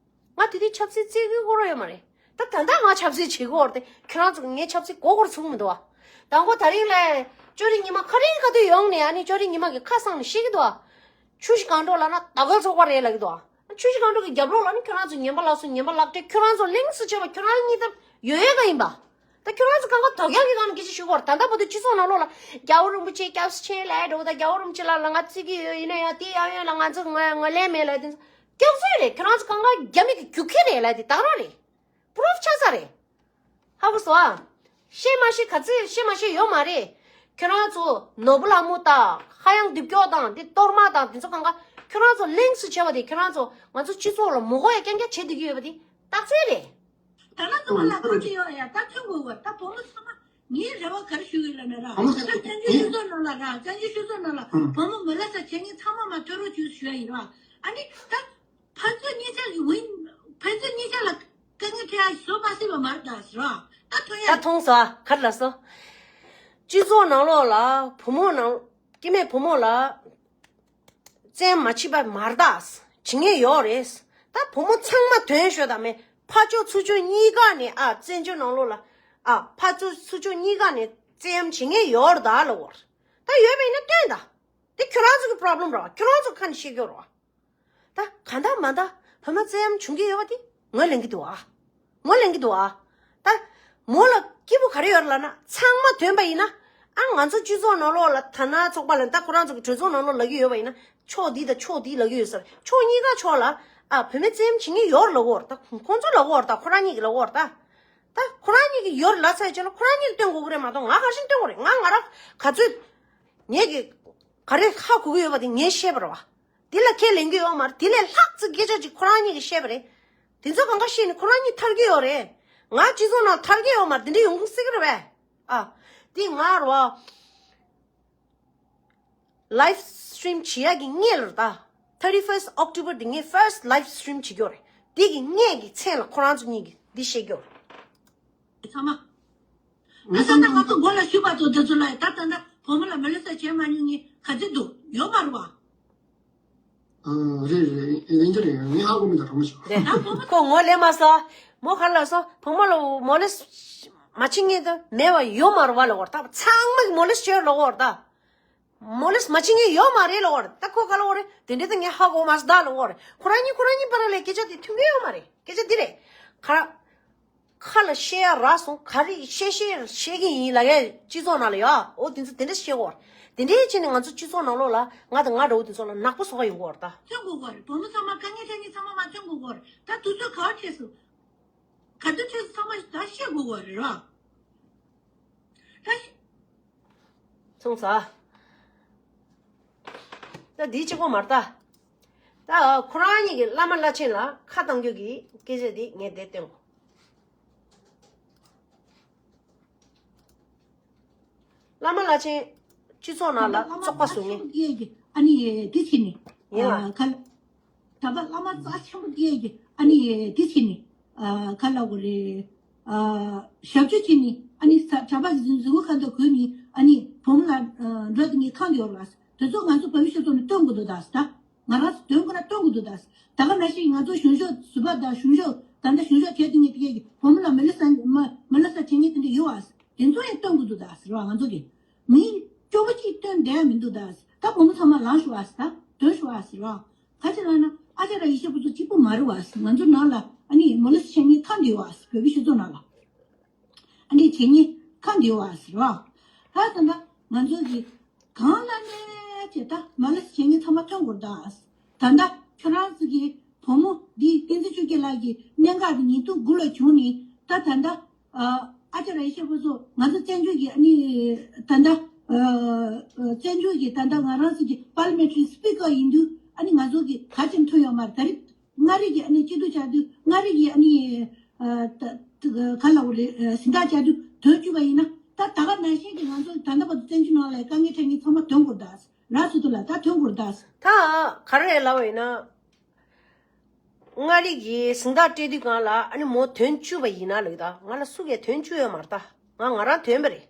ང་དེ་དུས་ཆབ་སྲིད་བཙལ་གི་ཁོ་རང་ཡོད་མ་རེད། ད་ད་ལྟ་ང་ཆབ་སྲིད་བྱེད་གི་ཡོད་རེད་དེ་ཁྱོད་རང་ཚོ་ངའི་ཆབ་སྲིད་མགོ་སྐོར་ཚུགས་མི་འདུག་བ། དང་པོ་དེ་རིང་ལ་ཅོ་རི་ཉི་མ་ག་རེ་ག་དུས་ཡོང་ནས་ཨ་ནི་ཅོ་རི་ཉི་མ་གི་ཁ་སང་ནས་བཤད་གི་འདུག་བ། ཆུ་བཞི་སྒང་དྲུག་ལ་ན་ཟླ་སྐར་ཚོགས་པ་རེད་ལབ་གི་འདུག་བ། ཆུ་བཞི་སྒང་དྲུག་གི་རྒྱབ་ལོགས་ལ་ནི་ཁྱོད་རང་ཚོ་ངན་པ་ལབ་སོང་ངན་པ་ལབ་སྟེ་ཁྱོད་རང་ཚོ་གླེང་སུ་བྱས་པ་ཁྱོད་རང་གཉིས་ད་ཡོད་ཡོད་ག་ཡིན་པ། ད་ཁྱོད་རང་ཚོ་གང་ག་དོག་རྒྱག་གི་སྒང་ནས་སྐད་ཆ་ཞུ་གི་ཡོད་རེད། ད་ལྟ་བར་དུ་སྤྱི་ཚོགས་ནང་ལོགས་ལ་རྒྱལ་བ་རིན་པོ་ཆེ་སྐྱབས་སུ་མཆི་ལབ་འགྲོ། ད་རྒྱལ་བ་རིན་པོ་ཆེ་ལ་ལ་ང་བརྩི་གི་ཡོད། ཡིན་ན་ཡང་དེ་ཡང་ཡང་ལ་ང་ཚོ་ང་ང་ལན་མེད་ལབ་དེ་ཚོ་སྐྱག་རྫུན་རེད། ཁྱོད་རང་ཚོ་གང་ག་རྒྱ་མི་གི་རྒྱུག་ཁྱི་རེད་ལབ་དེ་ད་ག་རང་རེད། པུ་རུབ་ཆགས་ས་རེད། ཧ་གོ་སོང་ཨ། བཤད་མ་བཤད་ག་ཚོད་བཤད་མ་བཤད་ཡོད་མ་རེད། ཁྱོད་རང་ཚོ་ནོར་བུ་ལྷ་མོ་དང་ཧ་ཡང་སྡེབ་སྐྱོར་དང་དེ་གཏོར་མ་དང་དེ་ཚོ་གང་ག་ཁྱོད་རང་ཚོ་གླེང་སུ་བྱས་པ་དེ་ཁྱོད་རང་ཚོ་ང་ཚོ་སྤྱི་ཚོགས་ལ་མོ་གོ་ཡ་རྐྱང་རྐྱང་བྱེད་བསྡད་ཀྱི་ཡོད་པ་དེ་རྟགས་མཚན་རེད། ད་ལ་ཚོ་ལ་ཐུགས་རྗེ་ཡོད་ཡ། ད་ཐུགས་དགོས་བ། ད་བུ་མོ་ཚང་མ་ངའི་རེ་བ་ག་རེ་ཞུ་གི་ལབ་ན་ར། ད་བཙན་བྱོལ་སྤྱི་ཚོགས་ནང་ལ་ར། བཙན་བྱོལ་སྤྱི་ཚོགས་ནང་ལ་བུ་མོ་མི་ལ་ས་བྱེད་མཁན་ཚང་མ་མ་ཐོན་རོགས་བྱོས་ཞུ་ཡ་ཡིན་ར། ཨ་ནི་ད་ཕན་ཚུན་གཉིས་ཆ་ཡི་ཝིན་ཕན་ཚུན་གཉིས་ཆ་ལ་དཀའ་ངལ་འཕྲད་ཡ་བཟོ་མ་སྲིད་པ་མ་རེད་ད་ཟེར་ར། ད་ཐོན་ཡ། ད་མཐོང་སོང་ཨ། ག་རེ་ལབ་སོང་། སྤྱི་ཚོགས་ནང་ལོགས་ལ་བུ་མོ་ནང་སྐྱེ་དམན་བུ་མོ་ལ་བཙན་མ་བྱེད་པ་མ་རེད་ད། བྱེད་མཁན་ཡོད་རེད། ད་བུ་མོ་ཚང་མ་དོན་ཤོད་ད་མེད། ཕར་ཕྱོགས་ཚུར་ཕྱོགས་གཉིས་ཀ་ནས་ཨ་བཙན་བྱོལ་ནང་ལོགས་ལ་ཨ་ཕར་ཕྱོགས་ཚུར་ཕྱོགས་གཉིས་ཀ་ནས་བཙན་གཡེམ་བྱེད་མཁན་ཡོད་རེད་ད་ལབ་དགོས་རེད། ད་ཡོད་པ་ཡིན་ན་སྟོན་ད། དེ་ཁྱོད་རང་ཚོ་གི་པོ་རོབ་ལེམ་རེད་བ། ཁྱོད་རང་ཚོ་ཁ་ནས་བཤད་རྒྱུ་རེད་བ། ད་གང་ལྟར་མ་ལྟར་བོད་མི་བཙན་གཡེམ་བྱུང་གི་ཡོད་པ་དེ་ངོས་ལེན་གྱི་འདུག་ཨ། ངོས་ལེན་གྱི་འདུག་ཨ། ད་མོ་ལ་སྐྱིད་པོ་ག་རེ་ཡོད་རེད་ལབ་ན་ཚང་མ་དོན་པ་ཡིན་ན་ཨ་ང་ཚོ་སྤྱི་ཚོགས་ནང་ལོགས་ལ་དར་ནག་ཚོགས་པ་ལ་ད་ཁོ་རང་ཚོ་གི་གྲོས་ཚོགས་ནང་ལོགས་ལབ་ཀྱི་ཡོད་པ་ཡིན་ན་ཕྱོགས་འདི་དང་ཕྱོགས་འདི་ལབ་ཀྱི་ཡོད་ས་རེད། ཕྱོགས་གཉིས་ཀ་ཕྱོགས་ལ་ཨ་བོད་མི་བཙན་གཡེམ་བྱེད་མཁན་ཡོད་རེད་ལབ་ཀྱི་ཡོད་རེད། ད་ཁོང་ཚོ་ལབ་ཀྱི་ཡོད་རེད། ད་ཁོ་རང་གཉིས་ཀྱིས་ལབ་ཀྱི་ཡོད་རེད། ད་ད་ཁོ་རང་གཉིས་ཀྱིས་ཡོད་རེད་ལབ་ཚར་རྗེས་ལ་ཁོ་རང་གཉིས་ཀྱིས་སྟོན་དགོས་ཀྱི་རེད་མ་གཏོགས་ང་ག་རེ་བྱས་ནས་སྟོན་དགོས་རེད། ང་ང་རང་ག་ཚོད་ངེད་ཀྱི་ག་རེ་ཧ་གོ་གི་ཡོད་པ་དེ་ངས་བཤད་པ་རེད་བ། དེ་ལ་ཁས་ལེན་གྱི་ཡོད་མ་རེད། དེ་ལས་ལྷག་ཙམ་སྐད་ཆ་ཅིག་ཁོ་རང་གཉིས་ཀྱིས་བཤད་པ་རེད། དེ་ཚོ་གང་ག་བཤད་ནས་ཁོ་རང་གཉིས་ཐར་གྱི་ཡོད་རེད། ང་སྤྱི་ཚོགས་ནང་ཐར་གྱི་ཡོད་མ་རེད། དེ་འདྲ་ཡོང་གི་སྲིད་ཀྱི་རེད་པས། ཨ། དེ་ང་རེད་བ། ལའིབ་སི་ཊི་རིམ་བྱེད་ཡག་གི་སྔོན་ལ་རེད་ད། ཐར་ཊི་ཕར་སི་ཊི་ཨོག་ཊོ་བར་དེ་ངས་ཕར་སི་ཊི་ལའིབ་སི་ཊི་རིམ་བྱེད་ཀྱི་ཡོད་རེད། དེ་གི་སྔོན་གྱི་མཚན་ལ་ཁོ་རང་ཚོ་གཉིས་ཀྱིས་འདི་བཤད་ཀྱི་ཡོད་རེད། ཚང་མ། ང་ཚོ་ད་ང་ཚོ་མགོ་ལ་ཞུ་བ་ཚོ་འདི་ཚོ་ལ་ད་ད་ད་བུ་མོ་ལ་མི་ལ་ས་བྱེད་མ་མྱོང་ངས་ག་ཚོད་འདུག་ཡོད་མ་རེད་བ། ཨ་རེད་རེད་ཡིན་གྱི་རེད། ངས་ཧ་གོ་མི་འདུག་གྲོགས་མོ་ཞིག་རེད། ཁོ་ངོ་ལེན་མ་སོང་། མོ་ག་རེ་ལབ་སོང་། བུ་མོ་ལ་མོ་ལེ་སི་མ་བྱེད་མཁན་དེ་མེད་པ་ཡོད་མ་རེད་བ་ལབ་ཀྱི་ཡོད་རེད། ད་ཚང་མ་གིས་མོ་ལེ་སི་བྱས་ལབ་ཀྱི་ཡོད་རེད་ད། མོ་ལེ་སི་མ་བྱེད་མཁན་ཡོད་མ་རེད་ལབ་ཀྱི་ཡོད་རེད། ད་ཁོ་ག་ལབ་ཀྱི་ཡོད་རེད། དེ་འདྲའི་ད་ངས་ཧ་གོ་མ་སོང་ད་ལབ་ཀྱི་ཡོད་རེད། ཁོ་རང་གཉིས་ཁོ་རང་གཉིས་བར་ལ་སྐད་ཆ་དེ་མཐུན་གྱི་ཡོད་མ་རེད། སྐད་ཆ་འདི་རེད། ཁ་ཁ་ལ་བཤད་ཡ་རག་སོང་། ག་རེ་བཤད་བཤད་བཤད་ཀྱི་ཡིན་ལབ་ཡ་སྤྱི་ཚོགས་ནང་ལ་ཡ། འོ་དེ་ཚོ་དེ་འདྲ་བཤད་ཀྱི་ཡོད་རེད། དེ་འདྲའི་ཆ་ནས་ང་ཚོ་སྤྱི་ཚོགས་ནང་ལོགས་ལ་ང་དང་ང་འདྲ་བོ་དེ་ཚོ་ལ་ནག་པོ་བཟོ་ག་ཡོང་གི་ཡོད་རེད་ད། ཐོན་དགོས་ཀྱི་རེད། བུ་མོ་ཚང་མ་དཀའ་ངལ་འཕྲད་མཁན་ཚང་མ་མ་ཐོན་དགོས་ཀྱི་རེད། ད་དུས་ཚོད་ག་བ་འཕྲད་སོང་། ག་དུས་འཕྲད་སོང་ཚང་མ་ད་བཤད་དགོས་ཀྱི་རེད་ར། ད་ཤི། སོང་ཙང་། ད་འདི་གཅིག་པོ་མ་རེད་ད། ད་ཁོ་རང་གཉིས་ཀྱིས་བླ་མ་བླ་ཆེན་ལ་ཁ་བཏང་རྒྱུ་གི་སྐད་ཆ་འདི་ངས་འདིར་བཏོན་གོ། བླ་མ་བླ་ཆེན་སྤྱི་ཚོགས་ནང་ལ་བཙོག་པ་བཟོ་མཁན། ཨ་ནི་འདི་བྱས་ནས། ཡིན་ལ། ཨ་ཁ་ལ། ད་བླ་མ་རྩ་ཆེན་པོ་དེ་ཡིན། ཨ་ནི་འདི་བྱས་ནས། ཨ་ཁ་ལ་གོ་རེད། ཨ་ཞབས་ཕྱི་བྱས་ནས་ཨ་ནི་ས་གྲྭ་པ་གི་གཟིམ་གཟིམ་འོག་ཁ་འདོན་གོས་ནས་ཨ་ནི་བུ་མོ་ལ་ཨ་འགྲོ་དེ་ངས་ཁང་དེ་ཡོད་རེད་བ། དེ་ཚོ་ང་ཚོ་བོད་མི་སྤྱི་ཚོགས་ནས་སྟོན་དགོས་འདུག་ད་ཟེར་ད། ང་རང་ཚོ་དོན་ཁོ་ན་སྟོན་དགོས་འདུག་ད། ད་ག་ནང་བཞིན་ང་ཚོ་གཞུང་ཕྱོགས་ཟུར་པ་དང་གཞུང་ཕྱོགས་ད་ལྟ་གཞུང་ཕྱོགས་བྱས་དེ་ངས་དེ་གའི་བུ་མོ་ལ་མི་ལ་ས་མི་ལ་ས་བྱེད་ངེས་དེ་འདྲ་ཡོད་བ། དེ་ཚོ་ཡང་སྟོན་དགོས་འདུག་ད་ཟེར་བ། ང་ཚོ་གི་མི་སྐྱོ་བོ་གཅིག་སྟོན་བསྡད་མི་འདུག་ད་ཟེར། ད་བུ་མོ་ཚང་མ་ལངས་ཤོག་ཨ་ཟེར། ད་དོན་ཤོག་ཨ་ཟེར་བ། ག་ཅི་ལབ་ན་ཨ་ཅག་ར་ཡེ་ཤེས་ཕུན་ཚོགས་གཅིག་པུ་མ་རེད་བ་ཟེར། ང་ཚོ་ནང་ལ་ཨ་ནི་མོ་ལེ་སི་བྱེད་མཁན་ཁག་འདུག་བ་ཟེར། བོད་པའི་སྤྱི་ཚོགས་ནང་ལ། ཨ་ནི་བྱེད་ངེས་ཁ་འདི་བ་ཟེར་བ། ད་ད་ལྟ་ང་ཚོ་གི་གང་ལ་ནས་ཅེ་ད་མ་ལ་བྱེད་ངེས་ཚང་མ་ཐོན་དགོས་ད། ད་ལྟ་ཁྱོད་རང་ཚོ་གི་བུ་མོ་འདི་བསྟན་འཛིན་ཆོས་རྒྱལ་ལགས་ཀྱི་གནད་འགག་འདི་ཉིས་སྟོང་དགུ་ལ་བྱུང་ནས་ད་ད་ལྟ་ཨ་ཅག་ར་ཡེ་ཤེས་ཕུན་ཚོགས་ང་ཚོ་བཙན་བྱོལ་གྱི་ཨ་ནི་ད་ལྟ་བཙན་བྱོལ་གྱི་ད་ལྟ་ང་རང་ཚོ་གི་པར་ལི་མེན་ཊ་རི་སི་པི་ཀར་ཡིན་དུས་ཨ་ནི་ང་ཚོ་གི་ག་ཅིག་ཐོན་ཡོད་མ་རེད། ད་རེས། མངའ་རིས་ཀྱི་ཨ་ནི་སྐྱིད་སྡུག་བྱ་དུས་མངའ་རིས་ཀྱི་ཨ་ནི་ཨ་ད་ད་ག་ལབ་དགོས་རེད། ཨ་གཟེངས་རྟགས་བྱ་དུས་དོན་བཅུ་པ་ཡིན་ན་ད་ད་ག་ནང་བཞིན་གྱི་ང་ཚོ་ད་ལྟ་བར་དུ་བཙན་བྱོལ་ནང་ལ་དཀའ་ངལ་འཕྲད་མཁན་ཚང་མ་དོན་དགོས་རེད་ད། རག་སོ་ཐུ་ལ་ད་དོན་དགོས་རེད་ད། ད་ག་རེ་ལབ་པ་ཡིན་ན། མངའ་རིས་ཀྱི་གཟེངས་རྟགས་སྤྲད་དུས་སྒང་ལ་ཨ་ནི་མོ་དོན་བཅུ་པ་ཡིན་ན་ལབ་ད། ང་ལ་སུ་གས་དོན་བཅུ་ཡོད་མ་རེད་ད། ང་ང་རང་དོན་པ་རེད།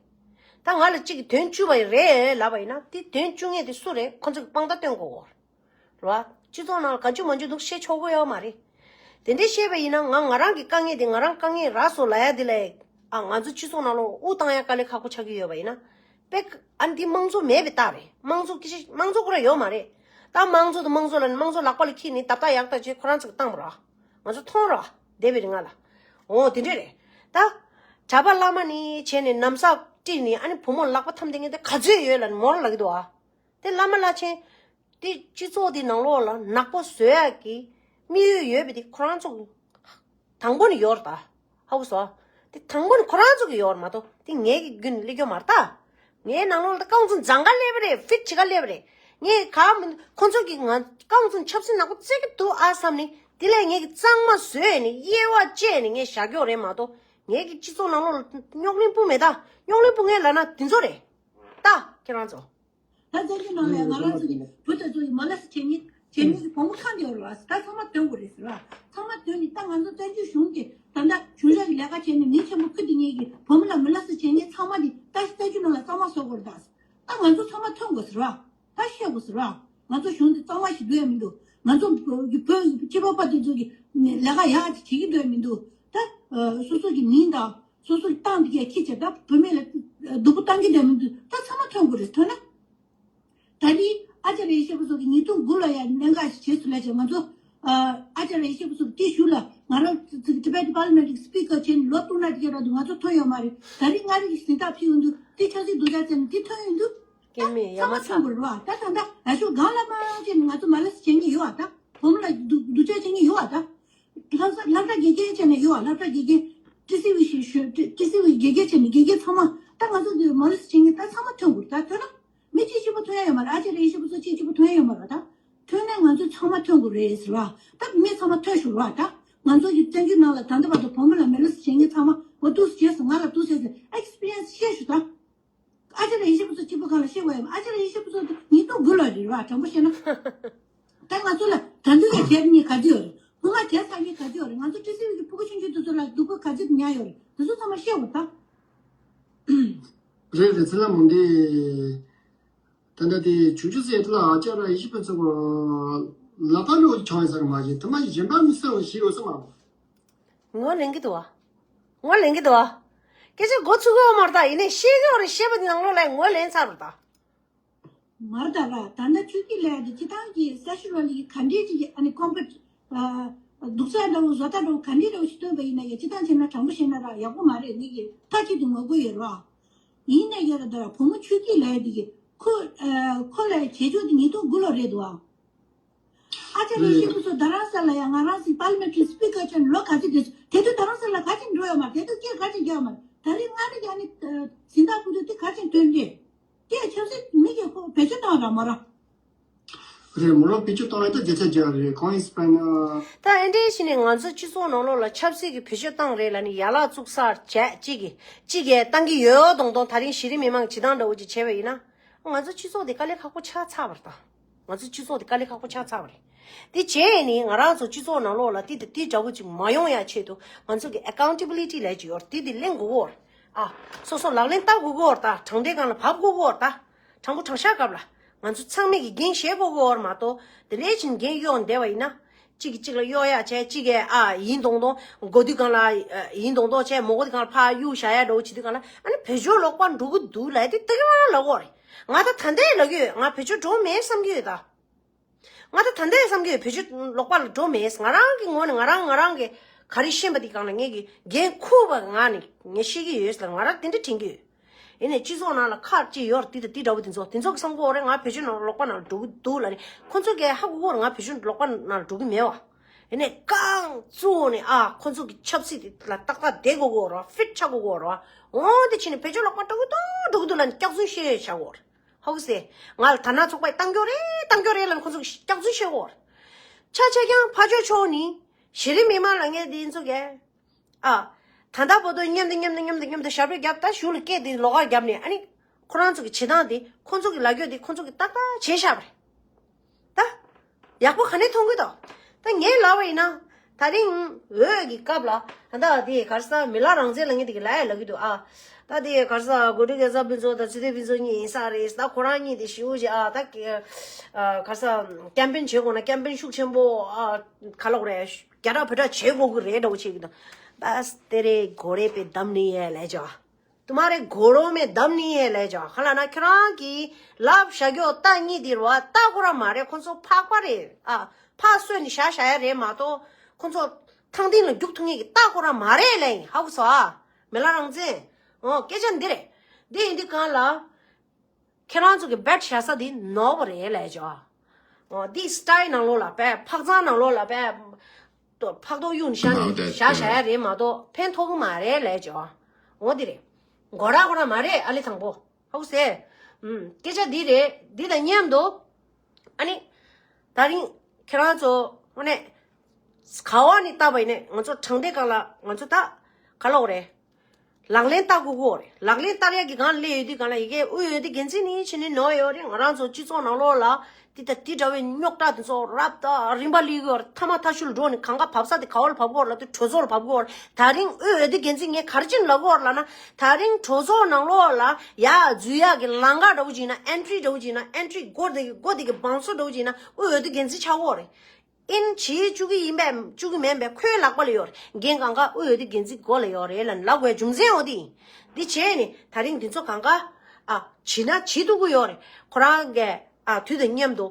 ད་ང་ལ་གཅིག་གིས་དོན་བཅུ་པ་རེད་ལབ་པ་ཡིན་ན་དེ་དོན་བཅུ་མཁན་དེ་སུ་རེད། ཁོ་ཚོ་གི་དཔང་རྟགས་སྟོན་དགོས་གོ། རེད་བ། སྤྱི་ཚོགས་ནང་ལ་ག་ཅི་མ་ཅི་འདུག་བཤད་ཆོག་གི་ཡོད་མ་རེད། དེ་འདྲའི་བཤད་པ་ཡིན་ན་ང་ང་རང་གི་དཀའ་ངལ་དེ་ང་རང་དཀའ་ངལ་རག་སོང་ལབ་ཡ་དེ་ལ་ཨ་ང་ཚོ་སྤྱི་ཚོགས་ནང་ལོགས་དབུ་བཏང་ཡ་དཀའ་ལས་ཁག་པོ་ཆགས་ཀྱི་ཡོད་པ་ཡིན་ན། དཔེ་ཨ་འདི་དམངས་གཙོ་མེད་པའི་རྟགས་རེད། དམངས་གཙོ་སྐད་ཆ་དམངས་གཙོ་ཁོ་རང་ཡོད་མ་རེད། ད་དམངས་གཙོ་དང་དམངས་གཙོ་ལ་ནི་དམངས་གཙོ་ལག་པ་ལ་འཁྱེར་ནས་རྡབ་རྟགས་ཡག་རྟགས་བྱས་ཁོ་རང་ཚོ་གི་བཏང་བ་རེད། ང་ཚོ་མཐོང་རེད་བ། འདས་པའི་རིང་ལ། འོ་དེ་འདྲས་རེད། ད། གྲྭ་པ་བླ་མ་ནི་བྱས་ནས་ན་བཟའ་སྤྲད་ནས་ཨ་ནི་བུ་མོ་ལག་པ་འཐམ་བསྡད་མཁན་དེ་ག་ཚོད་ཡོད་ལབ་ནས་མོ་རང་ལབ་ཀྱི་འདུག་ཨ། དེ་བླ་མ་བླ་ཆེན། དེ་སྤྱི་ཚོགས་དེ་ནང་ལོགས་ལ་ནག་པོ་བཟོ་ཡག་གི་དམིགས་ཡུལ་ཡོད་པ་དེ་ཁོ་རང་ཚོ་དང་པོ་ནས་ཡོད་རེད་ད། ཧ་གོ་སོང་། དེ་དང་པོ་ནས་ཁོ་རང་ཚོ་གི་ཡོད་རེད་མ་གཏོགས་དེ་ངའི་གི་རྒྱུན་ནས་སླེབས་ཀྱི་མ་རེད་ད། ངའི་ནང་ལོགས་ལ་ད་རྐང་བཙུན་སྦྱང་ག་སླེབས་པ་རེད། ཕིཊ་བྱེད་ག་སླེབས་པ་རེད། ངས་ག་མི་ཁོ་ཚོ་གི་ང་རྐང་བཙུན་ཆབ་སྲིད་ནག་པོ་རྩེ་གི་འདུག་ཨ་བསམ་ནས་དེ་ལས་ངས་གི་གཙང་མ་བཟོས་ནས་དབྱེ་བ་བཅད་ནས་ངས་བཞག་ཀྱོག་རེད་མ་གཏོགས་ངས་གི་སྤྱི་ཚོགས་ནང་ལོགས་ལ་རྙོག་གླེང་སྤུ་མེད་ད། རྙོག་གླེང་སྤུ་ངས་ལབ་ན་དེ་ཚོ་རེད་ད། ཁྱེད་རང་ཚོ། ད་བཙན་བྱོལ་ནང་ལ་ང་རང་ཚོ་གི་བུ་དེ་ཚོ་ཡི་མོ་ལེ་སི་བྱེད་མཁན་བྱེད་མཁན་གྱི་བུ་མོ་ཁག་འདི་ཡོད་རེད་བ། ད་ཚང་མ་འདོན་དགོས་རེད་ཟེར་བ། ཚང་མ་འདོན་ནས་ད་ང་ཚོ་བཙན་བྱོལ་གཞུང་གི་ད་ལྟ་གཞུང་ཞབས་ཀྱི་ལས་ཀ་བྱས་ནས་མི་ཆེན་པོ་ཁུ་དེ་ངེད་ཀྱི་བུ་མོ་ལ་མོ་ལེ་སི་བྱེད་མཁན་ཚང་མ་འདི་ད་བཙན་བྱོལ་ནང་ལ་གཙང་མ་བཟོ་དགོས་རེད་ད། ད་ང་ཚོ་ཚང་མ་འདོན་དགོས་ཟེར་བ། ད་བཤད་དགོས་ཟེར་བ། ང་ཚོ་གཞུང་འདི་གཙང་མ་ཞིག་འདོན་ཡ་མི་འདུག་ང་ཚོ་བོད་ཀྱི་བོད་ཀྱི་སྤྱི་པ་པ་དེ་ཚོ་གི་ལས་ཀ་ཡག་ཅིག་བྱེད་ཀྱི་འདོན་ཡ་མི་འདུག་ད་སོ་སོ་གི་མིང་དང་སོ་སོ་གི་ཏང་འདི་གས་ཁྱི་བྱས་ད་བུད་མེད་ལ་སྡུག་པོ་བཏང་གི་འདོན་ཡ་མི་འདུག་ད་ཚང་མ་འདོན་དགོས་རེད་ཐོན་ན། ད་ནི་ཨ་ཅག་ར་ཡེ་ཤེས་ཕུན་ཚོགས་ཀྱིས་ཉིས་སྟོང་དགུ་ལ་ཡང་གནད་འགག་ཞིག་བྱས་སོང་ལབ་བྱས། ང་ཚོ་ཨ་ཅག་ར་ཡེ་ཤེས་ཕུན་ཚོགས་དེ་གཞུག་ལ་ང་རང་Tibet Parliament Speaker་བྱས་ནས་ལོ་སྟོང་ལྔ་དེ་ག་རག་འདུག་ང་ཚོ་ཐོན་ཡོད་མ་རེད། ད་རིང་མངའ་རིས་ཀྱི་གཟེངས་རྟགས་ཕུལ་ཡོང་དུས་དེ་ཆབ་སྲིད་སྡུག་ཅག་བཙལ་ནས་དེ་ཐོན་ཡོང་དུས་སྐྱེ་མེད་ཡ་མ་ཚ་ཚང་དགོས་རེད་བ། ད་ད་ལྟ་ཨ་ཤོ་གང་ལ་མ་བྱས་ནས་ང་ཚོ་མ་ལས་བྱེད་ཀྱི་ཡོད་བ། ད་བུ་མོ་ལ་སྡུག་སྡུག་ཅག་བྱེད་ཀྱི་ཡོད་བ། ད་སློབ་གྲྭ་སློབ་གྲྭ་དགེ་རྒན་བྱས་ནས་ཡོད་བ། སློབ་གྲྭ་དགེ་རྒན་ཏི་སི་ཝི་ཞིག་ཞུ་ཏི་སི་ཝི་དགེ་རྒན་བྱས་ནས་དགེ་རྒན་ཚང་མ་ད་ང་ཚོ་འདི་མ་ལས་བྱེད་ཀྱི་ད་ཚང་མ་ཐོན་དགོས་རེད། ད་ཐོན་ན། མི་གཅིག་གཅིག་པོ་ཐོན་ཡ་ཡོད་མ་རེད། ཨ་ཅེ་རེ་ཡེ་ཤེས་པོ་ཚོ་གཅིག་གཅིག་པོ་ཐོན་ཡ་ཡོད་མ་རེད། ད་ཐོན་ན་ང་ཚོ་ཚང་མ་ཐོན་དགོས་རེད་ཟེར་བ། ད་མི་ཚང་མ་ཐོན་ཤོག་ར། ད་ང་ཚོ་གི་བཙན་བྱོལ་ནང་ལ་ད་ལྟ་བར་དུ་བུ་མོ་ལ་མི་ལོ་བྱེད་མཁན་ཚང་མ་འོ་འདུག་སེ་བྱས་སོང་། ང་ལ་འདུག་སེ་ཟེར་ཨེག་སི་པི་རི་ཡན་སི་བཤད་ཤོག་ད། ཨ་ཅེ་རེ་ཡེ་ཤེས་པོ་ཚོ་གཅིག་པོ་གང་ལ་བཤད་དགོས་ཡ་མ། ཨ་ཅེ་རེ་ཡེ་ཤེས་པོ་ཚོ་ཉིས་སྟོང་དགུ་ལོ་རེད་ར། དྲང་པོ་བཤད་ན། ད་ང་ཚོ་ལ་ད་འདུག་གི་བྱས་ནས་ག་ཚོད་ཡོད་རེད། སྔོན་མ་བྱས་ཚར་མཁན་ག་ཚོད་ཡོད་རེད། ང་ཚོ་ཏི་སི་ཝི་གི་ཕྲུ་གུ་ཆུང་ཆུང་དེ་ཚོ་ལ་སྡུག་པོ་ག་ཚོད་མྱངས་ཡོད་རེད། དེ་ཚོ་ཚང་མ་བཤད་དགོས་ད། རེད་རེད། ཚེ་ལྷ་མོ་འདི། ད་ལྟ་དེ་ཆུ་ཆུ་ཟེར་ལ་ཨ་ཅག་ར་ཡེ་ཤེས་ཕུན་ཚོགས་ལ་ད་ལོ་ཆང་ཡིན་ས་རེད་མ་གཞི་དེ་མ་གཞན་པ་མི་སེར་བ་ཞིག་ཡོད་ས་མ་རེད། ངོ་ལེན་གི་འདུག་བ། ངོ་ལེན་གི་འདུག་བ། སྐད་ཆ་མགོ་ཚུགས་ཡོད་མ་རེད་ད། ཡིན་ནའི་ཤེས་ཀྱི་ཡོད་རེད། ཤེས་པ་དེ་ནང་ལོགས་ལ་ངོ་ལེན་ཚར་རེད་ད། མ་རེད་ད་ར། ད་ལྟ་ཆོས་སྐྱིད་ལབ་ཡ་དེ་སྤྱི་བཏང་གི་སེ་ཤུ་ལི་གི་ག་འདྲས་ཅིག་གི་ཨ་ནི་ཁོང་པ་སྡུག་ས་འདྲ་བོ་བཟོ་ལྟ་འདྲ་བོ་ག་འདྲས་འདྲ་བོ་ཞིག་སྟོན་པ་ཡིན་ན་ཡང་སྤྱི་བཏང་བྱས་ན་དྲང་པོ་བཤད་ན་ར་ཡག་པོ་མ་རེད། ངེད་ཀྱི་མཐའ་གཅིག་ཏུ་ངོ་རྒོལ་ཡོད་ར། ཡིན་ན་ཡང་ར་ད་ར་བུ་མོ་ཆོས་སྐྱིད་ལབ་ཡ་དེ་གི་ཁོ་ཁོ་ལ་བྱེད་ཕྱོགས་དེ་ཉིས་སྟོང་དགུ་ལོ་རེད་འདུག་ཨ། ཨ་ཅག་རེ་ཤི་ཁུ་ཚོ་རྡ་རམ་ས་ལ་ཡང་ང་རང་ཚོའི་པར་ལི་མེན་ཊ་རི་སི་པི་ཀར་ཆེན་ལོ་ག་ཚོད་དེ་དེ་དུས་རྡ་རམ་ས་ལ་ག་ཅིག་འགྲོ་ཡོད་མ་རེད། དེ་དུས་སྐད་ག་ཅིག་རྒྱག་མ་རེད། ད་རེས་མངའ་རིས་ཀྱི་ཨ་ནི་གཟེངས་རྟགས་ཕུལ་དུས་དེ་ག་ཅིག་ཐོན་ཏེ། དེ་ཆབ་སྲིད་མི་གི་ཁོ་བེད་སྤྱོད་བཏང་ར་མ་ར། རེད། མོ་རང་བེད་སྤྱོད་བཏང་ཡ་ད་བརྒྱ་ཆ་བརྒྱ་རེད། གང་ཡིན་ཟེར་ན། ད་ཨེ་འདྲའི་ཞིག་ནས་ང་ཚོ་སྤྱི་ཚོགས་ནང་ལོགས་ལ་ཆབ་སྲིད་ཀྱི་བེད་སྤྱོད་བཏང་རེད་ལབ་ནས་ཡ་ལག་བཙུགས་ས་བྱས་གཅིག་གིས་གཅིག་གིས་བཏང་གི་ཡོད་མདོག་མདོག་ད་རིང་གཞི་རིམ་མི་མང་གི་བྱེད་སྟངས་འདྲ་བོ་ཅིག་བྱས་པ་ཡིན་ན། ང་ཚོ་སྤྱི་ཚོགས་དེ་དཀའ་ལས་ཁག་པོ་ཆགས་ཚར་བ་རེད་ད། ང་ཚོ་སྤྱི་ཚོགས་དེ་དཀའ་ལས་ཁག་པོ་ཆགས་ཚར་བ་རེད། དེ་བྱས་ནས་ང་རང་ཚོ་སྤྱི་ཚོགས་ནང་ལོགས་ལ་དེ་དང་དེ་འདྲ་བོ་ཅིག་མ་ཡོང་ཡ་ཆེད་དུ་ང་ཚོ་གི་accountability་ལབ་ཅིག་ཡོད་རེད། དེ་དེ་ལེན་དགོས་ཀྱི་ཡོད་རེད། ཨ། སོ་སོ་ལག་ལེན་བསྟར་དགོས་ཀྱི་ཡོད་རེད། ད་དྲང་བདེན་སྒང་ལ་བབས་དགོས་ཀྱི་ཡོད་རེད། ད་དྲང་པོ་དྲང་བཞག་སྐབས་ལ་ང་ཚོ་ཚང་མས་ཀྱི་འགན་བཞེས་དགོས་ཀྱི་ཡོད་རེད་མ་གཏོགས། དེ་འདྲའི་ཕྱིན་འགན་གཡོག་བསྡད་པ་ཡིན་ན། གཅིག་གིས་གཅིག་ལ་གཡོག་ཡག་བྱས། གཅིག་གིས་ཨ་ཡིན་མདོག་མདོག་དགོས་དུས་སྒང་ལ་ཡིན་མདོག་མདོག་བྱས། མ་དགོས་དུས་སྒང་ལ་ཕར་གཡུག་བཞག་ཡག་འདྲ་བོ་བྱེད་དུས་སྒང་ལ། ཨ་ནི་བེད་སྤྱོད་ལོག་པ་འགྲོ་གི་འདུག་ལབ་དེ་ད་ག་རང་ལབ་ཀྱི་ཡོད་རེད། ང་ད་ད་ལྟའི་ལབ་ཀྱི་ཡོད། ང་བེད་སྤྱོད་འགྲོ་མེད་བསམ་གྱི་ཡོད་ད། ང་ད་ད་ལྟའི་བསམ་གྱི་ཡོད། བེད་སྤྱོད་ལོག་པ་ལ་འགྲོ་མེད། ང་རང་གི་ངོས་ནས་ང་རང་ང་རང་གི་ག་རེ་ཤེས་པ་དེ་སྒང་ལ་ངས་ཀྱི་འགན་འཁུར་བ་ངང་ནས་ངས་ཤེས་ཀྱི་ཡོད་ལབ། ང་རང་དེ་འདྲ་དྲན་གྱི་ཡོད། ཡིན་ནའི་སྤྱི་ཚོགས་ནང་ལ་ཁག་ཅིག་ཡོད་རེད། དེ་དང་དེ་འདྲ་བོ་དེ་ཚོ་དེ་ཚོ་གི་བསམ་གྱི་ཡོད་རེད། ང་བེད་སྤྱོད་ནང་ལོག་པ་ནང་ལ་འགྲོ་གི་འདུག་ལབ་ནས། ཁོ་ཚོ་གིས་ཧ་གོ་གི་ཡོད་རེད། ང་བེད་སྤྱོད་ལོག་པ་ནང་ལ་འགྲོ་གི་མེད་པ། ཡིན་ནའི་རྐང་བཙུགས་ནས་ཨ་ཁོ་ཚོ་གི་ཆབ་སྲིད་དེ་ལ་ཏག་ཏག་བསྡད་དགོས་ཀྱི་ཡོད་རེད། ཕིཊ་ཆགས་དགོས་ཀྱི་ཡོད་རེད། འོ་དེ་བྱས་ནས་བེད་སྤྱོད་ལོག་པ་འགྲོ་གི་འདུག་འགྲོ་གི་འདུག་ལབ་ནས་སྐྱག་རྫུན་བཤད་བྱ་དགོས་རེད། ཧོག་སེ། ང་ལ་དར་ནག་ཚོགས་པས་བཏང་རྒྱུ་རེད། བཏང་རྒྱུ་རེད་ལབ་ནས་ཁོ་ཚོ་གིས་སྐྱག་རྫུན་བཤད་ཀྱི་ཡོད་རེད། ཆ་བཞག་ཀྱང་ཕར་ཕྱོགས་ཕྱོགས་ནས་གཞི་རིམ་མི་མང་ལ་ངས་འདི་ཚོ་གས། ཨ། ད་ལྟ་བར་དུ་མཉམ་དུ་མཉམ་དུ་མཉམ་དུ་མཉམ་དུ་ཞབས་བྲོ་བརྒྱབ། ད་གཞུག་ལ་སྐད་འདི་ལོགས་ཀ་བརྒྱབ་ནས། ཨ་ནི་ཁོ་རང་ཚོ་གི་བྱེད་སྟངས་འདི། ཁོ་ཚོ་གི་ལབ་རྒྱུ་འདི་ཁོ་ཚོ་གིས་ཏག་ཏག་བྱས་བཞག་པ་རེད། ད་ཡག་པོ་ག་ནས་མཐོང་གི་འདུག་ད་ངས་ལབ་པ་ཡིན་ན། ད་རིང་འོས་ཀྱི་སྐབས་ལ་ད་ལྟ་དེ་ག་རེ་ཟེར། མི་ལ་རང་བཙན་ལབ་མཁན་དེ་གིས་ལབ་ཡ་ལབ་ཀྱི་འདུག་ཨ། ད་དེ་ག་རེ་ཟེར། གོ་སྒྲིག་རྒྱལ་ཚབ་ཕུན་ཚོགས་དང་ཚེ་བརྟན་ཕུན་ཚོགས་གཉིས་ཡིན་ས་རེད། ད་ཁོ་རང་གཉིས་དེ་ཞེ་པོ་ཅིག་ཨ། ད་ག་རེ་ཟེར། ཀེམ་པེན་བྱེད་དགོས་ན་ཀེམ་པེན་ཤུགས་ཆེན་པོ་ཨ། ག་ལབ་དགོས་རེད། རྒྱ་གྲགས་བོད་གྲགས་བྱེད་དགོས་ཀྱི་རེད་འདྲ་བོ་བྱེད་ཀྱི་འདུག། बस तेरे घोड़े पे दम नहीं है ले जा। तुम्हारे घोड़ों में दम नहीं है ले जा। ཧ་ལ་ན་ཁྱེད་རང་གིས་ལབ་བཞག་རྒྱུ་རྟགས་གཉིས་འདི་རེད་པ། རྟགས་ཁོ་རང་མ་རེད། ཁོ་ཚོ་ཕག་པ་རེད། ཨ། ཕག་གསོས་ནས་བཞག་བཞག་ཡ་རེད་མ་གཏོགས། ཁོ་ཚོ་ཐང་སྟེང་ལ་རྒྱུག་ཐུབ་མཁན་གྱི་རྟགས་ཁོ་རང་མ་རེད་ལབ་ཡིན། ཧ་གོ་སོང་ཨ། མི་ལ་རང་བཙན། འོ་སྐད་ཆ་འདི་རེད། འདི་ཡིན་དུས་སྒང་ལ། ཁྱེད་རང་ཚོ་གི་བེཊ་བཞག་ས་འདི་ནོར་བ་རེད་ལབ་བྱས། འོ་འདི་སི་ཊལ་ནང་ལོགས་ལ་བས། ཕག་ཚང་ནང་ལོགས་ལ་བས། ཕག་ཐོག་གཡུག་ནས་བཞག་ནས་བཞག་བཞག་ཡ་རེད་མ་གཏོགས་ཕན་ཐོགས་ཀྱི་མ་རེད་ལབ་བྱས། འོ་འདི་རེད། མགོ་ར་ཁོ་རང་མ་རེད། ཨ་ལེ་དང་པོ། ཧ་གོ་སོང་། ཨུམ། སྐད་ཆ་འདི་རེད། འདི་དང་མཉམ་དུ། ཨ་ནི། ད་རིང་ཁྱེད་རང་ཚོ་དངོས་གནས་ག་བ་ནས་བལྟས་པ་ཡིན་ནའི་ང་ཚོ་དྲང་བདེན་སྒང་ལ་ང་ཚོ་ད་ག་ལབ་དགོས་རེད། ལག་ལེན་བསྟར་དགོས་ཀྱི་ཡོད་རེད། ལག་ལེན་བསྟར་ཡག་གི་སྒང་སླེབས་ཡོང་དུས་སྒང་ལ་ཡ་གི་དབུས་འོས་བསྡུ་འགན་འཛིན་ནི་ཕྱི་ནས་ནོར་ཡོད་རེད། ང་རང་ཚོ་སྤྱི་ཚོགས་ནང་ལོགས་ལ་དེ་ལྟ་དེ་འདྲ་བའི་རྙོག་དྲ་དེ་ཚོ་རབ་དང་རིམ་པ་སླེབས་ཀྱི་ཡོད་རེད། མཐའ་མ་མཐའ་གཞུག་ལ་འགྲོ་ནས་གང་ག་བབས་ས་དེ་ག་བ་ལ་བབས་ཀྱི་ཡོད་རེད་ལབ་དུས་གྲོས་ཚོགས་ལ་བབས་ཀྱི་ཡོད་རེད། ད་རིང་དབུས་འོས་བསྡུ་འགན་འཛིན་ངས་ག་རེ་བྱས་ནས་ལབ་ཀྱི་ཡོད་རེད་ལབ་ན། ད་རིང་གྲོས་ཚོགས་ནང་ལོགས་ལ་ཡར་འཛུལ་ཡག་གི་ལམ་ཁ་འདྲ་བོ་ཅིག་ཡིན་ན། ཨེན་ཊི་རི་འདྲ་བོ་ཅིག་ཡིན་ན། ཨེན་ཊི་རི་སྒོ་དེ་གི་སྒོ་དེ་གི་བང་སོ་འདྲ་བོ་ཅིག་ཡིན་ན་དབུས་འོས་བསྡུ་འགན་འཛིན་ཆགས་ཀྱི་ཡོད་རེད། ཨིན་བྱེད་བཅུག་གི་ཡིན་པས་བཅུག་གི་མིན་པས་ཁོའི་ལག་པ་ལ་ཡོད་རེད། འགན་གང་ག་དབུས་འོས་བསྡུ་འགན་འཛིན་མགོ་ལ་ཡོད་རེད་ལབ་ལབ་དགོས་རྒྱུ་མཚན་འོ་དེ་ཡིན། འདི་བྱས་ནས་ད་རིང་འདི་ཚོ་གང་ག་ཨ་བྱེད་ན་བྱེད་ཐུབ་ཀྱི་ཡོད་རེད། ཁོ་རང་གིས་ཨ་དུས་དང་མཉམ་དུ་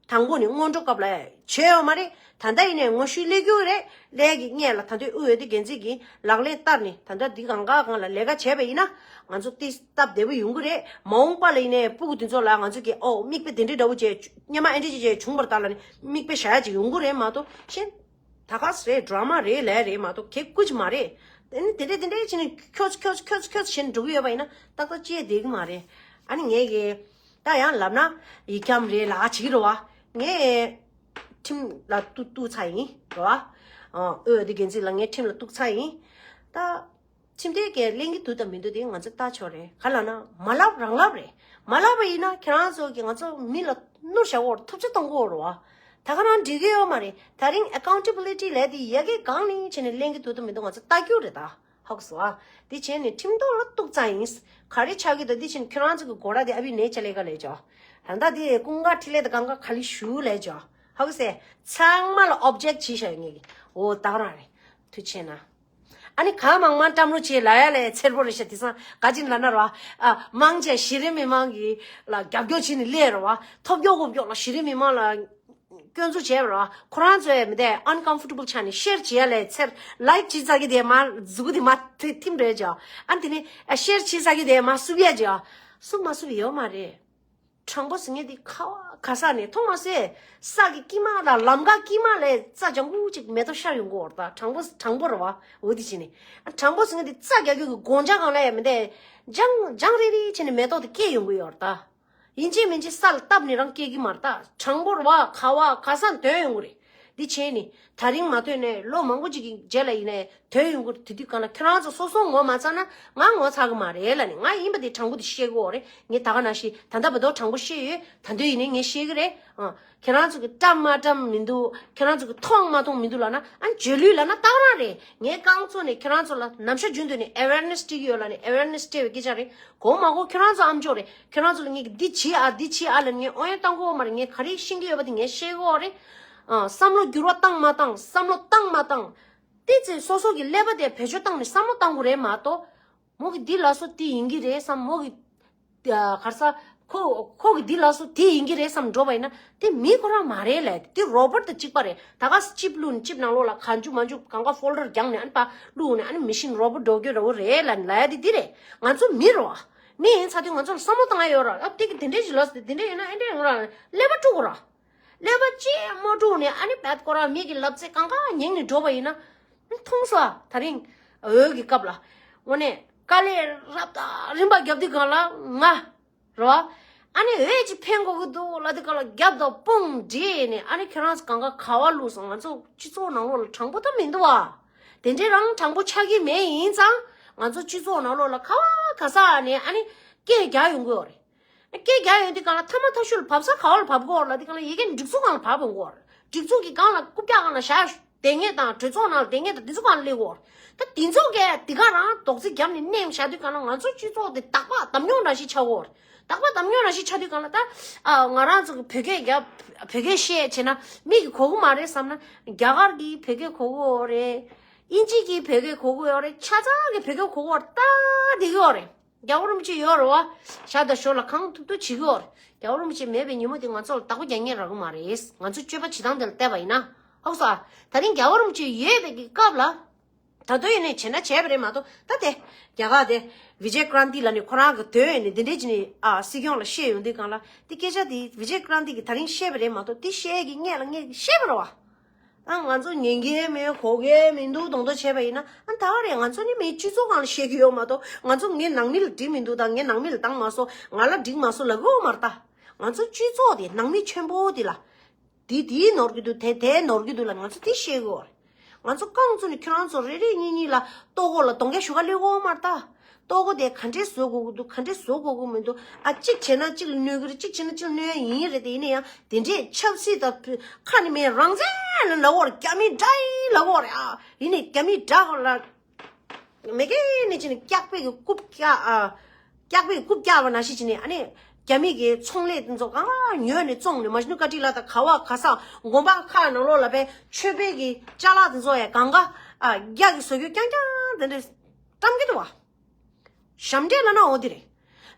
དང་པོ་ནས་སྔོན་འགྲོ་སྐབས་ལ་བྱས་ཡོད་མ་རེད། ད་ལྟ་ཡིན་ནའི་ངོ་བཤུས་སླེབས་ཀྱི་ཡོད་རེད། སླེབས་ཀྱི་སྔོན་ལ་ད་དུང་དབུས་འོས་བསྡུ་འགན་འཛིན་གྱིས་ལག་ལེན་བསྟར་ནས་ད་ལྟ་འདི་གང་ག་སྒང་ལ་ལས་ཀ་བྱས་པ་ཡིན་ན་ང་ཚོ་ཏིས་སྟབས་བདེ་པོ་ཡོང་གི་རེད། མ་འོངས་པ་ལ་ཡིན་ནའི་སྤུ་གུ་དེ་ཚོ་ལ་ང་ཚོ་གིས་ཨོ་མིག་དཔེ་དེ་འདྲའི་འདྲ་བོ་བྱས། སྔོན་མ་ཨེ་འདྲ་ཅིག་བྱས་བྱུང་བ་རེད་ད་ལབ་ནས་མིག་དཔེ་བཞག་ཡ་ཅིག་ཡོང་གི་རེད་མ་གཏོགས། གཞན་ད་ག་ས་རེད། ཌ་ར་མ་རེད། ལས་རེད་མ་གཏོགས་གེ་སྐུ་ཅིག་མ་རེད། དེ་ནི་དེ་འདྲས་དེ་འདྲས་བྱས་ནས་ཁྱོད་ཁྱོད་ཁྱོད་ཁྱོད་བྱས་ནས་འགྲོ་གི་ཡོད་པ་ཡིན་ན་ཏག་ཏག་བྱས་བསྡད་ཀྱི་མ་རེད། ཨ་ནི་ངས་གི་ད་ཡང་ལབ་ན་ཡིག་སྐྱོན་རེད་ལབ་བྱེད་ཀྱི་རེད་པ། ངས་ཁྲིམས་ལ་གཏུག་གཏུག་ཚར་ཡིན་རེད་པ། ཨ་འོས་བསྡུ་འགན་འཛིན་ལ་ངས་ཁྲིམས་ལ་གཏུག་ཚར་ཡིན། ད། ཁྲིམས་དེ་གས་ལེན་གྱི་འདུག་དང་མི་འདུག་དེ་ང་ཚོ་ལྟ་ཆོག་རེད། ག་ལབ་ན་མ་ལབ་རང་ལབ་རེད། མ་ལབ་པ་ཡིན་ན་ཁྱེད་རང་ཚོ་གིས་ང་ཚོ་མི་ལ་གནོད་བྱ་འོར་ཐབས་ཆ་གཏོང་གི་ཡོད་རེད་པ། ད་ག་རང་འགྲིག་གི་ཡོད་མ་རེད། ད་རིང་ཨེ་ཀའུན་ཊེ་བི་ལི་ཊི་ལབ་དེ་ཡ་གི་སྒང་ལ་བྱས་ནས་ལེན་གྱི་འདུག་དང་མི་འདུག་ང་ཚོ་ལྟ་རྒྱུ་རེད་ད། ཧ་གོ་སོང་ཨ། དེ་བྱས་ནས་ཁྲིམས་ཐོག་ལ་གཏུག་ཚར་ཡིན། ག་རེ་ཆགས་ཀྱི་འདུག་དེ་བྱས་ནས་ཁྱེད་རང་ཚོ་གི་གོ་ར་དེ་ཨ་བི་ནས་ཆ་ལས་ཀ་ལས་ཅོ། ད་ལྟ་དེ་ཀུན་དགའ་འཕྲིན་ལས་དང་གང་ག་ག་ལེ་ཞུ་ལས་ཅོ། ཧ་གོ་སོང་། ཚང་མ་ལ་ཨོབ་ཇེག་བྱས་བཞག་ཡོད་ངེས་ཀྱི། འོ་ད་ག་རང་རེད། ཐུགས་རྗེ་ཆེ་གནང་། ཨ་ནི་གང་མང་མང་བཀྲམ་རོགས་བྱེད་ལབ་ཡ་ལས་འཚེར་པོ་རེད་ཤག་དེང་སང་ག་ཅིག་ལབ་ན་རོ། ཨ་མང་ཆེ་གཞི་རིམ་མི་མང་གི་ལ་རྒྱབ་སྐྱོར་བྱེད་ནི་ལས་རོ། ཐོབ་སྐྱོ་གོ་སྐྱོ་ལ་གཞི་རིམ་མི་མང་ལ་སྐྱོན་འཛུགས་བྱས་རོ། ཁོ་རང་ཚོས་མི་དེ་ཨན་ཀམ་ཕོར་ཊེ་བལ་ཆགས་ནས་ཤེར་བྱེད་ཡ་ལས་འཚེར། ལའིག་བྱེད་ཚར་གི་དེ་མ་མཛུ་གུ་དེ་མ་ཐི་ཐིམ་རེད་ཅོ། ཨ་ནི་དེ་ནི་ཨ་ཤེར་བྱེད་ཚར་གི་དེ་མ་བསུབ་ཡ་ཅོ། བསུབ་མ་བསུབ་ཡོད་མ་རེད། དྲང་པོ་ཟེར་མཁན་དེ་ཁ་བ་ག་ས་ནས་མཐོང་མ་སོང་། ས་གི་དཀྱིལ་མ་དང་ལམ་ཁ་དཀྱིལ་མ་ལས་རྩྭ་ལྗང་གུ་ཅིག་མེ་ཏོག་ཤར་ཡོང་གི་ཡོད་རེད་ད། དྲང་པོ་དྲང་པོ་རེད་པ། འོ་དེ་བྱས་ནས་དྲང་པོ་ཟེར་མཁན་དེ་རྩྭ་རྒྱག་རྒྱུ་གི་སྒོ་ལྕགས་སྒང་ལ་ཡ་མི་འདུག་ལྗང་ལྗང་རིལ་རིལ་བྱས་ནས་མེ་ཏོག་དེ་སྐྱེས་ཡོང་གི་ཡོད་རེད་ད། ཡིན་གཅིག་མིན་གཅིག་ས་ལ་བཏབ་ནས་རང་སྐྱེ་གི་མ་རེད་ད། དྲང་པོ་རེད་པ། ཁ་བ་ག་ས་ནས་ཐོན་ཡོང་གི་རེད། འདི་བྱས་ནི་ད་རིང་མ་ཐོན་ནས་ལོ་མང་པོ་ཅིག་གི་རྗེས་ལ་ཡིན་ནའི་ཐོན་ཡོང་གི་རེད། དེ་དུས་གང་ལ་ཁྱོད་རང་ཚོ་སོ་སོ་ངོ་མ་ཚ་ན་ང་ངོ་ཚ་གི་མ་རེད་ལབ་ནས། ང་ཡིན་པ་དེ་དྲང་པོ་དེ་བཤད་གི་ཡོད་རེད། ངས་ད་ག་ནང་བཞིན་ད་ལྟ་བར་དུ་དྲང་པོ་བཤད་ཡོད། ད་དུང་ཡིན་ནའི་ངས་བཤད་གི་རེད། ཨ། ཁྱེད་རང་ཚོ་གི་བཀྲམ་མ་བཀྲམ་མི་འདུག་ཁྱེད་རང་ཚོ་གི་མཐོང་མ་མཐོང་མི་འདུག་ལབ་ན། ཨ། འཇོལ་ལུས་ལབ་ན་ཏག་རང་རེད། ངས་རྐང་བཙུགས་ནས་ཁྱེད་རང་ཚོ་ལ་ནམ་ཞག་རྒྱུན་དུ་ནས་ཨེ་ཝེར་ནེ་སི་སྤྲད་ཀྱི་ཡོད་ལབ་ནས་ཨེ་ཝེར་ནེ་སི་སྤྲད་པའི་སྐད་ཆ་རེད། གོ་མ་གོ་ཁྱེད་རང་ཚོ་ཨམ་ཅོག་རེད། ཁྱེད་རང་ཚོ་ལ་ངས་འདི་བྱེད་ཨ་འདི་བྱེད་ཨ་ལབ་ངས་ཨོ་ཡ་བཏང་གི་ཡོད་མ་རེད། ངས་ག་རེ་ཤེས་ཀྱི་ཡོད་པ་དེ་ངས་བཤད་གི་ཡོད་རེད། ཨ། བསམ་བློ་འགྱུར་བ་བཏང་མ་བཏང་། བསམ་བློ་བཏང་མ་བཏང་། དེ་ཚེ་སོ་སོ་གི་ཀླད་པ་དེ་བེད་སྤྱོད་བཏང་ནས་བསམ་བློ་བཏང་དགོས་རེད་མ་གཏོགས། མོ་གི་འདི་ལ་སོ་དེ་ཡིན་གྱི་རེད་བསམ། མོ་གི་གར་ས་ཁོ་ཁོ་གི་འདི་ལ་སོ་དེ་ཡིན་གྱི་རེད་བསམ་འགྲོ་བ་ཡིན་ན། དེ་མི་ཁོ་རང་མ་རེད་ལབ། དེ་རོ་བོ་ཊི་དང་གཅིག་པ་རེད། ད་ག་ཅིབ་བླུགས་ནས་ཅིབ་ནང་ལོགས་ལ་གང་བཅུག་མ་བཅུག་གང་ག་ཕོལ་ཌར་རྒྱག་ནས་ཨ་ནི་ཕར་བླུགས་ནས་ཨ་ནི་མེ་ཤིན་རོ་བོ་ཊི་འགྲོ་རྒྱུ་རེད་ལབ་ལབ་ཡ་དེ་འདི་རེད། ང་ཚོ་མི་རེད་བ། མི་ཡིན་ཚ་དུས་ང་ཚོ་ལ་བསམ་བློ་བཏང་ཡ་ཡོད་ར། ཨ་དེ་གི་དེ་འདྲས་ཞིག་ལབ་སོང་དེ་འདྲས་ཡིན་ན་ཨེ་འདྲས་ཡོང་ར། ཀླད་པ་དཀྲུག་དགོས་ར། ཀླད་པ་ཅི་མ་དཀྲུག་ནས་ཨ་ནི་བད་ཁོ་རང་མི་གི་ལབ་ཚད་གང་ག་ཉན་ནས་འགྲོ་བ་ཡིན་ན། མཐོང་སོང་ཨ། ད་རིང་འོས་ཀྱི་སྐབས་ལ་དངོས་གནས་དཀའ་ལས་རབ་དང་རིམ་པ་བརྒྱབ་དུས་སྒང་ལ་ང་རེད་བ། ཨ་ནི་འོས་ཅིག་འཕེན་དགོས་ཀྱི་འདུག་ལབ་དུས་སྒང་ལ་རྒྱབ་དང་དཔུང་སྒྲིལ་ནས་ཨ་ནི་ཁྱེད་རང་ཚོ་གང་ག་ག་བ་བླུགས་སོང་། ང་ཚོ་སྤྱི་ཚོགས་ནང་ལོགས་ལ་དྲང་པོ་ད་མི་འདུག་བ། དེ་འདྲའི་རང་དྲང་པོ་ཆགས་ཀྱི་མེད། ཡིན་ཙང་ང་ཚོ་སྤྱི་ཚོགས་ནང་ལོགས་ལ་ག་བ་ག་ས་ནས་ཨ་ནི་སྐད་རྒྱག་ཡོང་གི་ཡོད་རེད། སྐད་རྒྱག་ཡོང་དུས་སྒང་ལ་ཐ་མ་ཐ་ཤུལ་བབས་ས་ག་བ་ལ་བབས་དགོས་ལབ་དུས་སྒང་ལ་ཡ་གི་སྒྲིག་འཛུགས་སྒང་ལ་བབས་ཡོང་གི་ཡོད་རེད། སྒྲིག་འཛུགས་ཀྱི་སྒང་ལ་རྐུབ་བཀྱག་སྒང་ལ་བཞག་བསྡད་མཁན་དང་གྲོས་ཚོགས་ནང་ལ་བསྡད་མཁན་དང་དེ་ཚོ་སྒང་ལ་སླེབས་ཡོང་གི་ཡོད་རེད། ད་དེ་ཚོ་གས་དེ་ག་རང་རྡོག་རྫིས་བརྒྱབ་ནས་མནན་བཞག་དུས་སྒང་ལ་ང་ཚོ་སྤྱི་ཚོགས་དེ་དག་པ་འདམ་ཉོག་འདྲ་ཞིག་ཆགས་ཡོང་གི་ཡོད་རེད། དག་པ་འདམ་ཉོག་འདྲ་ཞིག་ཆགས་དུས་སྒང་ལ་ད་ཨ་ང་རང་ཚོ་གི་བོད་སྐད་རྒྱབ་བོད་སྐད་བཤད་བྱས་ན་མི་གིས་གོ་གི་མ་རེད་བསམ་ན། རྒྱ་གར་གྱི་བོད་སྐད་གོ་གི་ཡོད་རེད། དབྱིན་ཇི་གི་བོད་སྐད་གོ་གི་ཡོད་རེད། ཆ་ཚང་གི་བོད་སྐད་གོ་གི་ཡོད་རེད། ད་བསྡད་ཀྱི་ཡོད་རེད། རྒྱལ་བ་རིན་པོ་ཆེ་ཡོད་རེད་བ། ཤར་དང་ཞོར་ལ་གང་ཐུབ་ཐུབ་བྱེད་ཀྱི་ཡོད་རེད། རྒྱལ་བ་རིན་པོ་ཆེ་མེད་པའི་ཉིན་མོ་དེ་ང་ཚོ་ལ་བདག་པོ་རྒྱག་མཁན་རག་གི་མ་རེད། ང་ཚོ་སྤྱོད་པ་བྱེད་སྟངས་དེ་ལ་བལྟས་པ་ཡིན་ན། ཧོབ་སོ་ཨ། ད་རིང་རྒྱལ་བ་རིན་པོ་ཆེ་ཡོད་པའི་གི་སྐབས་ལ། ད་དུང་ཡིན་ནའི་བྱས་ན་བྱས་པ་རེད་མ་གཏོགས། ད་དེ་རྒྱ་གར་དེ་བི་ཇེ་ཀྲན་ཏི་ལབ་ནས་ཁོ་རང་གི་དོན་ཡིན་ནའི་འདི་འདྲས་བྱས་ནས་ཨ་སྲིད་སྐྱོང་ལ་བཤད་ཡོང་དུས་སྒང་ལ་དེ་སྐད་ཆ་དེ་བི་ཇེ་ཀྲན་ཏི་གིས་ད་རིང་བཤད་པ་རེད་མ་གཏོགས། དེ་བཤད་ཀྱི་སྔོན་ལ་ངས་བཤད་པ་རེད་བ། ཨ་ང་ཚོ་ཉན་གི་མེད་གོ་གི་མི་འདུག་གདོང་ཐོག་བྱས་པ་ཡིན་ན། ཨ་ད་ག་རེད། ང་ཚོ་ནི་མིའི་སྤྱི་ཚོགས་སྒང་ལ་བཤད་ཀྱི་ཡོད་མ་གཏོགས། ང་ཚོ་ངའི་ནང་མི་ལ་འགྲིག་མི་འདུག་དང་། ངའི་ནང་མི་ལ་བཏང་མ་སོང་། ང་ལ་འགྲིག་མ་སོང་ལབ་ཀྱི་ཡོད་མ་རེད་ད། ང་ཚོ་སྤྱི་ཚོགས་དེ་ནང་མི་ཆེན་པོ་དེ་ལ་དེ་དེ་ནོར་གྱི་འདུག་དེ་དེ་ནོར་གྱི་འདུག་ལབ་ང་ཚོ་དེ་བཤད་ཀྱི་ཡོད་རེད། ང་ཚོ་རྐང་བཙུགས་ནས་ཁྱོད་རང་ཚོ་རེ་རེ་གཉིས་གཉིས་ལ་ལྟོ་གོས་ལ་གདོང་རྒྱག་ཞུ་ག་སླེབས་ཀྱི་ཡོད་མ་རེད་ད། ལྟོ་གོས་དེ་ག་འདྲས་བཟོ་དགོས་ཀྱི་འདུག་ག་འདྲས་བཟོ་དགོས་ཀྱི་མི་འདུག་ཨ་གཅིག་བྱས་ན་གཅིག་ལ་གནོད་ཀྱི་རེད། གཅིག་བྱས་ན་གཅིག་ལ་གནོད་ཡ་ཡིན་རེད། དེ་ཡིན་ན་ཡང་དེ་འདྲས་ཆབ་སྲིད་དང་ཁ་ནས་མེད་རང་བཙན་ལ་ལབ་ཀྱི་ཡོད་རེད། རྒྱ་མི་དགྲ་ཡིན་ལབ་ཀྱི་ཡོད་རེད། ཨ་ཡིན་ནའི་རྒྱ་མི་དགྲ་ལ་མེད་མཁན་ནས་བྱས་ནས་སྐྱག་པའི་གི་རྐུབ་བཀྱག་ཨ། སྐྱག་པའི་རྐུབ་བཀྱག་པ་ནང་བཞིན་བྱས་ནས་ཨ་ནི་རྒྱ་མི་གི་ཚོང་ལས་དེ་ཚོ་གང་ཉོས་ནས་བཙོངས་ནས་མ་ཤི་ནུ་ཀ་ཏི་ལ་དང་ག་བ་ག་ས་དགོན་པ་ཁག་ནང་ལོགས་ལ་པའི་མཆོད་པའི་གི་ཅ་ལག་དེ་ཚོ་ཡང་གང་ག་ཨ་རྒྱ་གི་བཟོ་རྒྱུ་རྐྱང་རྐྱང་དེ་འདྲ་བཀྲམ་གྱི་འདུག་བ། ཞབས་འདྲེན་ལབ་ན་འོ་དེ་རེད།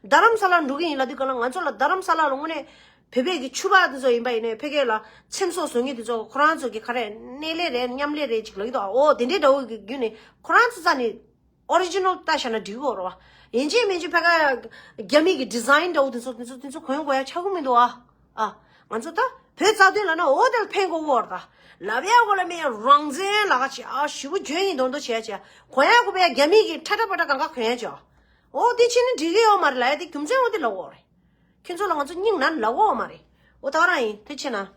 རྡ་རམ་ས་ལ་འགྲོ་གི་ཡིན་ལབ་དུས་གང་ལ། ང་ཚོ་ལ་རྡ་རམ་ས་ལ་ལ་དངོས་གནས་བོད་པའི་གི་ཕྱུ་པ་དེ་ཚོ་ཡིན་པ་ཡིན་ནའི་ཕ་གི་ལ་ཚེམ་སོགས་བཟོ་མཁན་དེ་ཚོ་ཁོ་རང་ཚོ་གི་ག་རེ་སྣེ་ལེན་རེད་མཉམ་ལས་རེད་ཅིག་ལབ་ཀྱི་འདུག་འོ་དེ་འདྲའི་འདྲ་བོ་གི་བརྒྱུད་ནས་ཁོ་རང་ཚོ་རྩ་ནས་ཨོ་རི་ཇི་ནལ་ལྟ་བཞག་ན་འགྲིག་གི་ཡོད་རེད་བ། ཡིན་གཅིག་མིན་གཅིག་ཕ་གི་རྒྱ་མི་གི་ཌི་ཛའིན་འདྲ་བོ་དེ་ཚོ་དེ་ཚོ་དེ་ཚོ་གོན་དགོས་ཡ་ཆགས་ཀྱི་མི་འདུག་ཨ། ཨ། ང་ཚོ་ད་བོད་རྩ་དོན་ལབ་ན་འོ་དེ་ལ་ཕན་དགོས་ཀྱི་ཡོད་རེད་ད། ལབ་ཡ་གོ་ལ་མེད་རང་བཙན་ལབ་ཀ་བྱེད་ཨ། ཞེ་པོ་འཇོན་ཡིན་མདོག་མདོག་བྱེད་ཡ་བྱེད་ཨ། གོན་ཡ་གོ་བས་རྒྱ་མི་གི་ཁྲ་ཁྲ་པ་ཁྲ་གང་ག་གོན་ཡ་བྱེད་ཨ། འོ་དེ་ཕྱིན་ན་འགྲིག་གི་ཡོད་མ་རེད་ལབ་ཡ་དེ་རྒྱུ་མཚན་འོ་དེ་ལབ་ཀྱི་ཡོད་རེད། ཁྱེད་ཚོ་ལ་ང་ཚོ་སྙིང་ན་ལབ་ཀྱི་ཡོད་མ་རེད། འོ་ད་ག་རང་ཡིན། ཐུགས་རྗེ་ཆེ་གནང་།